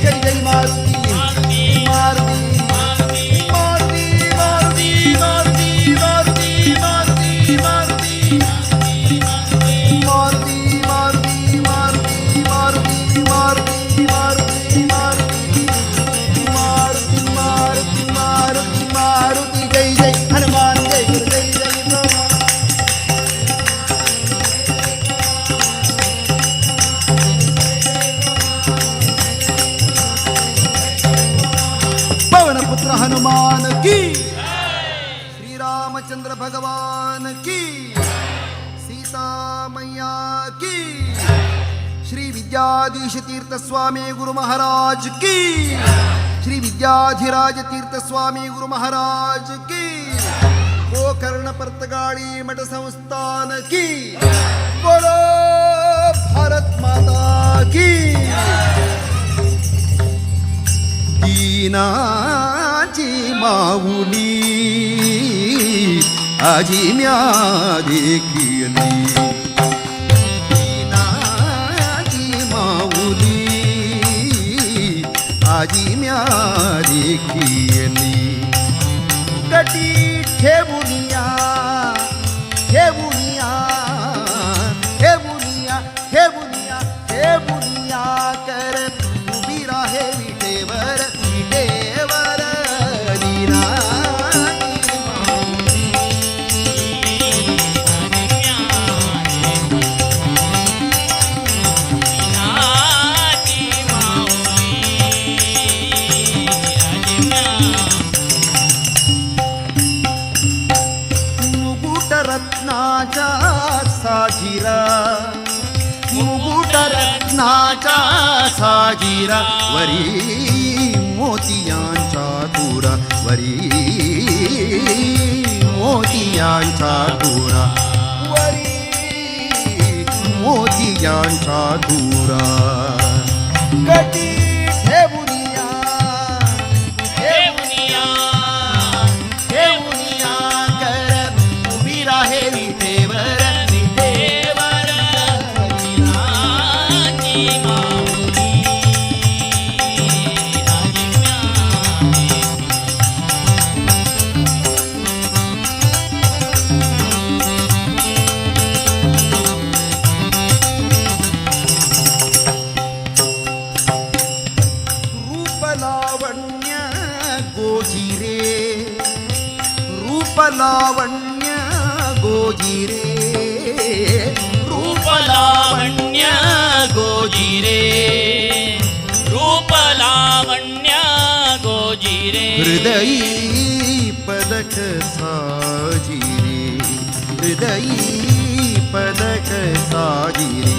ಜೈ ಜೈ ಮಾರುತಿ ಮಾರುತಿ ಮಾರುತಿ ಮಾರುತಿ ಮಾರುತಿ ಮಾರುತಿ ಮಾರುತಿ ಮಾರುತಿ ಮಾರುತಿ ಮಾರುತಿ ಮಾರುತಿ ಮಾರುತಿ ಮಾರುತಿ ಮಾರುತಿ ಮಾರುತಿ ಮಾರುತಿ ಮಾರುತಿ ಮಾರುತಿ ಮಾರುತಿ ಜೈ ಜೈ ಹನುಮಾನ್ ಜೈ ಗುರು ಜೈ ಜೈ ಹನುಮಾನ್. पवन पुत्र हनुमान की श्री रामचंद्र भगवान की सीता मैया की श्री विद्याधीश तीर्थ स्वामी गुरु महाराज की श्री विद्याधिराज तीर्थ स्वामी गुरु महाराज की गोकर्ण पर्तगाड़ी मठ संस्थान की बोलो भारत माता की। दीनाची माऊली आजी म्या देखिली दीनाची माऊली आजी म्या देखिली गटी ठेवुनिया ठेवुनिया ठेवुनिया ठेवुनिया ठेवुनिया कर उभी राहे विटेवर विटेवर दीनाची माऊली। मुकुटरत्नाचा साजिरा मुकुटरत्नाचा साजिरा वरी मोतियांचा तुरा वरी मोतियांचा तुरा वरी मोतियांचा तुरा गटी ठेवुनिया ठेवुनिया ठेवुनिया कर उभी राहे विटेवर विटेवर दीनाची माऊली आजी म्या रूपलावण्य गोजिरे रूपलावण्य गोजिरे रूपलावण्य गोजिरे रूपलावण्य गोजिरे हृदयी पदक साजिरे हृदयी पदक साजिरे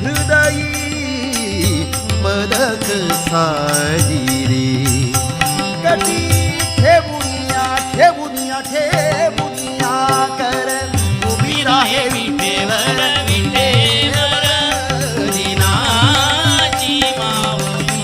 हृदयी पदक साजिरे गटी ठेवुनिया ठेवुनिया ठेवुनिया कर उभी राहे विटेवर विटेवर दीनाची माऊली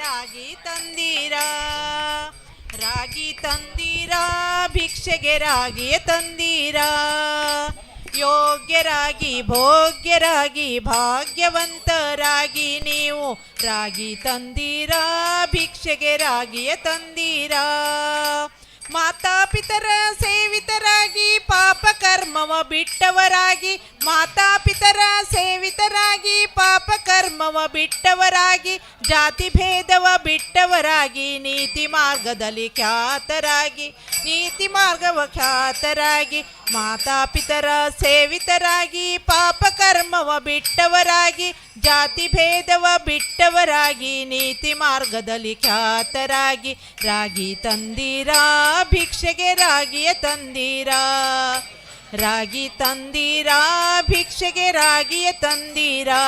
ರಾಗಿ ತಂದೀರಾ, ರಾಗಿ ತಂದೀರಾ, ಭಿಕ್ಷೆಗೆ ರಾಗಿಯ ತಂದೀರಾ, ಯೋಗ್ಯರಾಗಿ ಭೋಗ್ಯರಾಗಿ ಭಾಗ್ಯವಂತರಾಗಿ ನೀವು ರಾಗಿ ತಂದೀರಾ, ಭಿಕ್ಷೆಗೆ ರಾಗಿಯ ತಂದೀರಾ. ಮಾತಾಪಿತರ ಸೇವಿತರಾಗಿ ಪಾಪ ಕರ್ಮವ ಬಿಟ್ಟವರಾಗಿ, ಮಾತಾಪಿತರ ಸೇವಿತರಾಗಿ ಪಾಪ ಕರ್ಮವ ಬಿಟ್ಟವರಾಗಿ, ಜಾತಿ ಭೇದವ ಬಿಟ್ಟವರಾಗಿ, ನೀತಿ ಮಾರ್ಗದಲ್ಲಿ ಖ್ಯಾತರಾಗಿ, ನೀತಿ ಮಾರ್ಗವ ಖ್ಯಾತರಾಗಿ, ಮಾತಾಪಿತರ ಸೇವಿತರಾಗಿ ಪಾಪ ಕರ್ಮವ ಬಿಟ್ಟವರಾಗಿ, ಜಾತಿ ಭೇದವ ಬಿಟ್ಟವರಾಗಿ, ನೀತಿ ಮಾರ್ಗದಲ್ಲಿ ಖ್ಯಾತರಾಗಿ, ರಾಗಿ ತಂದೀರಾ, ಭಿಕ್ಷೆಗೆ ರಾಗಿಯ ತಂದೀರಾ, ರಾಗಿ ತಂದೀರಾ, ಭಿಕ್ಷೆಗೆ ರಾಗಿಯ ತಂದೀರಾ.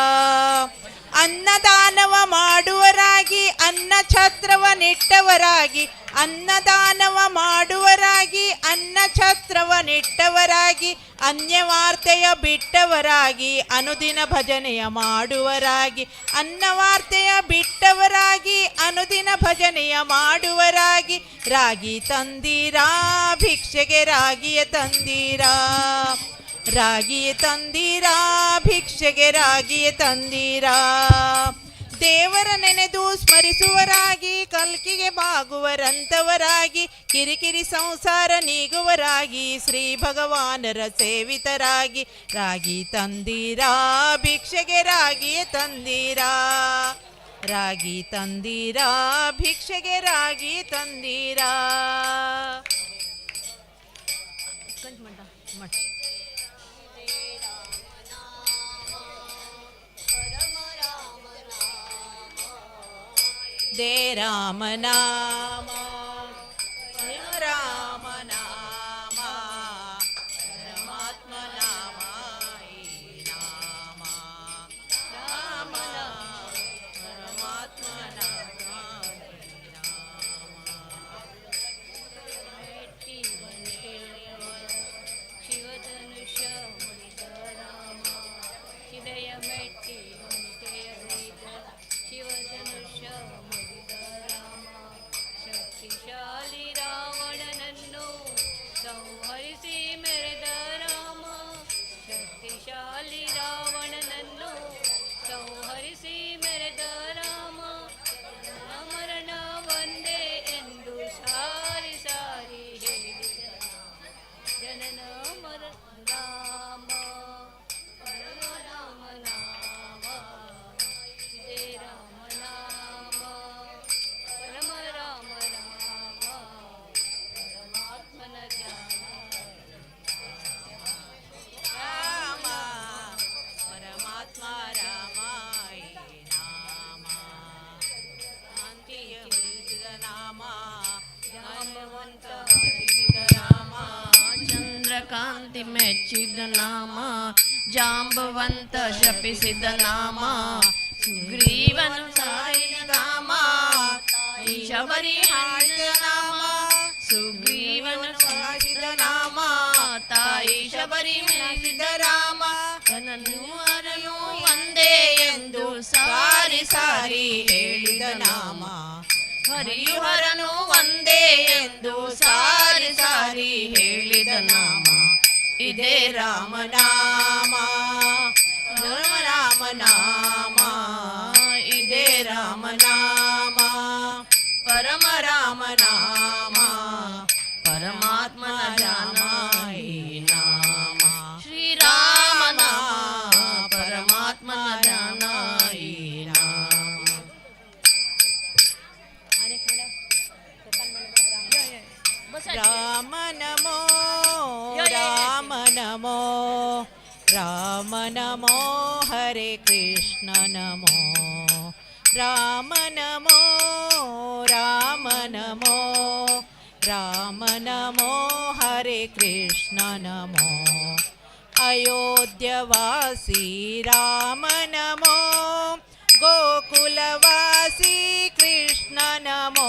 ಅನ್ನದಾನವ ಮಾಡುವರಾಗಿ, ಅನ್ನ ಛತ್ರವ ನಿಟ್ಟವರಾಗಿ, ಅನ್ನದಾನವ ಮಾಡುವರಾಗಿ, ಅನ್ನ ಛತ್ರವ ನಿಟ್ಟವರಾಗಿ, ಅನ್ಯವಾರ್ತೆಯ ಬಿಟ್ಟವರಾಗಿ, ಅನುದಿನ ಭಜನೆಯ ಮಾಡುವರಾಗಿ, ಅನ್ನವಾರ್ತೆಯ ಬಿಟ್ಟವರಾಗಿ, ಅನುದಿನ ಭಜನೆಯ ಮಾಡುವರಾಗಿ, ರಾಗಿ ತಂದೀರಾ, ಭಿಕ್ಷೆಗೆ ರಾಗಿಯ ತಂದೀರಾ, ರಾಗಿಯ ತಂದೀರಾ, ಭಿಕ್ಷೆಗೆ ರಾಗಿಯ ತಂದೀರಾ. ದೇವರ ನೆನೆದು ಸ್ಮರಿಸುವರಾಗಿ, ಕಲ್ಕಿಗೆ ಬಾಗುವರಂತವರಾಗಿ, ಕಿರಿಕಿರಿ ಸಂಸಾರ ನೀಗುವರಾಗಿ, ಶ್ರೀ ಭಗವಾನರ ಸೇವಿತರಾಗಿ, ರಾಗಿ ತಂದೀರಾ, ಭಿಕ್ಷೆಗೆ ರಾಗಿಯ ತಂದೀರಾ, ರಾಗಿ ತಂದೀರಾ, ಭಿಕ್ಷೆಗೆ ರಾಗಿ ತಂದೀರಾ. दे राम नाम, राम नाम, परमात्मा नाम, नाम राम नाम, परमात्मा नाम. ಶಿವಧನುಷ್ಯ ಮುರಿದ ರಾಮ, ಶಿಲೆಯ ಮೆಟ್ಟಿ ಶಿವಧನುಷ್ಯ ಮುರಿದ ರಾಮ. ರಾಮ ಜಾಂಬವಂತ ಶಪಿಸಿದ ರಾಮ ಚಂದ್ರಕಾಂತಿ ಮೆಚ್ಚಿದ ನಾಮ ಜಾಂಬವಂತ ಶಪಿಸಿದ ನಾಮ ಸುಗ್ರೀವನು ಸಾರಿದ ನಾಮ ಶಬರಿ ಹಾಡಿದ ನಾಮ ಸುಗ್ರೀವನು ಸಾರಿದ ನಾಮ ತಾಯಿ ಶಬರಿ ಮೆಚ್ಚಿದ ರಾಮ ತನನು ಅರನು ಒಂದೇ ಎಂದು ಸಾರಿ ಸಾರಿ ಹೇಳಿದ ನಾಮ ಹರಿಯು ಹರನು ಒಂದೇ ಎಂದು ಸಾರಿ ಸಾರಿ ಹೇಳಿದ ನಾಮ ಇದೇ ರಾಮನಾಮ ರಾಮ ರಾಮ ನಾಮ ಇದೇ ರಾಮನಾಮ ಪರಮ ರಾಮ ನಾಮ ಪರಮಾತ್ಮನ ಜಾನ ಈ ನಾಮ ಶ್ರೀರಾಮ ನಾಮ ಪರಮಾತ್ಮನ ಜಾನ ಈ ನಾಮ. ರಾಮ ನಮೋ ರಾಮ ನಮೋ ರಾಮ ನಮೋ ಹರೇ ಕೃಷ್ಣ ನಮೋ ರಾಮ ನಮೋ ರಾಮ ನಮೋ ರಾಮ ನಮೋ ಹರೇ ಕೃಷ್ಣ ನಮೋ ಅಯೋಧ್ಯವಾಸಿ ರಾಮ ನಮೋ ಗೋಕುಲವಾಸಿ ಕೃಷ್ಣ ನಮೋ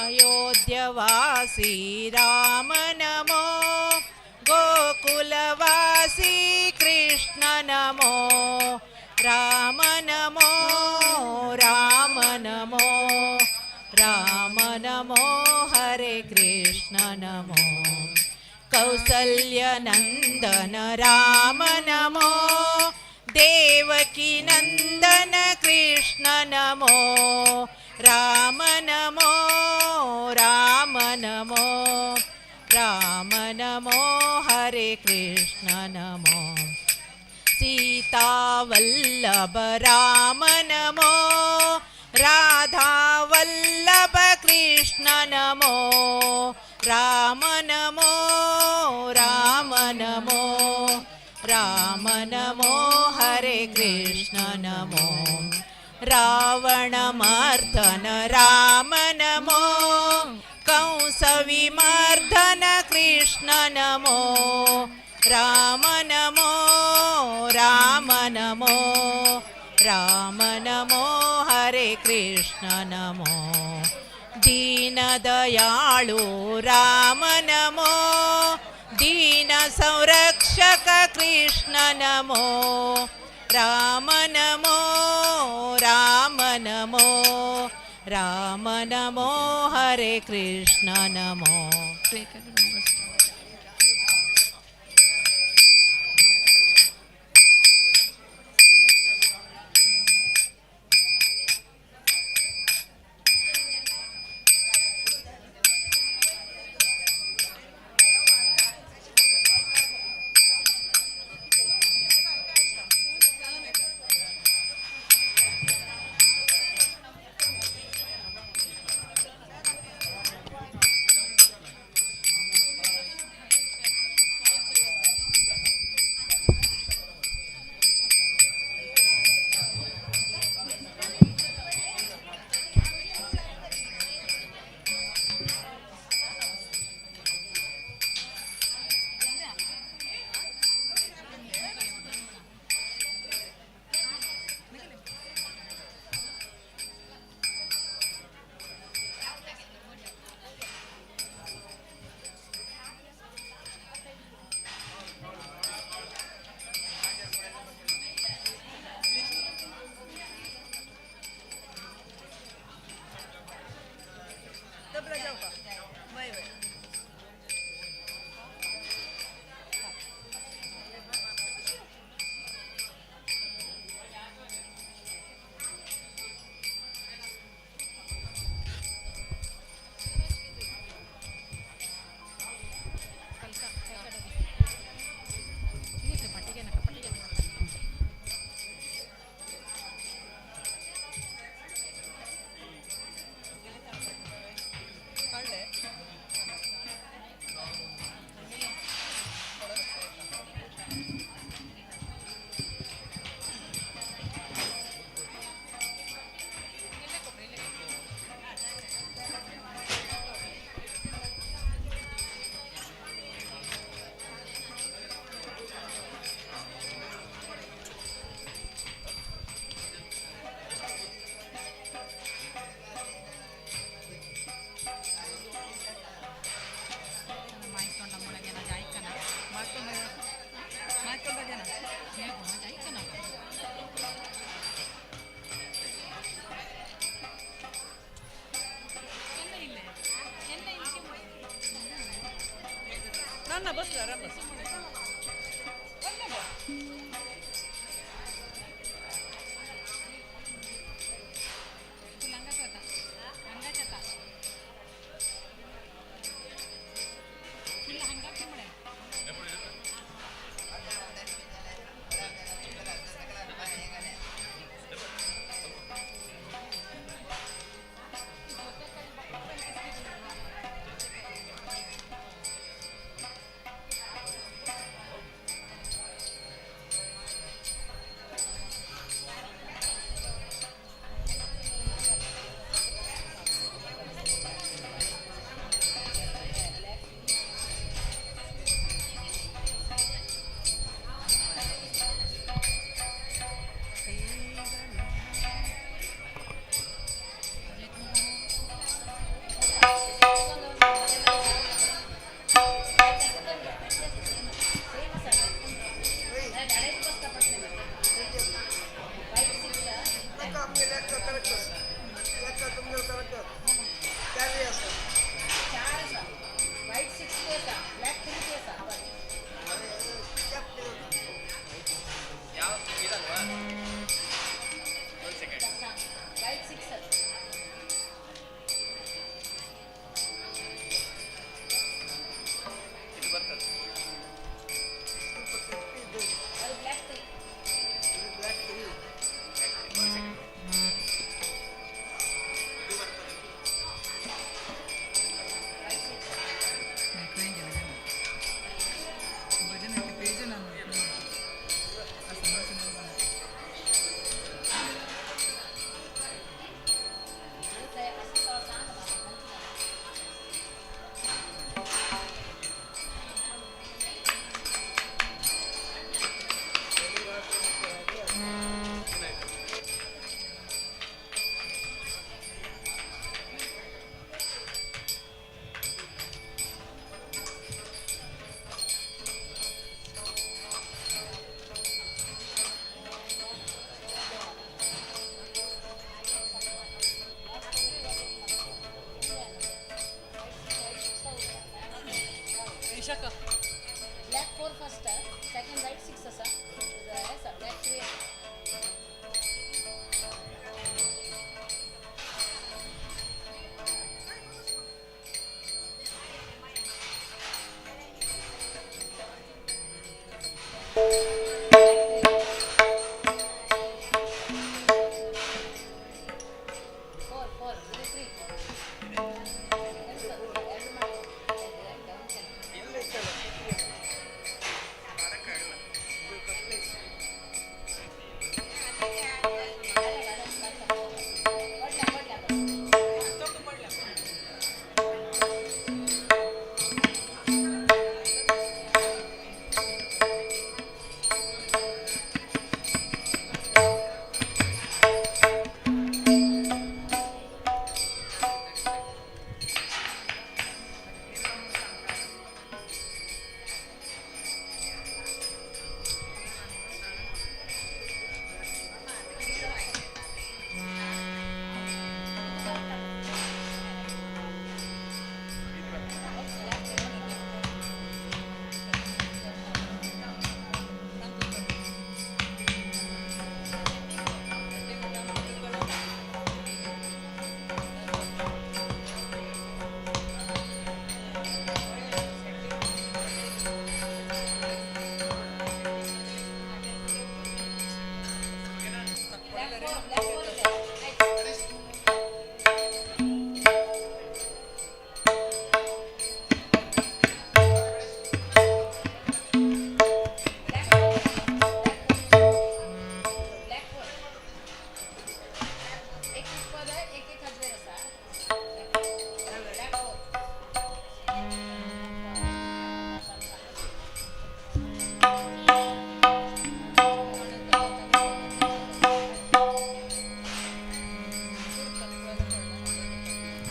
ಅಯೋಧ್ಯವಾಸಿ ರಾಮ ನಮೋ ಗೋಕುಲವಾಸಿ ಕೃಷ್ಣ ನಮೋ ರಾಮ ನಮೋ ರಾಮ ನಮೋ ರಾಮ ನಮೋ ಹರೇ ಕೃಷ್ಣ ನಮೋ ಕೌಸಲ್ಯನಂದನ ರಾಮ ನಮೋ ದೇವಕಿ ನಂದನ ಕೃಷ್ಣ ನಮೋ ರಾಮ ನಮೋ ರಾಮ ನಮೋ ರಾಮ ನಮೋ ಹರೇ ಕೃಷ್ಣ ನಮೋ ಸೀತಾವಲ್ಲಭ ರಾಮ ನಮೋ ರಾಧಾವಲ್ಲಭ ಕೃಷ್ಣ ನಮೋ ರಾಮ ನಮೋ ರಾಮ ನಮೋ ರಾಮ ನಮೋ ಹರೇ ಕೃಷ್ಣ ನಮೋ ರಾವಣಮರ್ದನ ರಾಮ ನಮೋ ಕಂಸವಿಮರ್ದನ ಕೃಷ್ಣ ನಮೋ ರಾಮ ನಮೋ ರಾಮ ನಮೋ ರಾಮ ನಮೋ ಹರೇ ಕೃಷ್ಣ ನಮೋ ದೀನದಯಾಳು ರಾಮ ನಮೋ ದೀನ ಸಂರಕ್ಷಕ ಕೃಷ್ಣ ನಮೋ ರಾಮ ನಮೋ ರಾಮ ನಮೋ ರಾಮ ನಮೋ ಹರೇ ಕೃಷ್ಣ ನಮೋ.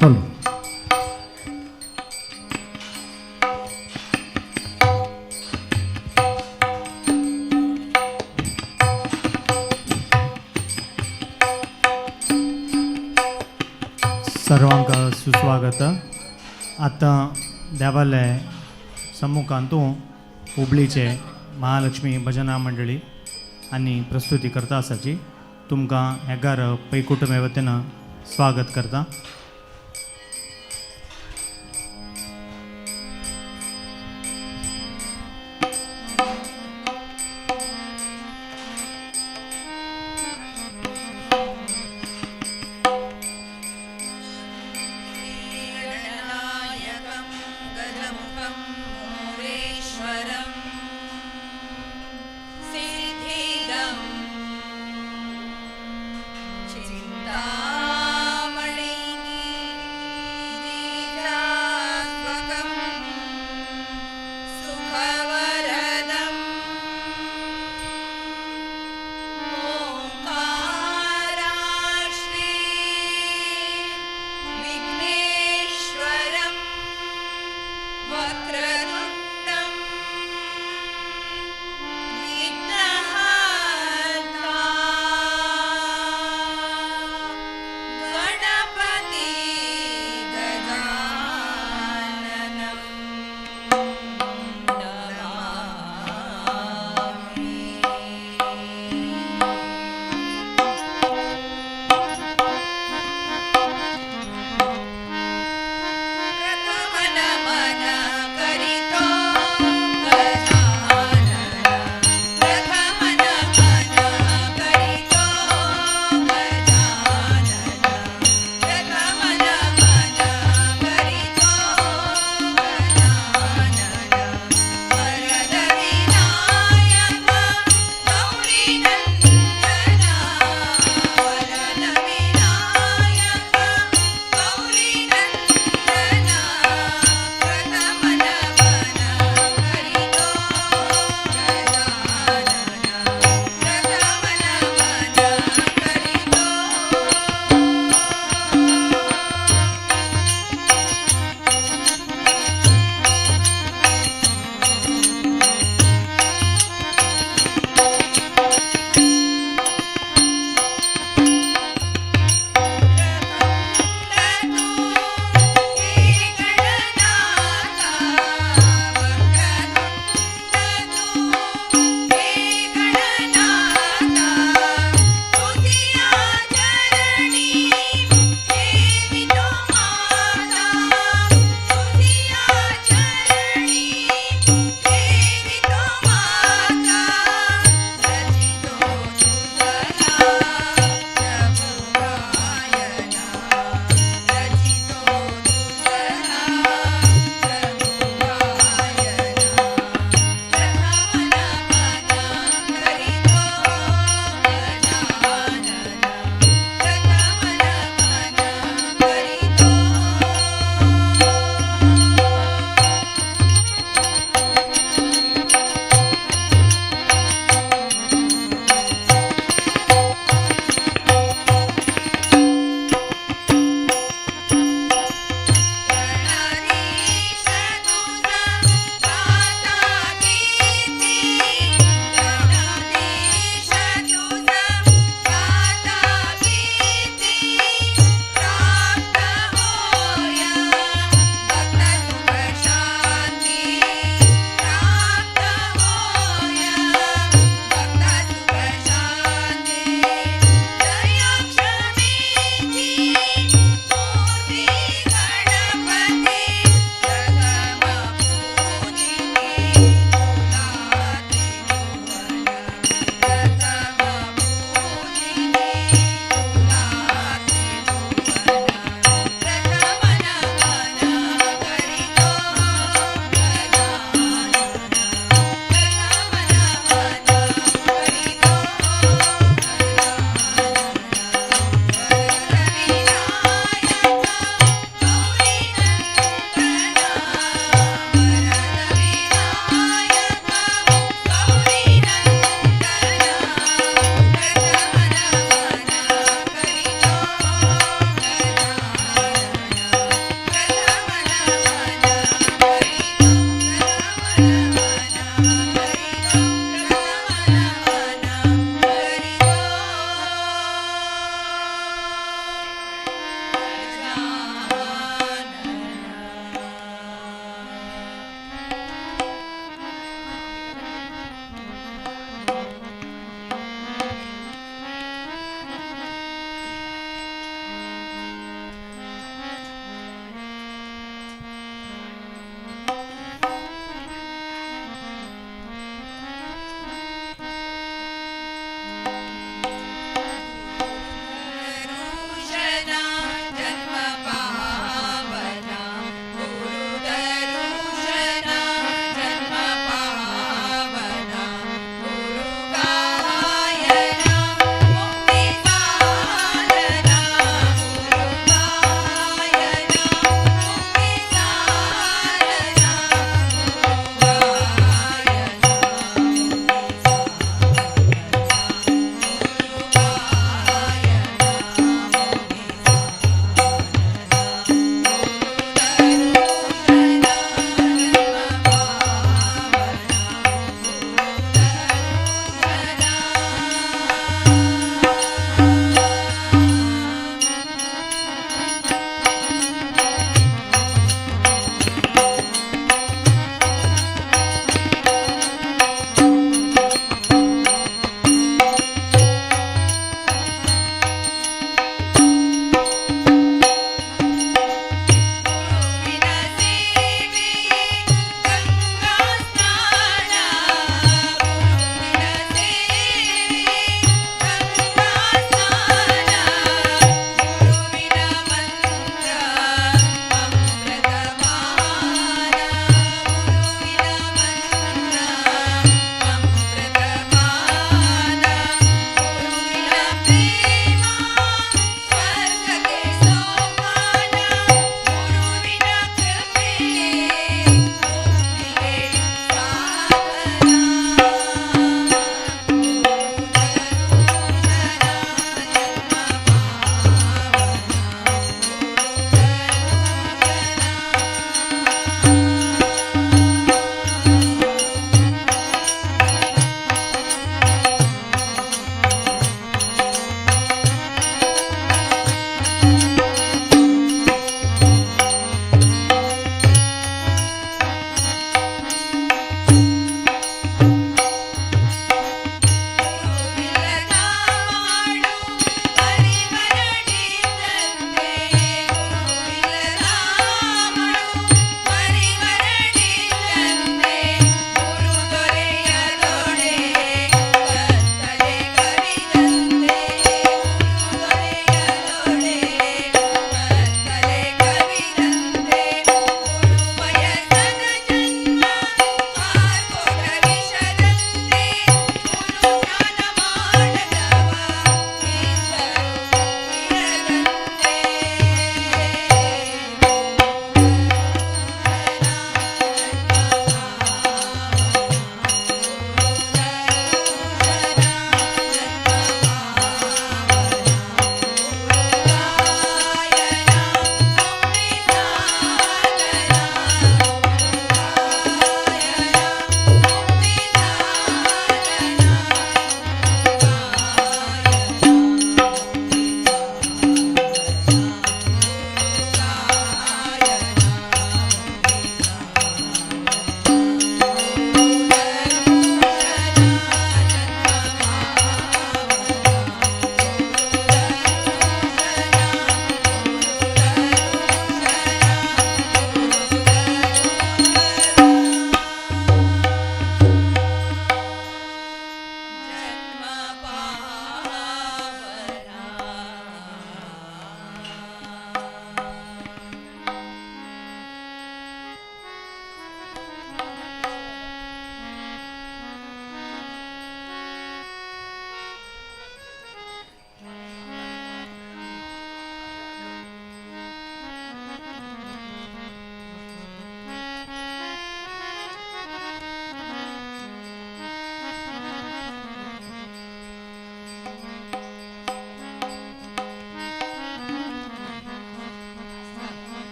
हॅलो. सर्वांक सुस्वागत. आतां देवालय सम्मुखांतू हुबळीचे महालक्ष्मी भजना मंडळी आनी प्रस्तुती करता आसाची तुमकां ह्या गार पै कुटुंबा वतीन स्वागत करता. गणनायकं गजमुखं मोरेश्वरं सिद्धिदं चिन्तामणि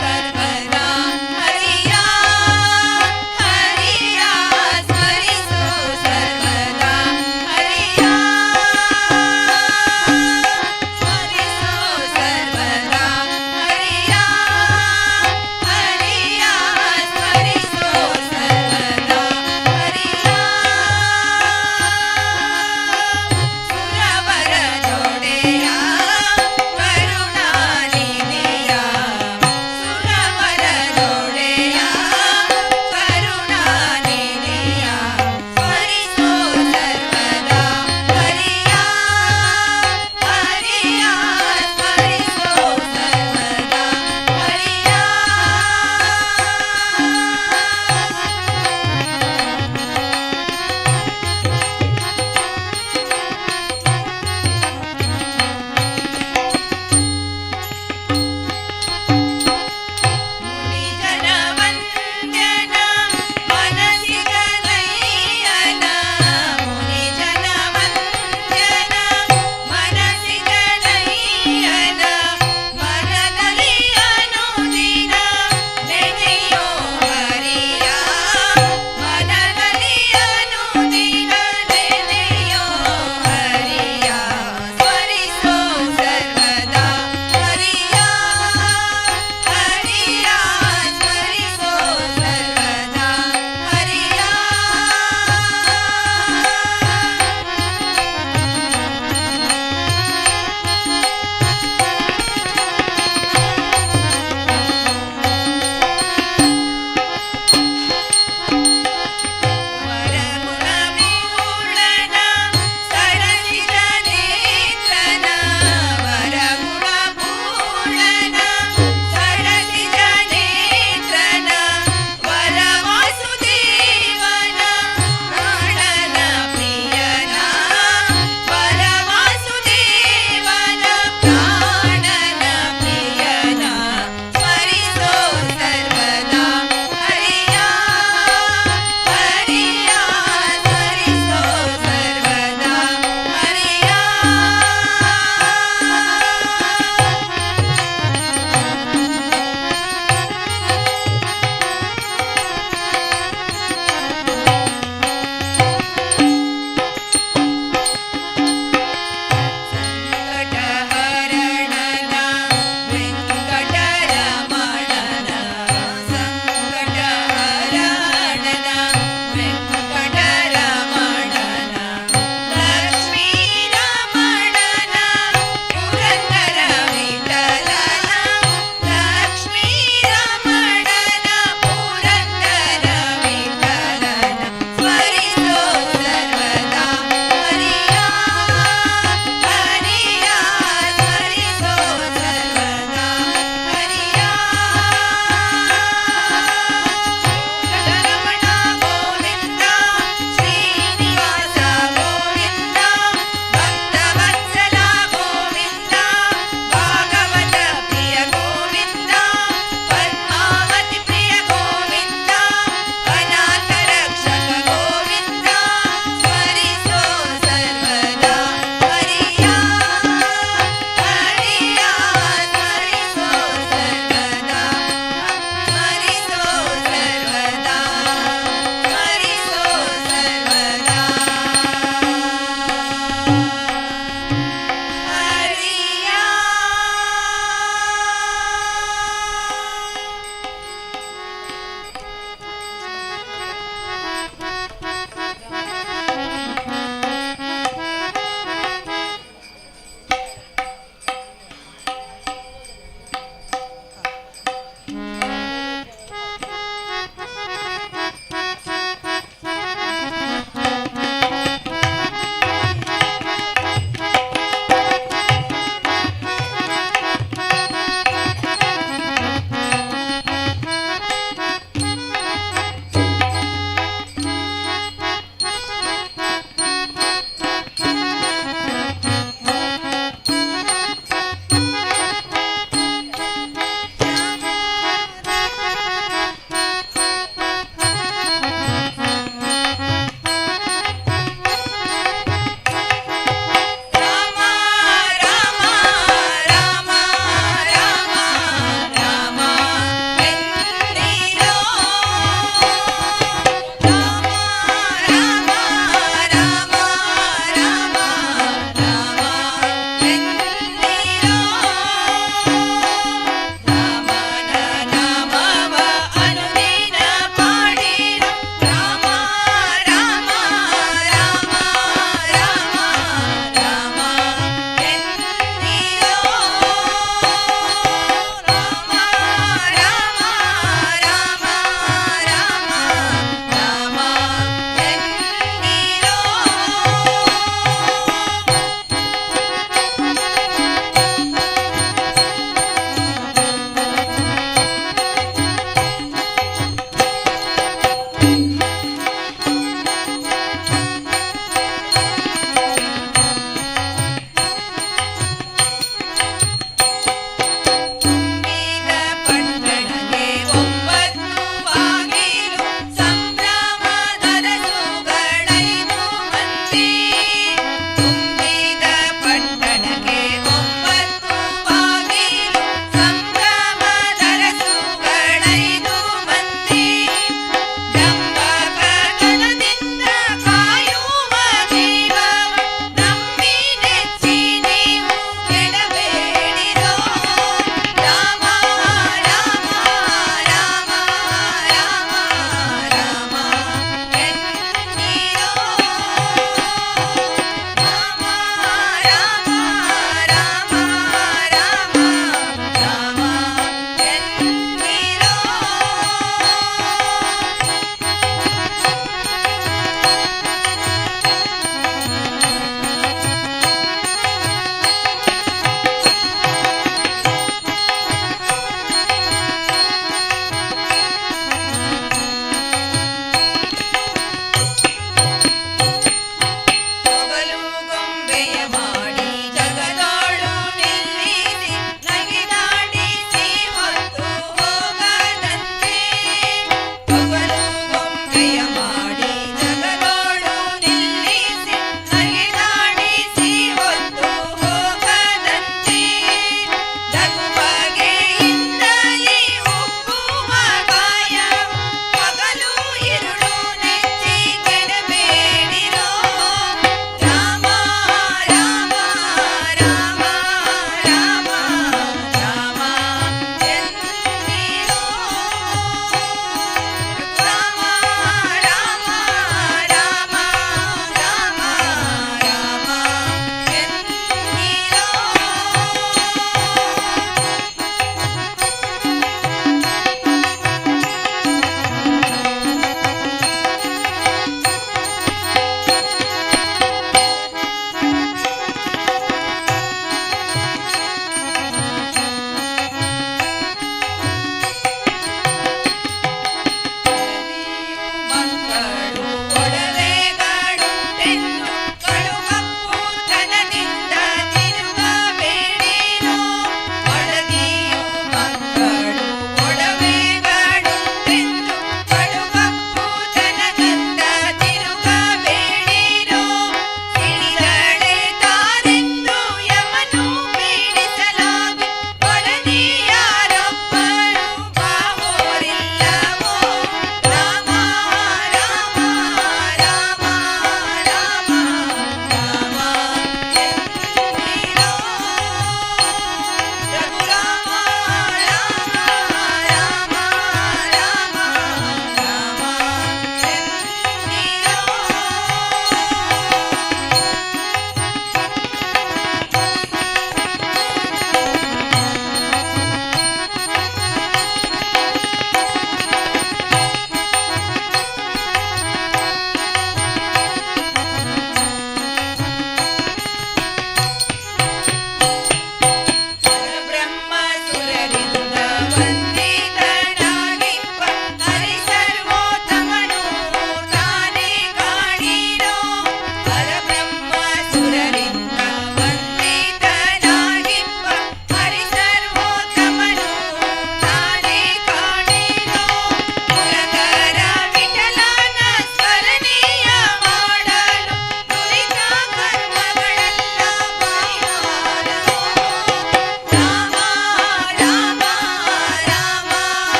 सर्वदा हरिया हरिया स्मरिसो सर्वदा हरिया स्मरिसो सर्वदा हरिया हरिया स्मरिसो सर्वदा हरिया.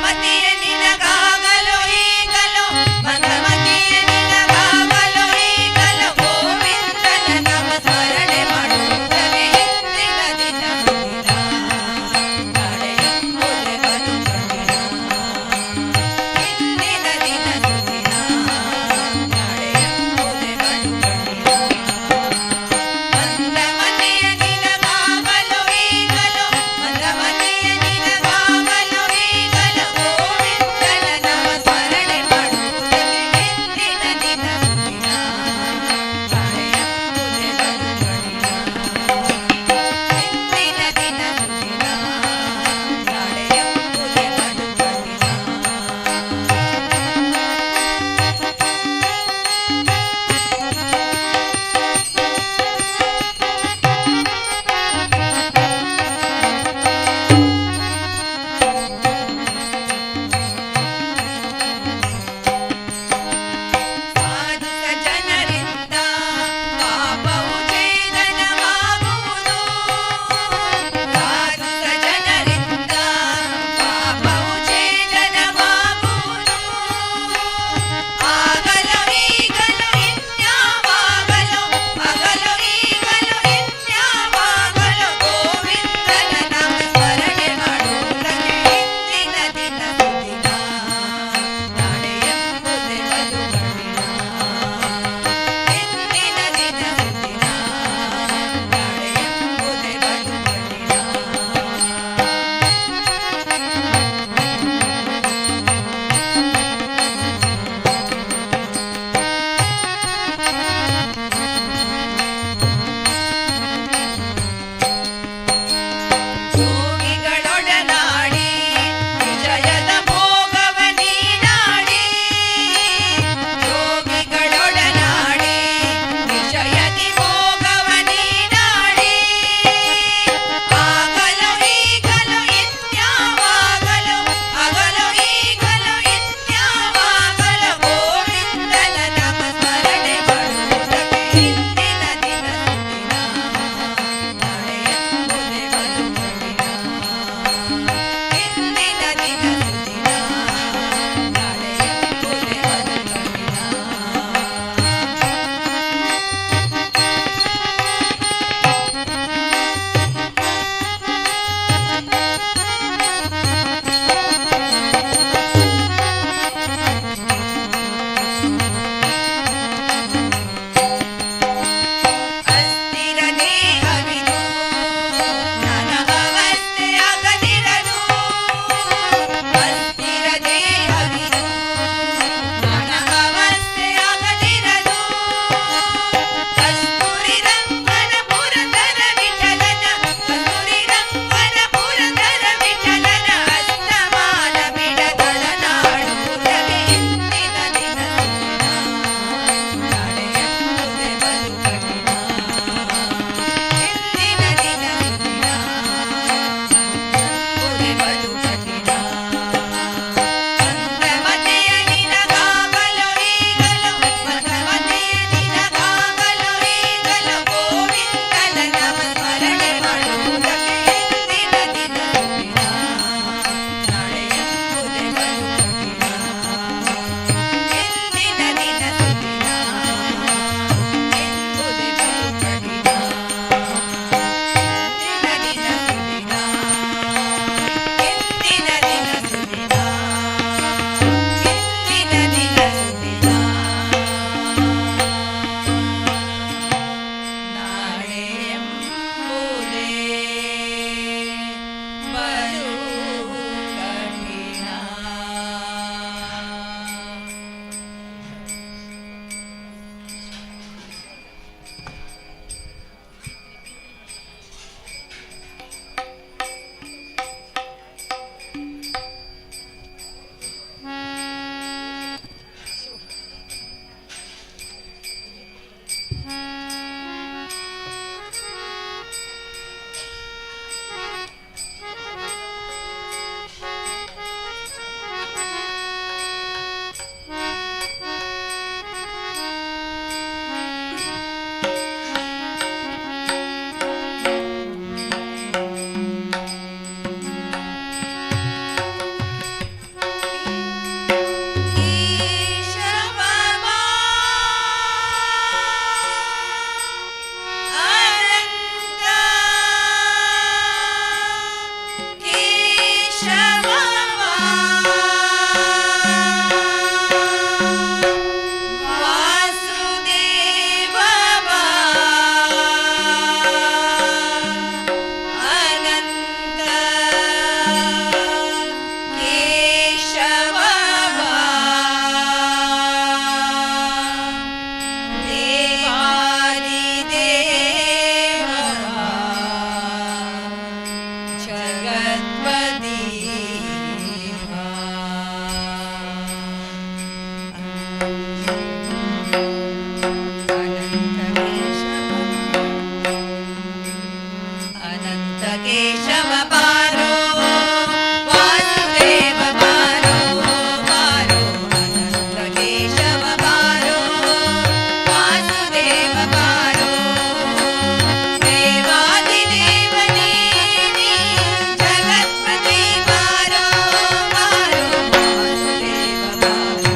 ಮಂದಮತಿಯ ನಿನಗಾಗಲು ಈಗಲೋ, ಮಂದಮತಿಯ ನಿನಗಾಗಲು ಈಗಲೋ, ಗೋವಿಂದನ ನಾಮ ಸ್ಮರಣೆ ಮಾಡುತ್ತಲೇ ಇಂದಿನ ದಿನ ಸುದಿನ, ನಾಳೆಯೆಂಬುದೇ ಬಲು ಕಠಿಣ. ಇಂದಿನ ದಿನ ಸುದಿನ, ನಾಳೆಯೆಂಬುದೇ ಬಲು ಕಠಿಣ. ಮಂದಮತಿಯ ನಿನಗಾಗಲು ಈಗಲೋ, ಮಂದಮತಿಯ ನಿನಗಾಗಲು ಈಗಲೋ, ಗೋವಿಂದನ अनंत केशव पारो वासुदेव पारो पारो अनंत केशव पारो वासुदेव पारो देवादिदेव देवी जगत्पते पारो पारो वासुदेव पारो।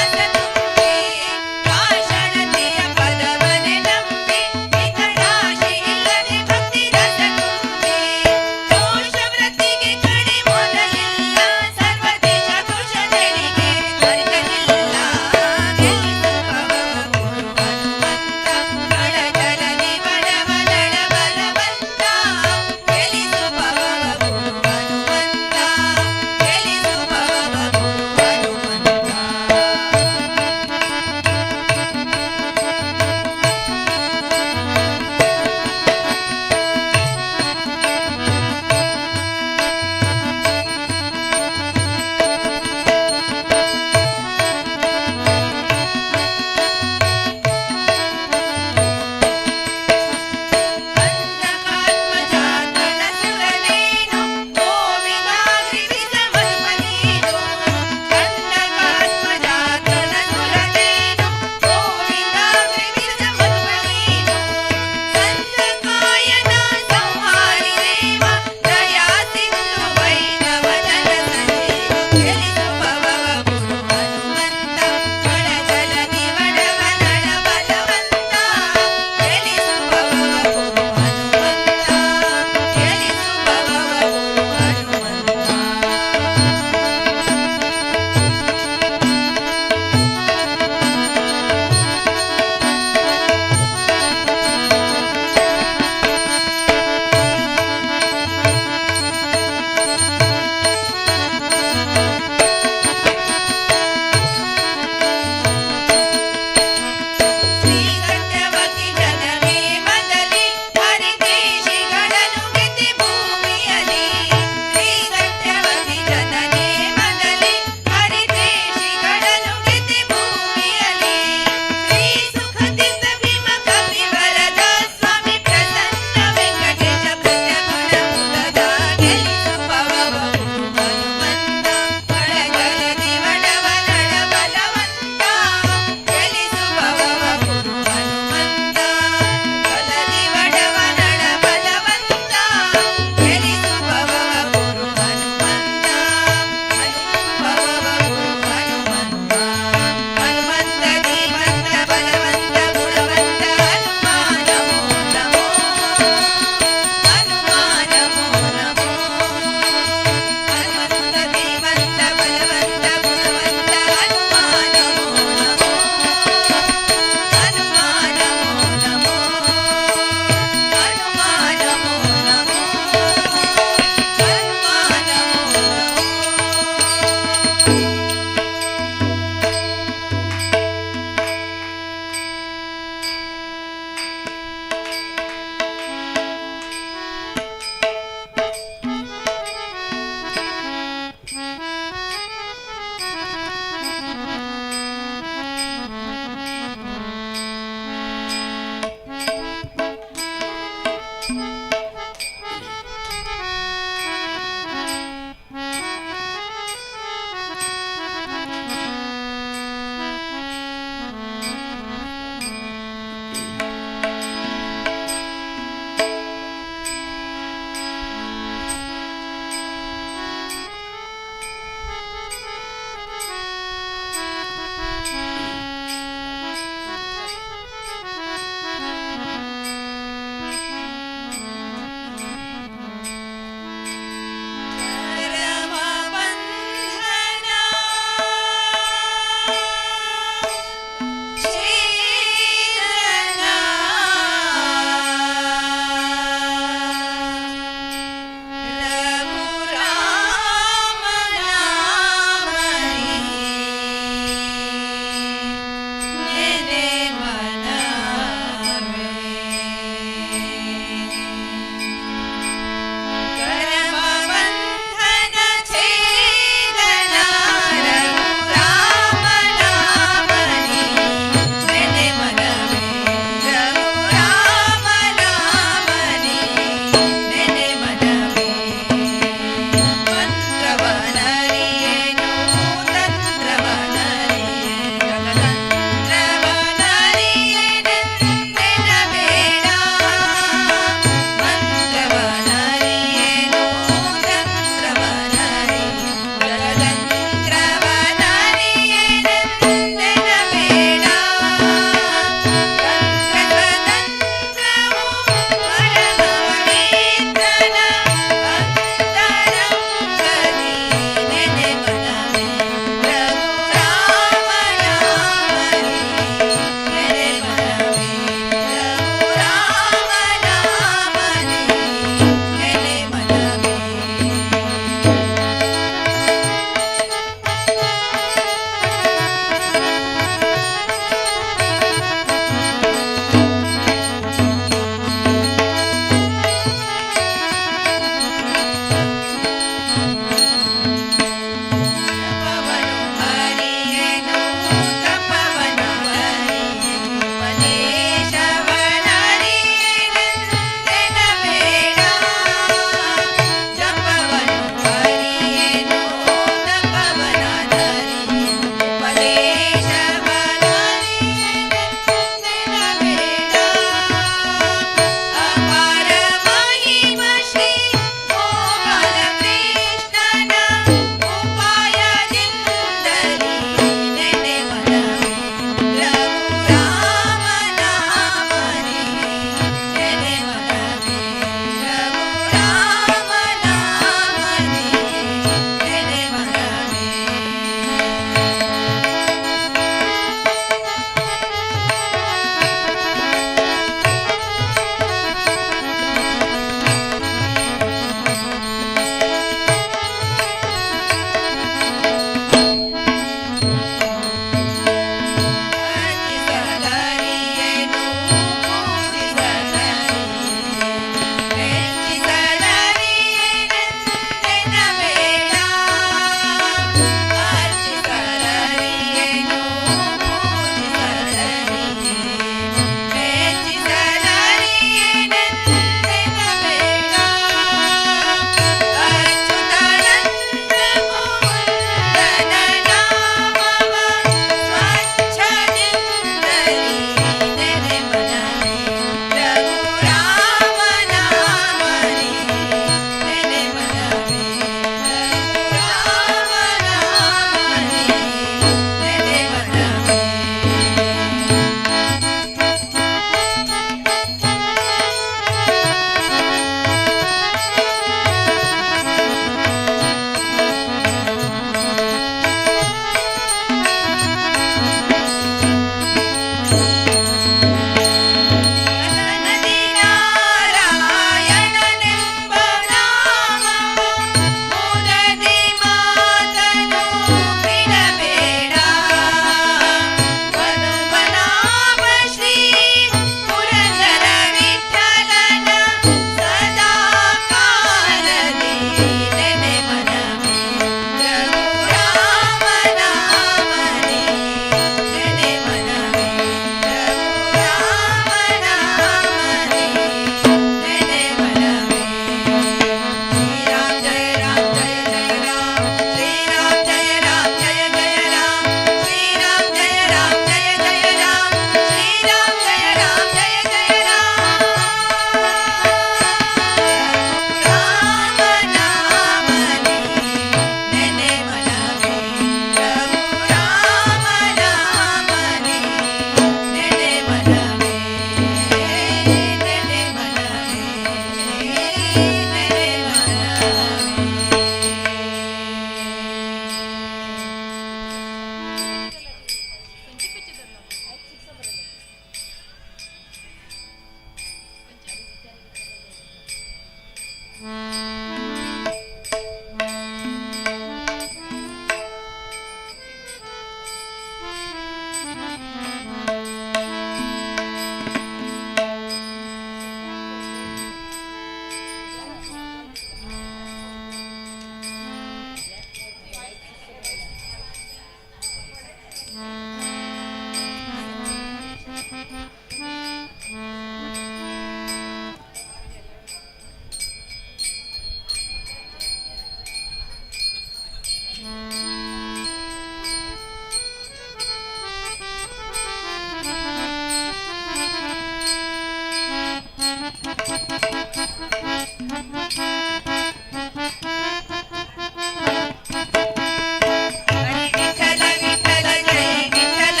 Hari Vitthal Vitthal Jai Vitthal,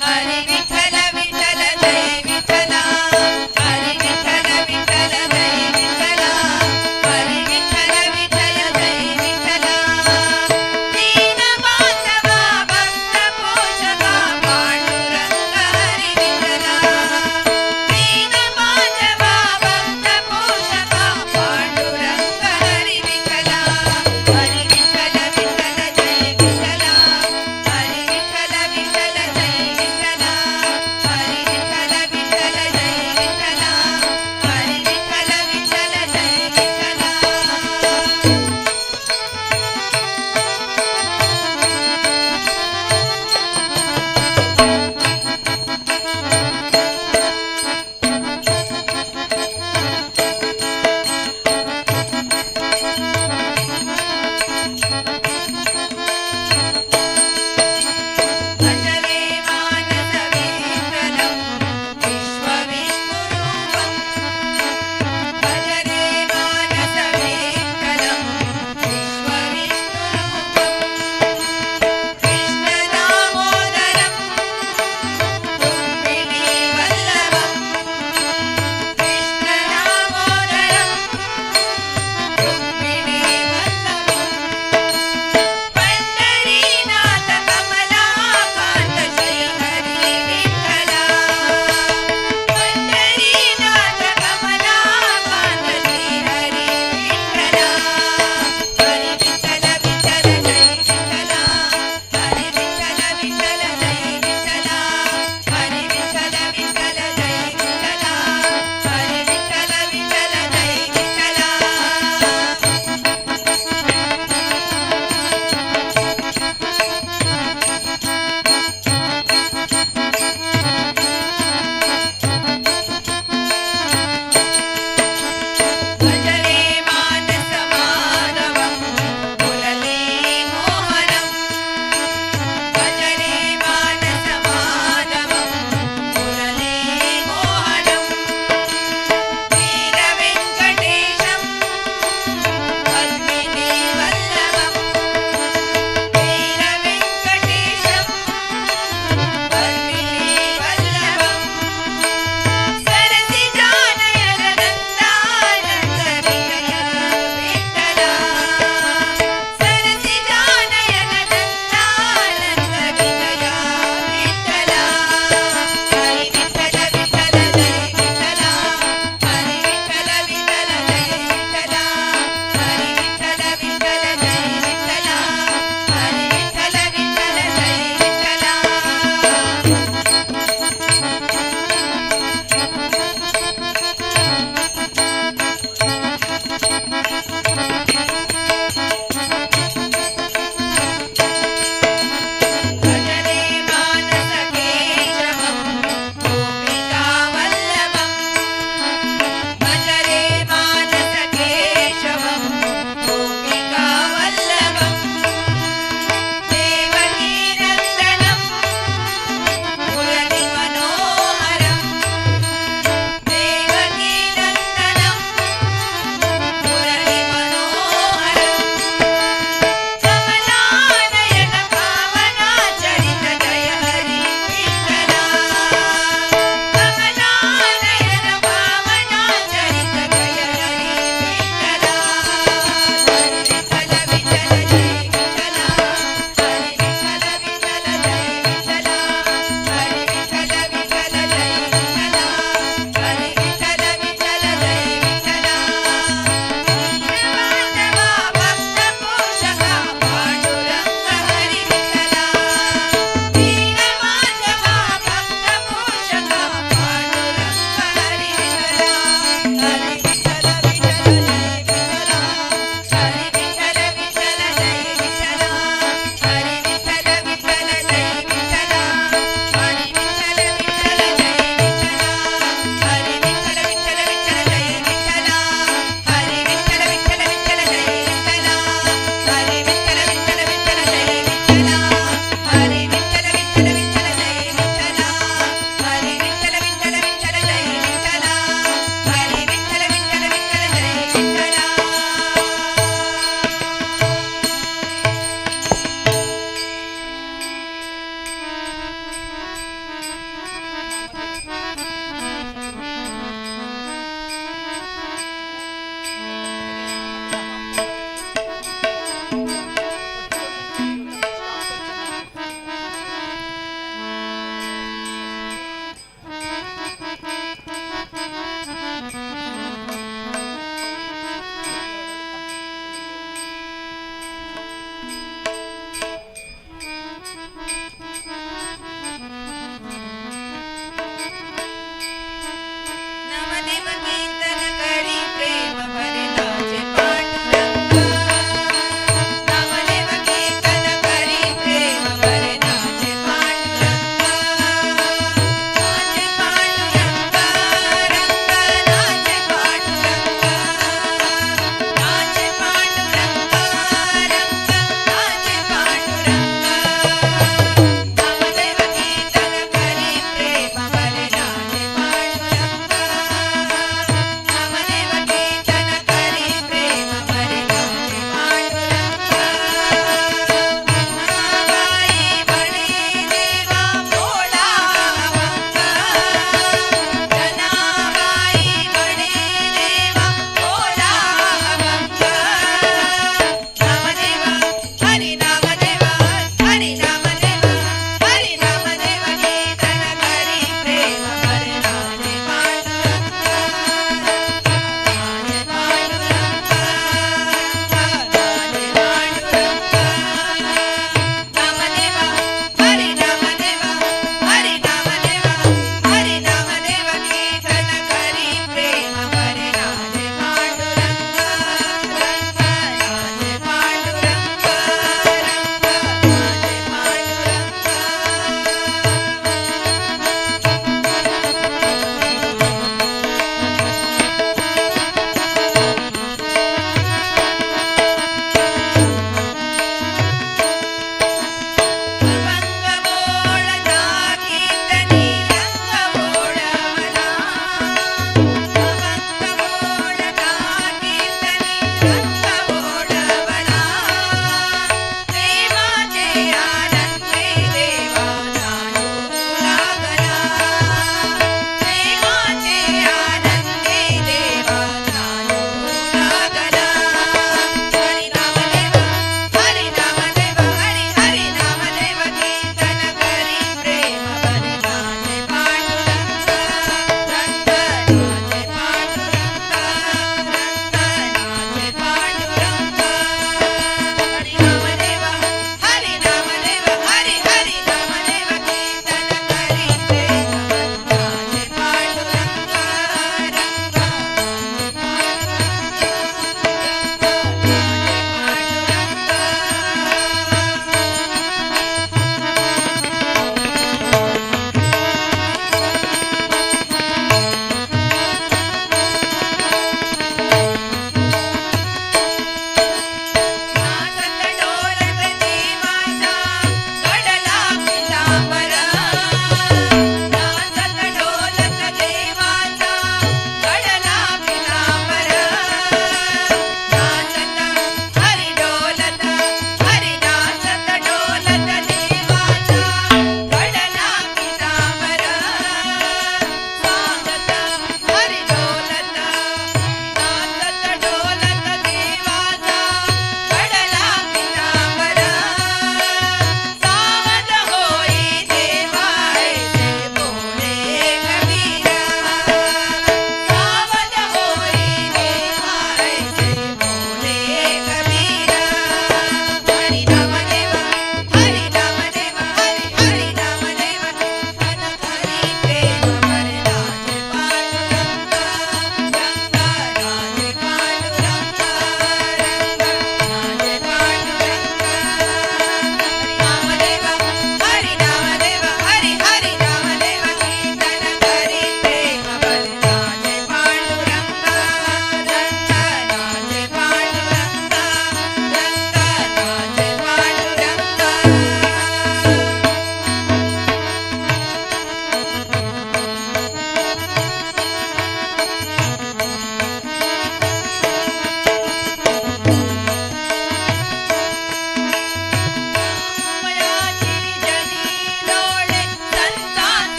Hari Vitthal Vitthal Jai Vitthal, Hari Vitthal Vitthal Jai Vitthal, Hari Vitthal Vitthal Jai Vitthal. दीन बांधवा भक्त पोषका पांडुरंग हरी विठ्ठल, दीन बांधवा भक्त पोषका पांडुरंग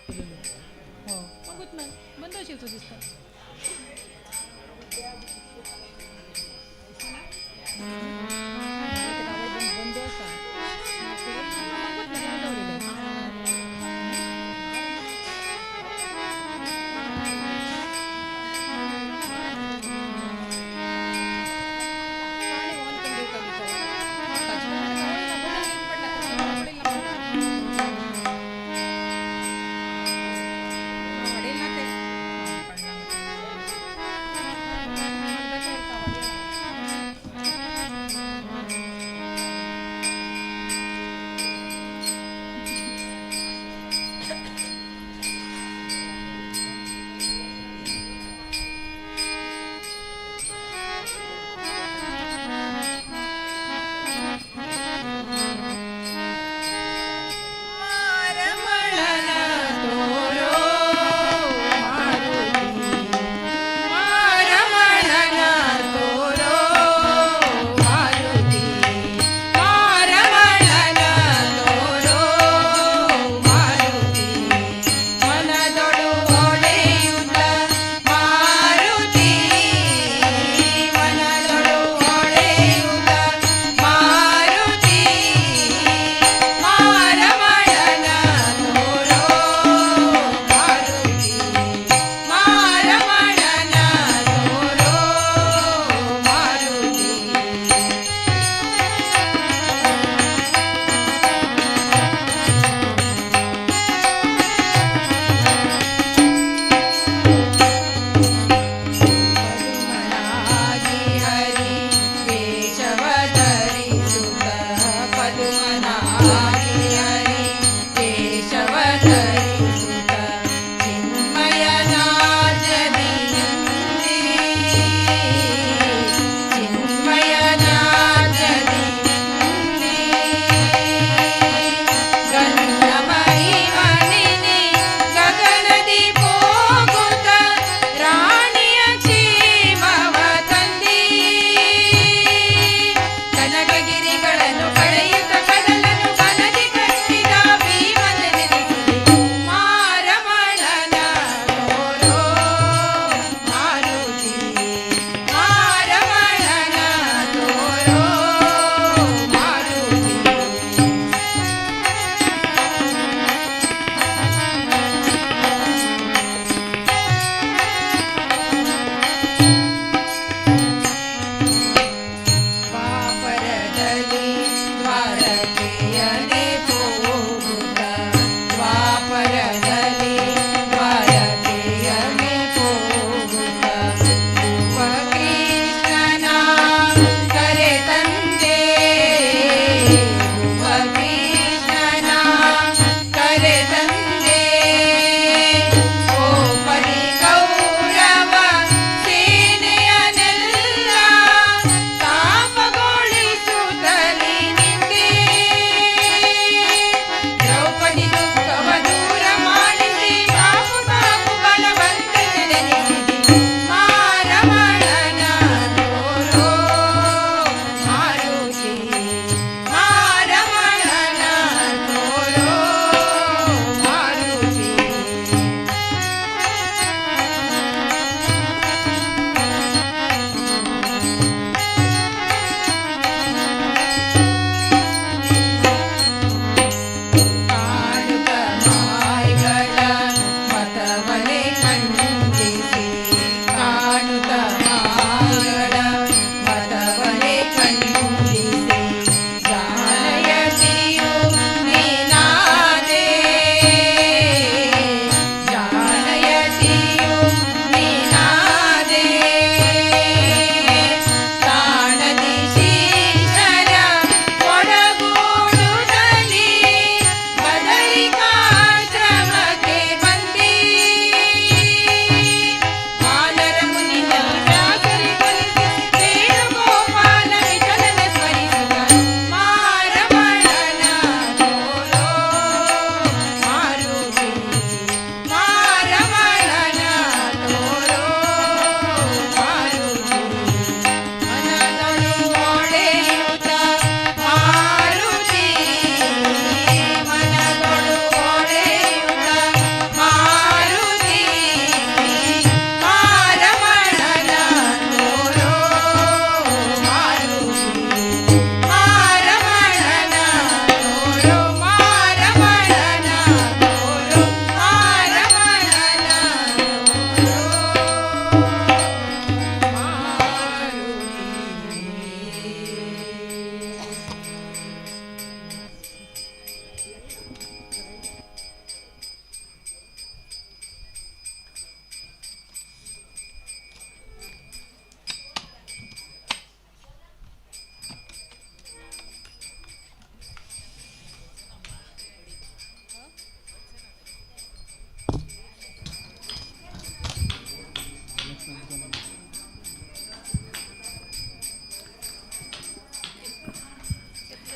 हो मागूत ना बंद आशिल्लो दिसता. बंद आसा मागूत ना दवरिल्लें.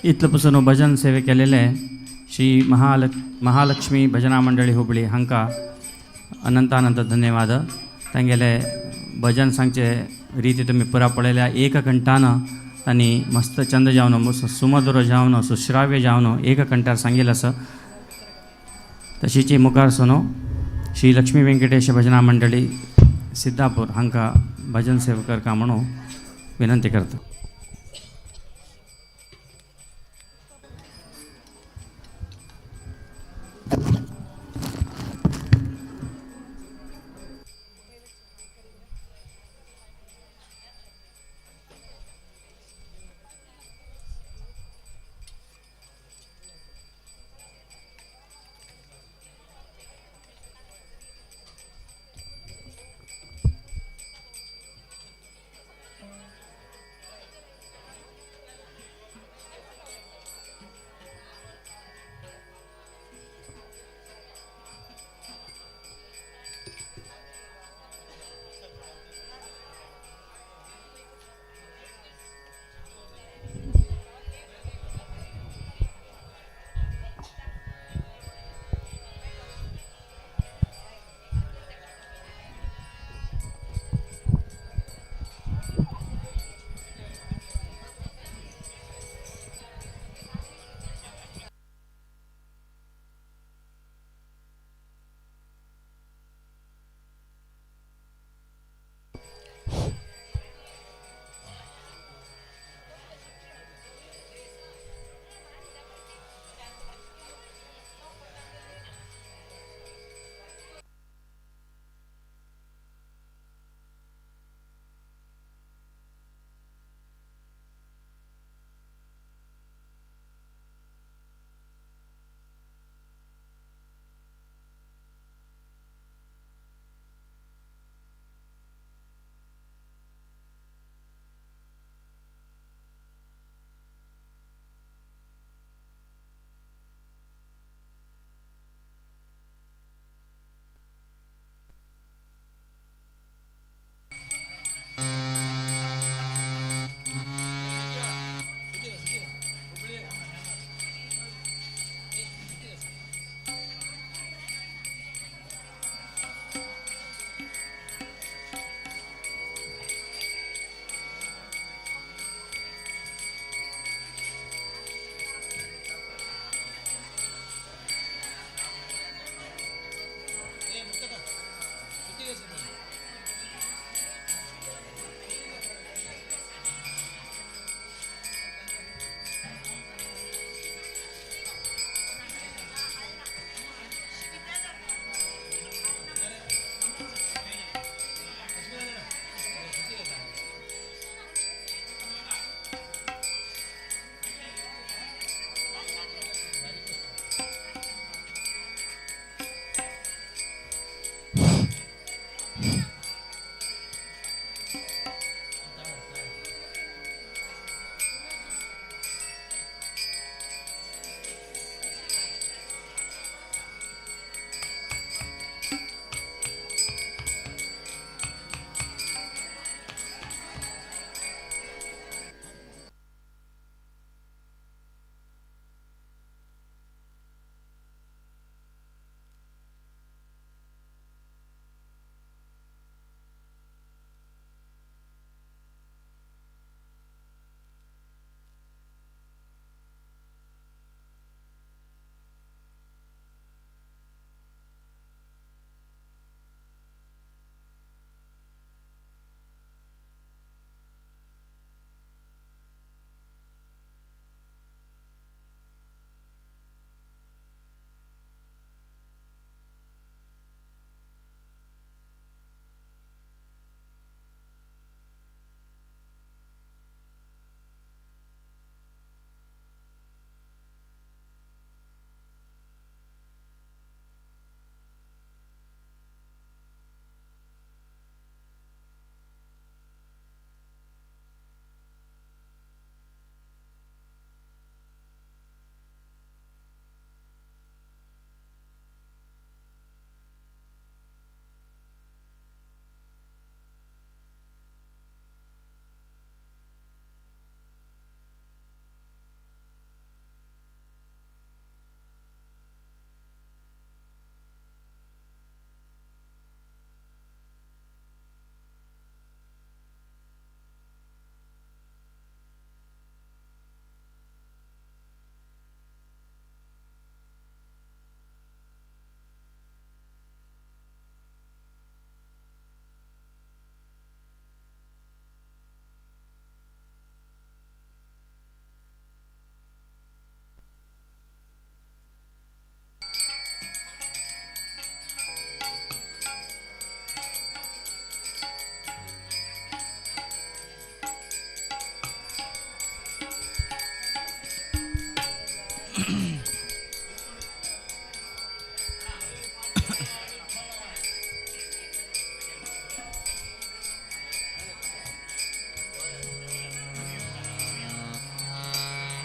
इतले पसून भजन सेवे केलेले श्री महालक्ष्मी भजना मंडळी हुबळी हांकां अनंतानंत धन्यवाद. तांगेले भजन सांगचे रिती तुमी पुरा पळयल्या. एककंठान तांणी मस्त चंद जावन सुमधुर जावन सुश्राव्य जावन एककंठार सांगिल्लें आसा. तशीच मुखार सोनो श्री लक्ष्मी वेंकटेश भजना मंडळी सिद्धापूर हांकां भजन सेवा करका म्हणून विनंती करता.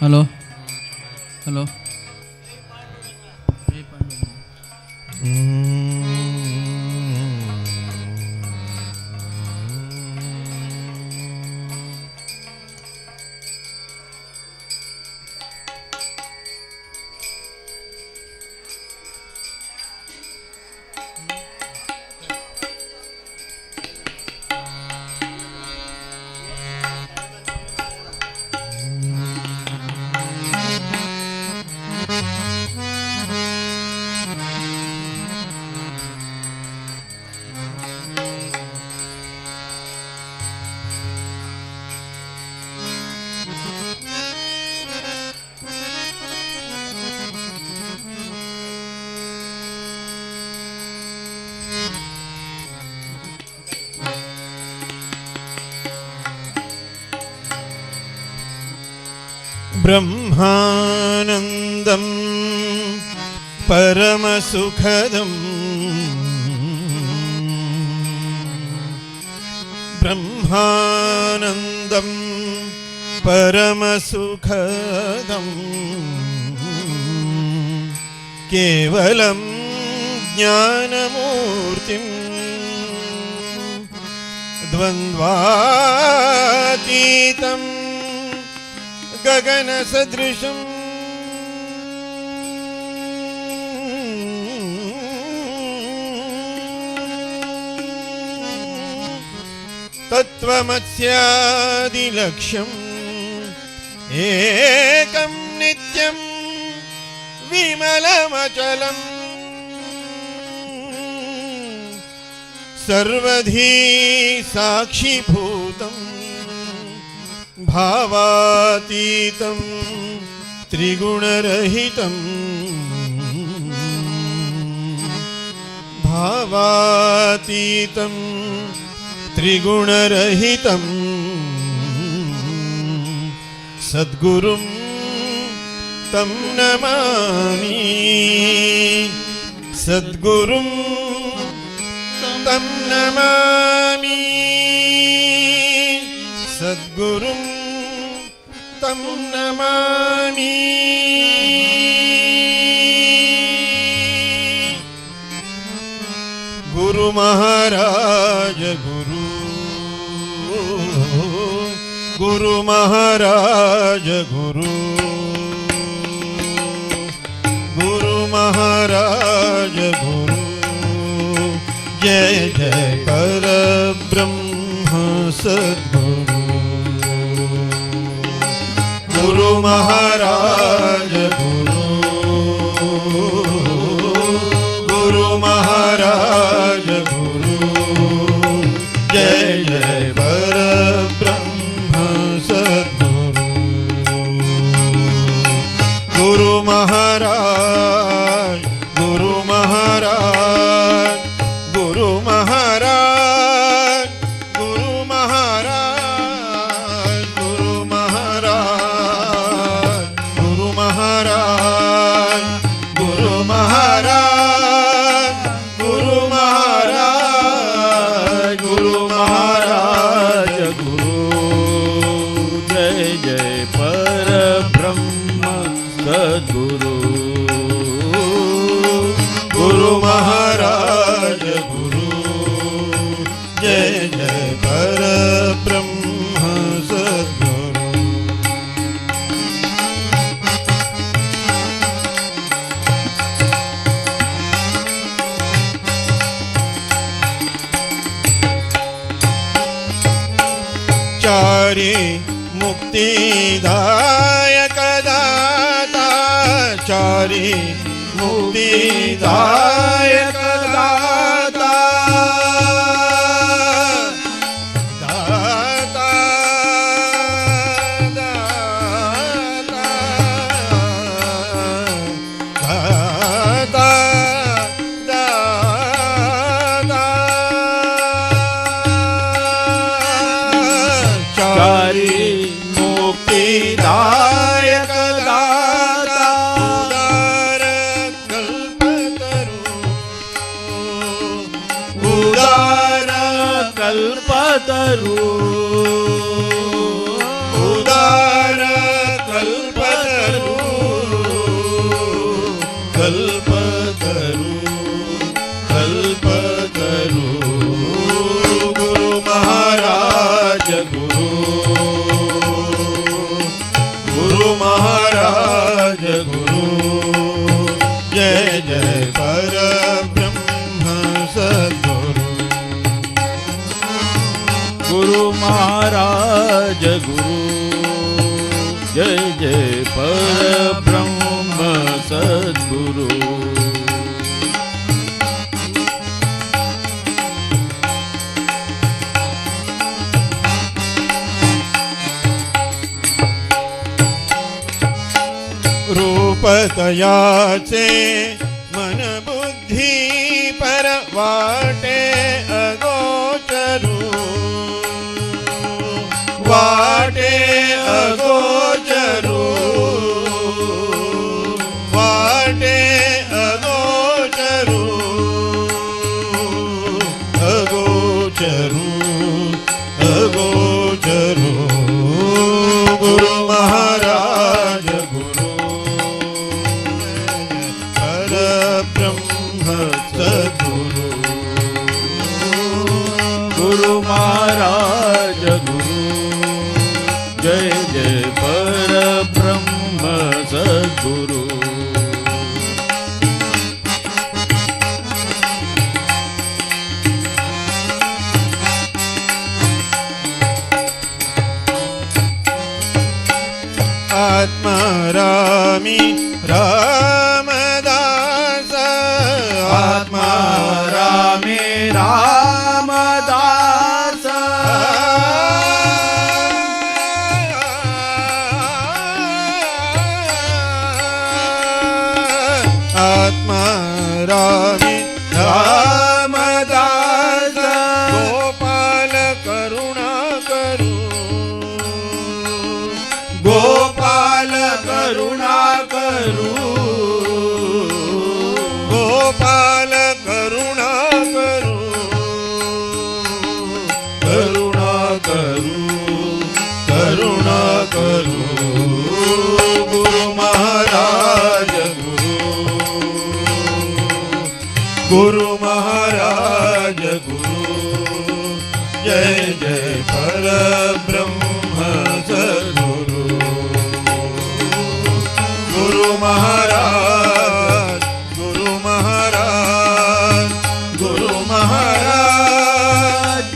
Hello hello. ब्रह्मानन्दं परमसुखदं ब्रह्मानन्दं परमसुखदं केवलं ज्ञानमूर्तिं द्वन्द्वातीतं गगनसदृशं तत्त्वमस्यादिलक्ष्यम् एकं नित्यं विमलमचलम् सर्वधी साक्षिभूतम् भावातीतं त्रिगुणरहितं भावातीतं त्रिगुणरहितं सद्गुरुं तं नमामि सद्गुरुं तं नमामि सद्गुरुं तं नमामि। गुरु महाराज गुरु गुरु महाराज गुरु गुरु महाराज गुरु जय जय परब्रह्म सद्गुरु गुरु महाराज गुरु गुरु महाराज गुरु जय जय परब्रह्म सद्गुरु गुरु महाराज गुरु महाराज गुरु महाराज गुरु महाराज गुरु महाराज गुरु महाराज गुरु महाराज गुरु महाराज गुरु महाराज गुरु जय जय परब्रह्म सद्गुरु गुरु महाराज गुरु जय जय परब्रह्म सद्गुरु। चारी मुक्तिदायक दाता चारी मुक्तिदायक दाता दाता दाता दाता दाता चारी मुक्तिदायक दाता उदार कल्पतरू उदार कल्पतरू कल्पतरू कल्पतरू गुरु महाराज गुरु गुरु महाराज गुरु जय जय परब्रह्म सद्गुरु गुरु महाराज गुरु जय जय परब्रह्म सद्गुरु। रूपतयाचे मन बुद्धी पर वाटे अगोचरू वाटे अगोचरू वाटे अगोचरू अगोचरू अगोचरू गुरु महाराज गुरु परब्रह्म सद्गुरु गुरु महाराज गुरु जय जय परब्रह्म सद्गुरु। आत्मा रामी रामदास आत्मा रामे रामदास आत्मा रामी रामदास गोपाल करुणा करू गोपाल करुणा करू गोपाल करुणा करू करुणा करू करुणा करू गुरु महाराज गुरु गुरु महाराज गुरु जय जय परब्रह्म सद्गुरु गुरु महाराज गुरु महाराज गुरु महाराज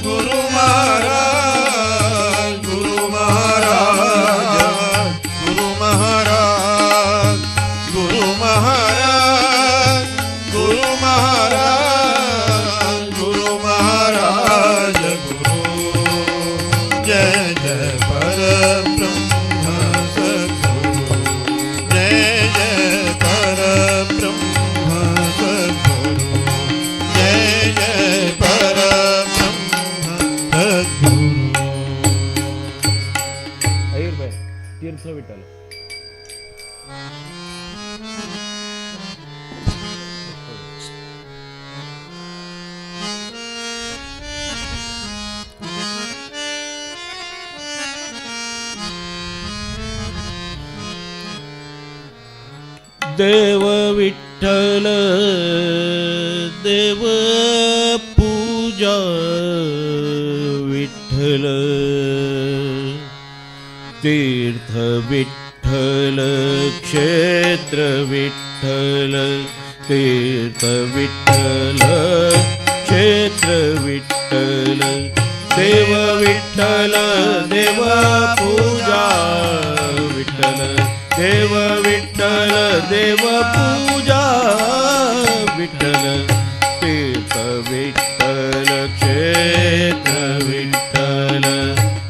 गुरु महाराज गुरु महाराज गुरु महाराज गुरु महाराज गुरु महाराज गुरु महाराज गुरु जय जय परब्रह्म सद्गुरु जय जय परब्रह्म सद्गुरु जय जय परब्रह्म सद्गुरु। अय्यर तीर्थ विठ्ठल। देव विठ्ठल देव पूजा विठ्ठल तीर्थ विठ्ठल क्षेत्र विठ्ठल तीर्थ विठ्ठल क्षेत्र विठ्ठल देव विठ्ठल देव पूजा विठ्ठल देव विठ्ठल देव पूजा विठ्ठल तीर्थ विठ्ठल क्षेत्र विठ्ठल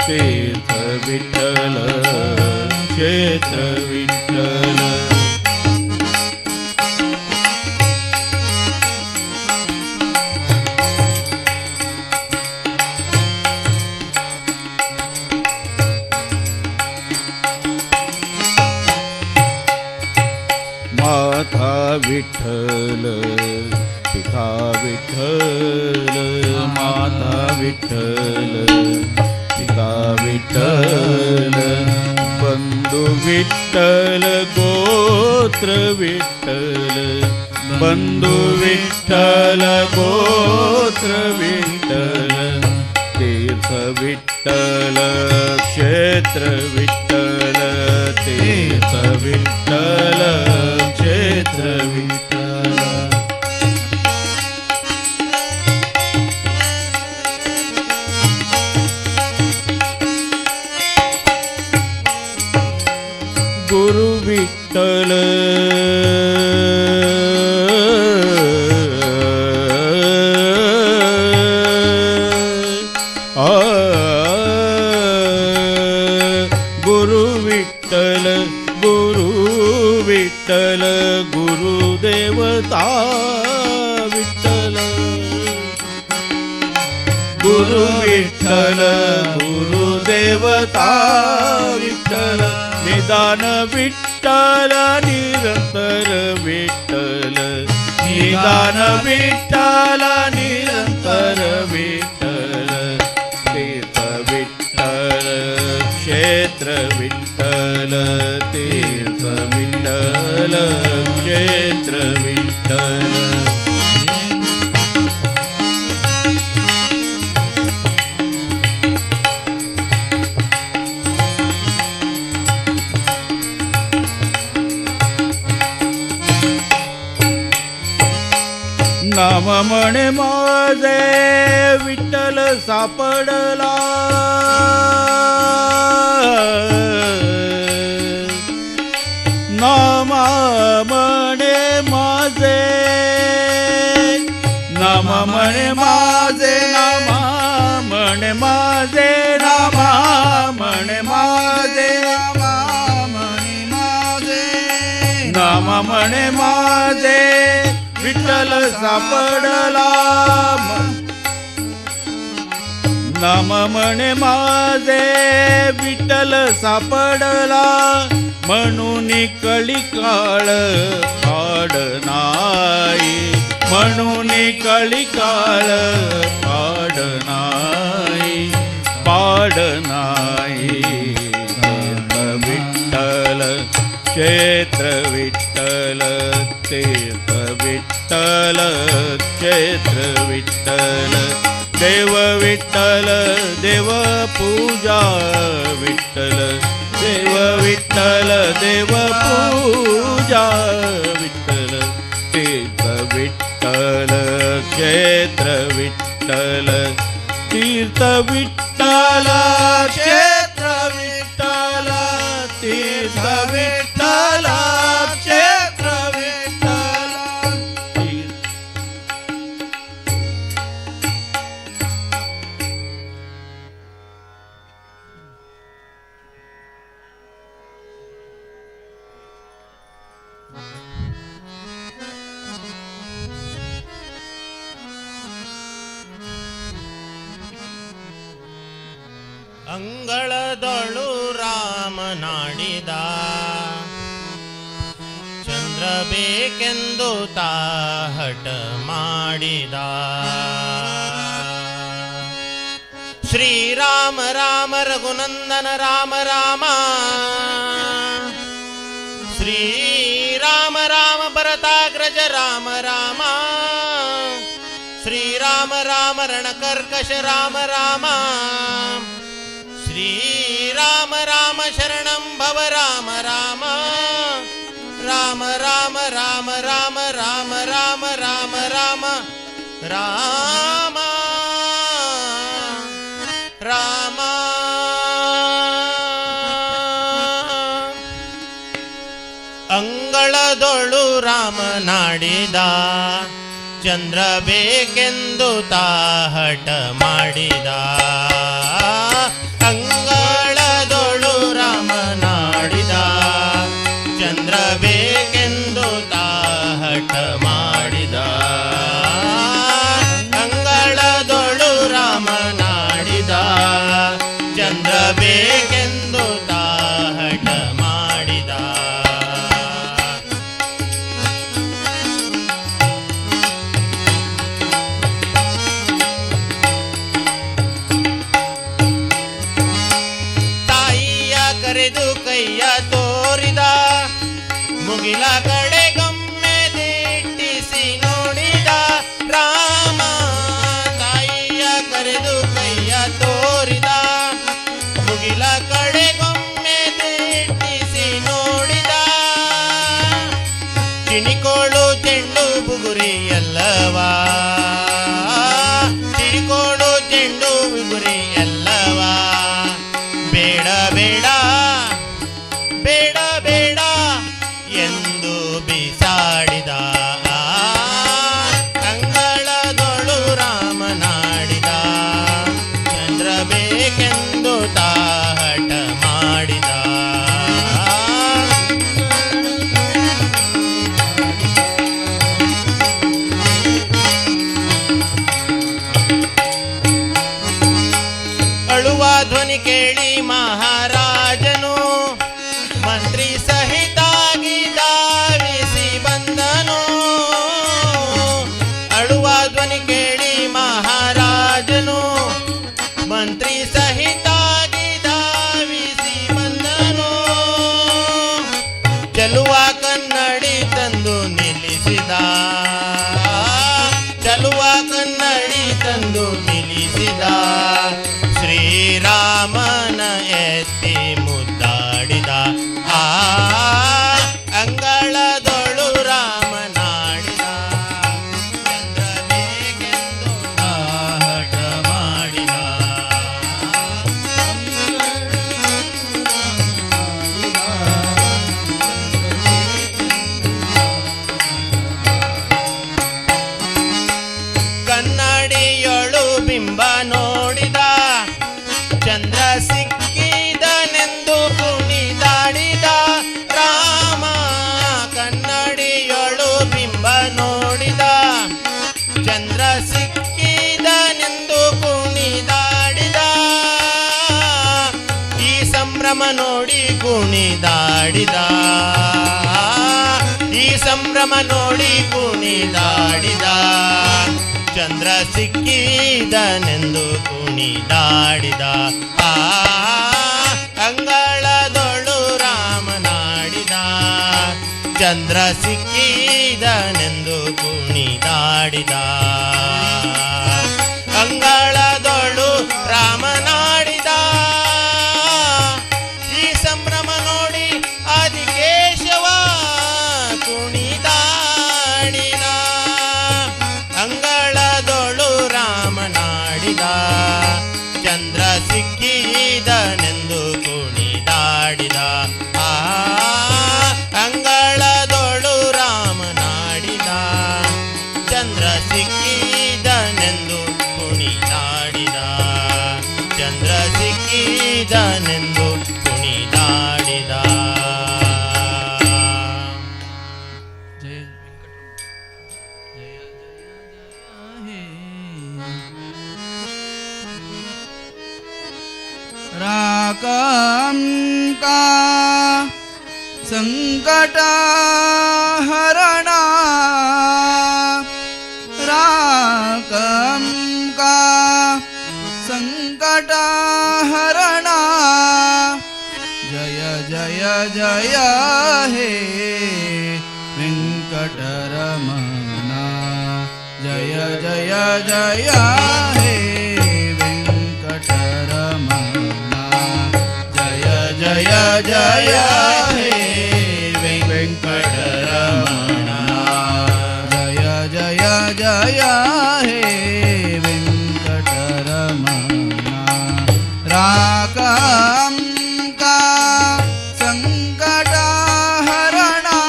तीर्थ विठ्ठल क्षेत्र विठ्ठल। माता विठ्ठल पिता विठ्ठल माता विठ्ठल पिता विठ्ठल बंधु विठ्ठल गोत्र विठ्ठल बंधु विठ्ठल गोत्र विठ्ठल तीर्थ विठ्ठल क्षेत्र विठ्ठल तीर्थ विठ्ठल क्षेत्र विठ्ठल। गुरु विठ्ठल गुरु विठ्ठल गुरु विठ्ठल गुरुदेवता विठ्ठल गुरु विठ्ठल गुरुदेवता विठ्ठल निदान विठ्ठल निरंतर विठ्ठल निदान विठ्ठल निरंतर विठ्ठल तीर्थ विठ्ठल क्षेत्र विठ्ठल तीर्थ विठ्ठल क्षेत्र विठ्ठल। नाम म्हणे माझे विठ्ठल सापडला नाम म्हणे माझे नाम म्हणे माझे नाम म्हणे माझे नाम म्हणे माझे नाम म्हणे माझे विठ्ठल सापडला नाम म्हणे माझे विठ्ठल सापडला म्हणून कळी काळ पाड नाही म्हणून कळी काळ पाड नाही पाड नाही। तीर्थ विठ्ठल क्षेत्र विठ्ठल तीर्थ विठ्ठल क्षेत्र विठ्ठल देव विठ्ठल देव पूजा विठ्ठल देव विठ्ठल देव पूजा विठ्ठल तीर्थ विठ्ठल क्षेत्र विठ्ठल तीर्थ विठ्ठल क्षेत्र विठ्ठल तीर्थ विठ्ठल क्षेत्र विठ्ठल। ಅಂಗಳದೊಳು ರಾಮನಾಡಿದ ಚಂದ್ರ ಬೇಕೆಂದು ತಾ ಹಠ ಮಾಡಿದ. ಶ್ರೀರಾಮ ರಾಮ ರಘುನಂದನ ರಾಮ ರಾಮ ಶ್ರೀರಾಮ ರಾಮ ಭರತಾಗ್ರಜ ರಾಮ ರಾಮ ಶ್ರೀರಾಮ ರಾಮ ರಣಕರ್ಕಶ ರಾಮ ರಾಮ ಶ್ರೀರಾಮ ರಾಮ ಶರಣಂ ಭವ ರಾಮ ರಾಮ ರಾಮ ರಾಮ ರಾಮ ರಾಮ ರಾಮ ರಾಮ ರಾಮ ರಾಮ ರಾಮ ರಾಮ. ಅಂಗಳದೊಳು ರಾಮನಾಡಿದ ಚಂದ್ರ ಬೇಕೆಂದು ತಾ ಹಠ ಮಾಡಿದ. ಅಂಗಳದೊಳು ರಾಮನಾಡಿದ ಚಂದ್ರ ಬೇಕೆಂದು ತಾ ಹಠ ಮಾಡಿದ. ಅಂಗಳದೊಳು ರಾಮನಾಡಿದ ಚಂದ್ರ ಬೇಕೆಂದು ತಾ ಹಠ ಮಾಡಿದ. ಧ್ವನಿ ಕೇಳಿ ಮಹಾರಾಜನು ಮಂತ್ರಿ ಸಹಿತಾಗಿ ಧಾವಿಸಿ ಬಂದನು. ಅಳುವ ಧ್ವನಿ ಕೇಳಿ ಮಹಾರಾಜನು ಮಂತ್ರಿ ಸಹಿತಾಗಿ ಧಾವಿಸಿ ಬಂದನು. ಚೆಲುವ ಕನ್ನಡಿ ತಂದು ನಿಲ್ಲಿಸಿದ, ಚೆಲುವ ಕನ್ನಡಿ ತಂದು ನಿಲ್ಲಿಸಿದ. ಶ್ರೀರಾಮನ ಎತ್ತಿ ಮುದ್ದಾಡಿದ, ಆ ಅಂಗಳದೊಳು ರಾಮನಾಡಿದ. ಚಂದ್ರ ಬೇಕೆಂದು ಹಠ ಮಾಡಿದ. ಕನ್ನಡಿಯೊಳು ಬಿಂಬ ನೋಡಿದ, ಚಂದ್ರ ಸಿಕ್ಕಿದನೆಂದು ಕುಣಿದಾಡಿದ. ರಾಮ ಕನ್ನಡಿಯೊಳು ಬಿಂಬ ನೋಡಿದ, ಚಂದ್ರ ಸಿಕ್ಕಿದನೆಂದು ಕುಣಿದಾಡಿದ. ಈ ಸಂಭ್ರಮ ನೋಡಿ ಕುಣಿದಾಡಿದ, ಈ ಸಂಭ್ರಮ ನೋಡಿ ಕುಣಿದಾಡಿದ. ಚಂದ್ರ ಸಿಕ್ಕಿದನೆಂದು ಕುಣಿದಾಡಿದ, ಆ ಅಂಗಳದೊಳು ರಾಮನಾಡಿದ. ಚಂದ್ರ ಸಿಕ್ಕಿದನೆಂದು ಕುಣಿದಾಡಿದ, ಅಂಗಳದೊಳು ರಾಮನಾಡಿದ. ಈ ಸಂಭ್ರಮ ನೋಡಿ ಆದಿಕೇಶವ ಕುಣಿದಾಡಿದ, ಅಂಗಳದೊಳು ರಾಮನಾಡಿದ. ಚಂದ್ರ ಸಿಕ್ಕಿದನೆಂದು ಕುಣಿದಾಡಿದ, ಆ ಅಂಗಳದೊಳು ರಾಮನಾಡಿದ. ಚಂದ್ರ ಸಿಕ್ಕಿದನೆಂದು ಕುಣಿದಾಡಿದ, ಚಂದ್ರ ಸಿಕ್ಕಿದನೆಂದು ಕುಣಿದಾಡಿದ. ಜಯ ಜಯ ಜಯ राकं का संकटहरणा, राकं का संकटहरणा. जय जय जय हे वेङ्कटरमणा, जय जय जय हे वेङ्कटरमणा. जय जय जय हे वेङ्कटरमणा, जय जय जय हे वेङ्कटरमणा. राकं का संकटहरणा,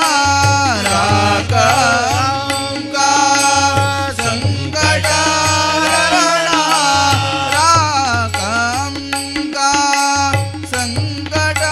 राकं का संकटहरणा, राकं का संकटहरणा.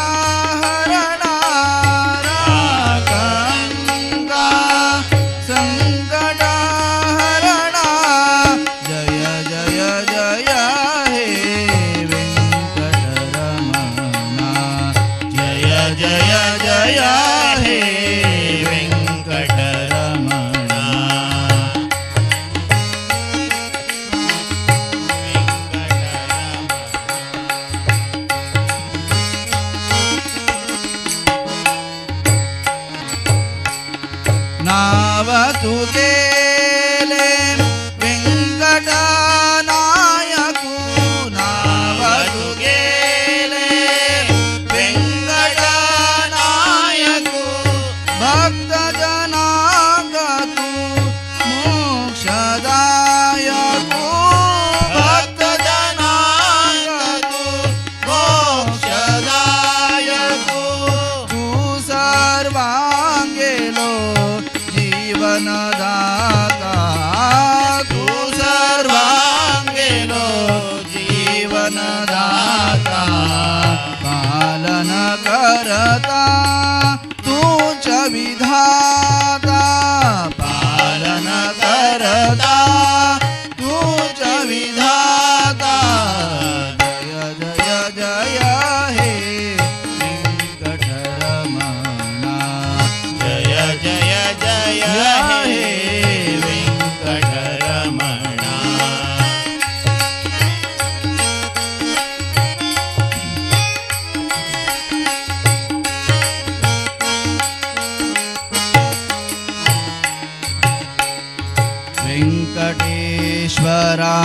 वेंकटेश्वरा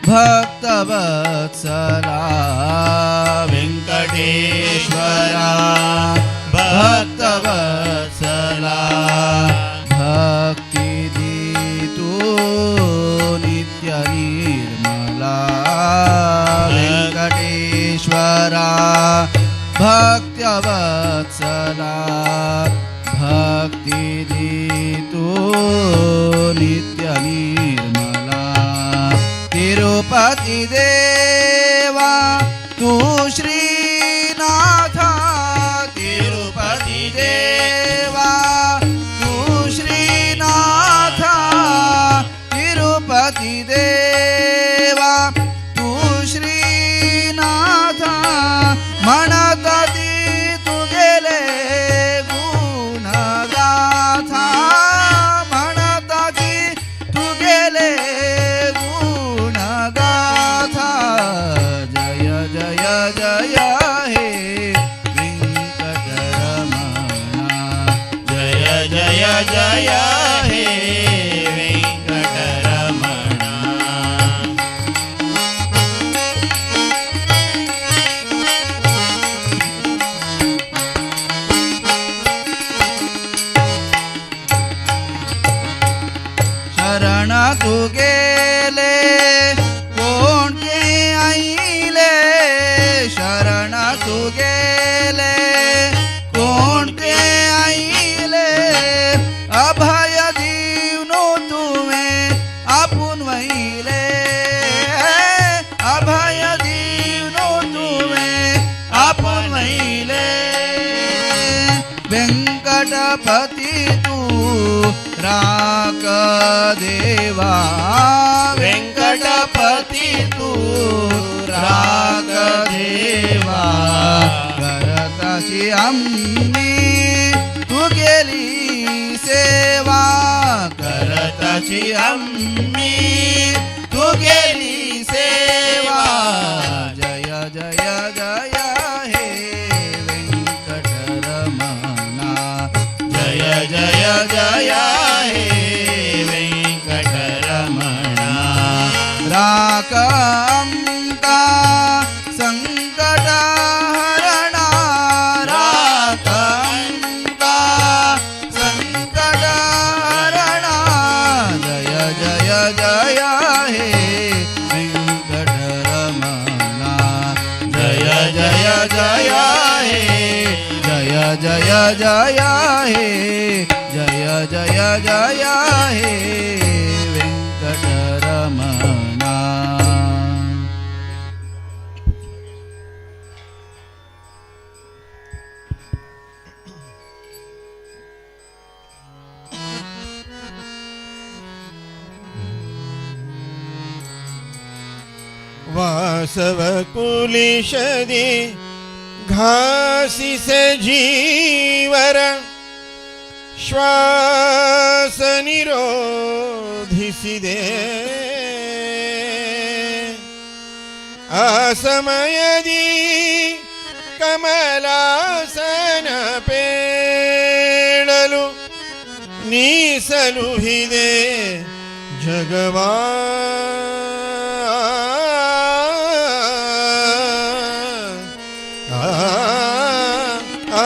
भक्तवत्सला वेंकटेश्वरा भक्तवत्सला भक्ती दी तू नित्य निर्मला वेंकटेश्वरा भक्तवत्सला भक्ती दी तू नित्य निर्मला तिरुपती देवा तू श्रीनाथा तिरुपती देवा तू श्रीनाथा तिरुपती देवा तू श्रीनाथा म्हणताती तुगेले गुणगाथा म्हणताती तुगेले गुणगाथा जय जय जय हे वेंकटरमणा जय जय जय हे वेंकटरमणा. शरण तू गेले कोणते आईले शरण तू गेले कोणते आईले अभय दिवनो तुवे आपुन वैले अभय दिवनो तुवे आपुन वैले वेंकटपती तू राक देवा वेंकटपती तू राग देवा करताशी आम्ही तू गेली सेवा करताची आम्ही तू गेली सेवा जय जय जय हे वेंकटरमणा जय जय जय हे वेंकटरमणा. राकंता संकटहरणा राकंता संकटहरणा जय जय जय हे वेंकटरमणा जय जय जय हे जय जय जय हे जय जय जय हे वेंकटरमणा. वासव कुलिशदी घासिसे जीवर श्वास निरोधिसिದೆ ಆ ಸಮಯದಿ ಕಮಲಾಸನ ಪೇಳಲು ನೀಸಲುಹಿದೆ ಜಗವಾ. ಆ, ಆ,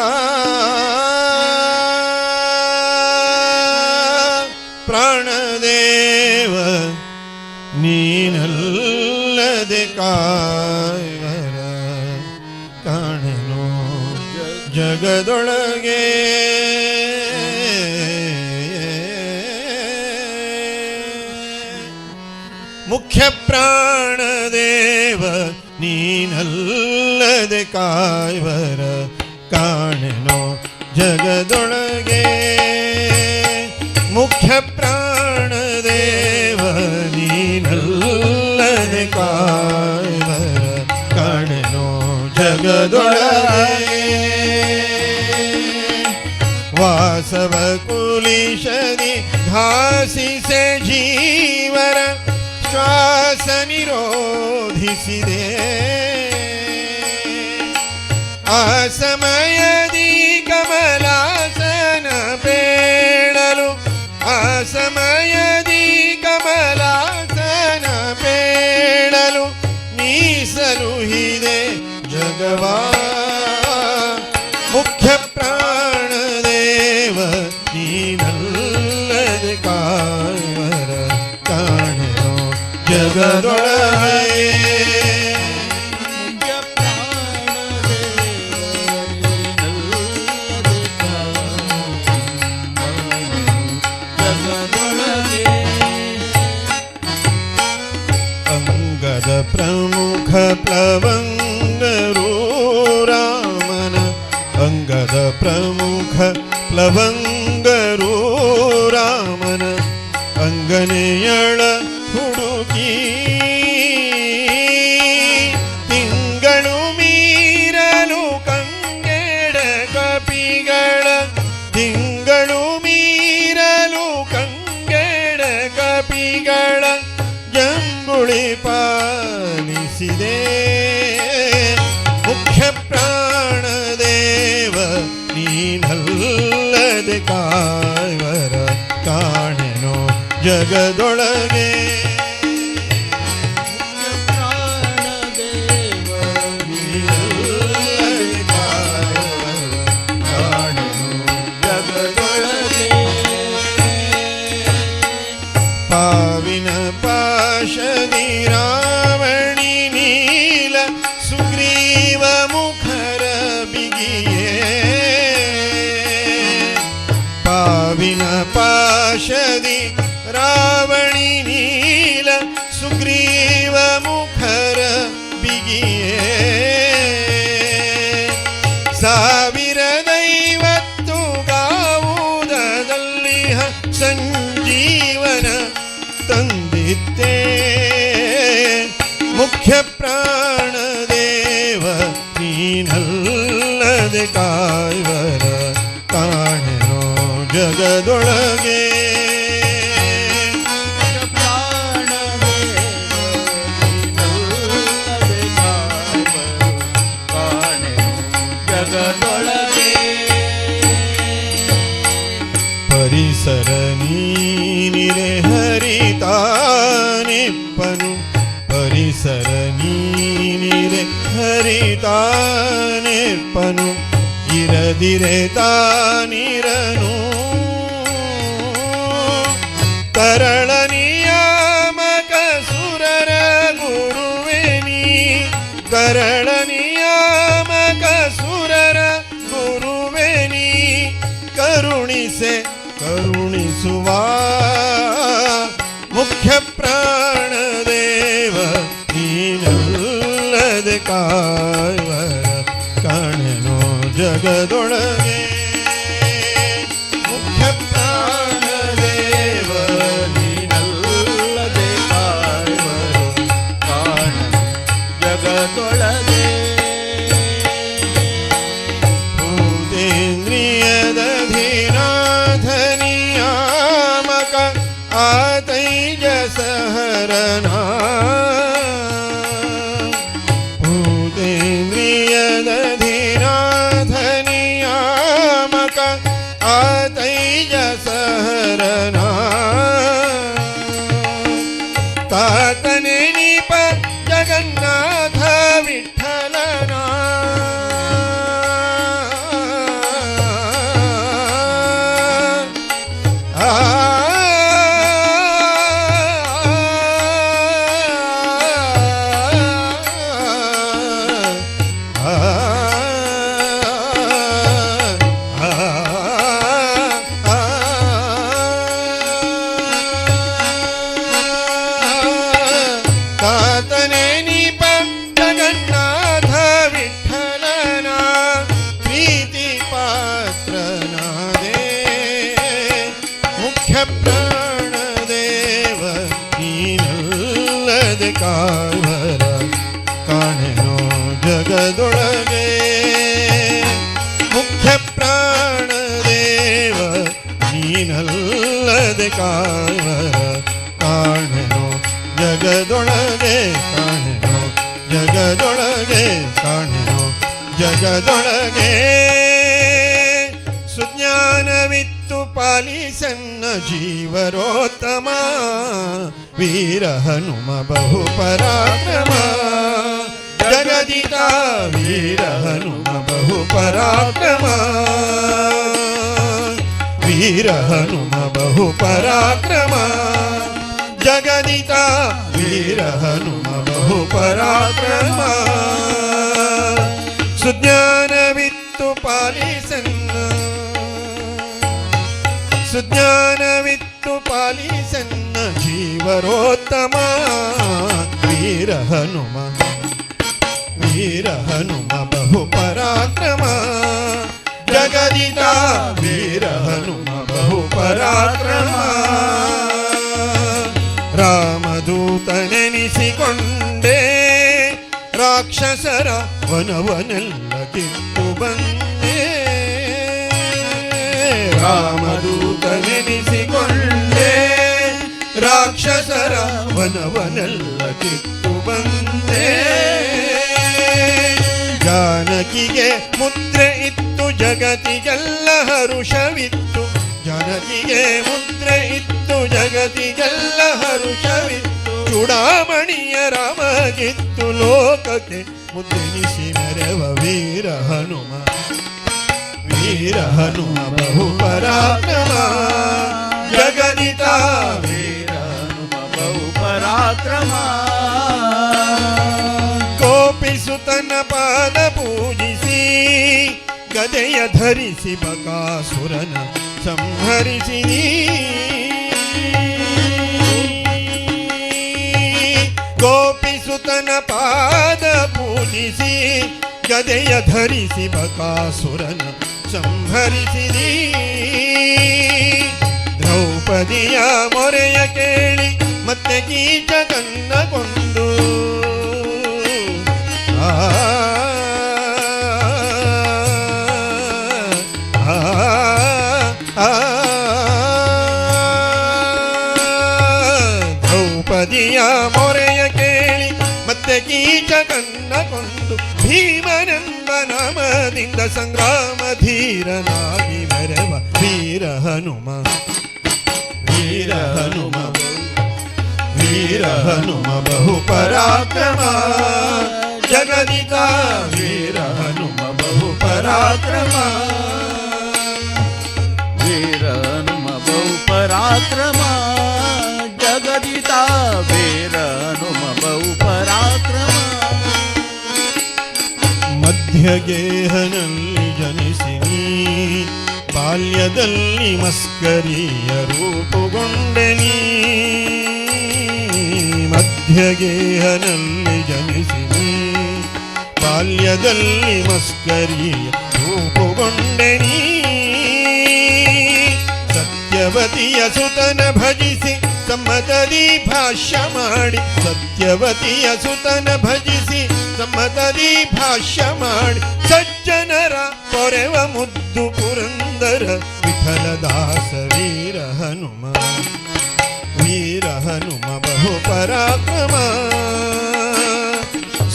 ಪ್ರಾಣದೇವ ನೀನಲ್ಲದೆ ಕಾಯವರ ಕಾಣೆನು ಜಗದೊಳಗೆ. ಮುಖ್ಯ ಪ್ರಾಣದೇವ ನೀನಲ್ಲದೆ ಕಾಯವರ ಕಾಣೆನೋ ಜಗದೊಳಗೆ. ಮುಖ್ಯ ಪ್ರಾಣದೇವ ನೀನಲ್ಲದೆ ಕಾಯವರ ಕಾಣೆನೋ ಜಗದೊಳಗೆ. ವಾಸವ ಕುಲಿಶದಿ ಘಾಸಿಸೆ ಜೀವರ ಶ್ವಾಸ ನಿರೋಧಿಸಿದೆ ಆ ಸಮಯದಿ ಕಮಲಾಸನ ಪೇಳಲು ಆ ಸಮಯದಿ ಕಮಲಾಸನ ರಾಘವ. ಮುಖ್ಯ ಪ್ರಾಣದೇವ ನೀನಲ್ಲದೆ ಕಾವರ ಕಾಣೆನೋ ಜಗದೊಳಗೆ. ಅಂಗದ ಪ್ರಮುಖ ಪ್ಲವಂಗರು ರಾಮನ, ಅಂಗದ ಪ್ರಮುಖ ಪ್ಲವಂಗರು ರಾಮನ ಅಂಗನೆಯಳ ಹುಡುಕಿ ತಿಂಗಳು ಮೀರಲು ಕಂಗೆಡ ಕಪಿಗಳ, ತಿಂಗಳು ಮೀರಲು ಕಂಗೆಡ ಕಪಿಗಳ ಜಂಬುಳಿ ಪಾಲಿಸಿದೆ. ಮುಖ್ಯ ಪ್ರಾಣದೇವ ನೀನಲ್ಲದೆ ಕಾವರ ಕಾಣೆನೋ ಜಗದೊಳಗೆ. ನೀನಲ್ಲದೆ ಕಾವರ ಕಾಣೆನೋ ಜಗದೊಳಗೆ. ಪಾವಿನ ಪಾಶದಿ ರಾವಣಿ ನೀಲ ಸುಗ್ರೀವ ಮುಖರ ಬಿಗಿಯೇ, ಪಾವಿನ ಪಾಶದಿ ರಾವಣಿ ನೀಲ ಸುಗ್ರೀವ ಮುಖರ ಬಿಗಿಯೇ. 1050 ಗಾವುದಲ್ಲಿಹ ಸಂಜೀವನ ತಂದಿತ್ತೇ. ಮುಖ್ಯ ಪ್ರಾಣದೇವ ನೀನಲ್ಲದೆ ಕಾಯ್ವರ ಕಾಣೆನೋ ಜಗದೊಳಗೆ. ಪರಿಸರ ನೀನಿರೆ ಹರಿತಾನಿಪ್ಪನು, ಪರಿಸರ ನೀನಿರೆ ಹರಿತಾನಿಪ್ಪನು, ಇರದಿರೆ ತಾನಿರನು. ತರಳ ನಿಯಾಮಕ ಸುರರ ಗುರುವೆ ನೀ, ತರಳ ನಿಯಾಮಕ ಸುರರ ಗುರುವೆ ನೀ, ಕರುಣಿಸೆ ಕರುಣಿಸುವ. ಮುಖ್ಯ ಪ್ರಾಣದೇವ ನೀನಲ್ಲದೆ ಕಾವರ ಕಾಣೆನೋ ಜಗದೊಳಗೆ. ಮುಖ್ಯ ಪ್ರಾಣದೇವ ನೀನಲ್ಲದೆ ಕಾವರ ಕಾಣೆನೋ ಜಗದೊಳಗೆ. ಭೂತೇಂದ್ರಿಯದ ಧೀನಾಧನಿಯಾಮಕ ಆತೈಜಸಹರನ, ಭೂತೇಂದ್ರಿಯದ ಧೀನಾಧನಿಯಾಮಕ ಆತೈಜಸಹರನ. ತಾತನೆ ನಿಪ ಜಗನ್ನಾಥ ವಿಠಲನ, ತಾತನೆ ನಿಪ ಜಗನ್ನಾಥ ವಿಠಲನ ಪ್ರೀತಿ ಪಾತ್ರನಾದೆ. ಮುಖ್ಯ ಪ್ರಾಣದೇವ ನೀನಲ್ಲದೆ ಕಾವರ ಕಾಣೆನೋ ಜಗದೊಳಗೆ. ಮುಖ್ಯ ಪ್ರಾಣದೇವ ನೀನಲ್ಲದೆ ಕಾವರ ಕಾಣೆನೋ ಜಗದೊಳಗೆ, ಕಾಣೆನೋ ಜಗದೊಳಗೆ, ಕಾಣೆನೋ ಜಗದೊಳಗೆ. ಸುಜ್ಞಾನವಿತ್ತು ಪಾಲಿಸನ್ನ ಜೀವರೋತ್ತಮ ವೀರ ಹನುಮ ಬಹು ಪರಾಕ್ರಮ. ಜಗಜ ಜಗದಿತ ವೀರ ಹನುಮ ಬಹು ಪರಾಕ್ರಮ ವೀರ ಹನುಮ ಬಹು ಪರಾಕ್ರಮ ಜಗದಿತ ವೀರ ಹನುಮ ಬಹು ಪರಾಕ್ರಮ ಸುಜ್ಞಾನವಿತ್ತು ಪಾಲಿಸನ್ನ ಸುಜ್ಞಾನವಿತ್ತು ಪಾಲಿಸನ್ನ ಜೀವರೋತ್ತಮ ವೀರ ಹನುಮ ವೀರ ಹನುಮ ಬಹು ಪರಾಕ್ರಮ ಜಗದಿತ ವೀರ ಹನುಮ ಬಹು ಪರಾಕ್ರಮ ರಾಮದೂತನೆನಿಸಿಕೊಂಡೆ ರಾಕ್ಷಸರ ವನವನೆಲ್ಲ ಕಿತ್ತು ಬಂದೆ ರಾಮದೂತನೆನಿಸಿಕೊಂಡೆ ರಾಕ್ಷಸರ ವನವನೆಲ್ಲ ಕಿತ್ತು ಬಂದೆ ಜಾನಕಿಗೆ ಮುದ್ರೆ ಇತ್ತು ಜಗತಿಗೆಲ್ಲ ಹರುಷವಿತ್ತು ಜಾನಕಿಗೆ ಮುದ್ರೆ ಇತ್ತು ಜಗತಿಗೆಲ್ಲ ಹರುಷವಿತ್ತು ಚೂಡಾಮಣಿಯ ರಾಮಗಿತ್ತು ಲೋಕಕ್ಕೆ ಮುದ್ದೆನಿಸಿ ಮೆರವ ವೀರ ಹನುಮ ವೀರ ಹನುಮ ಬಹು ಪರಾಕ್ರಮ ಜಗದಿತ ವೀರ ಹನುಮ ಬಹು ಪರಾಕ್ರಮ ಕೋಪಿಸುತನ ಪಾದ ಪೂಜಿಸಿ ಗದೆಯ ಧರಿಸಿ ಬಕಾಸುರನ ಸಂಹರಿಸಿ ಗೋಪಿಸುತನ ಪಾದ ಪೂಜಿಸಿ ಗದೆಯ ಧರಿಸಿ ಬಕಾಸುರನ ಸಂಹರಿಸಿದಿ ದ್ರೌಪದಿಯ ಮೊರೆಯ ಕೇಳಿ ಮತ್ತೆ ಕೀಚಕನ್ನ ಕೊಂದು ಆ ಆ ದ್ರೌಪದಿಯ ಮೊರೆಯ ಕೇಳಿ ಮತ್ತೆ ಕೀಚಕನ್ನ ಕೊಂದು ಭೀಮನೆಂಬ ನಾಮದಿಂದ ಸಂಗ್ರಾಮ ಧೀರನಾಗಿ ಮೆರವ ವೀರ ಹನುಮ ವೀರ ಹನುಮ ವೀರ ಹನುಮ ಬಹು ಪರಾಕ್ರಮ ಜಗದಿತ ವೀರ ಹನುಮ ಬಹು ಪರಾಕ್ರಮ ವೀರ ಹನುಮ ಬಹು ಪರಾಕ್ರಮ ಜಗದಿತ ವೀರ ಹನುಮ ಬಹು ಪರಾಕ್ರಮ ಮಧ್ಯಗೇಹನಲ್ಲಿ ಜನಿಸಿ ನೀ ಬಾಲ್ಯದಲ್ಲಿ ಮಸ್ಕರಿಯ ರೂಪುಗೊಂಡೆ ನೀ ಮಧ್ಯಗೇಹನಲ್ಲಿ ಜನಿಸಿ ನೀ ಬಾಲ್ಯದಲ್ಲಿ ಮಸ್ಕರಿಯ ರೂಪುಗೊಂಡೆ ನೀ ಸತ್ಯವತಿಯ ಸುತನ ಭಜಿಸಿ ಸಮ್ಮತದಿ ಭಾಷ್ಯ ಮಾಡಿ ಸತ್ಯವತಿಯ ಸುತನ ಭಜಿಸಿ ಸಮ್ಮತದಿ ಭಾಷ್ಯ ಮಾಡಿ ಸಜ್ಜನರ ಪೊರೆವ ಮುದ್ದು ಪುರಂದರ ವಿಠಲದಾಸ ವೀರ ಹನುಮ ವೀರ ಹನುಮ ಬಹು ಪರಾಕ್ರಮ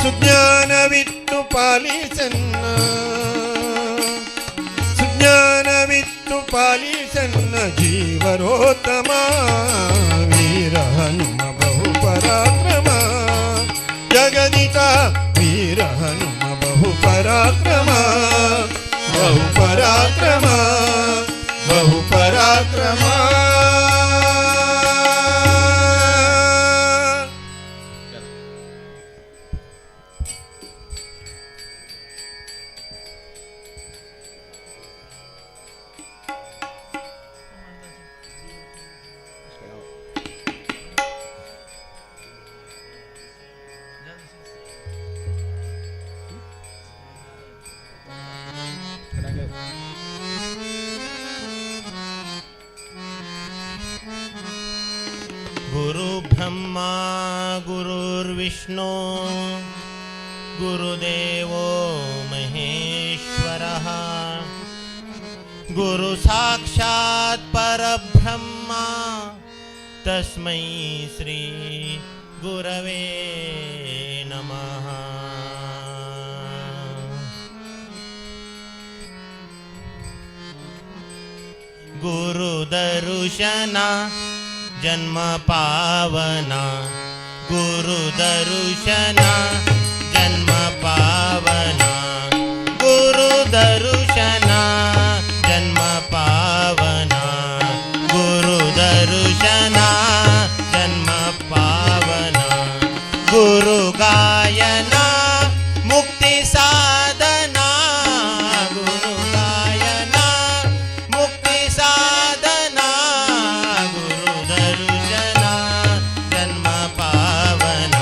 ಸುಜ್ಞಾನವಿತ್ತು ಪಾಲಿಸನ್ನ ಸುಜ್ಞಾನವಿತ್ತು ಪಾಲಿಸನ್ನ ಜೀವರೋತ್ತಮ ವೀರ ಹನುಮ ಬಹು ಪರಾಕ್ರಮ ಜಗದಿತ ವೀರ ಹನುಮ ಬಹು ಪರಾಕ್ರಮ ಬಹು ಪರಾಕ್ರಮ ಬಹು ಪರಾಕ್ರಮ. गुरु ब्रह्मा गुरुर्विष्णु गुरुदेवो महेश्वरः गुरु साक्षात् परब्रह्म तस्मै श्री गुरवे नमः। गुरुदर्शना जन्म पावना गुरुदर्शना जन्म पावना। ಗುರು ಗಾಯನ ಮುಕ್ತಿ ಸಾಧನ ಗುರು ಗಾಯನ ಮುಕ್ತಿ ಸಾಧನ ಗುರು ದರುಶನ ಜನ್ಮ ಪಾವನ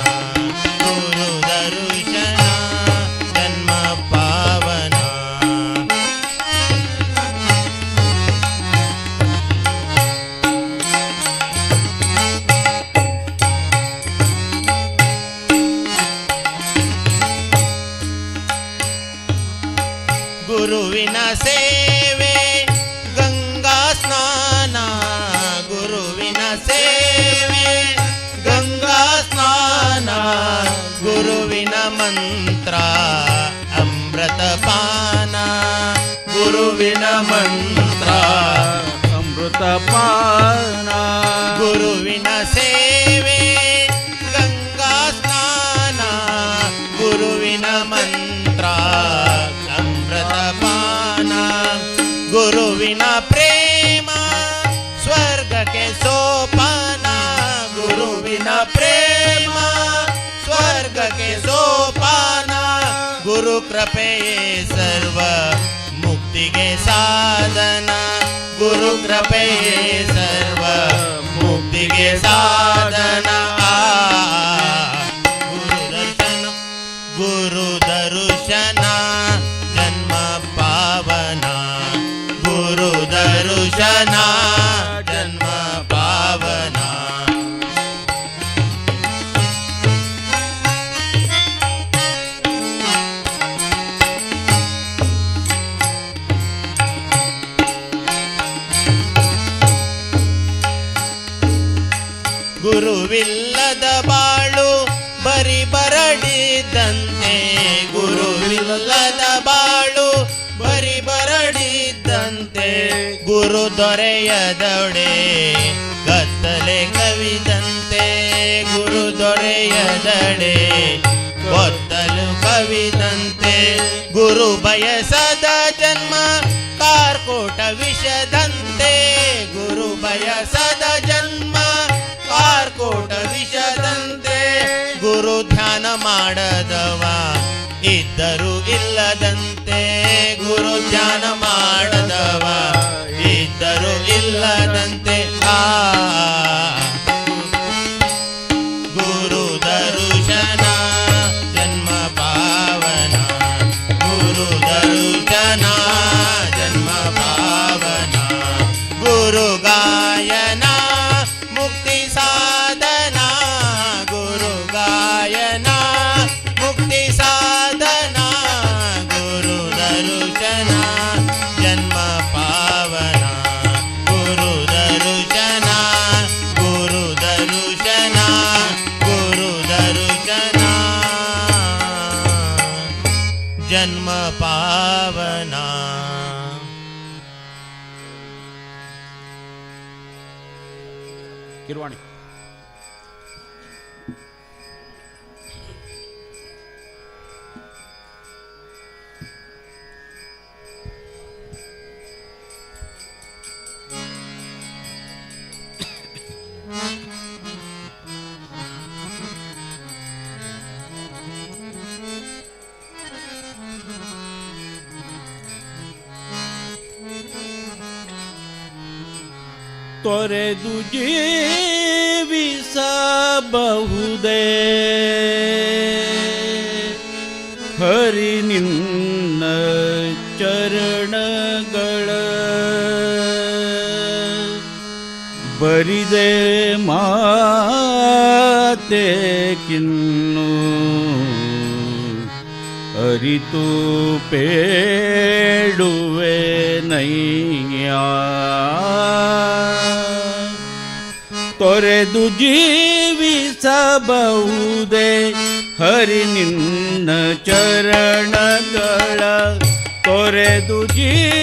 ಗುರು ದರುಶನ ಜನ್ಮ ಪಾವನ. ಗುರುವಿನ ಸೇವೆ ಗಂಗಾ ಸ್ನಾನ ಗುರುವಿನ ಸೇವೆ ಗಂಗಾ ಸ್ನಾನ ಗುರುವಿನ ಮಂತ್ರ ಅಮೃತ ಪಾನ ಗುರುವಿನ ಮಂತ್ರ ಅಮೃತ ಪಾನ ಗುರುವಿನ ಸೇವೆ ಗಂಗಾ ಸ್ನಾನ ಗುರುವಿನ ಮಂತ್ರ ಅಮೃತ ಪಾನ ಗುರುವಿನ ಪ್ರೇಮ ಸ್ವರ್ಗಕ್ಕೆ ಸೋಪಾನ ಗುರುವಿನ ಪ್ರೇಮ ಸ್ವರ್ಗಕ್ಕೆ ಸೋಪಾನ ಗುರು ಕೃಪೆಯೇ ಸರ್ವ ಮುಕ್ತಿಗೆ ಸಾಧನ ಗುರು ಕೃಪೆಯೇ ಸರ್ವ ಮುಕ್ತಿಗೆ ಸಾಧನ. ಗುರು ದರ್ಶನ ಗುರು ದರುಶನ ಜನ್ಮ ಪಾವನ ಗುರು ದರುಶನ ಜನ್ಮ ಪಾವನ. ಗುರುವಿಲ್ಲದ ಬಾಳು ಬರಿ ಬರಡಿದ್ದಂತೆ ಗುರುವಿಲ್ಲದ ಬಾಳು ಬರಿ ಬರಡಿದ್ದಂತೆ ಗುರು ದೊರೆಯದೊಡೆ ಕತ್ತಲೆ ಕವಿದಂತೆ ಗುರು ದೊರೆಯದಡೆ ಕೊತ್ತಲು ಕವಿದಂತೆ ಗುರು ಬಯಸದ ಜನ್ಮ ಕಾರ್ಕೋಟ ವಿಷದಂತೆ ಗುರು ಬಯಸದ ಜನ್ಮ ಕಾರ್ಕೋಟ ವಿಷದಂತೆ ಗುರು ಧ್ಯಾನ ಮಾಡದವ ಇದ್ದರು ಇಲ್ಲದಂತೆ ಗುರು ಧ್ಯಾನ ಮಾಡದವ ಇದ್ದರು ಇಲ್ಲದಂತೆ. ಆ ಗುರು ದರುಶನ ಜನ್ಮ ಪಾವನ ಗುರು ದರುಶನ ಜನ್ಮ ಪಾವನ ಗುರು ಗಾಯನ ಮುಕ್ತಿ ಸಾಧನ ಗುರು ಗಾಯನ ಮುಕ್ತಿ ಸಾಧನ ಗುರು ದರುಶನ ಜನ್ಮ ಪಾವನ ಗುರು ದರುಶನ ಗುರು ದರುಶನ ಗುರು ದರುಶನ ಜನ್ಮ ಪಾವನ. ಕಿರ್ವಾಣಿ ತೊರೆದು ಜೀವಿಸಬಹುದೇ ಹರಿ ನಿನ್ನ ಚರಣಗಳ ಬರಿದೆ ಮಾತೆ ಕಿನ್ನು ಅರಿತು ಪೇಡುವೆ ನಯ್ಯ ತೊರೆದು ಜೀವಿಸಬಹುದೇ ಹರಿ ನಿನ್ನ ಚರಣಗಳ ತೊರೆದು ಜೀವಿಸಬಹುದೇ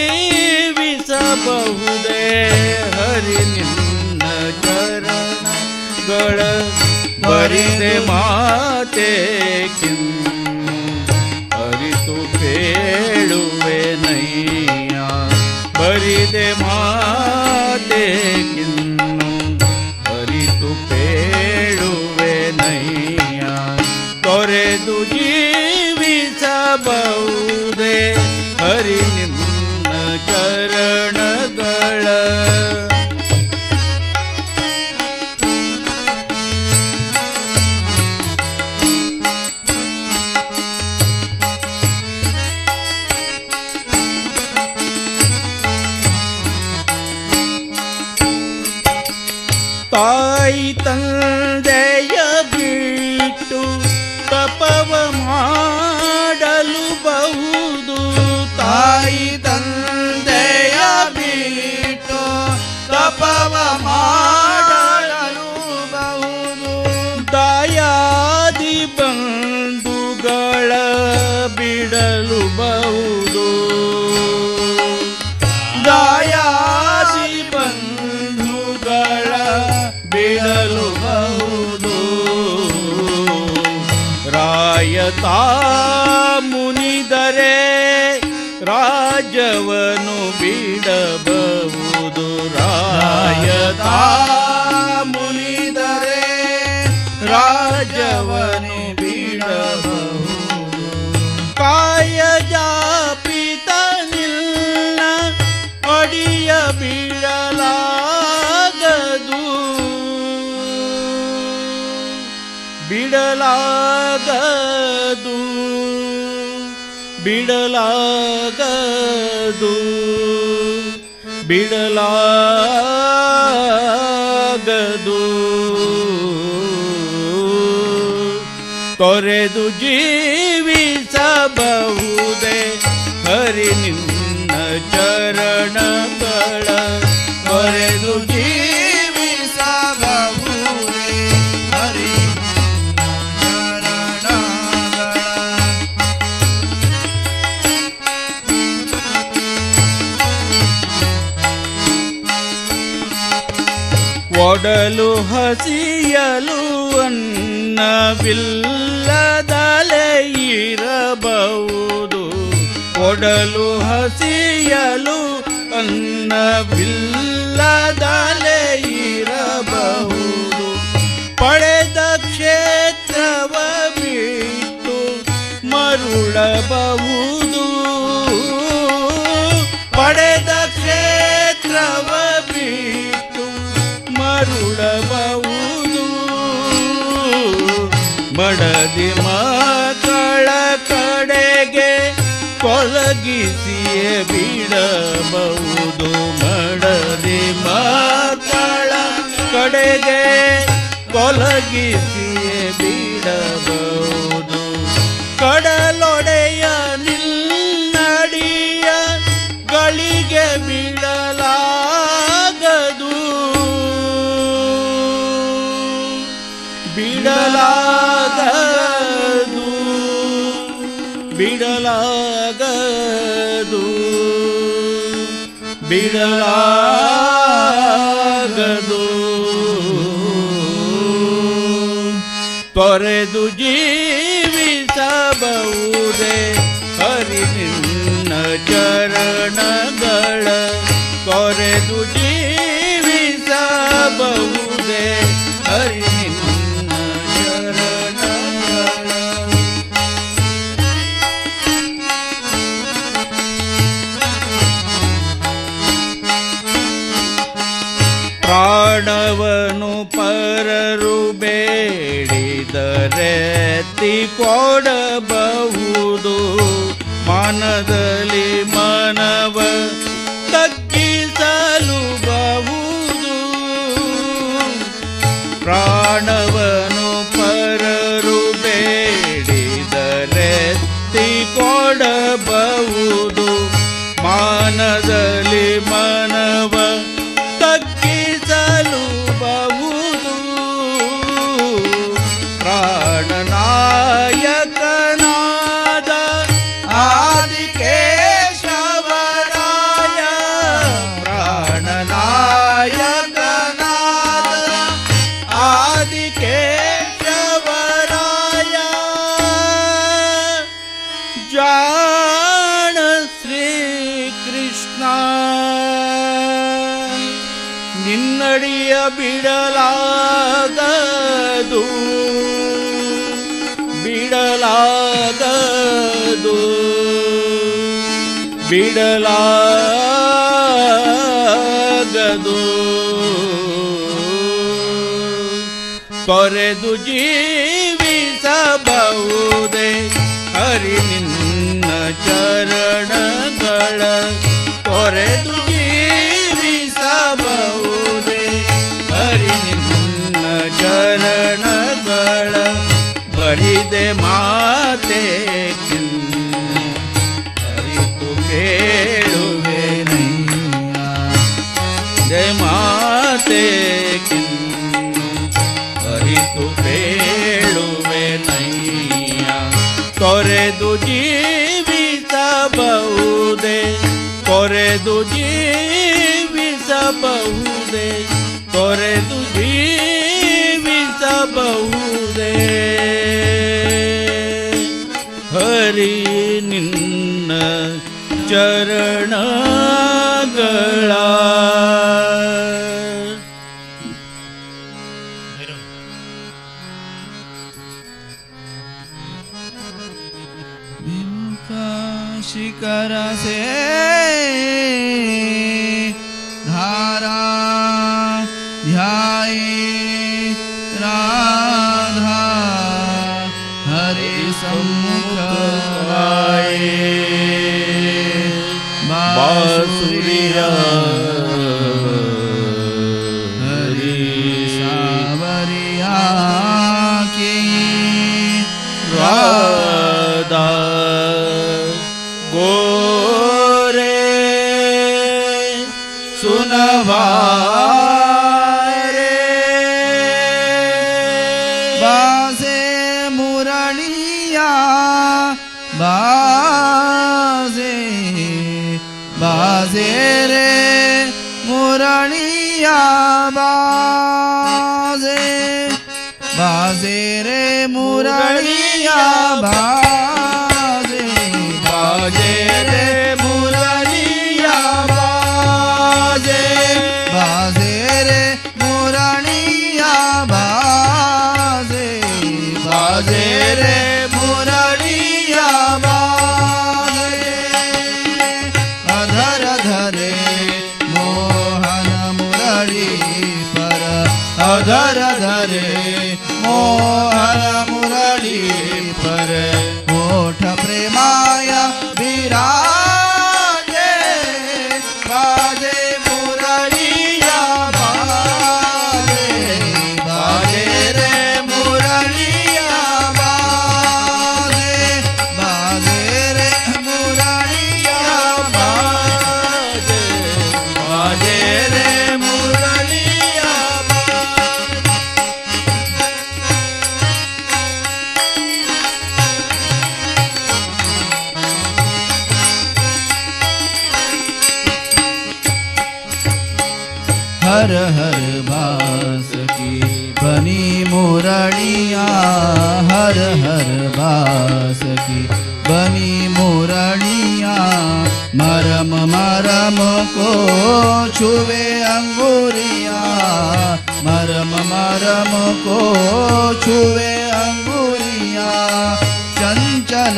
ಹರಿ ನಿನ್ನ ಚರಣಗಳ ಬರಿದೆ ಮಾತೆ ಕಿನ್ನು ಅರಿತು ಪೇಳುವೆ ನಯ್ಯ ಬರಿದೆ ಮಾತೆ ಕಿನ್ನು ಅರಿತು ಪೇಳುವೆ ನಯ್ಯ. ತೊರೆದು ಜೀವಿಸಬಹುದೇ ಹರಿ ನಿನ್ನ ಚರಣಗಳ. ತಾಯಿ ತಂದೆಯ ಬಿಟ್ಟು ತಪವ ಮಾಡಲು ಬಹುದು, ತಾಯಿ ತಂದೆಯ ಬಿಟ್ಟು ತಪವ ಮಾಡಲು ಬಹುದು, ದಾಯಾದಿ ಬಂಧುಗಳ ಬಿಡಲು ಬಹುದು, ದಾಯಾದಿ ಬಂಧುಗಳ ಬಿಡಲು ಬಹುದು. ರಾಯತಾ ಮುನಿದರೆ ರಾಜವನು ಬಿಡಬಹುದು, ರಾಯತಾ ಮುನಿದರೆ ರಾಜವನು ಬಿಡಬಹುದು. ಕಾಯ ಜಾಪಿತ ನಿನ್ನ ಅಡಿಯ ಬಿಡಲಾಗದು, ಬಿಡಲಾಗದು, ಬಿಡಲಾಗದು, ಬಿಡಲಾಗದು. ತೊರೆದು ಜೀವಿಸಬಹುದೇ ಹರಿ ನಿನ್ನ ಚರಣಗಳ, ತೊರೆದು ಜೀವಿಸಬಹುದೇ ಹರಿ ಚರಣಗಳ. ಒಡಲು ಹಸಿಯಲು ಅನ್ನವಿಲ್ಲದಲೆ ಇರಬಹುದು, ಒಡಲು ಹಸಿಯಲು ಅನ್ನವಿಲ್ಲದಲೆ ಇರಬಹುದು. ಪಡೆದ ಕ್ಷೇತ್ರವ ಬಿಟ್ಟು ಮರುಳಬಹುದು, ಪಡೆದ ಕ್ಷೇತ್ರವ ಬಿಟ್ಟು ಮರುಳಬಹುದು. ಮಡದಿ ಮಕ್ಕಳ ಕಡೆಗೆ ತೊಲಗಿಸಿಯೇ ಬಿಡಬಹುದು, ಮಡದಿ ಮಕ್ಕಳ ಕಡೆಗೆ ತೊಲಗಿಸಿಯೇ ಬಿಡಬಹುದು. ಕಡಲೊಡೆಯ ನಿನ್ನಡಿಯ ಗಳಿಗೆ ಬಿಡಲಾಗದು, ಬಿಡಲಾಗದು, ಬಿಡಲಾಗದು, ಬಿಡಲಾಗದು. ತೊರೆದು ಜೀವಿಸಬಹುದೇ ಹರಿ ನಿನ್ನ ಚರಣಗಳ, ತೊರೆದು ಜೀವಿಸಬಹುದೇ ಹರಿ ನಿನ್ನ ಚರಣಗಳ. ಪ್ರಾಣವನು ಪರರು ಬೇಡಿದರೆ ಕೊಡಬಹುದು, ಮಾನದಲ್ಲಿ ಮನವ ತಗ್ಗಿಸಲು ಬಹುದು. ಪ್ರಾಣವನು ಪರರು ಬೇಡಿದರೆ ಕೊಡಬಹುದು, ಮಾನದಲ್ಲಿ ಮನವ ತಗ್ಗಿಸಲು ಬಹುದು. ಪ್ರಾಣನಾಯಕನಾದ ಆದಿಕೇಶವರಾಯ, ಪ್ರಾಣನಾಯಕನಾದ ಆದಿಕೇಶವರಾಯ, ಜಾಣ ಶ್ರೀಕೃಷ್ಣ ನಿನ್ನಡಿಯ ಬಿಡಲಾಗದು, ಬಿಡಲಾಗದು, ಬಿಡಲಾಗದು ಬಿಡಲಾಗದು ತೊರೆದು ಜೀವಿಸಬಹುದೇ ಹರಿ ನಿನ್ನ ಚರಣಗಳ ತೊರೆದು ಜೀವಿಸಬಹುದೇ ಹರಿ ನಿನ್ನ ಚರಣಗಳ ಬರಿದೆ ಮಾತೆ ಅರಿತು ಕೇಳುವೆ ನಯ್ಯ ಮಾತೆ ಅರಿತು ಕೇಳುವೆ ನಯ್ಯ ತೊರೆದು ಜೀವಿಸಬಹುದೇ ತೊರೆದು ಜೀವಿಸಬಹುದೇ ತೊರೆದು ಜೀವಿಸಬಹುದೇ ಹರಿ ನಿನ್ನ ಚರಣಗಳ. शिखर से धारा ध्याये राधा हरि सम्मुख आए बांसुरिया हरि सावरिया की राधा गोरे सुनवारे बाजे मुरलिया बाजे बाजे रे मुरलिया बाजे बाजे रे मुरलिया बाजे बाजे रे मुरलिया बाजे बाजे रे मुरलिया बाजे बाजे रे मुरलिया बाजे अधर धरे मोहन मुरली पर अधर धरे मोहन मुरली पर ओठ प्रेमाय विराजे बाजे मुरलिया बाजे बाजे रे मुरलिया बाजे बाजे रे मुरलिया बाजे बाजे रे मुरलिया। हर हर बास की बनी मुरलिया हर हर बास की बनी मुरलिया मरम मरम को छुवे अंगुरिया मरम मरम को छुवे अंगुरिया चंचल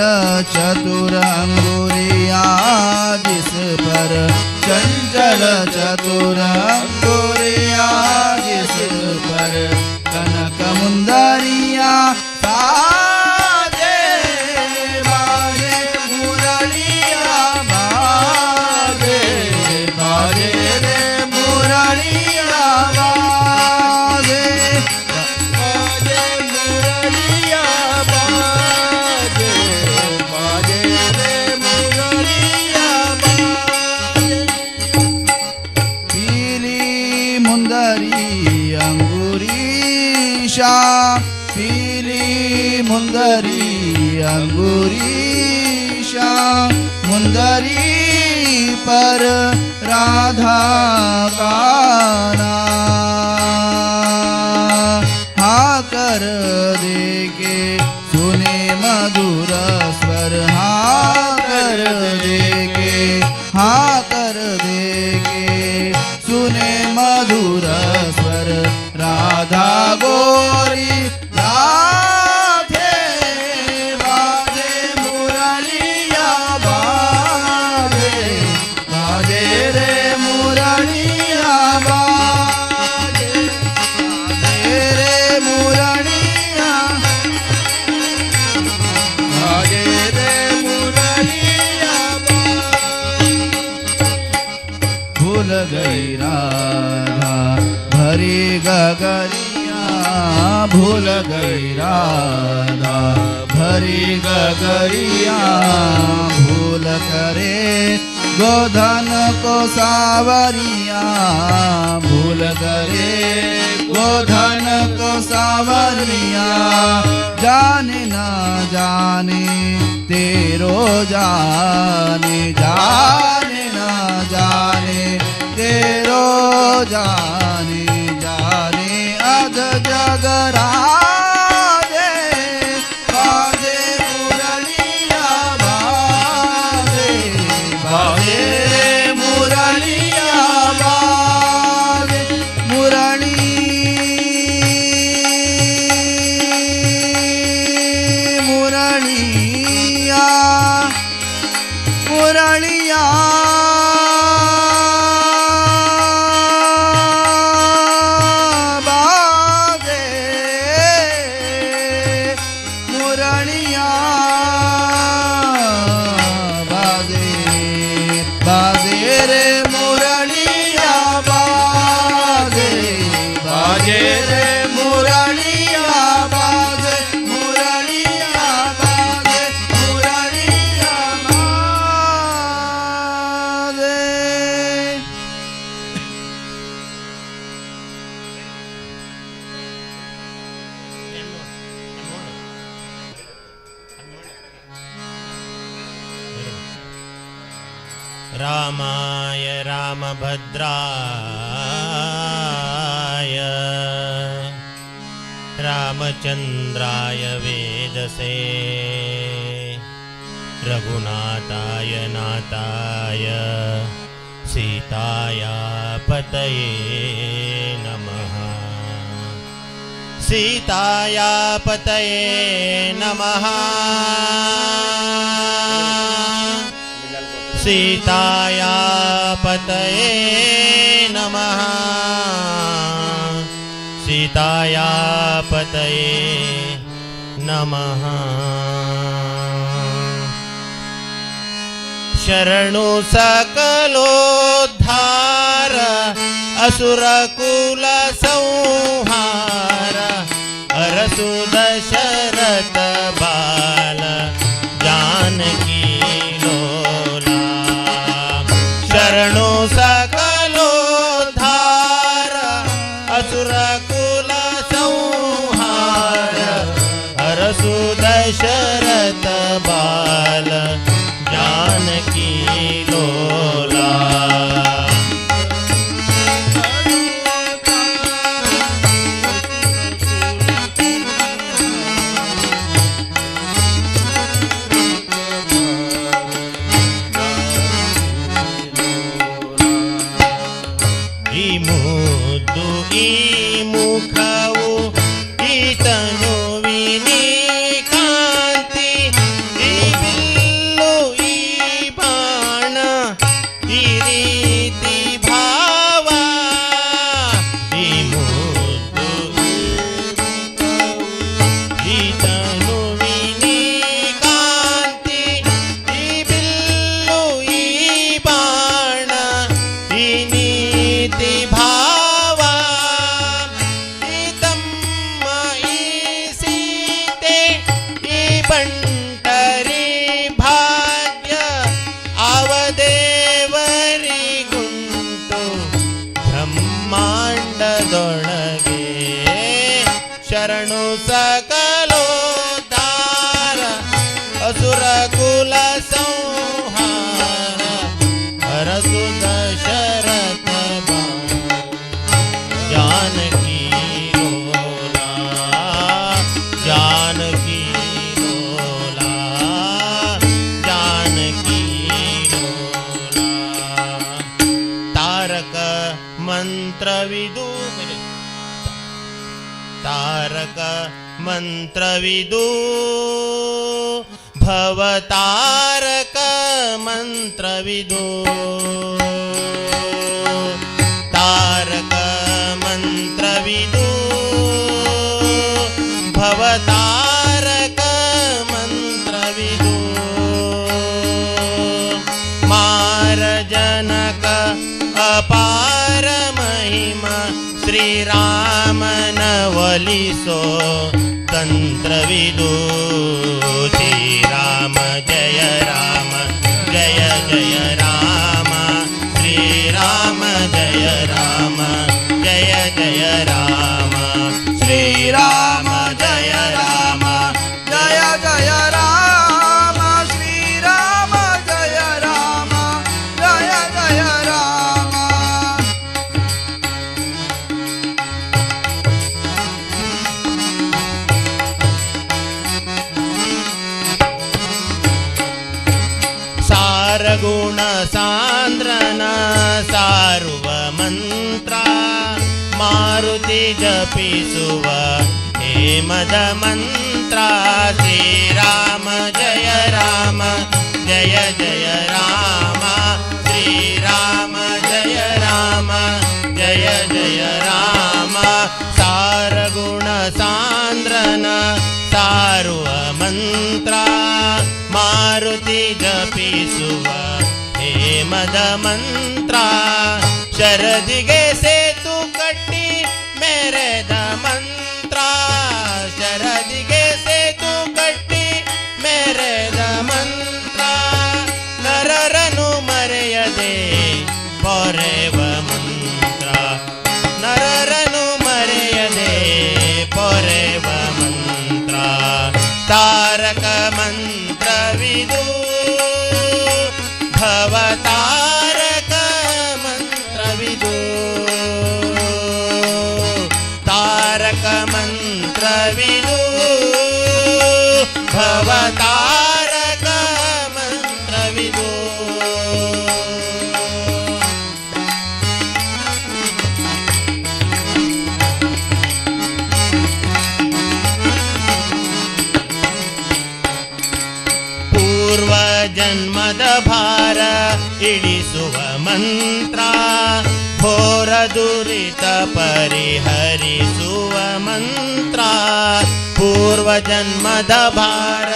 चतुर अंगुरिया जिस पर चंचल चतुर अंगुरिया जिस पर कनक मुंदरिया साजे बाजे मुरलिया बाजे बाजे रे मुरलिया बाजे बाजे मुरलिया बाजे बाजे रे मुरलिया बाजे। पीली मुंदरी अंगुरीशा पीली मुंदरी अंगुरीशा मुंदरी पर राधा काना हा कर दे के सुने मधुर स्वर हा कर दे के हा कर दे के सुने मधुर स्वर राधा गोरी राधे बा। भूल गई राधा भरी गगरिया। भूल करे गोधन को सावरिया, भूल करे गोधन को सावरिया। जाने ना जाने तेरो जाने, जाने ना जाने तेरो जाने, जाने अध जगराजे बाजे मुरलिया बाजे, बाजे मुरलिया बाजे। मुरली मुरलिया मुरलिया बाजे, मुरलिया बाजे, बाजे रे मुरलिया बाजे, बाजे रे मुरलिया बाजे, मुरलिया बाजे, मुरलिया बाजे। रामाय रामभद्राय रामचन्द्राय वेदसे रघुनाथाय नाथाय सीताया पतये नमः। सीताया पतये नमः। सीताया पतये नमः। सीताया पतये नमः। शरणु सकलोद्धार असुरकुल संहार अरसु दशरथ बाल जानकी लोला। शरणु सकलोद्धार असुरकुल संहार अरसु दशरथ बाल जानकी लोला। ಈ ಮುದ್ದು ಈ ಮುಖವು ಈ ತನುವಿನಿ ಕಾಂತಿ ಈ ಬಿಲ್ಲು ಈ ಬಾಣ ಈ ರೀತಿ ಭಾವ. ಈ ಮುದ್ದು ಈ ತನುವಿನಿ ಕಾಂತಿ ಈ ಬಿಲ್ಲು ಈ ಬಾಣ ಈ ನೀತಿ ಭಾವ. ಈ ತಮ್ಮ ಈ ಸೀತೆ ಈ ಬಂಟರಿ ಭಾಗ್ಯ ಅವದೇವರಿಗುಂಟು ಬ್ರಹ್ಮಾಂಡದೊಳಗೆ. ಶರಣು ಸಕಲೋದ್ಧಾರ ಅಸುರಕುಲ ಸಂಹಾರ ಅರಸು ದಶರಥ जानकी लोला, जानकी लोला, जानकी लोला। तारक मंत्रविदु तारक मंत्रविदु भवतारक मंत्रविदु तारक मंत्रविदु भवतारक मंत्रविदु मार जनक अपार महिमा श्री राम नव ಒಲಿಸೋ ತಂತ್ರವಿದು. ಶ್ರೀರಾಮ ಜಯ ರಾಮ ಜಯ ಜಯ ರಾಮ, ಶ್ರೀರಾಮ ಜಯ ರಾಮ ಜಯ ಜಯ ರಾಮ, ಶ್ರೀರಾಮ ಜಯ ರಾಮ ಜಯ ಜಯ ರಾಮ, ಶ್ರೀರಾಮ ಜಯ ರಾಮ ಜಯ ಜಯ ರಾಮ. ಸಾರಗುಣ ಸಾಂದ್ರನ ಸಾರುವ ಮಂತ್ರ, ಮಾರುತಿ ಜಪಿಸುವ ಹೇಮದ ಮಂತ್ರ. ಶ್ರೀರಾಮ ಜಯ ರಾಮ ಜಯ ಜಯ ರಾಮ, ಶ್ರೀರಾಮ ಜಯ ರಾಮ ಜಯ ಜಯ ರಾಮ. ಸಾರಗುಣ ಸಾಂದ್ರನ ಸಾರುವ ಮಂತ್ರ, ಮಾರುತಿ ಜಪಿಸುವ ಹೇಮದ ಮಂತ್ರ. ಶರದಿಗೆ ಸೇತು ಕಟ್ಟಿ ಮೆರೆದ ಮಂತ್ರ, ಶರದಿಗೆ ಸೇತು ಕಟ್ಟಿ ಮೆರೆದ ಮಂತ್ರ. ನರರನು ಮರೆಯದೆ ಪೊರೆವ ಮಂತ್ರ, ನರರನು ಮರೆಯದೆ ಪೊರೆವ ಮಂತ್ರ. ತಾರಕ ಮಂತ್ರವಿದು ಭವತಾರಕ ಮಂತ್ರವಿದು, ತಾರಕ ಮಂತ್ರವಿದು ಭವತಾರಕ ಮಂತ್ರವಿದು. ಪೂರ್ವ ಜನ್ಮದ ಭಾರ ಇಳಿಸುವ ಮಂತ್ರ, ಘೋರ ದುರಿತ ಪರಿಹರಿಸುವ ಮಂತ್ರ. ಪೂರ್ವ ಜನ್ಮದ ಭಾರ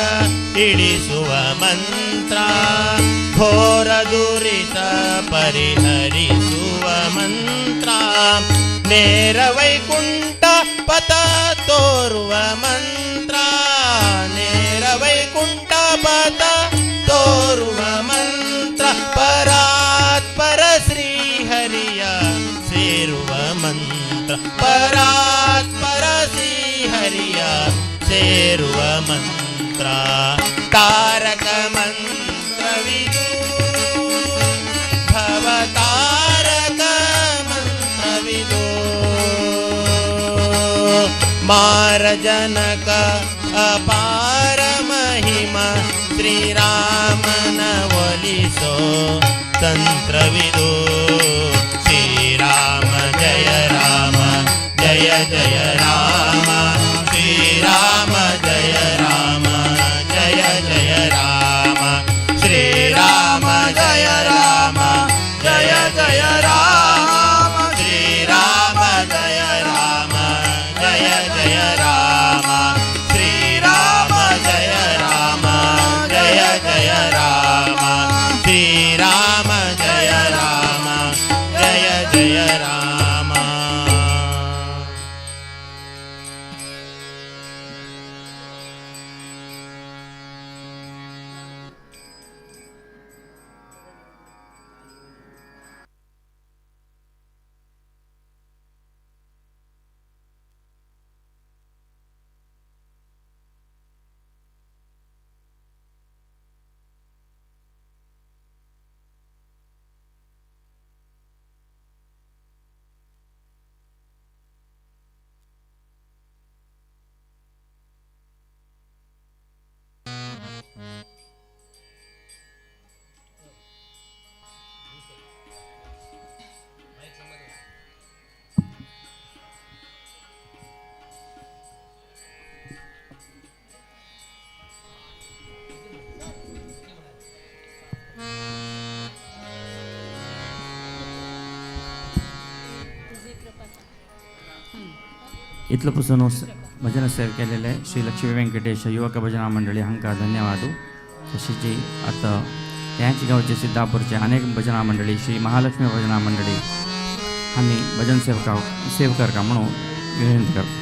ಇಳಿಸುವ ಮಂತ್ರ, ಘೋರ ದುರಿತ ಪರಿಹರಿಸುವ ಮಂತ್ರ. ನೇರ ವೈಕುಂಠ ಪಥ ತೋರುವ ಮಂತ್ರ, ನೇರ ವೈಕುಂಠ ಪಥ ತೋರುವ ಮಂತ್ರ. ಪರಾತ್ಪರ ಶ್ರೀಹರಿಯ ಸೇರುವ ಮಂತ್ರ, ಪರಾತ್ಪರ ಶ್ರೀಹರಿಯ ಸೇರುವ ಮಂತ್ರ. ತಾರಕ ಮಂತ್ರವಿದು ಭವತಾರಕ ಮಂತ್ರವಿದು. ಮಾರಜನಕ ಅಪಾರ ಮಹಿಮ, ಶ್ರೀರಾಮನ ಒಲಿಸೋ ತಂತ್ರವಿದು. ಶ್ರೀರಾಮ ಜಯ ರಾಮ ಜಯ ಜಯ ರಾಮ, ಶ್ರೀರಾಮ ಜಯ ರಾಮ ಜಯ ಜಯ ರಾಮ, ಶ್ರೀರಾಮ ಜಯ ರಾಮ ಜಯ ಜಯ ರಾಮ, ಶ್ರೀರಾಮ ಜಯ ರಾಮ ಜಯ ಜಯ ರಾಮ, ಶ್ರೀರಾಮ ಜಯ ರಾಮ ಜಯ ಜಯ ರಾಮ, ಶ್ರೀರಾಮ ಜಯ ರಾಮ ಜಯ ಜಯ ರಾಮ. इतलो पसून भजन सेव केलेले श्री लक्ष्मी व्यंकटेश युवक भजना मंडळी हांकां धन्यवाद. तशीच आतां ह्याच गांवचे सिद्धापूरचे अनेक भजना मंडळी श्री महालक्ष्मी भजना मंडळी हांणी भजन सेवकर का म्हणून विनंती करता.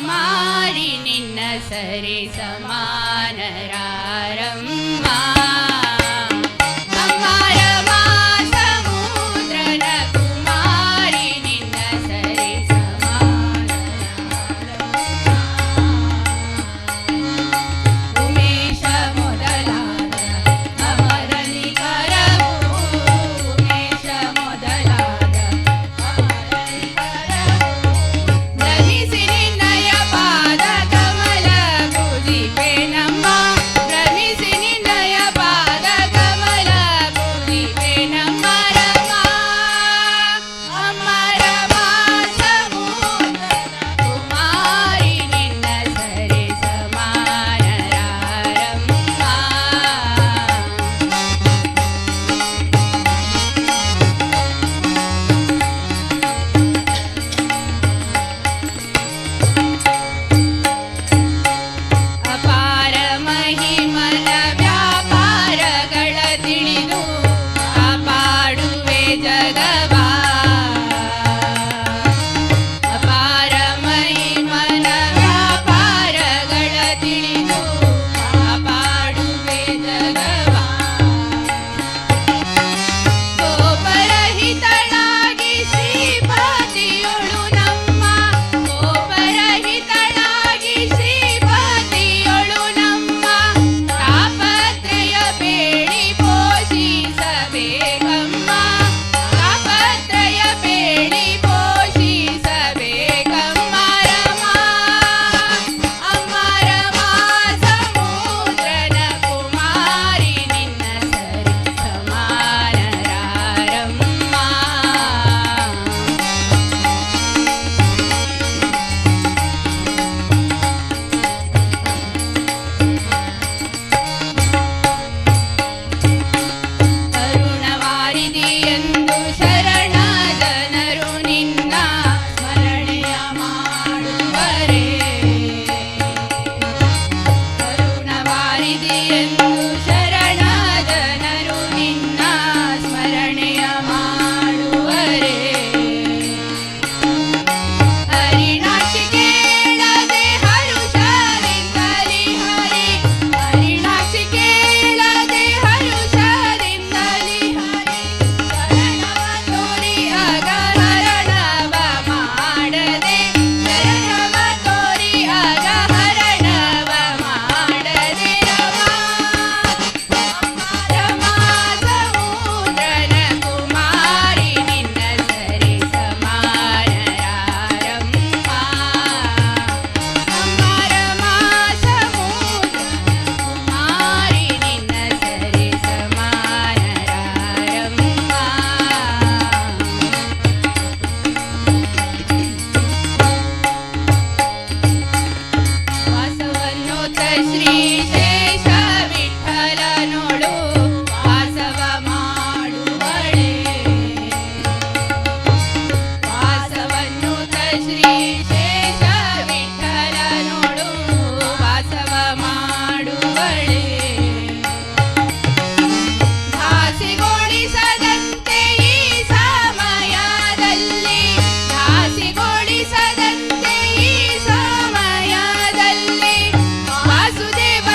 ಕುಮಾರಿ ನಿನ್ನ ಸರಿ ಸಮಾನರಾರಮ್ಮ. ಅಮ್ಮ ರಮಾ ಸಮುದ್ರನ ಕುಮಾರಿ ನಿನ್ನ ಸರಿ ಸಮಾನರಾರಮ್ಮ. ಉಮೇಶ ಮೊದಲಾದ ಅಮರನಿ ಕರವು, ಉಮೇಶ ಮೊದಲಾದ ಅಮರನಿ ಕರವು, ಭ್ರಮಿಸಿ ನಿನ್ನಯ ಪಾದ ಕಮಲ ಪೂಜಿಪೆನಮ್ಮ, ಭ್ರಮಿಸಿ ನಿನ್ನಯ ಪಾದ ಕಮಲ ಪೂಜಿಪೆನಮ್ಮ. ರಮಾ ಅಮ್ಮ ರಮಾ ಸಮುದ್ರನ ಕುಮಾರಿ ನಿನ್ನ ಸರಿ ಸಮಾನರಾರಮ್ಮ. ಅಪಾರ ಮಹಿಮನ ವ್ಯಾಪಾರಗಳ ತಿಳಿದು ಕಾಪಾಡುವೆ ಜಗವ. ಅಪಾರ ಮಹಿಮನ ವ್ಯಾಪಾರಗಳ ತಿಳಿದು ಕಾಪಾಡುವೆ ಜಗವ. ಕೋಪರಹಿತಳಾಗಿ ಶ್ರೀಪತಿಯೊಳು ನಮ್ಮ, ಕೋಪರಹಿತಳಾಗಿ ಶ್ರೀಪತಿಯೊಳು ನಮ್ಮ, ತಾಪತ್ರಯ ಬೇಡಿ ಪೋಷಿಸಬೇಕಮ್ಮ, ತಾಪತ್ರಯ ಬೇಡಿ ಪೋಷಿಸಬೇಕಮ್ಮ. ರಮಾ ಅಮ್ಮ ರಮಾ ಸಮುದ್ರನ ಕುಮಾರಿ ನಿನ್ನ ಸರಿ ಸಮಾನರಾರಮ್ಮ. ಕರುಣವಾರಿದಿಯೆಂದು ಶರಣ ಜನರು ನಿನ್ನ ಸ್ಮರಣೆಯ ಮಾಡುವರೆ. ಕರುಣವಾರಿದಿಯೆಂದು ಶರಣ ಜನರು ನಿನ್ನ ಸ್ಮರಣೆಯ ಮಾಡುವರೆ. ಹರಿಣಾಕ್ಷಿ ಕೇಳದೆ ಹರುಷದಿಂದಲಿ ಹರಿ, ಹರಿಣಾಕ್ಷಿ ಕೇಳದೆ ಹರುಷದಿಂದಲಿ ಹರಿ, ಶರಣವ ತೋರಿ ಅಗಹರಣವ ಮಾಡದೆ, ಶರಣವ ತೋರಿ ಅಗಹರಣವ ಮಾಡದೆ. ರಮಾ ರಮಾ ಸಮುದ್ರನ ಕುಮಾರಿ ನಿನ್ನ ಸರಿ ಸಮಾನರಾರಮ್ಮ. ಅಮ್ಮ ರಮಾ ಸಮುದ್ರನ ಕುಮಾರಿ ನಿನ್ನ ಸರಿ ಸಮಾನರಾರಮ್ಮ. ವಾಸವನ್ನುತ ಶ್ರೀ ಶೇಷ ವಿಠಲನೊಳು ವಾಸವ ಮಾಡುವಳೆ. ವಾಸವನ್ನುತ ಶ್ರೀ ಶೇಷ ವಿಠಲನೊಳು ವಾಸವ ಮಾಡುವಳೆ. ಘಾಸಿಗೊಳಿಸದಂತೆ ಈ ಸಮಯದಲ್ಲಿ, ಘಾಸಿಗೊಳಿಸದಂತೆ ಈ ಸಮಯದಲ್ಲಿ, ವಾಸುದೇವ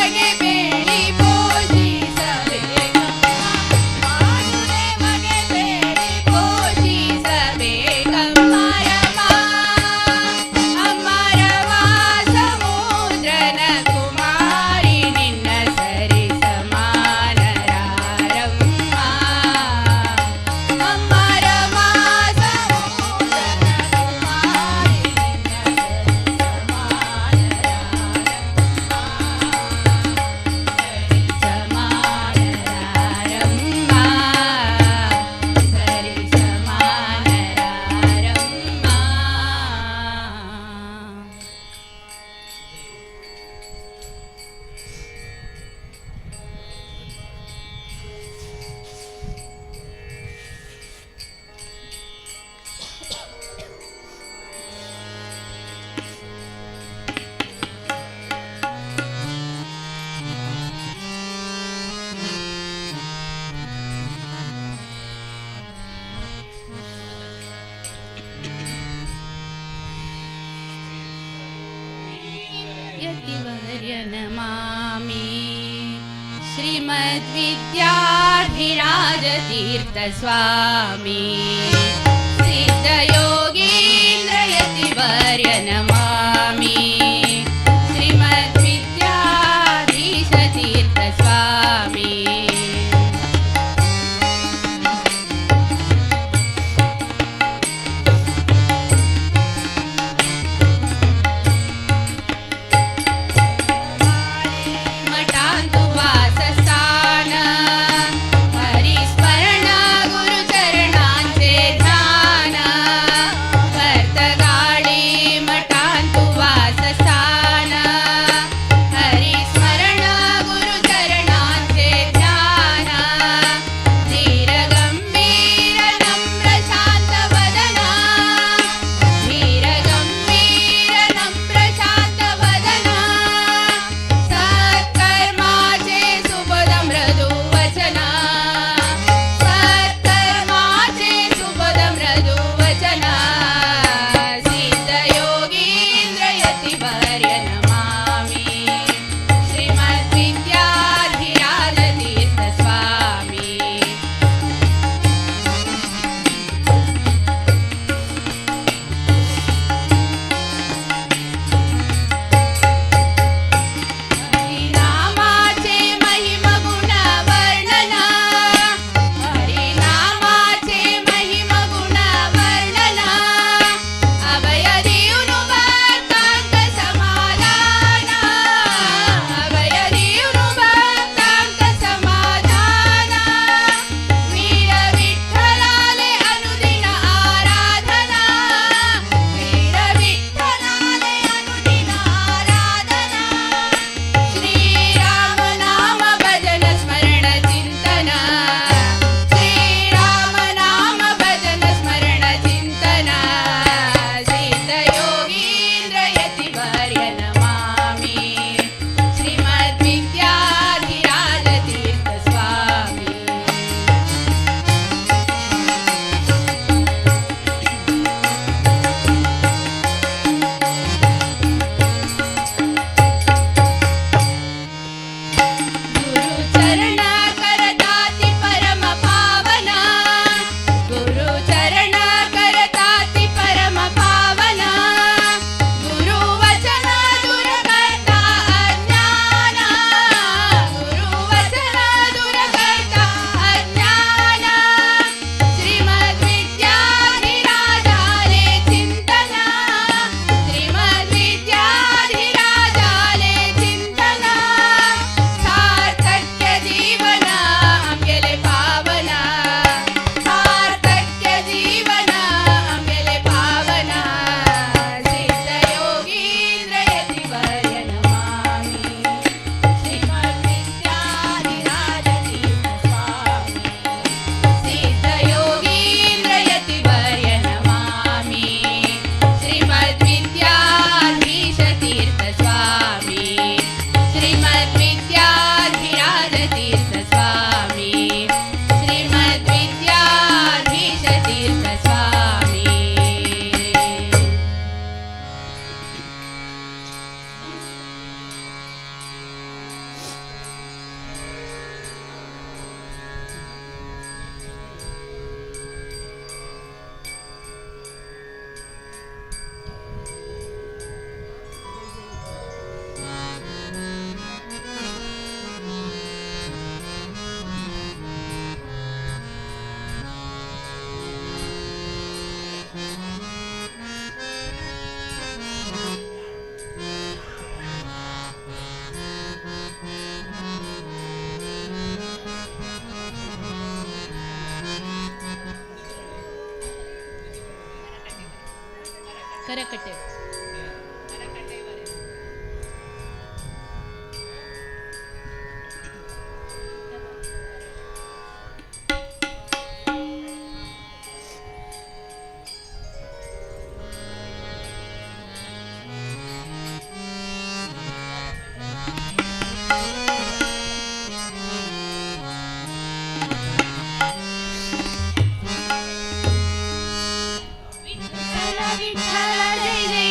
नमामि। श्रीमद्विद्याधिराजतीर्थ स्वामी सिद्धयोगीन्द्रयतिवर्य नमामि। श्रीमद्विद्याधीशतीर्थ स्वामी। मठांतु वासस्थान हरिस्मरण गुरुचरणांचे ध्यान। वर्तगाडी मठांतु वासस्थान हरिस्मरण गुरुचरणांचे ध्यान। धीर गंभीर नम्र शांत वदना, धीर गंभीर नम्र शांत वदना। सत्कर्माचे सुबोध मृदु वचना, सत्कर्माचे सुबोध मृदु वचना। सिद्धयोगीन्द्रयतिवर्य नमामि। श्रीमद्विद्याधिराजतीर्थ स्वामी। हरिनामाचे महिम गुण वर्णना, हरिनामाचे महिम गुण वर्णना। अभय देऊनु भक्तांक समाधान, अभय देऊनु भक्तांक समाधान। वीर विठ्ठलाले अनुदिन आराधना, वीर विठ्ठलाले अनुदिन आराधना। श्रीराम नाम भजन स्मरण चिंतन, श्रीराम नाम भजन स्मरण चिंतन। सिद्धयोगीन्द्रयतिवर्य नमामि। श्रीमद्विद्याधिराजतीर्थ स्वामी। गुरुचरण करताति परम पावना, गुरुचरण करताति परम पावना। गुरुवचन दूर करता अज्ञान, गुरुवचन दूर करता अज्ञान। श्रीमद्विद्याधिराजाले चिंतन, श्रीमद्विद्याधिराजाले चिंतन। सार्थक्य जीवन आमगेले पावना, सार्थक्य जीवन आमगेले पावना। सिद्धयोगीन्द्रयतिवर्य नमामि। श्रीमद्विद्याधिराजतीर्थ स्वामी। सिद्धयोगीन्द्रयतिवर्य नमामि। श्रीमद्विद्याधीशतीर्थ स्वामी। श्रीमद्विद्याधिराजतीर्थ स्वामी। श्रीमद्विद्याधीशतीर्थ स्वामी। करकटे विठ्ठल विठ्ठल जय जय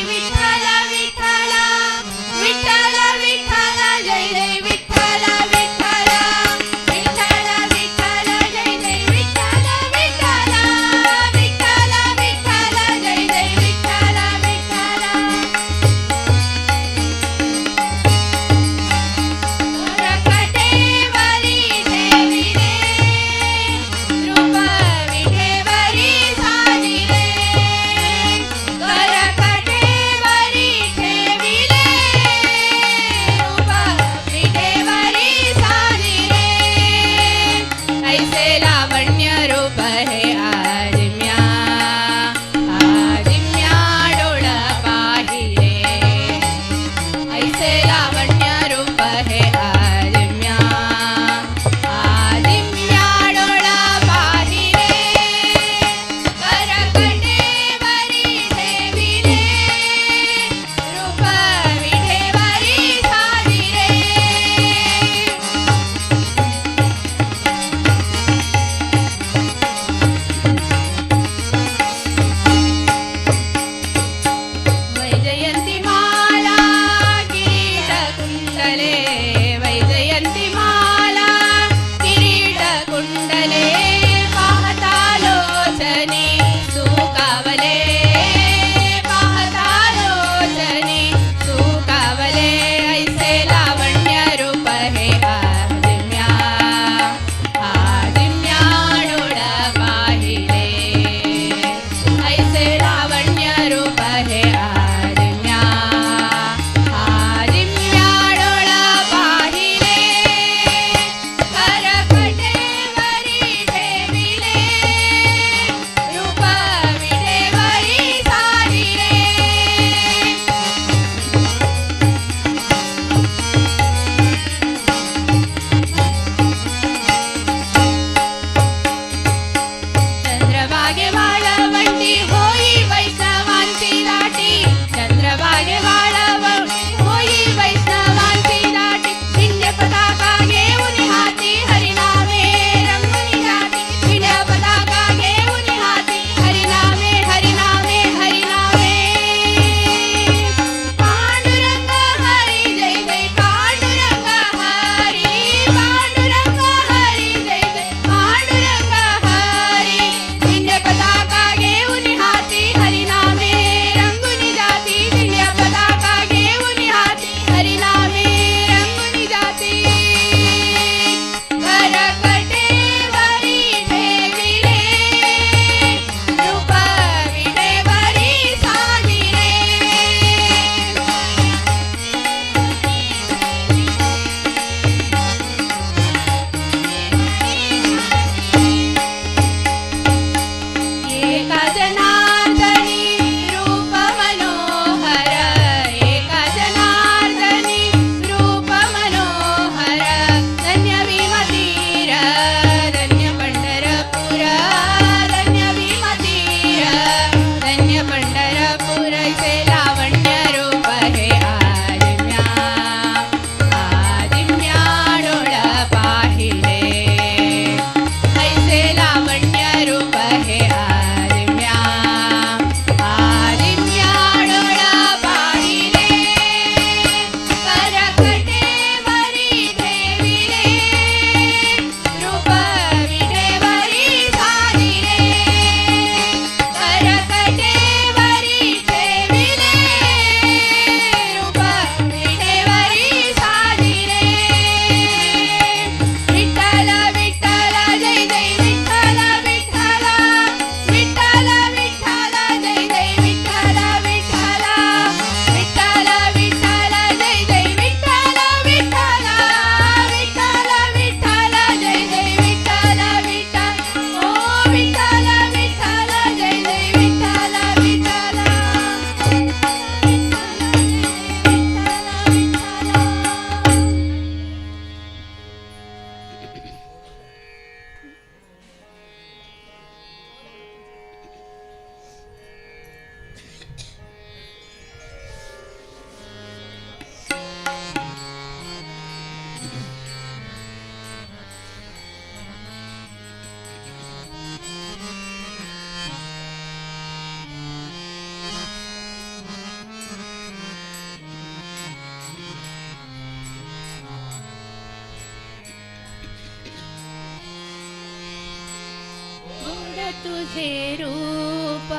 तुझे रूप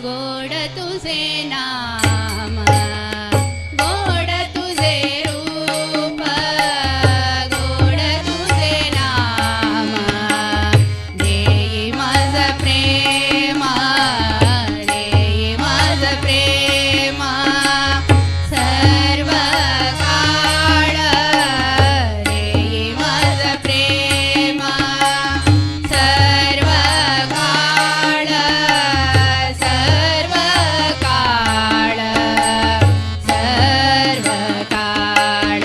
गोड तुझे नाम गोड तुझे रूप गोड तुझे नाम देई माझ प्रेम देई माझ प्रेम सर्व काळ देई माझ प्रेम सर्व काळ सर्व काळ सर्व काळ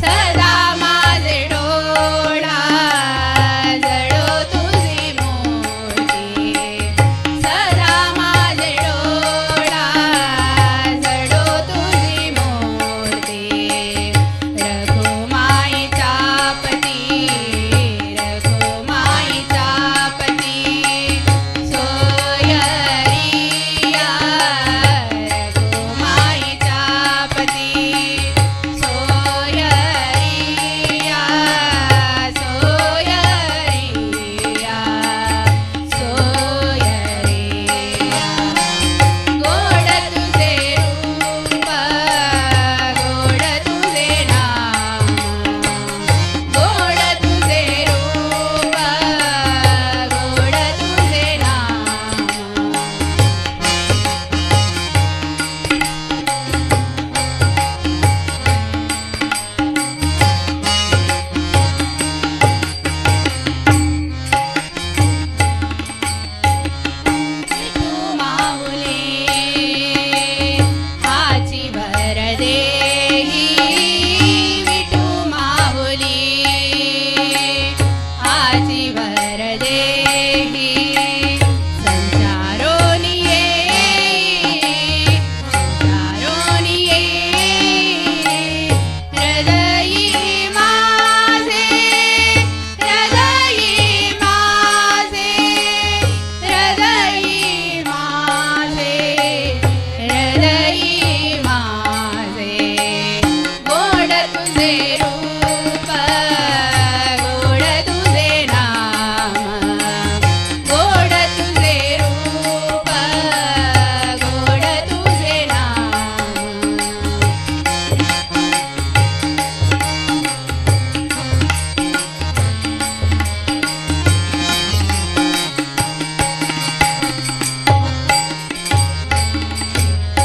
सदा माझे डोळा जळो तुझी मूर्ती सदा माझे डोळा जळो तुझी मूर्ती रघुमाईचा पती रघुमाईचा पती सोयरिया रघुमाईचा पती सोयरिया सोयरिया सोयरिया गोड तुझे रूप गोड तुझे नाम गोड तुझे रूप गोड तुझे नाम. विठू माऊली हाची भर देही विठू माऊली हाची भर देही संचारोनी येई संचारोनी येई हृदयी माझे हृदयी माझे हृदयी माझे हृदयी माझे गोड तुझे रूप गोड तुझे नाम गोड तुझे रूप गोड तुझे नाम.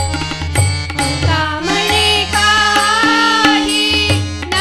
तुका म्हणे काही न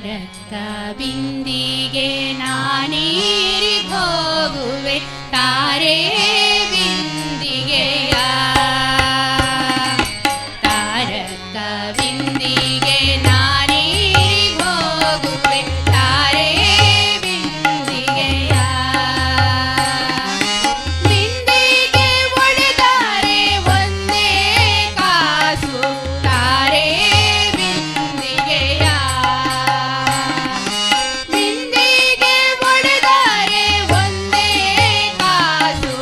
ತಾರಕ್ಕ ಬಿಂದಿಗೆ ನಾನೀರಿ ಹೋಗುವೆ ತಾರೆ ಬಿಂದಿಗೆಯ ತಾರಕ್ಕ ಬಿಂದಿಗೆ ನಾನೀರಿ ಹೋಗುವೆ ತಾರೆ ಬಿಂದಿಗೆಯ ಬಿಂದಿಗೆ ಒಡೆದರೆ ಒಂದೇ ಕಾಸು ತಾರೆ ಬಿಂದಿಗೆಯ ಬಿಂದಿಗೆ ಒಡೆದರೆ ಒಂದೇ ಕಾಸು.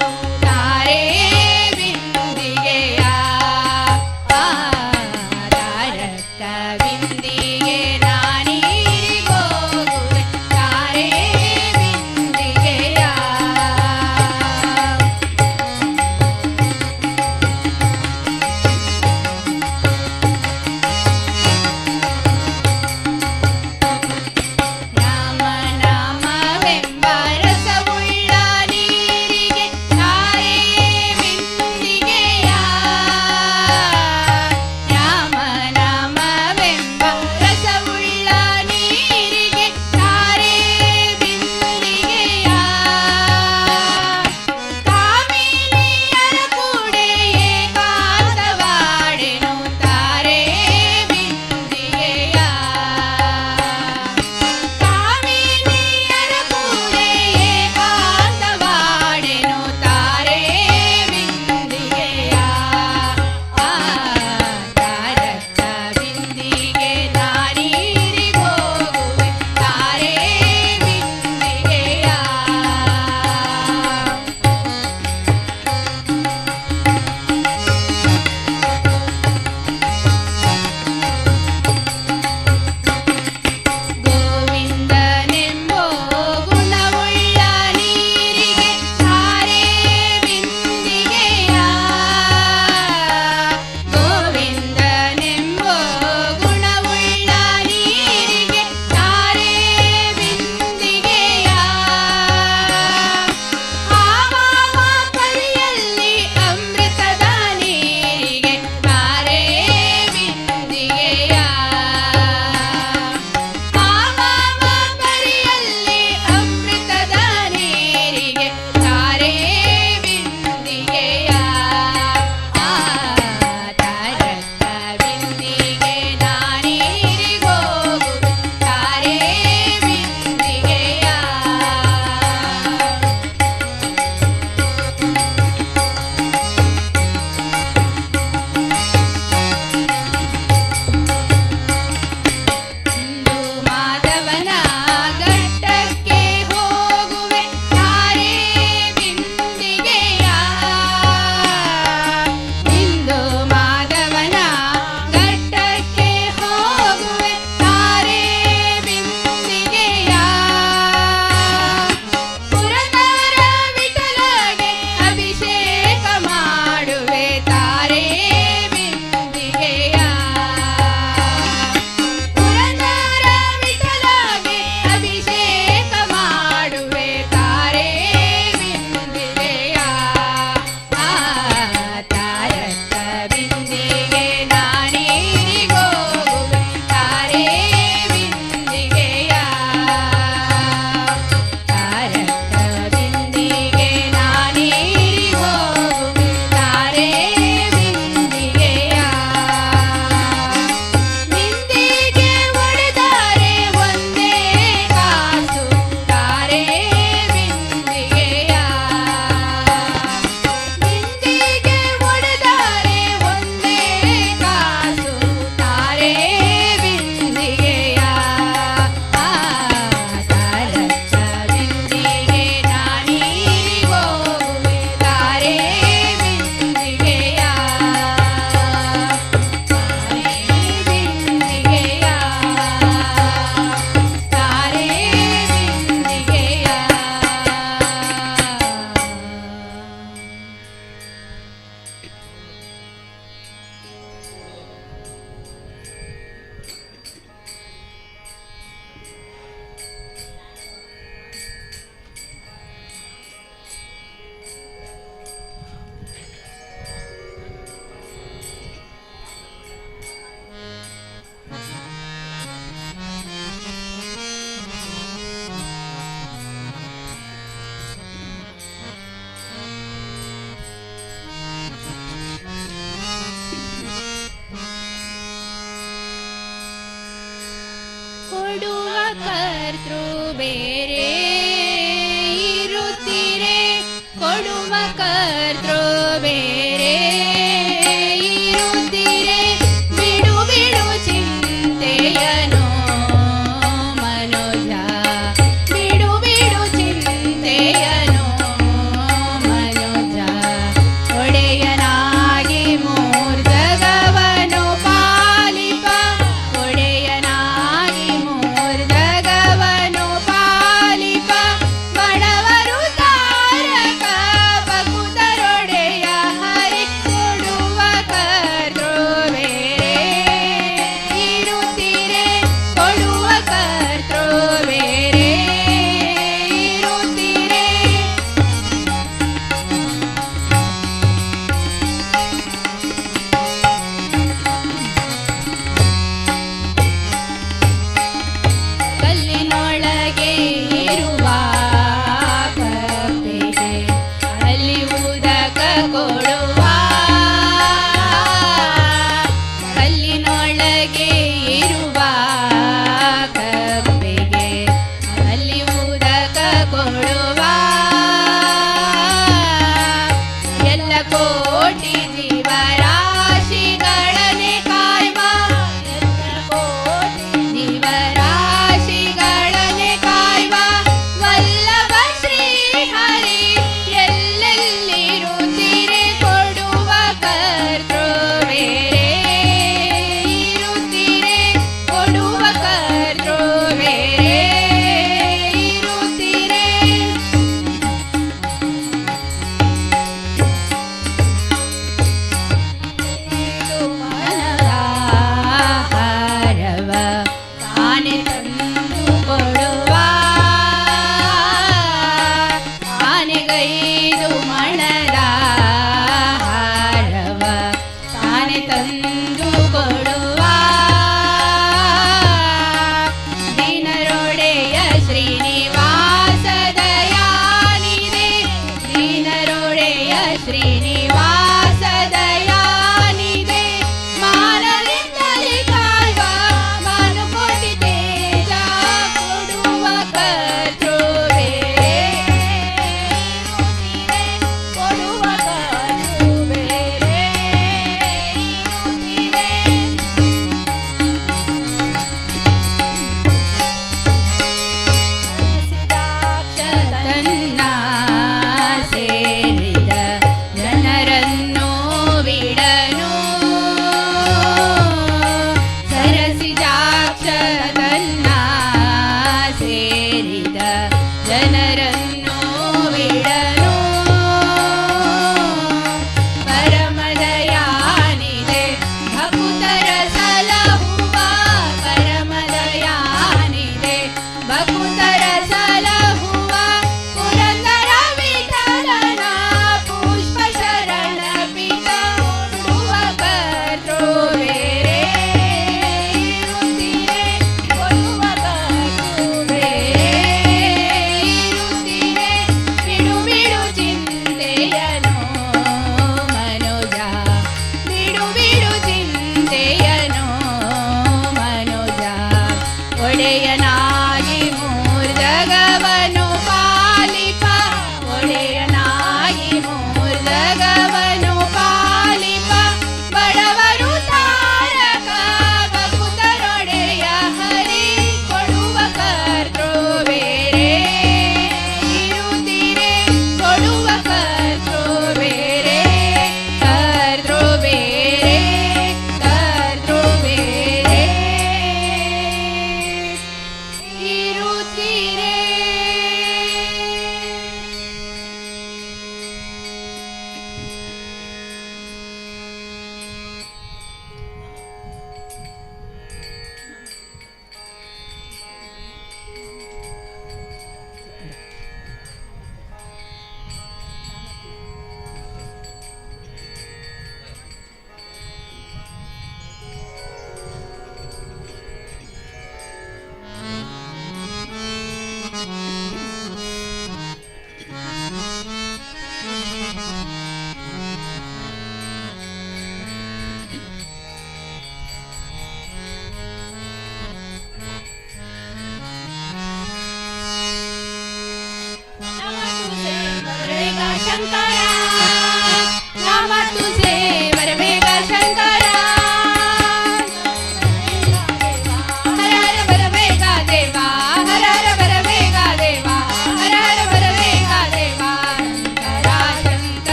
ಕೊಡುವ ಕರ್ತೃ ಬೇರೆ ಇರುತ್ತೀರೆ, ಕೊಡುವ ಕರ್ತೃ ಬೇರೆ ಇರುತ್ತೀರೆ. ಬಿಡು ಬಿಡು ಚಿಂತೆಯನು ಮನೋಜ, ಬಿಡು ಬಿಡು ಚಿಂತೆಯನು ಮನೋಜ. ಒಡೆಯನಾಗಿ ಮೂರ್ಜಗವನು ಪಾಲಿಪ, ಒಡೆಯನಾಗಿ ಮೂರ್ಜಗವನು ಪಾಲಿಪ. ಬಡವರು ತಾರಕ ಬಕುತರೊಡೆಯ ಹರಿ, ಕೊಡುವ ಕರ್ತೃ ಬೇರೆ ಇರುತ್ತೀರೆ, ಕೊಡುವ ಕರ್ತೃ ಬೇರೆ ಇರುತ್ತೀರೆ. ಕಲ್ಲಿನೊಳಗೆ ಇರುವ ಕಪ್ಪೆಗೆ ಅಲ್ಲಿ ಉದಕ ಕೊಡುವ, ಕಲ್ಲಿನೊಳಗೆ ಇರುವ ಕಪ್ಪೆಗೆ ಅಲ್ಲಿ ಉದಕ ಕೊಡುವ. ಎಲ್ಲ ಕೋಟಿ ಜೀವರಾಶಿಗಳನ್ನೇ ಕಾಯುವ, ಎಲ್ಲ ಕೋಟಿ ಜೀವರಾಶಿಗಳನ್ನೇ ಕಾಯುವ ವಲ್ಲಭ ಶ್ರೀ ಹರಿ ಎಲ್ಲೆಲ್ಲಿರುತ್ತೀರೆ, ಕೊಡುವ ಕರ್ತೃ ಬೇರೆ ಇರುತ್ತೀರೆ,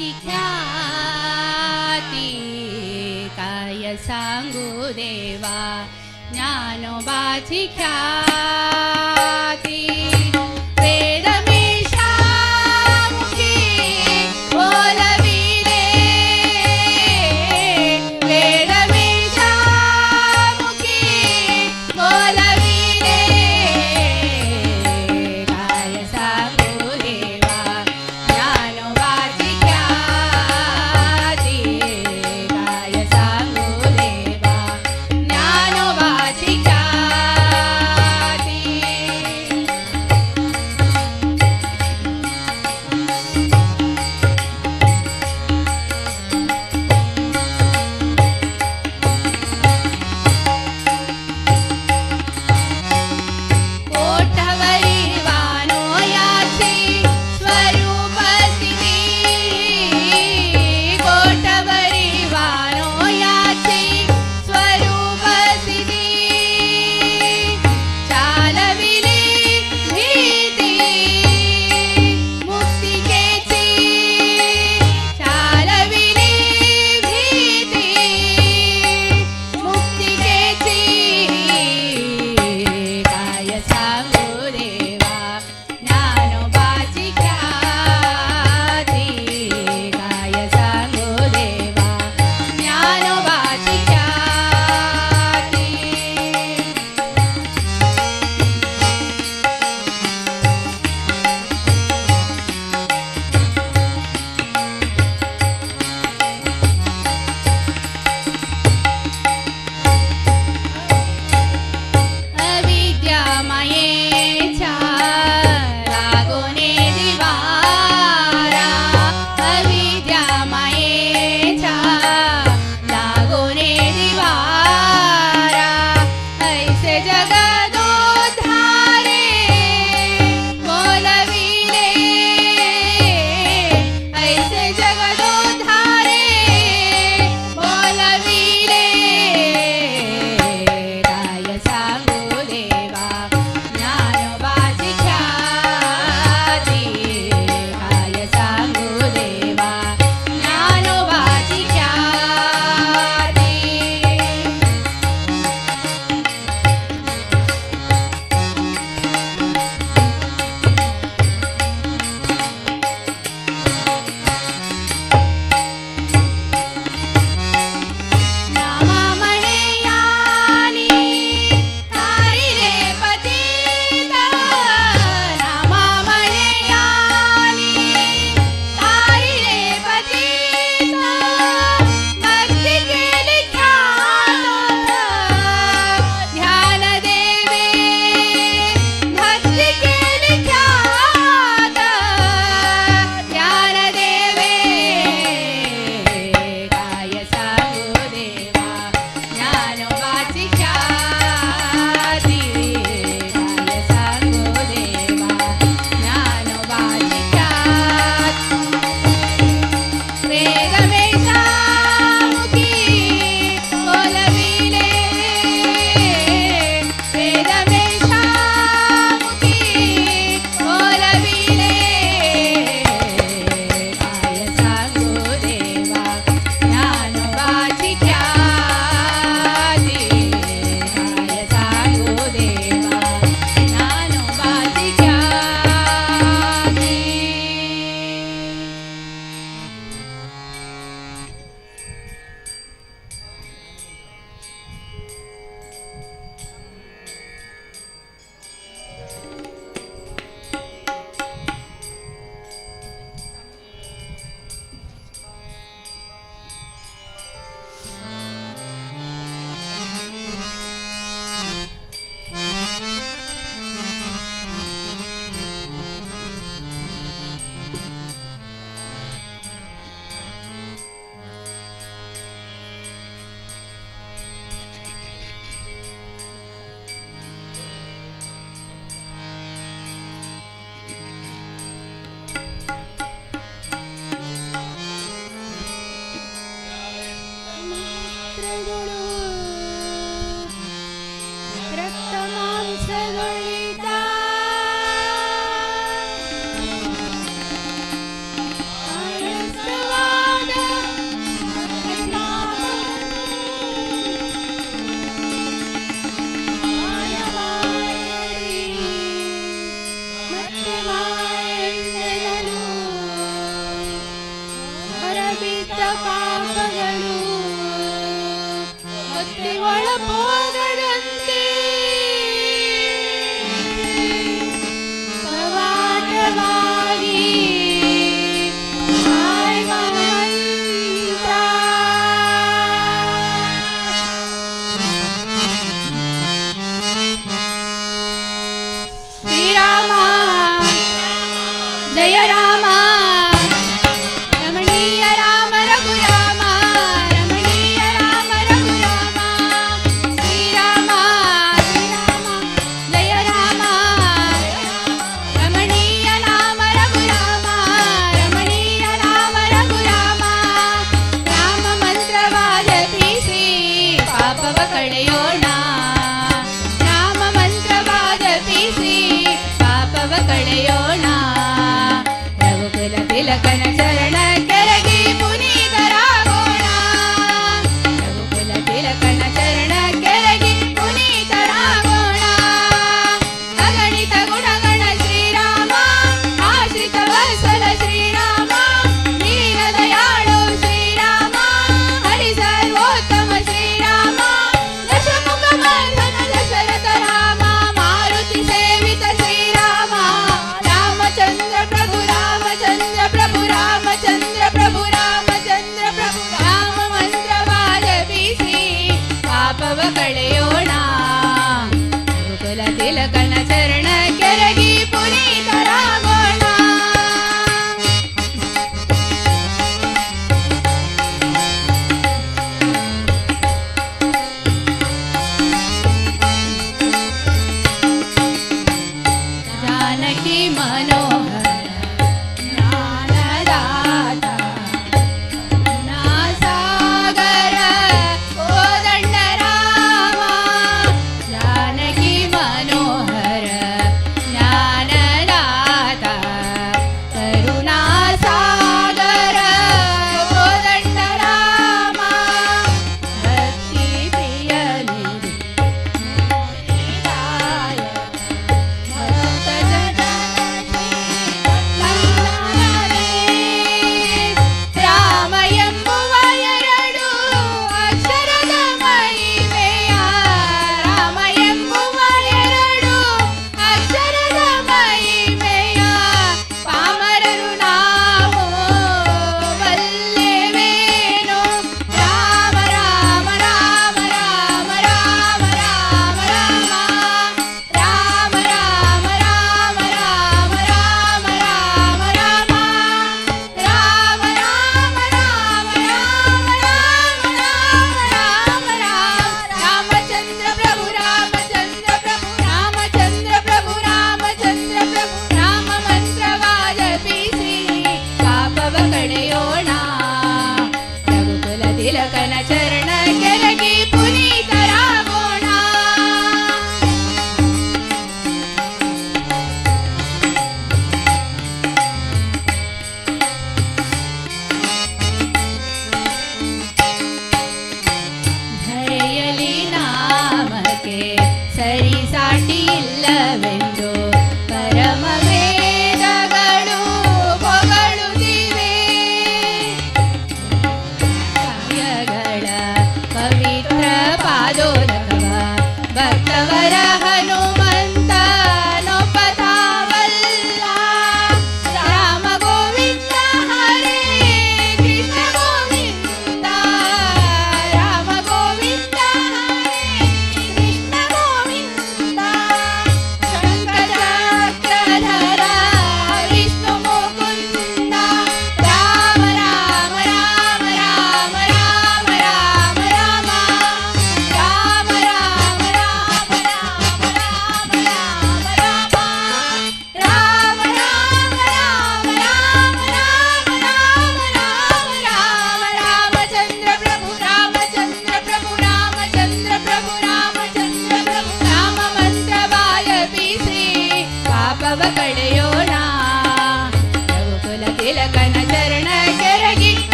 ज्ञानोबाची ख्याती काय सांगू देवा ज्ञानोबाची ख्याती वेदमेषा मुखी बोलविले वेदमेषा मुखी बोलविले काय सांगू देवा ज्ञानोबाची ख्याती काय सांगू देवा ज्ञानोबाची ख्याती. कोठवरी वानो याची स्वरूप स्थिती कोठवरी वानो याची स्वरूप स्थिती चालविली भीती मुक्तिकेची चालविली भीती मुक्तिकेची काय सांगू देवा ज्ञानोबाची ख्याती काय सांगू देवा ज्ञानोबाची ख्याती. अविद्यामयेच्या लागोने दिवारा अविद्यामयेच्या लागोने दिवारा ऐसे जगदोद्धारे बोलविले ऐसे जगदोद्धारे बोलविले काय सांगू देवा ज्ञानोबाची ख्याती काय सांगू देवा ज्ञानोबाची ख्याती. नामामणेयानी तारिले पतित नामामणेयानी तारिले पतित भक्ती केली ख्यात ध्यान देवे भक्ती केली ख्यात ध्यान देवे काय सांगू देवा ज्ञानोबाची ख्याती काय सांगू देवा ज्ञानोबाची ख्याती. वेदमेषा मुखी बोलविले वेदमेषा मुखी बोलविले काय सांगू देवा ज्ञानोबाची ख्याती काय सांगू देवा ज्ञानोबाची ख्याती. ರಕ್ತಮಾಂಸಗೊಳಿತ ಆಯಸ್ತವ ಹೊರಬಿದ್ದ ಪಾಪಗಳು ಒತ್ತಿ ಒಳಪೋಗದಂತೆ ಕವಾಟವಾಗಿ ಸಾಯುವ ಮಂತ್ರ. ಶ್ರೀರಾಮ ಜಯ ರಾಮ ರಮಣೀಯ ರಾಮ ರಘುರಾಮ ರಮಣೀಯ ರಾಮ ರಘುರಾಮ. ಶ್ರೀರಾಮ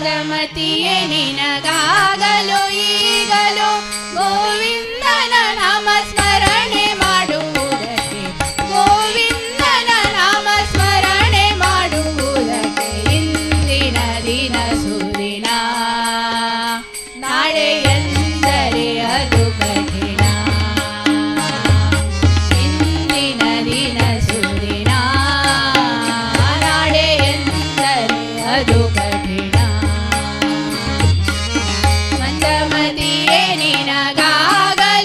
ಮಂದಮತಿಯೇ ನಿನಗಾಗಲು ಈಗಲೂ ಗೋವಿಂದನ ನಾಮ ಸ್ಮರಣೆ ಮಾಡುವುದಕ್ಕೆ, ಗೋವಿಂದನ ನಾಮ ಸ್ಮರಣೆ ಮಾಡುವುದಕ್ಕೆ ಇಂದಿನ ದಿನ ಸುದಿನ, ನಾಳೆ ಎಂದರೆ ಅದು ಕಠಿಣ. ಇಂದಿನ ದಿನ ಸುದಿನ, ನಾಳೆ ಎಂದರೆ ಅದು ಕಠಿಣ. ಮಂದಮತಿಯೇ ನಿನಗಾಗಲು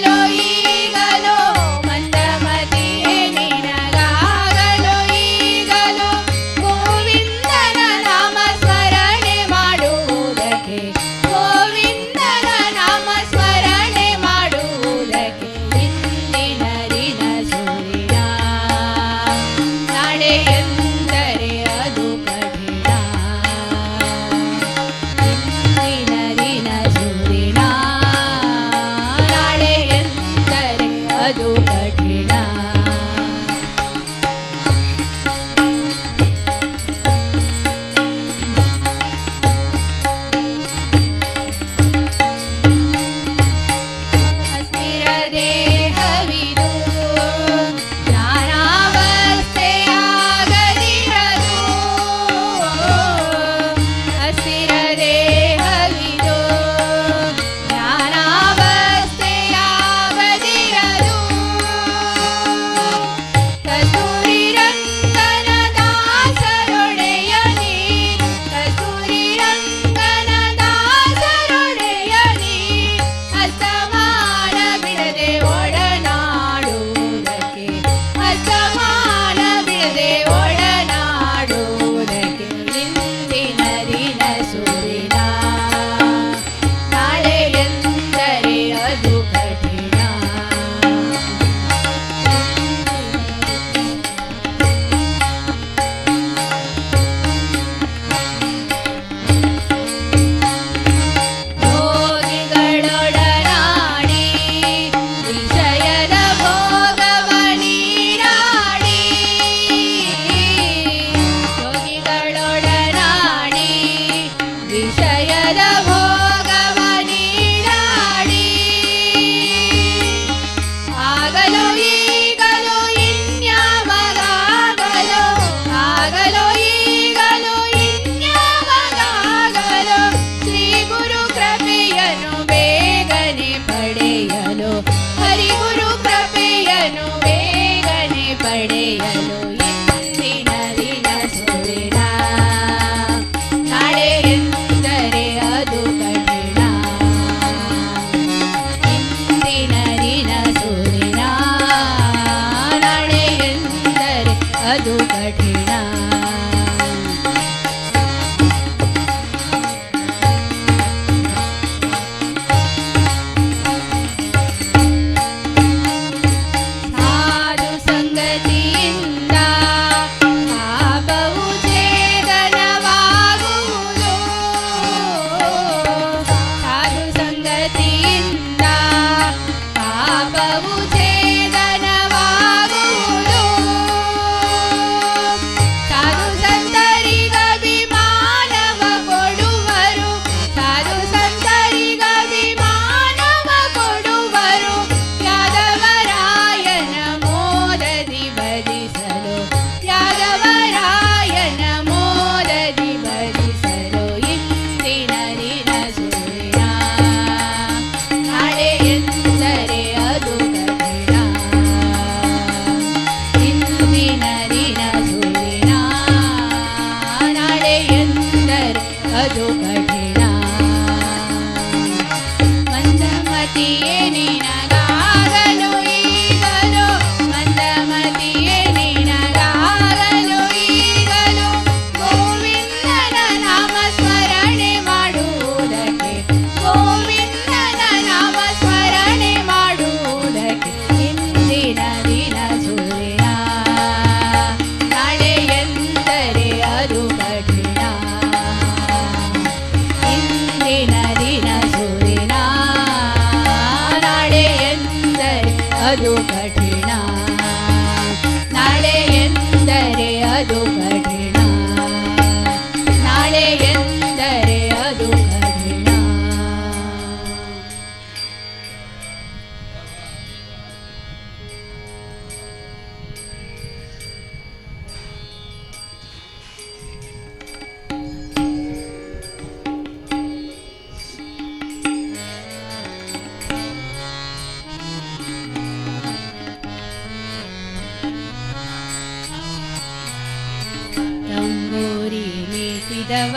ದಾಟಿದವ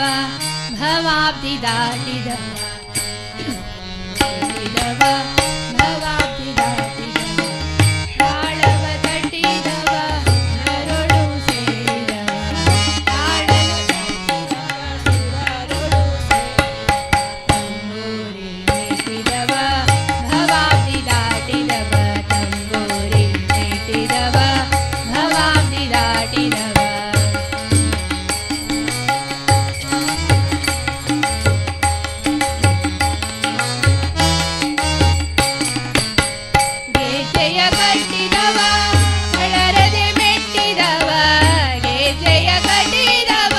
ಭವಾಬ್ಧಿ ದಾಟಿದವ ದಾಟಿದವ ಭವಾಬ್ಧಿ ದಾಟಿದವ ತಾಳವ ತಟ್ಟಿದವ ಸುರರೊಳು ಸೇರಿದವ ತಾಳವ ತಟ್ಟಿದವ ಸುರರೊಳು ಸೇರಿದವ ತಂಬೂರಿ ಮೀಟಿದವ ಭವಾಬ್ಧಿ ದಾಟಿದವ ತಂಬೂರಿ ಮೀಟಿದವ ಭವಾಬ್ಧಿ ದಾಟಿದವ. ಗೆಜ್ಜೆಯ ಕಟ್ಟಿದವ ಕಳರದೆ ಮೆಟ್ಟಿದವ ಗೆಜ್ಜೆಯ ಕಟ್ಟಿದವ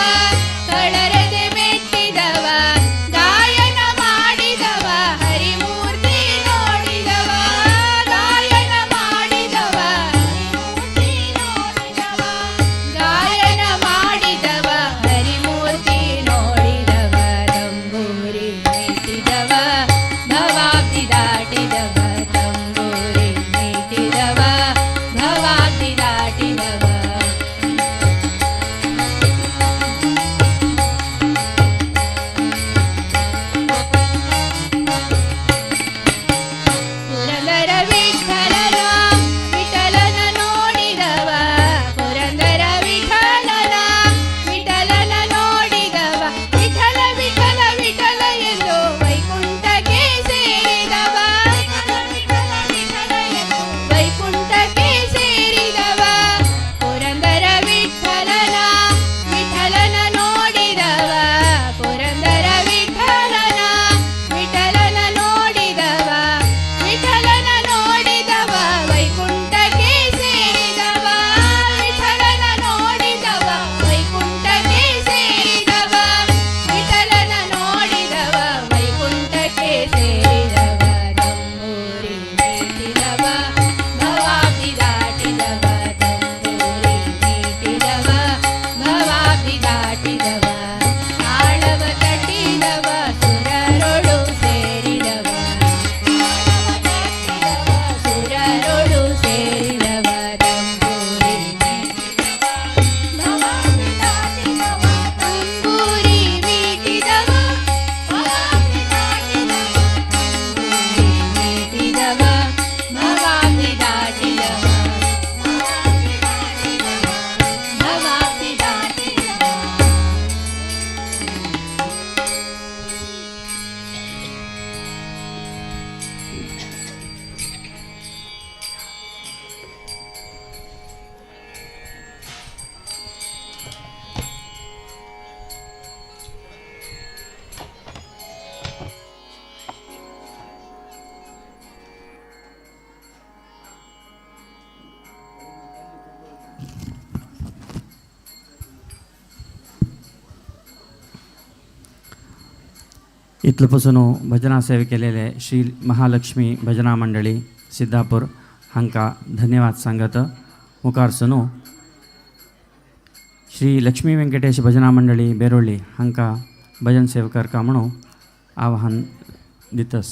ಕಳರದೆ ಮೆಟ್ಟಿದವ ಗಾಯನ ಮಾಡಿದವ ಹರಿಮೂರ್ತಿ ನೋಡಿದವ ಗಾಯನ ಮಾಡಿದವ ಹರಿಮೂರ್ತಿ ನೋಡಿದವ ಗಾಯನ ಮಾಡಿದವ ಹರಿಮೂರ್ತಿ ನೋಡಿದವ ತಂಬೂರಿ ಮೀಟಿದವ ಭವಾಬ್ಧಿ ದಾಟಿದವ ತಂಬೂರಿ ಮೀಟಿದವ ಭವಾಬ್ಧಿ ದಾಟಿದವ. ಪುರಂದರ ವಿಠಲನ ವಿಠಲನ ನೋಡಿದವ ಪುರಂದರ ವಿಠಲನ ವಿಠಲನ ನೋಡಿದವ ವಿಠಲ ವಿಠಲ ವಿಠಲ ಎಂದು ವೈಕುಂಠಕ್ಕೆ ಸೇರಿದವ ವಿಠಲ ವಿಠಲ ಎಂದು ವೈಕುಂಠಕ್ಕೆ ಸೇರಿದವ ಪುರಂದರ ವಿಠಲನ ವಿಠಲನ ನೋಡಿದವ ಪುರಂದರ ವಿಠಲನ ವಿಠಲನ ನೋಡಿದವ ವಿಠಲನ ನೋಡಿದವ ವೈಕುಂಠಕ್ಕೆ ಸೇರಿದವ ವಿಠಲನ ನೋಡಿದವ ವೈಕುಂಠಕ್ಕೆ ಸೇರಿದವ ವಿಠಲನ ನೋಡಿದವ ವೈಕುಂಠಕ್ಕೆ ಸೇರಿದವ ತಂಬೂರಿ ಮೀಟಿದವ ಭವಾಬ್ಧಿ ದಾಟಿದವ ತಂಬೂರಿ ಮೀಟಿದವ ಭವಾಬ್ಧಿ ದಾಟಿದವ ಆಳವ ತಟ್ಟಿದವ ಸುರರೊಳು ಸೇರಿದವ ಸುರರೊಳು ಸೇರಿದವ ತಂಬೂರಿ ತಂಬೂರಿ ಮೀಟಿದವ ಮೀಟಿದವ ಭವಾಬ್ಧಿ ದಾಟಿದವ ಭವಾಬ್ಧಿ ದಾಟಿದವ. इतलो पसून भजना सेवे केलेले श्री महालक्ष्मी भजना मंडळी सिद्धापूर हांकां धन्यवाद सांगत मुखार सनू श्री लक्ष्मी वेंकटेश भजना मंडळी बेरोळी हांकां भजन सेवा करका म्हणून आवाहन दितस.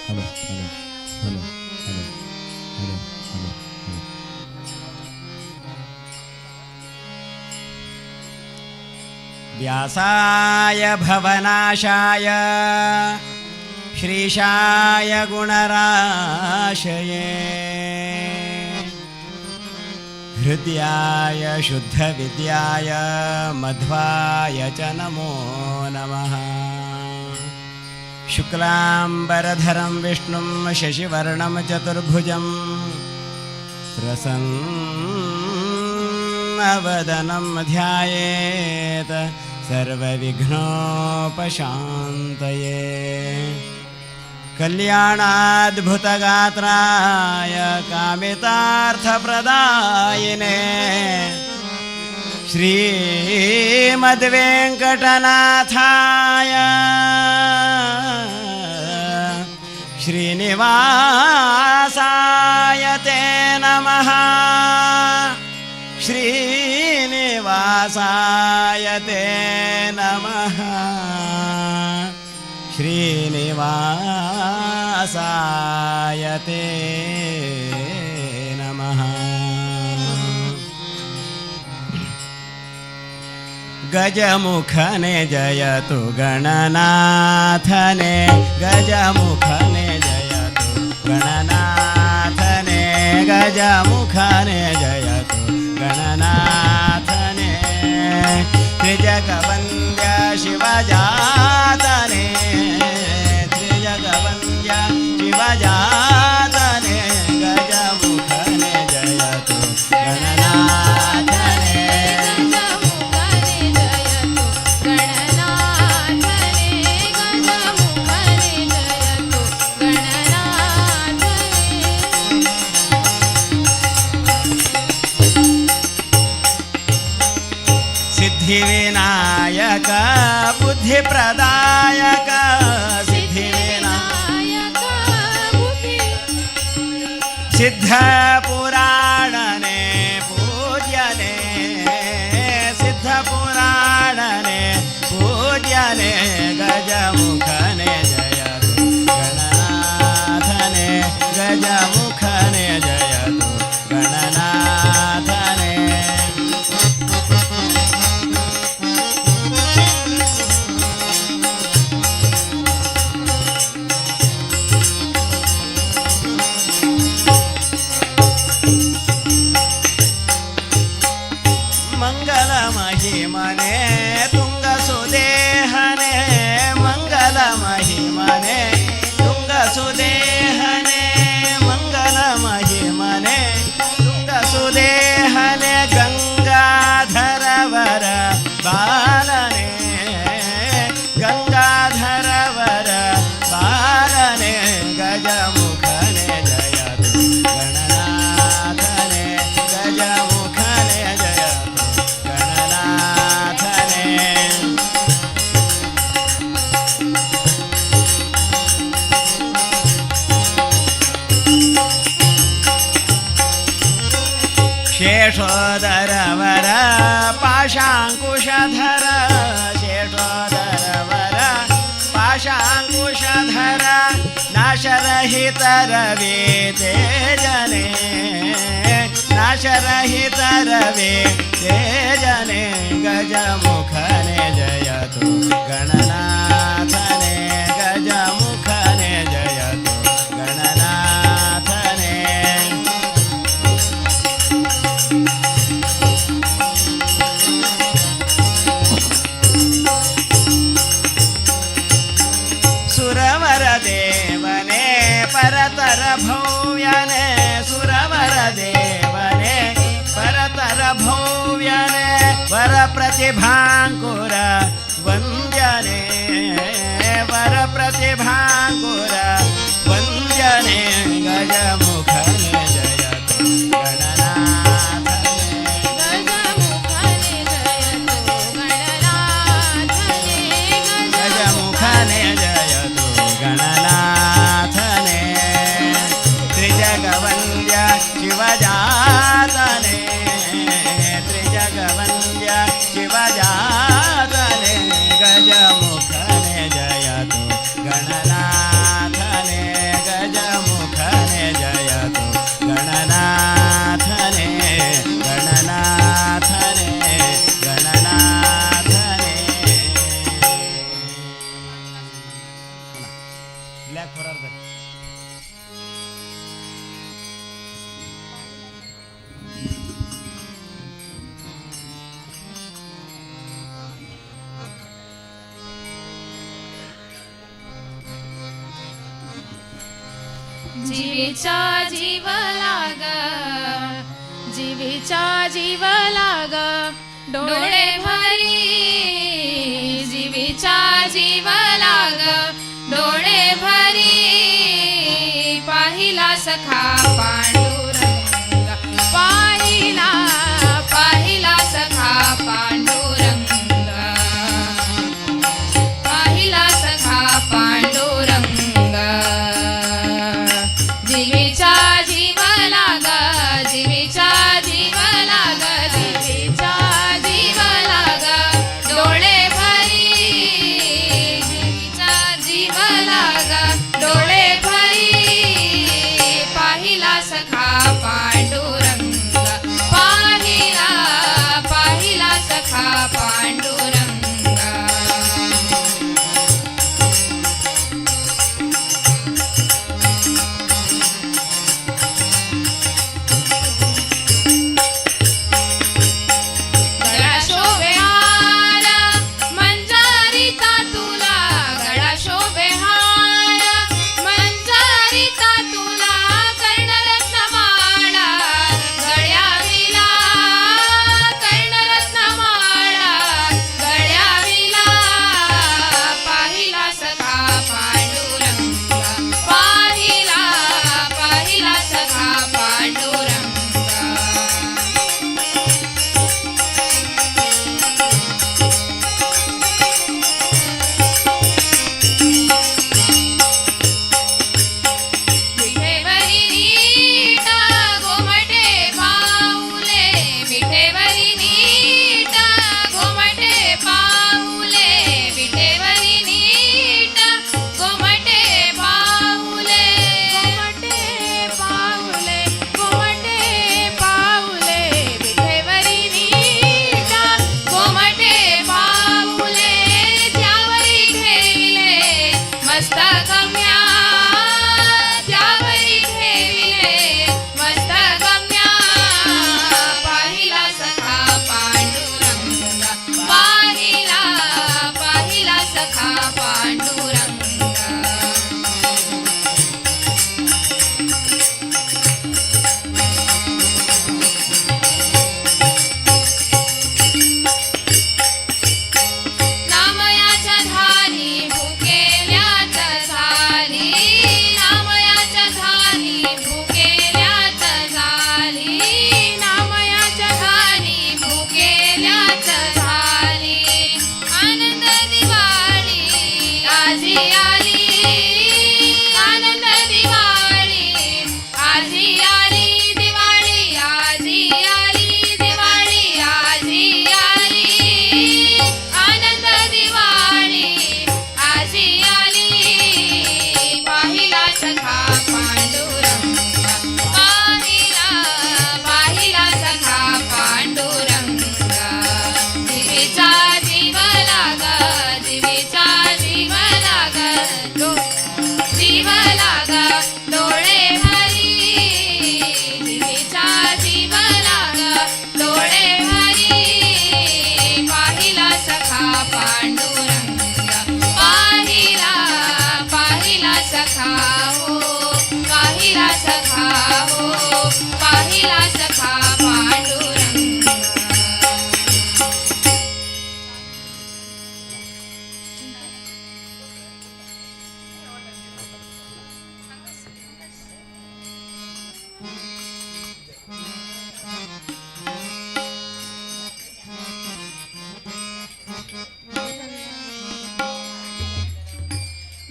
Hello hello hello hello hello hello hello. व्यासाय भवनाशाय श्रीशाय गुणराशये हृदयाय शुद्धविद्याय मध्वाय च नमो नमः। शुक्लाम्बरधरं विष्णुं शशिवर्णं चतुर्भुजं प्रसन्नवदनं ध्यायेत् सर्वविघ्नोपशान्तये। कल्याणाद्भुतगात्राय कामितार्थप्रदायिने श्रीमद्वेङ्कटनाथाय श्रीनिवासाय ते नमः। श्रीनिवासाय ते नमः। श्रीनिवासाय ते नमः। गजमुखने जयतु गणनाथने गजमुखने जयतु गणनाथने गजमुखने जयतु गणनाथने त्रिजगवन्द्य शिवजातने त्रिजगवन्द्य शिवजातने गजमुखने जयतु गणनाथने सिद्धिविनायक बुद्धिप्रदायक सिद्धिविनायक सिद्धपुराणने पूज्यने सिद्धपुराणने पूज्यने गजमुखने जयतु गणनाथने गजमुखने जयतु गणनाथने। मंगल महिमने तुंग सुदेहने मंगल महिमने तुंग सुदेहने मंगल महिमने तुंग सुदेहने गंगाधरवर बालने गंगाधरवर बालने गजमुखने जयतु गणनाथने गजमुखने जयतु गणनाथने। शेषोदरवर पाशाङ्कुशधर शेषोदरवर पाशाङ्कुशधर नाशरहित रवि तेजने नाशरहित रवि तेजने गजमुखने जयतु गणनाथने गजमुखने जयतु गणनाथने। सुरवर देवने परतर भव्यने सुरवर देवने परतर भव्यने वर प्रतिभांकुर वन्द्यने वर प्रतिभांकुर वन्द्यने गजमुखने जयतु गणनाथने गजमुखने जयतु गणनाथने त्रिजगवन्द्य शिवजातने त्रिजगवन्द्य शिवजातने गजमुखने जयतु गणनाथने। अर्धे. जीवीचा जीव लाग, जीवीचा जीव लाग, डोळे भरी. जीवीचा जीव लाग, डोळे भरी. पाहिला सखा पांडुरंग, पाहिला पाहिला सखा पांडुरंग, पाहिला सखा पांडुरंग. जीवीचा जीव लाग, जीवीचा जीव लाग, जीवीचा जीव लाग, डोळे भरी. जीवीचा जीव लाग, डोळे भरी. पाहिला सखा पांडुरंग, पाहिला पाहिला सखा पांडुरंग. गळा शोभे हार मंजारिता तुला, गळा शोभे हार मंजारिता तुला, कर्णरत्न माळा गळ्याविला, कर्णरत्न माळा गळ्याविला. पाहिला सखा पांडुरंग, पाहिला पाहिला सखा पांडुरंग. मिठेवरी नीट गोमटे पाऊले, मिठेवरी नीट गोमटे पाऊले, मिठेवरी नीट गोमटे पाऊले, गोमटे पाऊले, गोमटे पाऊले, मिठेवरी नीट गोमटे पाऊले. त्यावरी ठेविले मस्तकम्या, त्यावरी ठेविले मस्तकम्या. पाहिला सखा पांडुरंग, पाहिला पाहिला सखा पांडुरंग. नामयाच्या धारी भुकेल्याच झाली, नामयाच्या धारी भुकेल्याच झाली, नामयाच्या धारी भुकेल्याच झाली. आनंद दिवाळी आजी आली, आनंद दिवाळी आजी आली, दिवाळी आजी आली, दिवाळी आजी आली. आनंद दिवाळी आजी आली. पाहिला सखा पांडुरंग, पाहिला पाहिला सखा पांडुरंग. जीवीचा जीव लाग, जीवीचा जीव लाग, जीव लाग, डोळे भरी. जीवीचा जीव लाग, डोळे भरी. पाहिला सखा पांडुरंग, पाहिला पाहिला सखा हो, पाहिला सखा हो, पाहिला सखा पांडुरंग.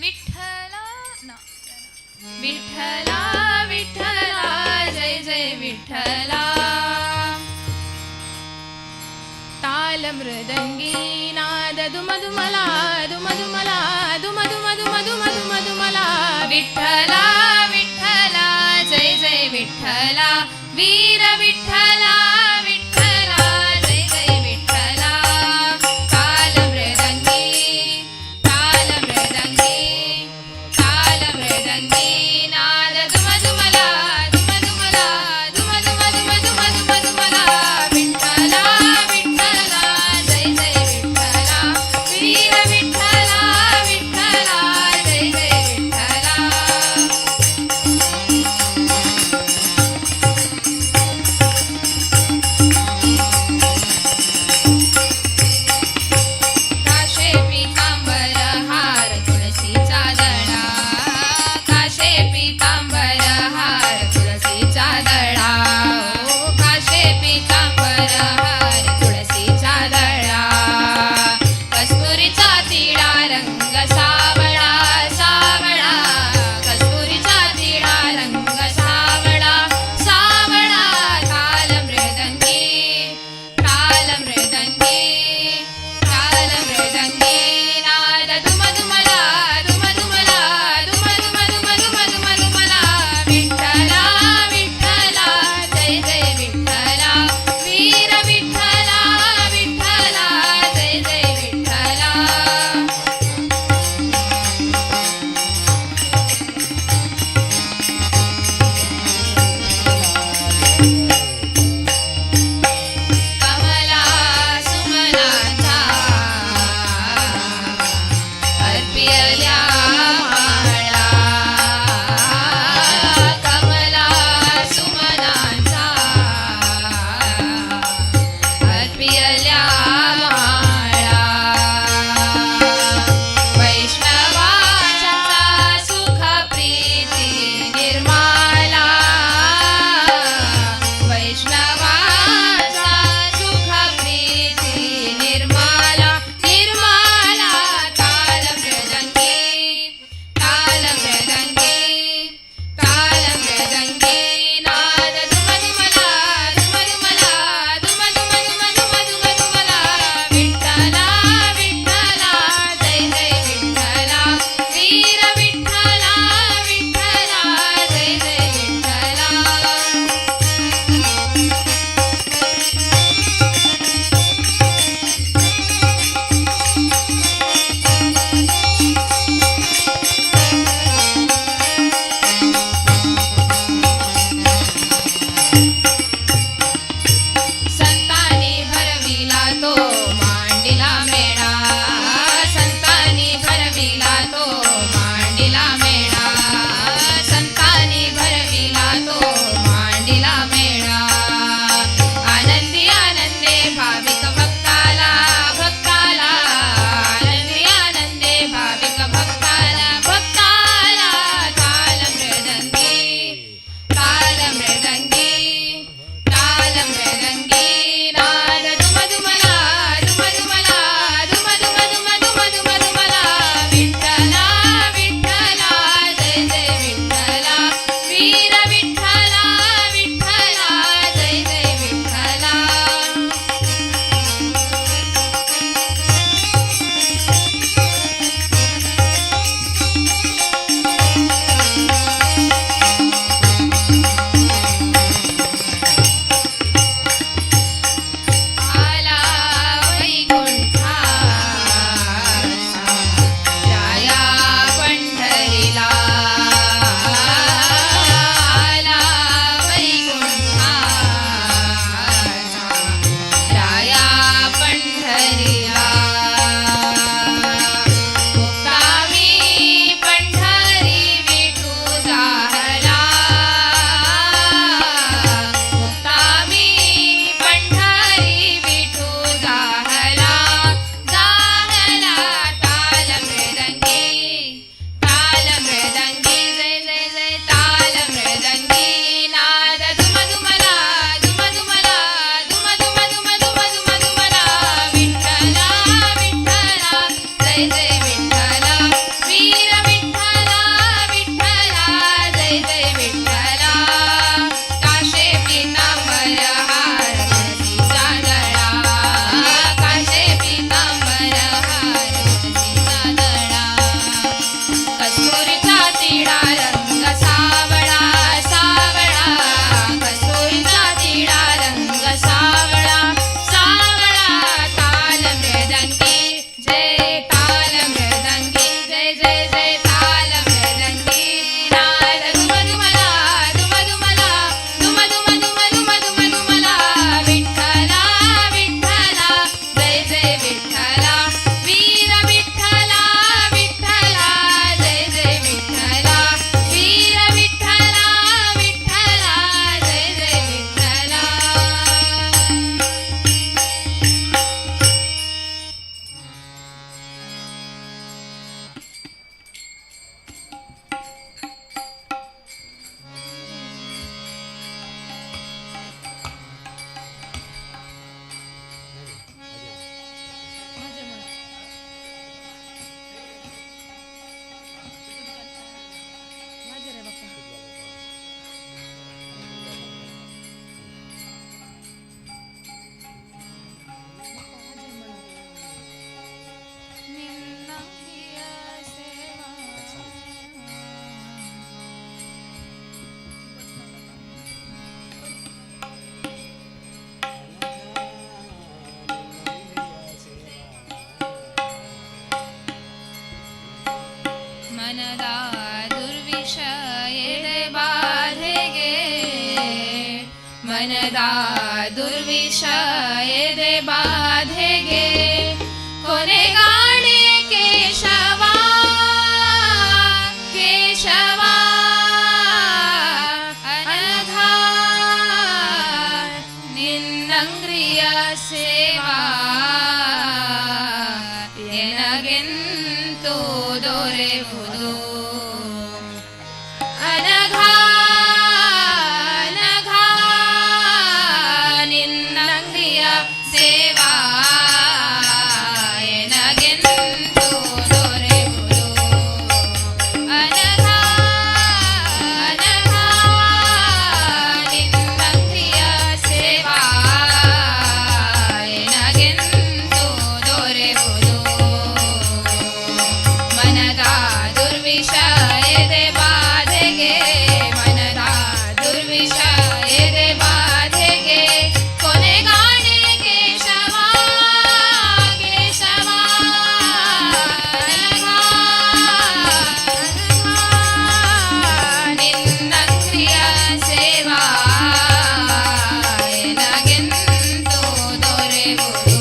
विठ्ठला ना, विठ्ठला विठ्ठला जय जय विठ्ठला. ताल मृदंगी नाद दुम दुमला दुम दुमला दुम दुम दुम दुम दुम दुमला. विठ्ठला विठ्ठला जय जय विठ्ठला, वीर विठ्ठला विठ्ठला जय जय विठ्ठला. ताल मृदंगी ताल मृदंगी ताल मृदंगी. ಮನದ ದುರ್ವಿಷಯದ ಬಾಧೆಗೆ, ಮನದ ದುರ್ವಿಷಯದ ಬಾಧೆಗೆ ಕೊನೆಗಾಣೆ ಕೇಶವ ಕೇಶವ ಅನಘ ನಿನ್ನಂಗ್ರಿಯ ಸೇವಾ ಎನಗೆಂತೂ ದೊರೆಯುವುದು. ಅನಘ ಅನಘ ನಿನ್ನಂಗ್ರಿಯ ಸೇವಾ ಎನಗೆಂತೂ ದೊರೆಯುವುದು. ಅನಘ ಅನಘ ನಿನ್ನಂಗ್ರಿಯ ಸೇವಾ ಎನಗೆಂತೂ ದೊರೆಯುವುದು. ಮನದ ದುರ್ವಿಷಯದ ಬಾಧೆಗೆ, ಮನದ ದುರ್ವಿಷಯದ ಬಾಧೆಗೆ ಕೊನೆಗಾಣೆ ಕೇಶವ ಕೇಶವ ಅನಘ ನಿನ್ನ ಕ್ರಿಯ ಸೇವಾ ಎನಗೆಂತೂ ದೊರೆಯುವುದು.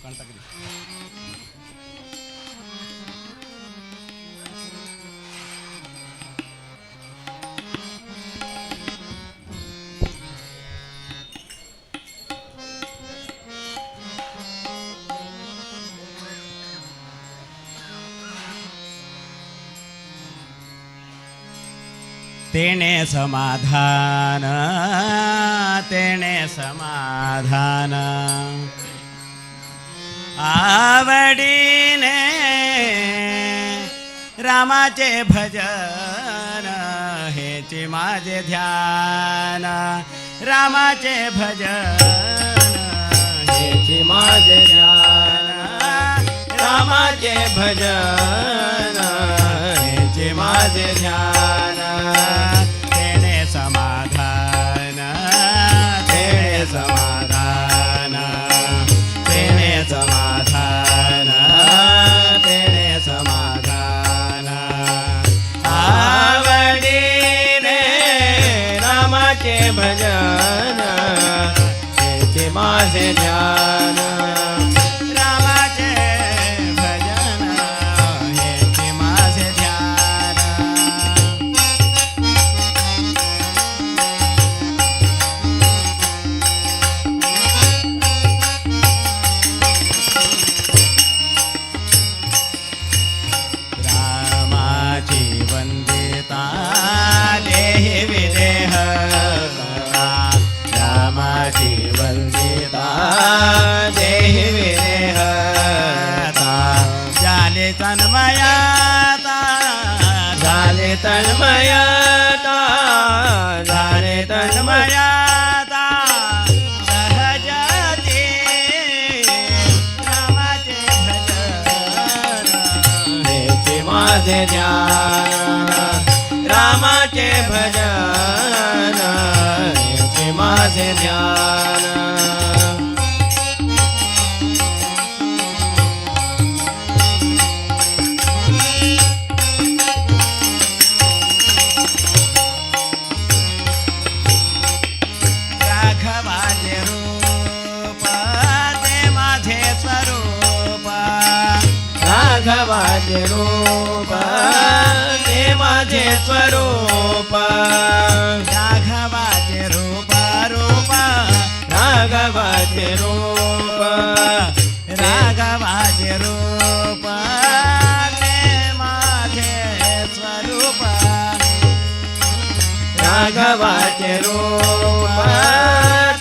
ಕಣ್ತಗದಿ. तेणे समाधान तेणे समाधान आवडीने रामाचे भजन हेचे माझे ध्यान रामाचे भजन हेचे माझे ध्यान रामाचे भजन हेचे माझे ध्यान तेणे समाधान तेणे समाधान तेणे समाधान तेणे समाधान आवडीने रामाचे भजन हेचे माझे ध्यान रामाचे भजन हेचे माझे ध्यान. रामाची वंदिता देहि विदेह रामाची वंदिता देहि विदेह झाले तन्मयाता झाले तन्मयाता झाले तन्मयाता सहजते रामाचे भजन हेचे माझे ध्यान रामाचे भजन हेचे माझे ध्यान. राघवाचे रूप ते माझे स्वरूप राघवाचे रूप ते माझे स्वरूप राघवाचे रूप रूप राघवाचे रूप राघवाचे रूप ते माझे स्वरूप राघवाचे रूप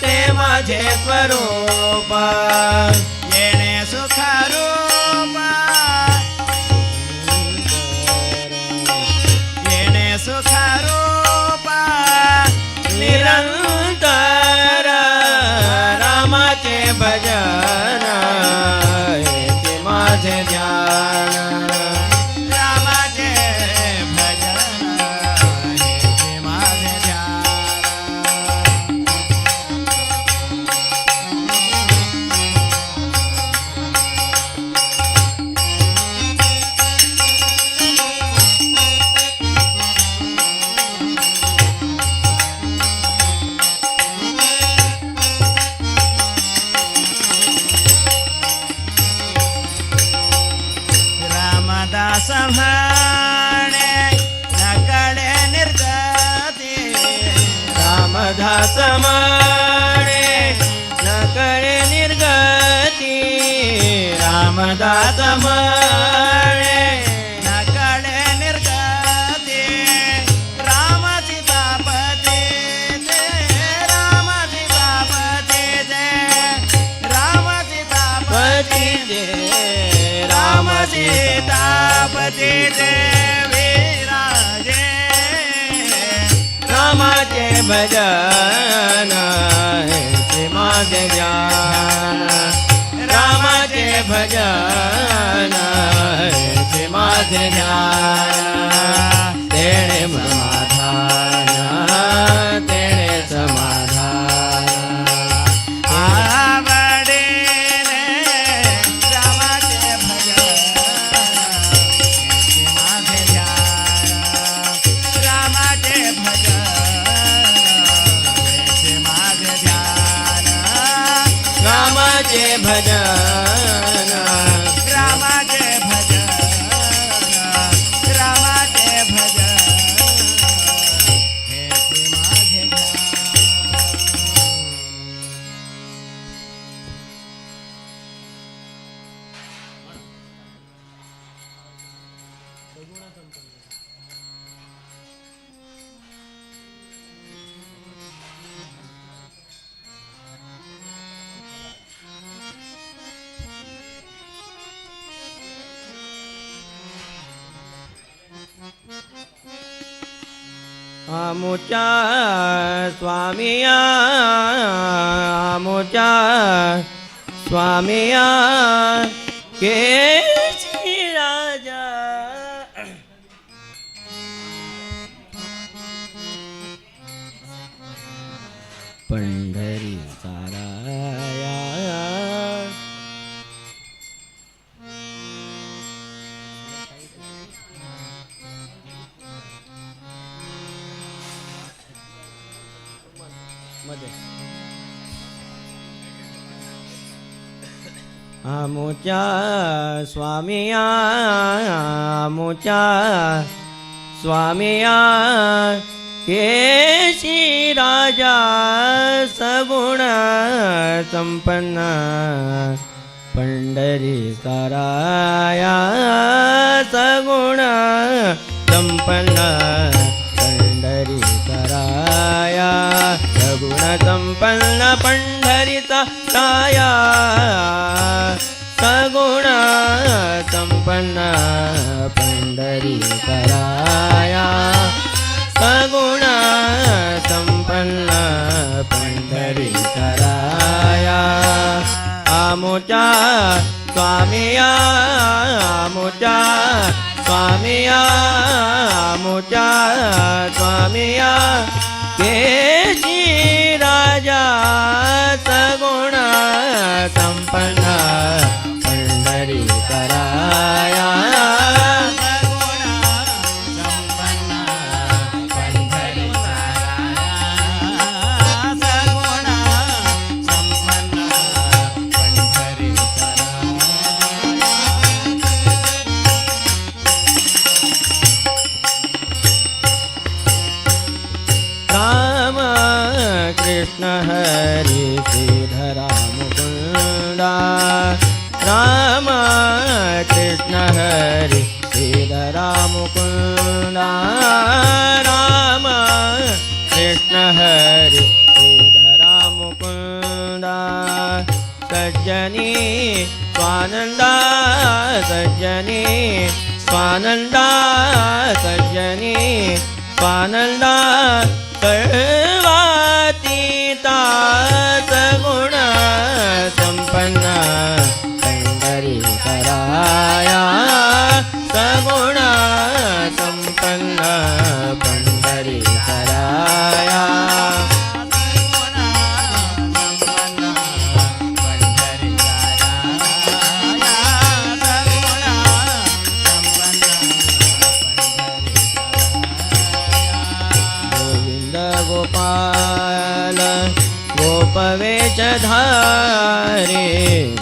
ते माझे स्वरूप येणे सुखरूप येणे सुखरूप निरंतर रामाचे भजन हेचे माझे ध्यान रामाचे भजन हेचे माझे ध्यान. रामदास म्हणे नकळे निर्गती रामदास म्हणे नकळे निर्गती रामदास म्हणे नकळे निर्गती राम सीतापती ते राम सीतापती ते राम सीतापती ते राम सीतापती ते विराजे रामाचे भजन हेचे माझे ध्यान रामाचे भजन हेचे माझे ध्यान तेणे समाधान तेणे समाधान आवडीने रामाचे भजन हेचे माझे ध्यान रामाचे भजन हेचे माझे ध्यान रामाचे भजन आमुच्या स्वामिया आमुच्या स्वामिया केशी राजा पंढरी साराया. मध्ये आमुच्या स्वामिया आमुच्या स्वामिया केशी राजा सगुण संपन्न पंढरी साराया सगुण संपन्न पंढरी साराया सगुण संपन्न पंढरी साराया सगुण संपन्न पंढरी साराया सगुण संपन्न पंढरी साराया. आमुच्या स्वामिया आमुच्या स्वामिया आमुच्या स्वामिया केशी राजा सगुण संपन्न पंढरी साराया. राम कृष्ण हरी श्रीधरा मुकुंदा राम कृष्ण हरी श्रीधरा मुकुंदा राम कृष्ण हरी श्रीधरा मुकुंदा. सज्जनी स्वानंदा सज्जनी स्वानंदा सज्जनी स्वानंदा सर्वातीता सगुण संपन्न पंढरी साराया सगुण संपन्न पंढरी साराया. गोविंद गोपाल गोपवेशधारे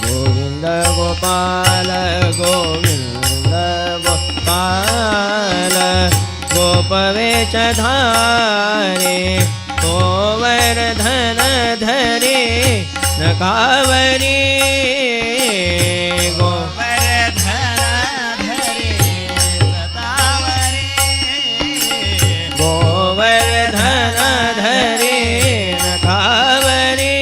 गोविंद गोपाल गोविंद गोपाल गोपवेशधारे गोवर्धन धरे नकावरी गोवर्धन धरे सतावरी गोवर्धन धरे नकावरी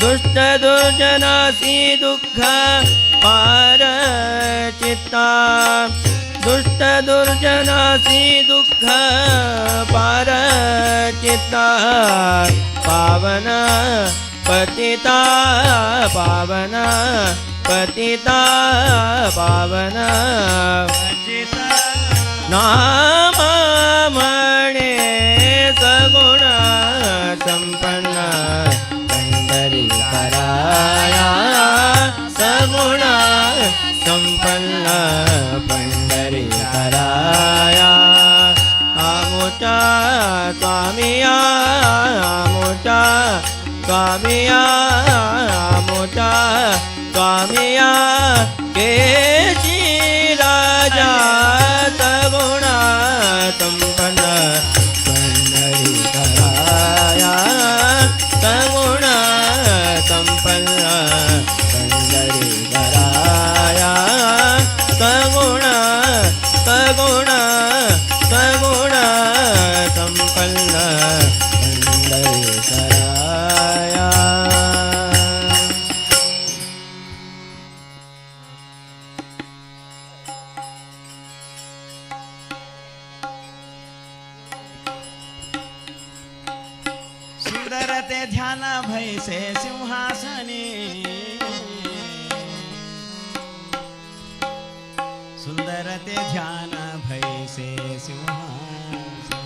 दुष्ट दुर्जनासी दुःख पार चित्ता दुष्ट दुर्जनासी दुःख पार चित्ता पावन पतिता पावन पतिता पावन नाम म्हणे सगुण संपन्न पंढरी साराया सगुण संपन्न पंढरी साराया. आमुच्या स्वामिया आमुच्या स्वामिया आमुच्या स्वामिया केशी राजा सगुण संपन्न पंढरी साराया सगुण संपन्न पंढरी साराया सगुण सगुण सगुण संपन्न पंढरी साराया. सुंदर ते ध्यान भैसे सिंहासने, सुंदर ते ध्यान भैसे सिंहासने।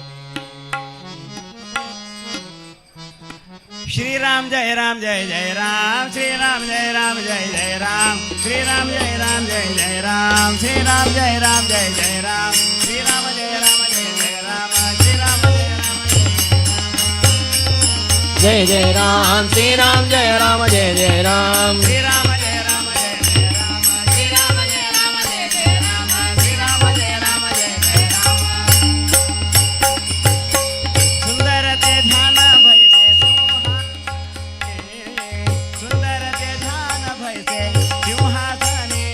श्री राम जय राम जय जय राम, श्री राम जय राम जय जय राम, श्री राम जय राम जय जय राम, श्री राम जय राम जय जय राम, श्री राम जय राम जय जय राम, श्री राम जय राम जय जय राम, श्री राम जय राम जय जय राम, श्री राम जय राम जय जय राम, श्री राम जय राम जय जय राम, श्री राम जय राम जय जय राम। सुंदर ते ध्यान भैसे सिंहासने, सुंदर ते ध्यान भैसे सिंहासने,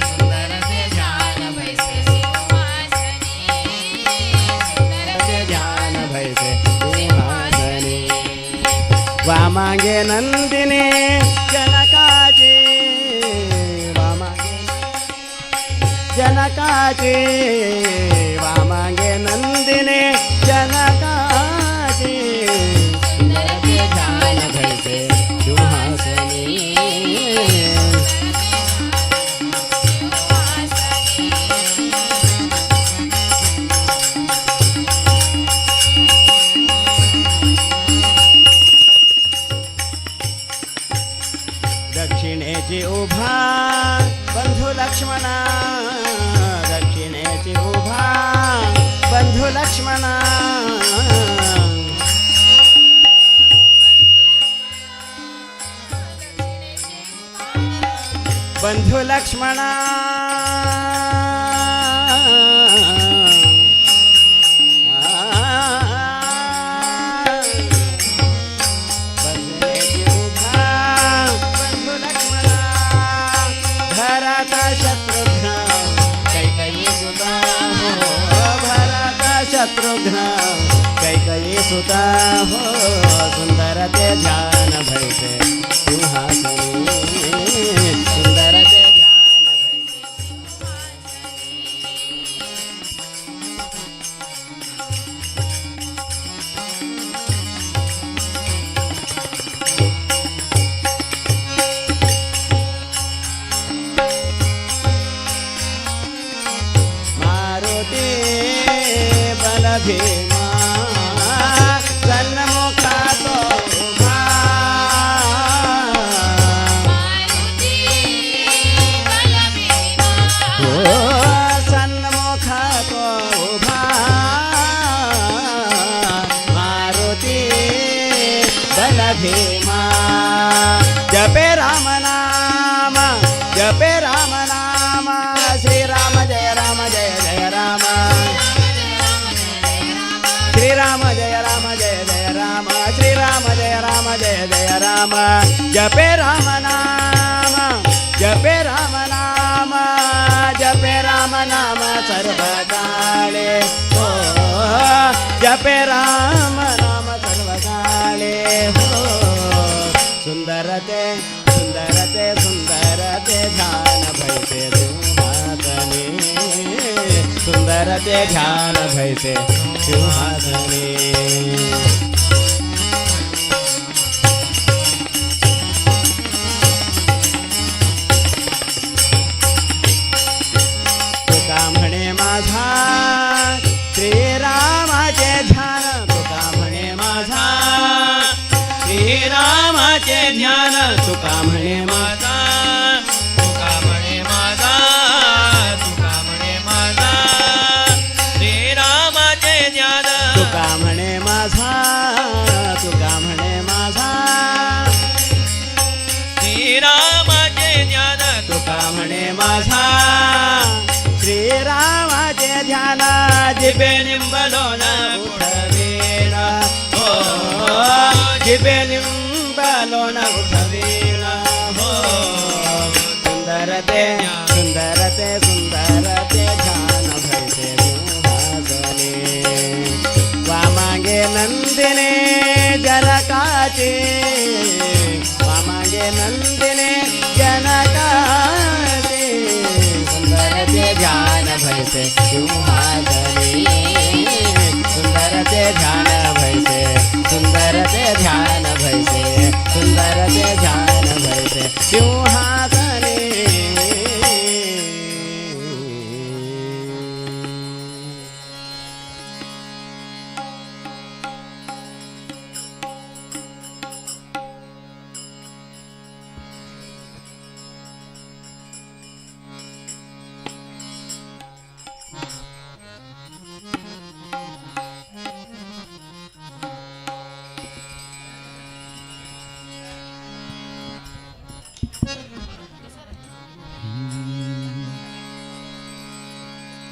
सुंदर ते ध्यान भैसे सिंहासने, सुंदर ते ध्यान भैसे सिंहासने। वामांगे नंदिनी जनकाचे, वामांगे जनकाचे, वामांगे नंदिनी जनकाचे, सुंदर ते ध्यान भैसे सिंहासने। दक्षिणेची उभा बंधू लक्ष्मणा, दक्षिणेची उभा बंधू लक्ष्मणा, बंधू लक्ष्मणा, बंधूची उभा बंधू लक्ष्मणा, भरत शत्रुघ्न कैकयी सुता हो, भरत शत्रुघ्न कैकयी सुता हो, सुंदर ते ध्यान भैसे सिंहासने, सुंदर ते ध्यान भैसे। मारुती बल भीमा सन्मुखा तो उभा, मारुती बल भीमा, ओ सन्मुखा तो उभा, मारुती बल भीमा। जपे राम नाम, जपे राम नाम, श्री राम जय राम जय जय राम, श्री राम जय राम जय जय राम, श्री राम जय राम जय जय राम। जपे राम नाम, जपे राम नाम, जपे राम नाम सर्वकाले हो, जपे राम नाम सर्वकाले हो। सुंदर ते सुंदर ते सुंदर ते ध्यान भैसे सिंहासने, सुंदर ते ध्यान भैसे सिंहासने। तुका म्हणे माझा श्रीरामाचे ध्यान, तुका म्हणे माझा श्रीरामाचे ध्यान, तुका म्हणे माझा, तुका म्हणे माझा, तुका म्हणे माझा श्रीरामाचे ध्यान, तुका म्हणे माझा, तुका म्हणे माझा श्रीरामाचे ध्यान, तुका म्हणे माझा श्रीरामाचे ध्यान। जिभे निंबलोन उठवेन हो, जिभे निंबलोन उठवेन हो, सुंदर ते सुंदर ते सुंदर ते ध्यान भैसे सिंहासने। वामांगे नंदिने जनकाचे, वामांगे नंदिने जनकाचे, सुंदर ते ध्यान भैसे सिंहासने, सुंदर ते ध्यान भैसे, सुंदर ध्यान भैसे, सुंदर ते ध्यान भैसे सिंहासने।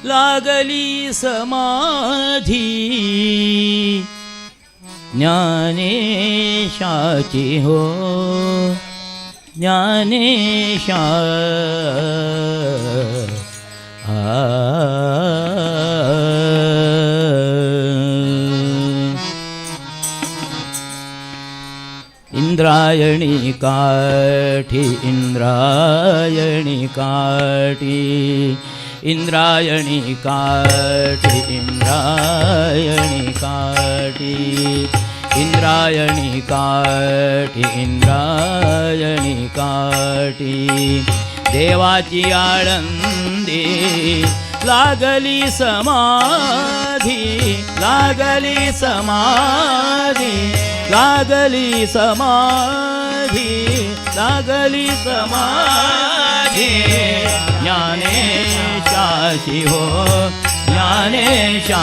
लागली समाधी ज्ञानेशाची हो ज्ञानेशा। इंद्रायणी काठी, इंद्रायणी काठी, इंद्रायणी काठी, इंद्रायणी काठी, इंद्रायणी काठी, इंद्रायणी काठी। देवाची आळंदी लागली समाधी, लागली समाधी, लागली समाधी, लागली समाधी। ज्ञानेशाची हो ज्ञानेशाची,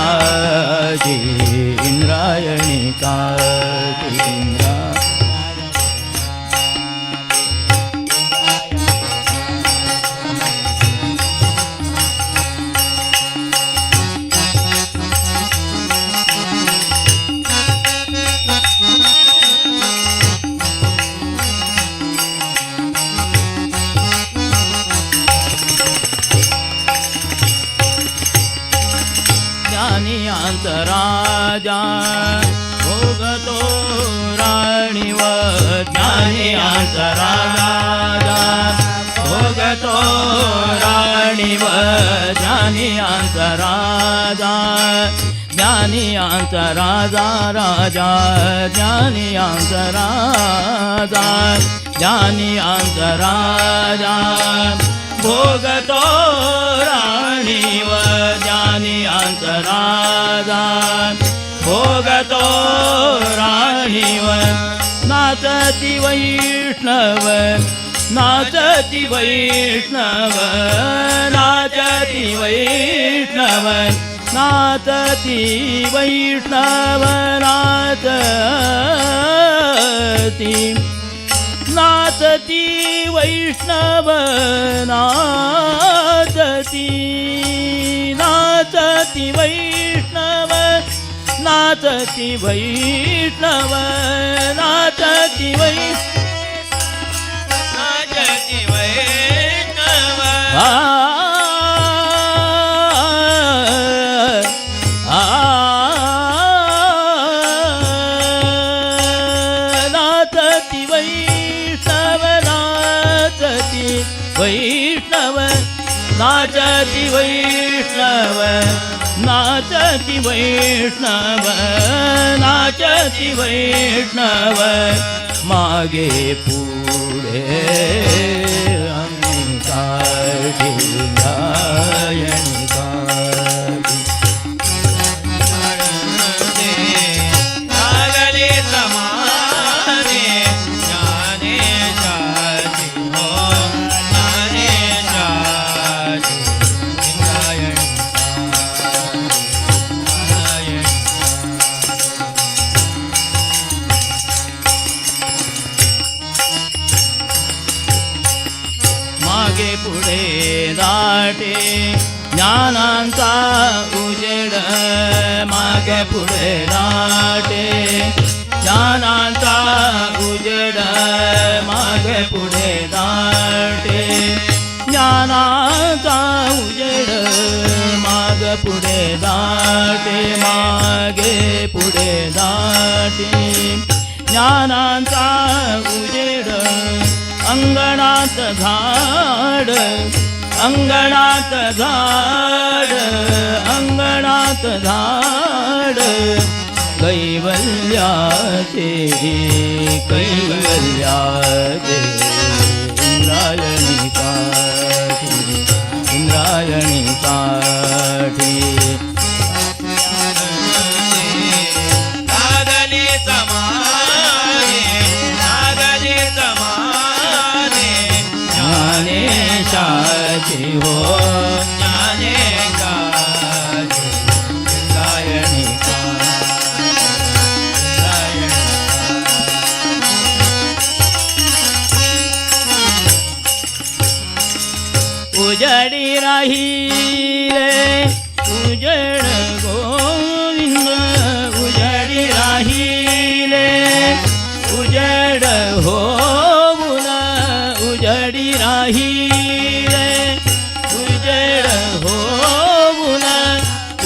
इंद्रायणी काठी, इंद्रा। राजा भोगतो राणीव, ज्ञानियांचा राजा भोगतो राणीव, ज्ञानियांचा राजा, ज्ञानियांचा राजा, राजा ज्ञानियांचा राजा, ज्ञानियांचा राजा भोगतो राणीव, ज्ञानियांचा राजा भोगतो राणीव। नाचती वैष्णव, नाचती वैष्णव, नाचती वैष्णव, नाचती वैष्णव, नाचती, नाचती वैष्णव, नाचती, नाचती वैष्णव, नाचती वैष्णव, नाचती वैष्णव, नाचती वैष्णव। आ आ नाचती वैष्णव, नाचती वैष्णव, नाचती वैष्णव, नाचती वैष्णव, नाचती वैष्णव। मागे पुढे काठी, इंद्रायणी काठी। लागली समाधी ज्ञानेशाची हो ज्ञानेशाची, इंद्रायणी इंद्रायणी। मागे पुढे दाटे ज्ञानांचा उजेड, मागे पुढे दाटे ज्ञानांचा उजेड, मागे पुढे दाटे ज्ञानाचा उजेड, माग पुढे दाटे, मागे पुढे दाटे ज्ञानांचा उजेड। अंगणात झाड, अंगणात झाड, अंगणात झाड, कैवारीची कैवल्याचे कैवल्याचे इंद्रायणी काठी इंद्रायणी काठी लागली समाधी लागली समाधी ज्ञानेशाची हो ज्ञानेशाची इंद्रायणी उजडी राहिले उजड गोविंद उजडी राहिले उजड होऊन उजडी राहिले उजड होऊन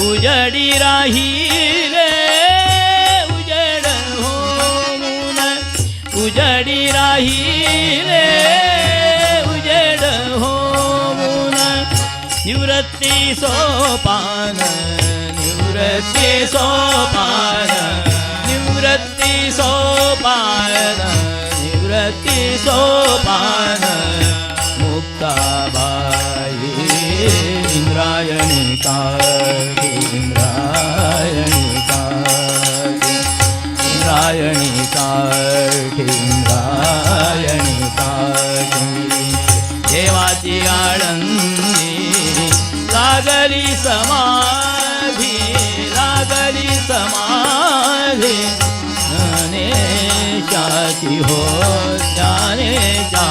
उजडी राहिले उजड होऊन उजडी राहिले उजड होऊन निवृत्ती सोपान निवृत्ती सोपान निवृत्ती सोपान निवृत्ती सोपान मुक्ताबाई इंद्रायणी काठी इंद्रायणी काठी इंद्रायणी काठी इंद्रायणी काठी देवाची आळंदी लागली समाधी लागली समाधी ज्ञानेशाची हो ज्ञानेशाची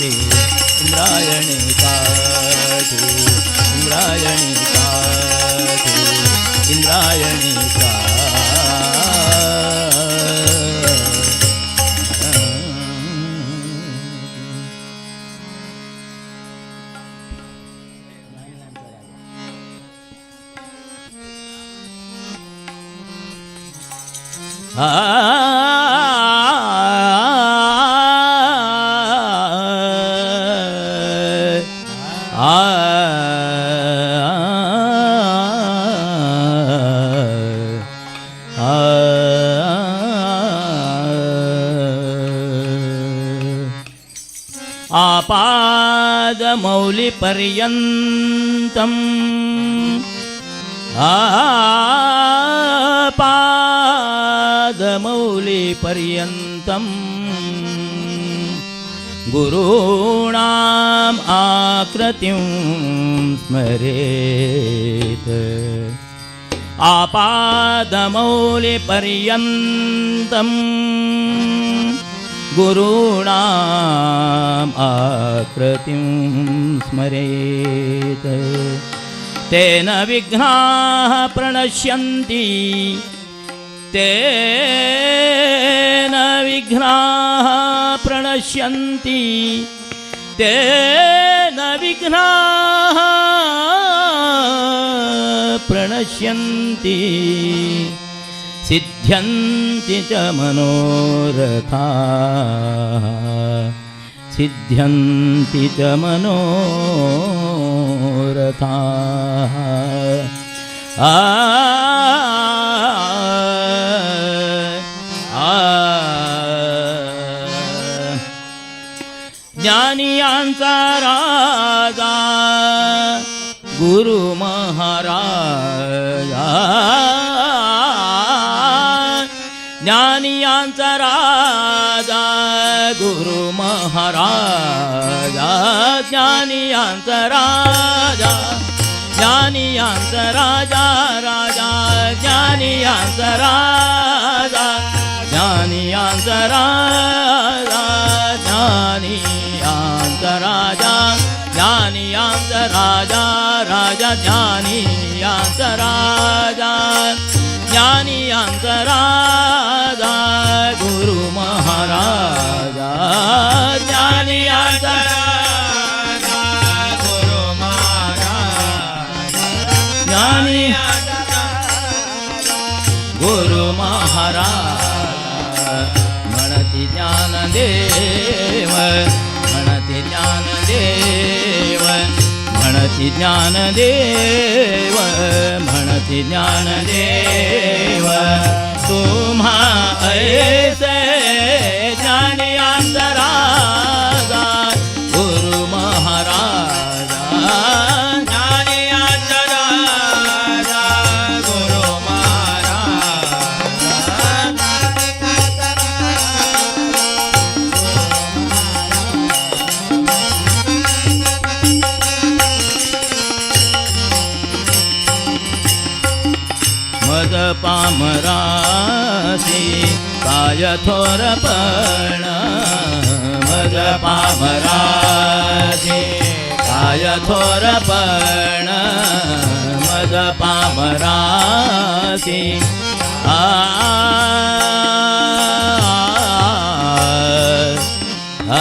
इंद्रायणी काठी इंद्रायणी काठी इंद्रायणी आपादमौलिपर्यन्तम् आपादमौलिपर्यन्तं गुरूणाम् आकृतिं स्मरेत् आपादमौलिपर्यन्तं गुरूणाम् आकृतिं स्मरेत् तेन विघ्नाः प्रणश्यन्ति तेन विघ्नाः प्रणश्यन्ति तेन विघ्नाः प्रणश्यन्ति सिद्ध्यन्ति च मनोरथाः सिद्ध्यन्ति च मनोरथाः आ ज्ञानियांचा राजा गुरु महाराजा ज्ञानियांचा राजा गुरु महाराजा ज्ञानियांचा राजा ज्ञानियांचा राजा राजा ज्ञानियांचा राजा ज्ञानियांचा राजा ज्ञानियांचा राजा ज्ञानियांचा राजा राजा ज्ञानियांचा राजा ज्ञानियांचा राजा गुरु महाराजा ज्ञानियांचा राजा गुरु महाराजा ज्ञानी गुरु महाराजा म्हणती ज्ञानदेव म्हणती ज्ञानदेव म्हणती ज्ञानदेव म्हणती ज्ञानदेव तो मज पामरासी काय थोरपण मज पामरासी काय थोरपण मज पामरासी आ आ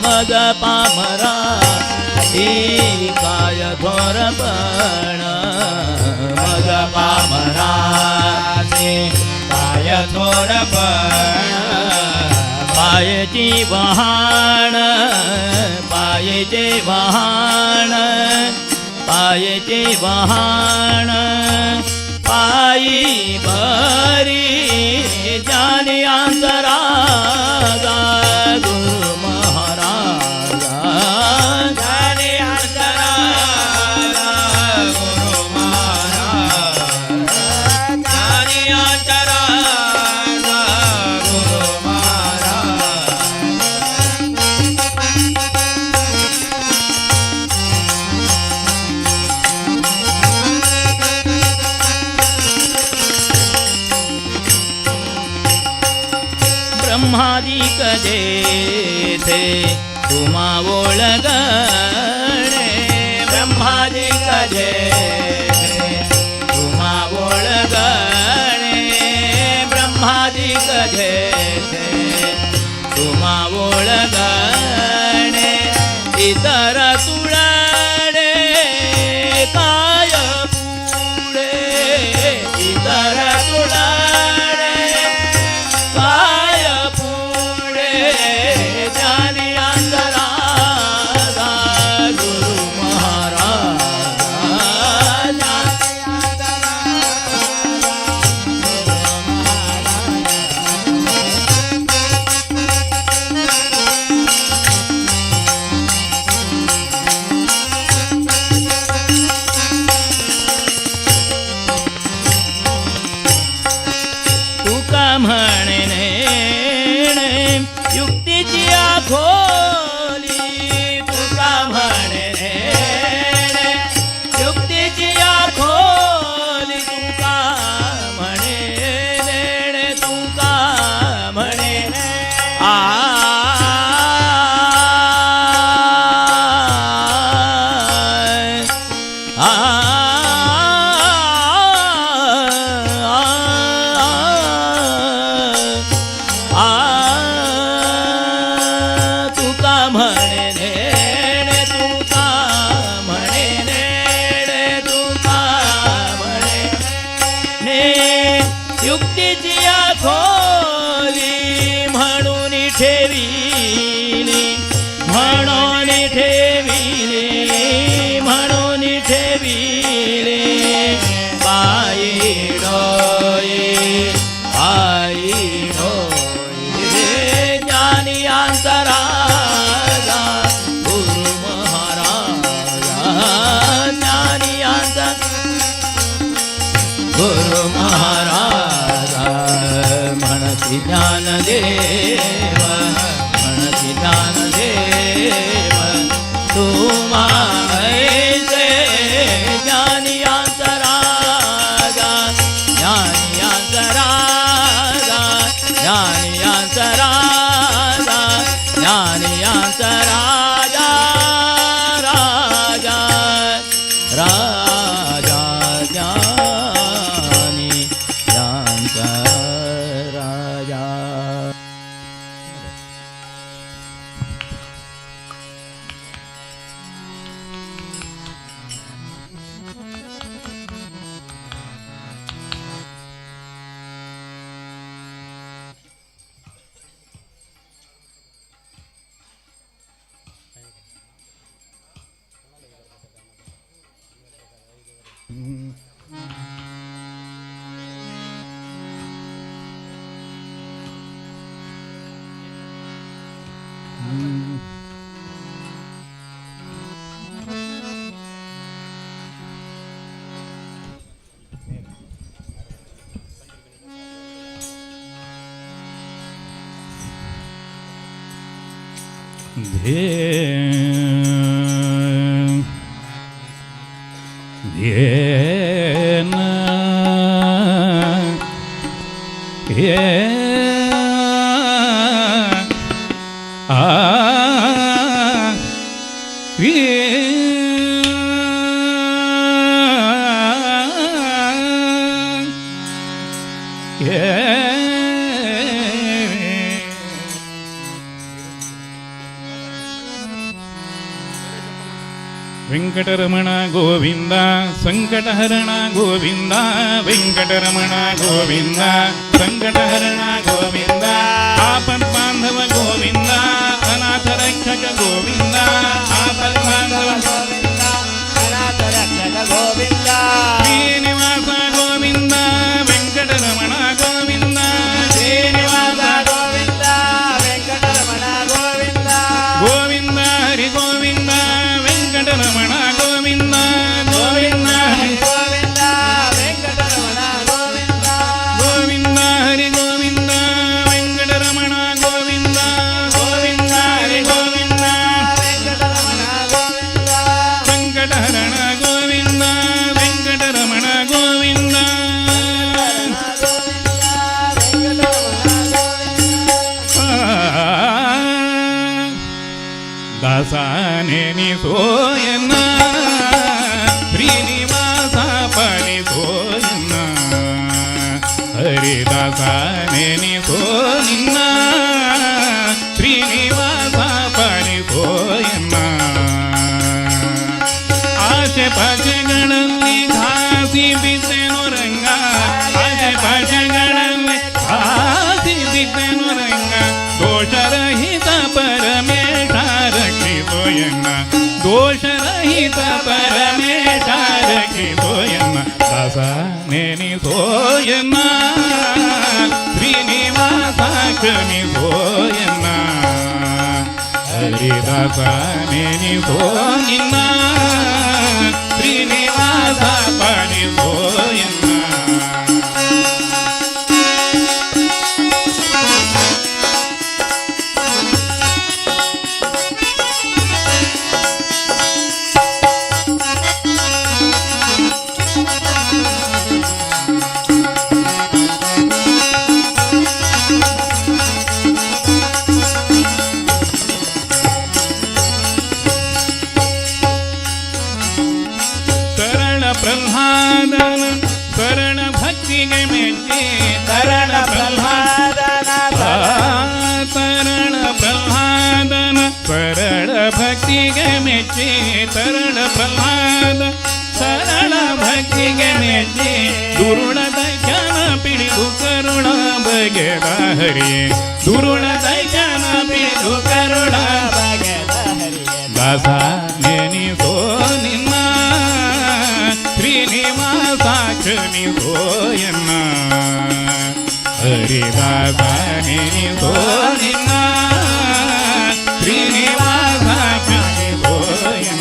मज पामरा काय थोरपण मज पामरासी काय थोरपण पायची वहाण पायचे वहाण पायचे वहाण पायी बरी ज्ञानी अंतराजा गुरु महाराजा ज्ञानी अंतराजा गुरु महाराजा ज्ञानी अंतराजा गुरु महाराजा. ब्रह्मादिक जेथे तुम्हा ओळगणे ब्रह्मादिक जेथे तुम्हा ओळगणे ब्रह्मादिक जेथे तुम्हा ओळगणे इतर तुळणे काय पुढे इतर तुळणे काय पुढे ज्ञानी अंतराजा गुरु महाराजा तुका म्हणणे युक्तीची आखोली तुका म्हणणे युक्तीची आखोली तुका म्हणे तुका म्हणे आ आ आ तुका म्हणे तुका म्हणे तुका म्हणे युक्तीची आखोली म्हणून ठेविली म्हणून ठेविली म्हणून ठेविली पायी डोये आई डोये ज्ञानी अंतराजा गुरु महाराजा ज्ञानी अंतर गुरु महाराजा म्हणती ज्ञानदेव म्हणती ज्ञानदेव तुम्हा ऐसे ज्ञानी अंतराजा ज्ञानी अंतराजा ज्ञानी अंतराजा ज्ञानी अंतराजा राजा राजा ज्ञानी राजा. ಧೇನ ಏ ಆ ವೆಂಕಟರಮಣ ಗೋವಿಂದ ಸಂಕಟಹರಣ ಗೋವಿಂದ ವೆಂಕಟರಮಣ ಗೋವಿಂದ ಸಂಕಟಹರಣ ಗೋವಿಂದ ಆಪದ್ಬಾಂಧವ ಗೋವಿಂದ ಅನಾಥ ರಕ್ಷಕ ಗೋವಿಂದ ಆಪದ್ಬಾಂಧವ ಗೋವಿಂದ ಅನಾಥ ರಕ್ಷಕ ಗೋವಿಂದ ಶ್ರೀನಿವಾಸ ಗೋವಿಂದ ವೆಂಕಟರಮಣ ಗೋವಿಂದ ಶ್ರೀನಿವಾಸ ಗೋವಿಂದ ವೆಂಕಟರಮಣ ಗೋವಿಂದ ಗೋವಿಂದ ಹರಿ ಗೋವಿಂದ ವೆಂಕಟರಮಣ ಗೋವಿಂದ ಗೋವಿಂದ ಹರಿ ಗೋವಿಂದ ವೆಂಕಟರಮಣ ಗೋವಿಂದ ಗೋವಿಂದ ಹರಿ ಗೋವಿಂದ ವೆಂಕಟರಮಣ ಗೋವಿಂದ ಗೋವಿಂದ ಹರಿ ಗೋವಿಂದ ವೆಂಕಟರಮಣ ಗೋವಿಂದ ಸಂಕಟಹರಣ ಗೋವಿಂದ ವೆಂಕಟರಮಣ ಗೋವಿಂದ ದಾಸನೆನಿಸೋಯನ್ನ ಶ್ರೀನಿವಾಸ ಪಡಿಸೋಯನ್ನ ಹರಿದಾಸನೆನಿಸೋ ನಿನ್ನ ಶ್ರೀನಿವಾಸ ಪಡಿಸೋಯನ್ನ ಆಶೆ ಪಾಶೆಗಳಲ್ಲಿ ಘಾಸಿ ಬಿದ್ದೆನು ರಂಗ ಆಶೆ ಪಾಶೆಗಳಲ್ಲಿ ಘಾಸಿ ಬಿದ್ದೆನು ರಂಗ ದೋಷರಹಿತ ಪರಮೇಶ ರಕ್ಷಿಸೋಯನ್ನ ದೋಷರಹಿತ ಪರಮೇಶ ರಕ್ಷಿಸೋಯನ್ನ ದಾಸ ನೆನಿಸೋಯನ್ನ ಶ್ರೀನಿವಾಸ ಕ್ಷಮಿಸೋಯನ್ನ ಹರಿದಾಸ ನೆನಿಸೋ ನಿನ್ನ ಶ್ರೀನಿವಾಸ ಪಡಿಸೋಯನ್ನ. ಶರಣ ಪ್ರಹ್ಲಾದನ ಶರಣ ಭಕ್ತಿಗೆ ಮೆಚ್ಚಿ ತರಣ ಪ್ರಹ್ಲಾದನ ತರಣ ಪ್ರಹ್ಲಾದನ ಶರಣ ಭಕ್ತಿಗೆ ಮೆಚ್ಚಿ ತರಣ ಪ್ರಹ್ಲಾದ ಶರಣ ಭಕ್ತಿಗೆ ಮೆಚ್ಚಿ ದುರುಳ ದೈತ್ಯನ ಪಿಡಿದು ಕರುಣ ಬಗೆದ ಹರಿಯೇ ದುರುಳ ದೈತ್ಯನ ಪಿಡಿದು ಕರುಣ ಬಗೆದ ಹರಿಯೇ ದಾಸ ನೆನಿಸೋ ನಿನ್ನ ಶ್ರೀನಿವಾಸ ಕ್ಷಮಿಸೋಯನ್ನ ಹರಿದಾಸ ನೆನಿಸೋ ನಿನ್ನ ಶ್ರೀನಿವಾಸ ಕ್ಷಮಿಸೋಯನ್ನ.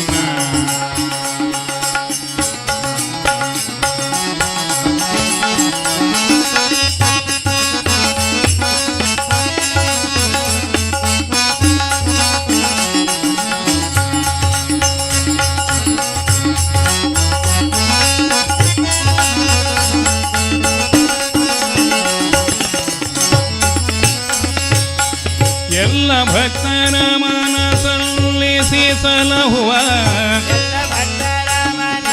ಎಲ್ಲ ಭಕ್ತರ ಮನ ಸಲ್ಲಿಸಿ ಸಲಹುವ ಎಲ್ಲ ಭಕ್ತರ ಮನ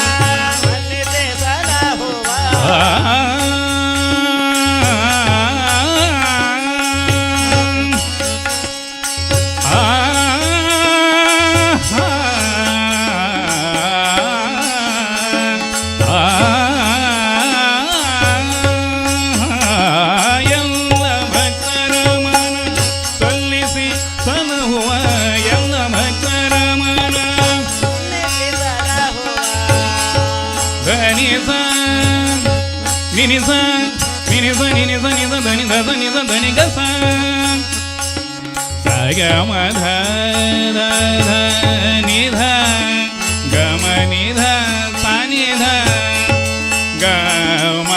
ಮನ್ನಿಸಿ ಸಲಹುವ ಎಲ್ಲ ಭಕ್ತರ ಮನ ಸಲ್ಲಿಸಿ ಸಲಹುವ ಎಲ್ಲ ಭಕ್ತರ ಮನ ಮನ್ನಿಸಿ ಸಲಹುವ ಧನಿಸ ನಿನಿಸ ನಿನಿಸ ನಿನಿಸ ನಿಸ ಧನಿ ಧ ನಿಸ ಧನಿ ಗ ಸ ಸ ಗ ಮ ಧ ಧ ಧ ನಿ ಧ ಗ ಮ ನಿ ಧ ಸ ನಿ ಧ ಗ ಮ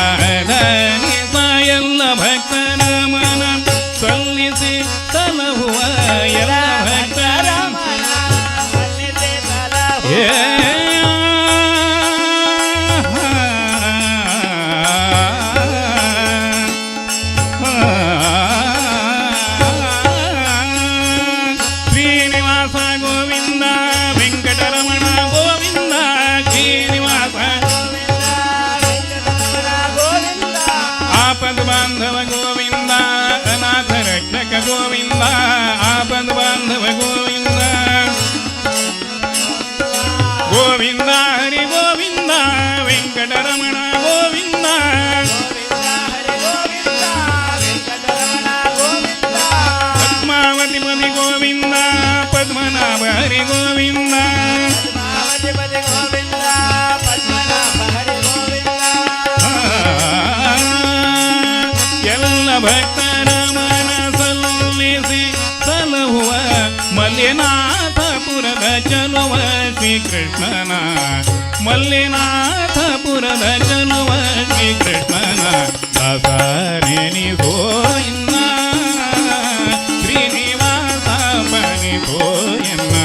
ಧ ನಿ ಸ ಎಲ್ಲ ಭಕ್ತರ ಮನ ಸಲ್ಲಿಸಿ ಸಲಹುವ ಎಲ್ಲ ಭಕ್ತರ नायक गोविंदा आपद बांधव गोविंदा गोविंदा हरी गोविंदा वेंकटरमण गोविंदा पद्मावतीपती गोविंदा पद्मनाभ हरी गोविंदा ಎಲ್ಲ ಭಕ್ತರ ಮನಸಲ್ಲಿಸಿ ಸಲಹುವ ಮಲ್ಲಿನಾಥಪುರದ ಚಲುವ ಶ್ರೀಕೃಷ್ಣನ ಮಲ್ಲಿನಾಥಪುರದ ಚಲುವ ಶ್ರೀಕೃಷ್ಣನ ದಾಸನೆನಿಸೋ ಇನ್ನ ಶ್ರೀನಿವಾಸ ಪನಿಸೋ ಎನ್ನ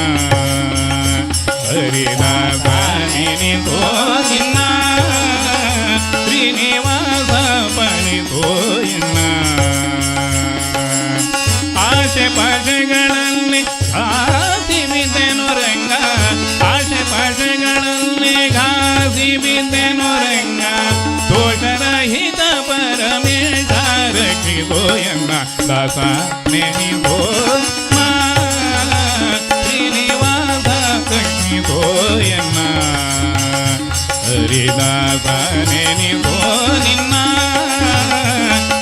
ಹರಿದಾಸನೆನಿಸೋ ಇನ್ನ ಶ್ರೀನಿವಾಸ ಪನಿಸೋ ಎನ್ನ ಆಶೆ ಪಾಶೆಗಳಲ್ಲಿ ಘಾಸಿ ಬಿದ್ದೆನು ರಂಗ ಆಶೆ ಪಾಶೆಗಳಲ್ಲಿ ಘಾಸಿ ಬಿದ್ದೆನು ರಂಗ ದೋಷರಹಿತ ಪರಮೇಶ ರಕ್ಷಿಸೋ ಎನ್ನ ದಾಸ ನೆನಿಸೋ ಶ್ರೀನಿವಾಸ ರಕ್ಷಿಸೋ ಎನ್ನ ಹರಿದಾಸ ನೆನಿಸೋ ನಿನ್ನ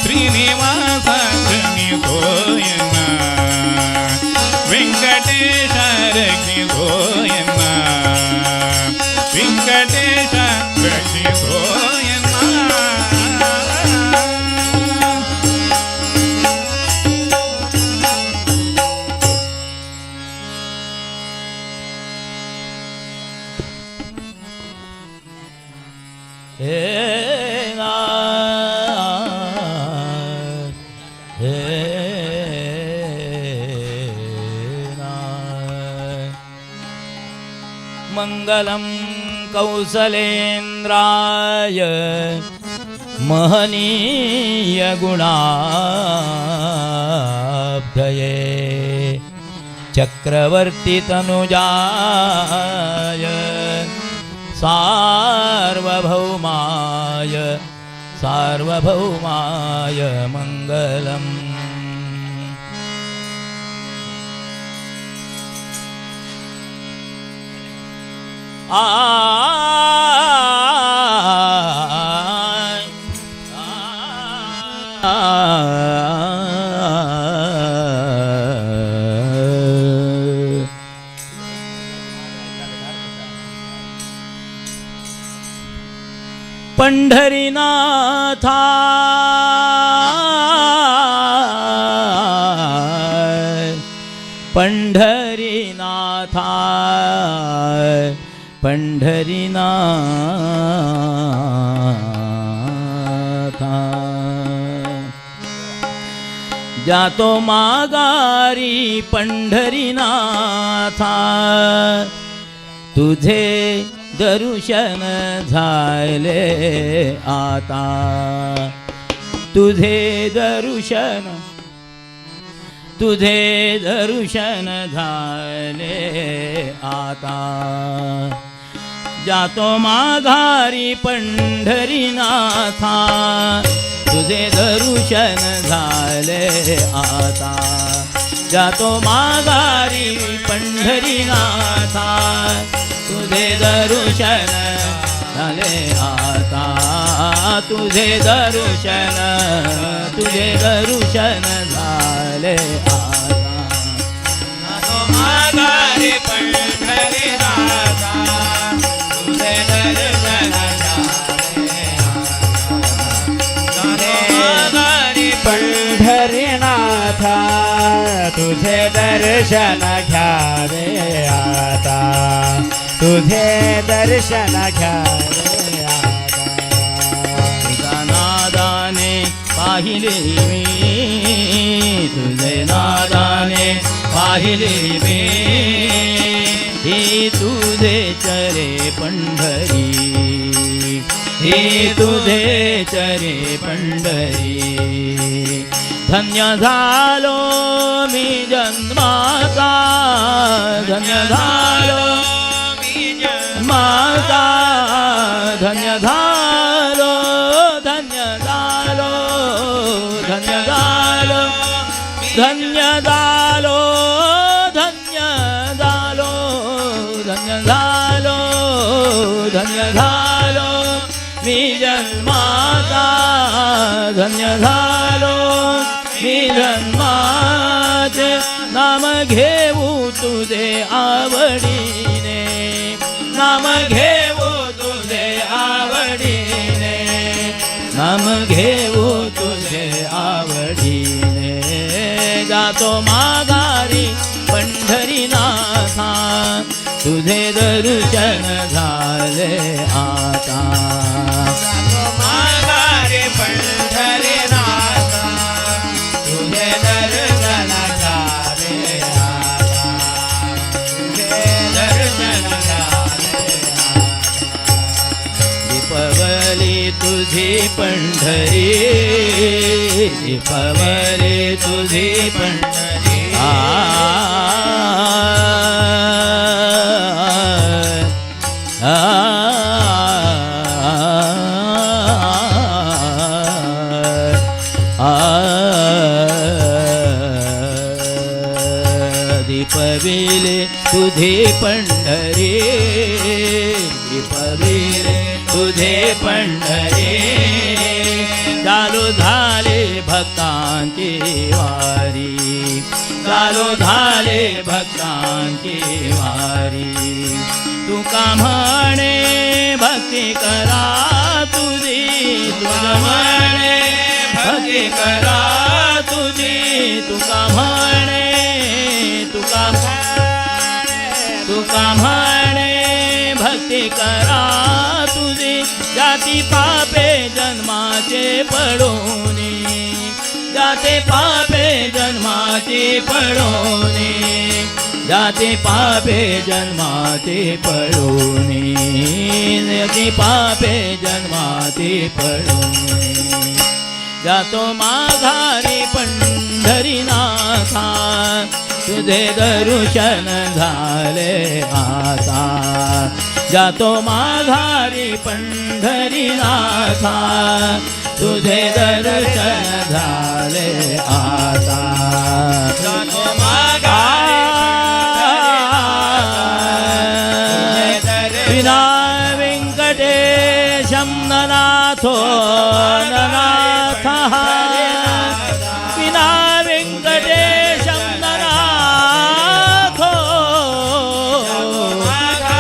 ಶ್ರೀನಿವಾಸ ರಕ್ಷಿಸೋ ಎನ್ನ ವೆಂಕಟೇಶ ರಕ್ಷಿಸೋ ಎನ್ನ ವೆಂಕಟೇಶ ರಕ್ಷಿಸೋ ಎನ್ನ. मंगलं कौसलेन्द्राय महनीय गुणाब्धये चक्रवर्ती तनुजाय सार्वभौमाय सार्वभौमाय मंगलम्. आ पंढरीनाथा पंढरीनाथा पंढरीनाथा जातो माघारी पंढरीनाथा तुझे दर्शन झाले आता तुझे दर्शन तुझे दर्शन झाले आता जातो माघारी पंढरीनाथा तुझे दर्शन झाले आता जातो माघारी पंढरीनाथा तुझे दर्शन झाले आता तुझे दर्शन झाले आता जातो माघारी पंढरीनाथा तुझे दर्शन झाले माघारी पंढरीनाथा तुझे दर्शन घ्यावे आता तुझे दर्शन घ्यावे आता. तुझ्या नादाने पाहिले मी तुझे नादाने पाहिले मी हे तुझे चरे पंढरी हे तुझे चरे पंढरी धन्य झालो मी जन्माचा धन्य झालो मी जन्माचा धन्य झालो धन्य झालो धन्य झालो मी धन्य झालो धन्य झालो धन्य झालो धन्य झालो मी जन्माता धन्य झालो मी जन्माचे नाम घेऊ तुझे आवडीने नाम घेऊ तुझे आवडीने नाम घेऊ तुझे आवडीने जातो माघारी पंढरीनाथा तुझे दर्शन झाले आता माघारी पंढरीनाथा तुझे दर्शन झाले आता तुझे दर्शन झाले. दीपवली तुझी पंढरी दीपवली तुझी पंढरी आ आ आ दीपविले तुझे पंढरी दीपविले तुझे पंढरी चालू झाले भक्तांची वारी चालू झाले भक्तांची वारी. तुका म्हणे भक्ती करा तुझी तुका म्हणे भक्ती करा तुझी तुका म्हणे तुका तुका म्हणे भक्ती करा तुझी जाती पापे जन्माचे पडोनी जाते पापे जन्माचे पडोनी जाते पापे जन्माचे पडोनी जाते पापे जन्माचे पडोनी जातो माघारी पंढरीनाथा तुझे दर्शन झाले आता जातो माघारी पंढरीनाथा तुझे दर्शन झाले आता जातो माघारी विना वेंकटेशं ननाथो ननाथः विना वेंकटेशं ननाथो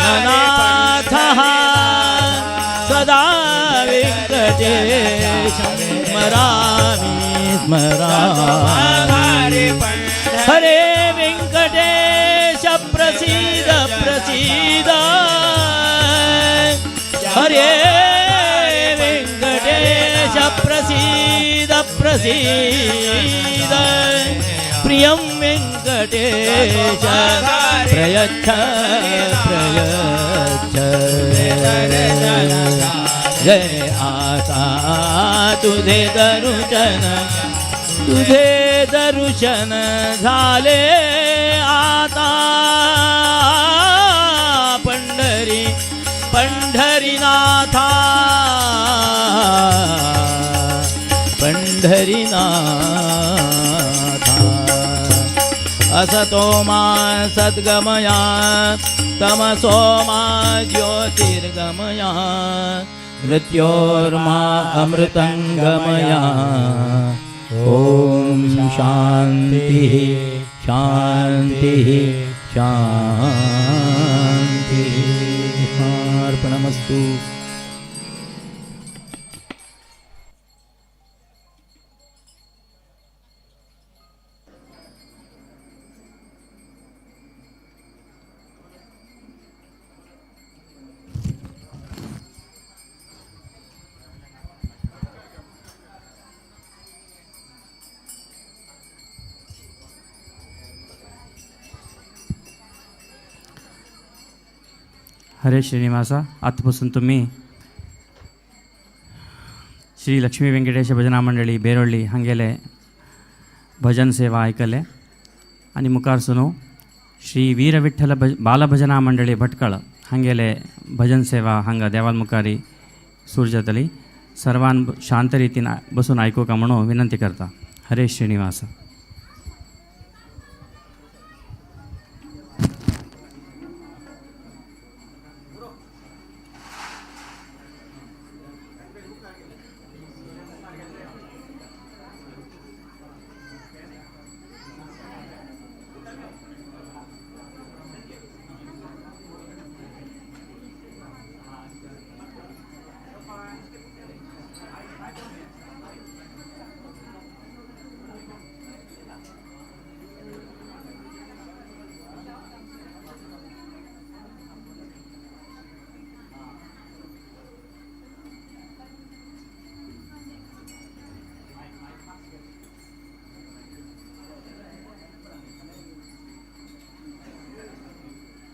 ननाथः सदा वेंकटेशं स्मरामि स्मरामि. हरे वेंकटेश प्रसीद प्रसीद हरे वेंकटेश प्रसीद प्रसीद प्रियं वेंकटेश प्रयच्छ प्रयच्छ. जय आता तुझे दर्शन तुझे दर्शन झाले आता पंढरी पंढरीनाथा पंढरीनाथा. असतो मा सद्गमया तमसो मा ज्योतिर्गमया मृत्योर्मा अमृतंगमया. ॐ शांतिः शांतिः शांतिः. अर्पणमस्तु. हरे श्रीनिवासा. आतापासून तुम्ही श्री लक्ष्मी वेंकटेश भजना मंडळी बेरोळ्ळी हांगेले भजन सेवा आयकले आनी मुखार सुनो श्री वीरविठ्ठल बालभजना मंडळी भटकळ हांगेले भजन सेवा हांगा देवाल मुखारी सुरू जातली. सर्वान शांत रितीन बसून आयकूंक म्हणून विनंती करता. हरे श्रीनिवासा.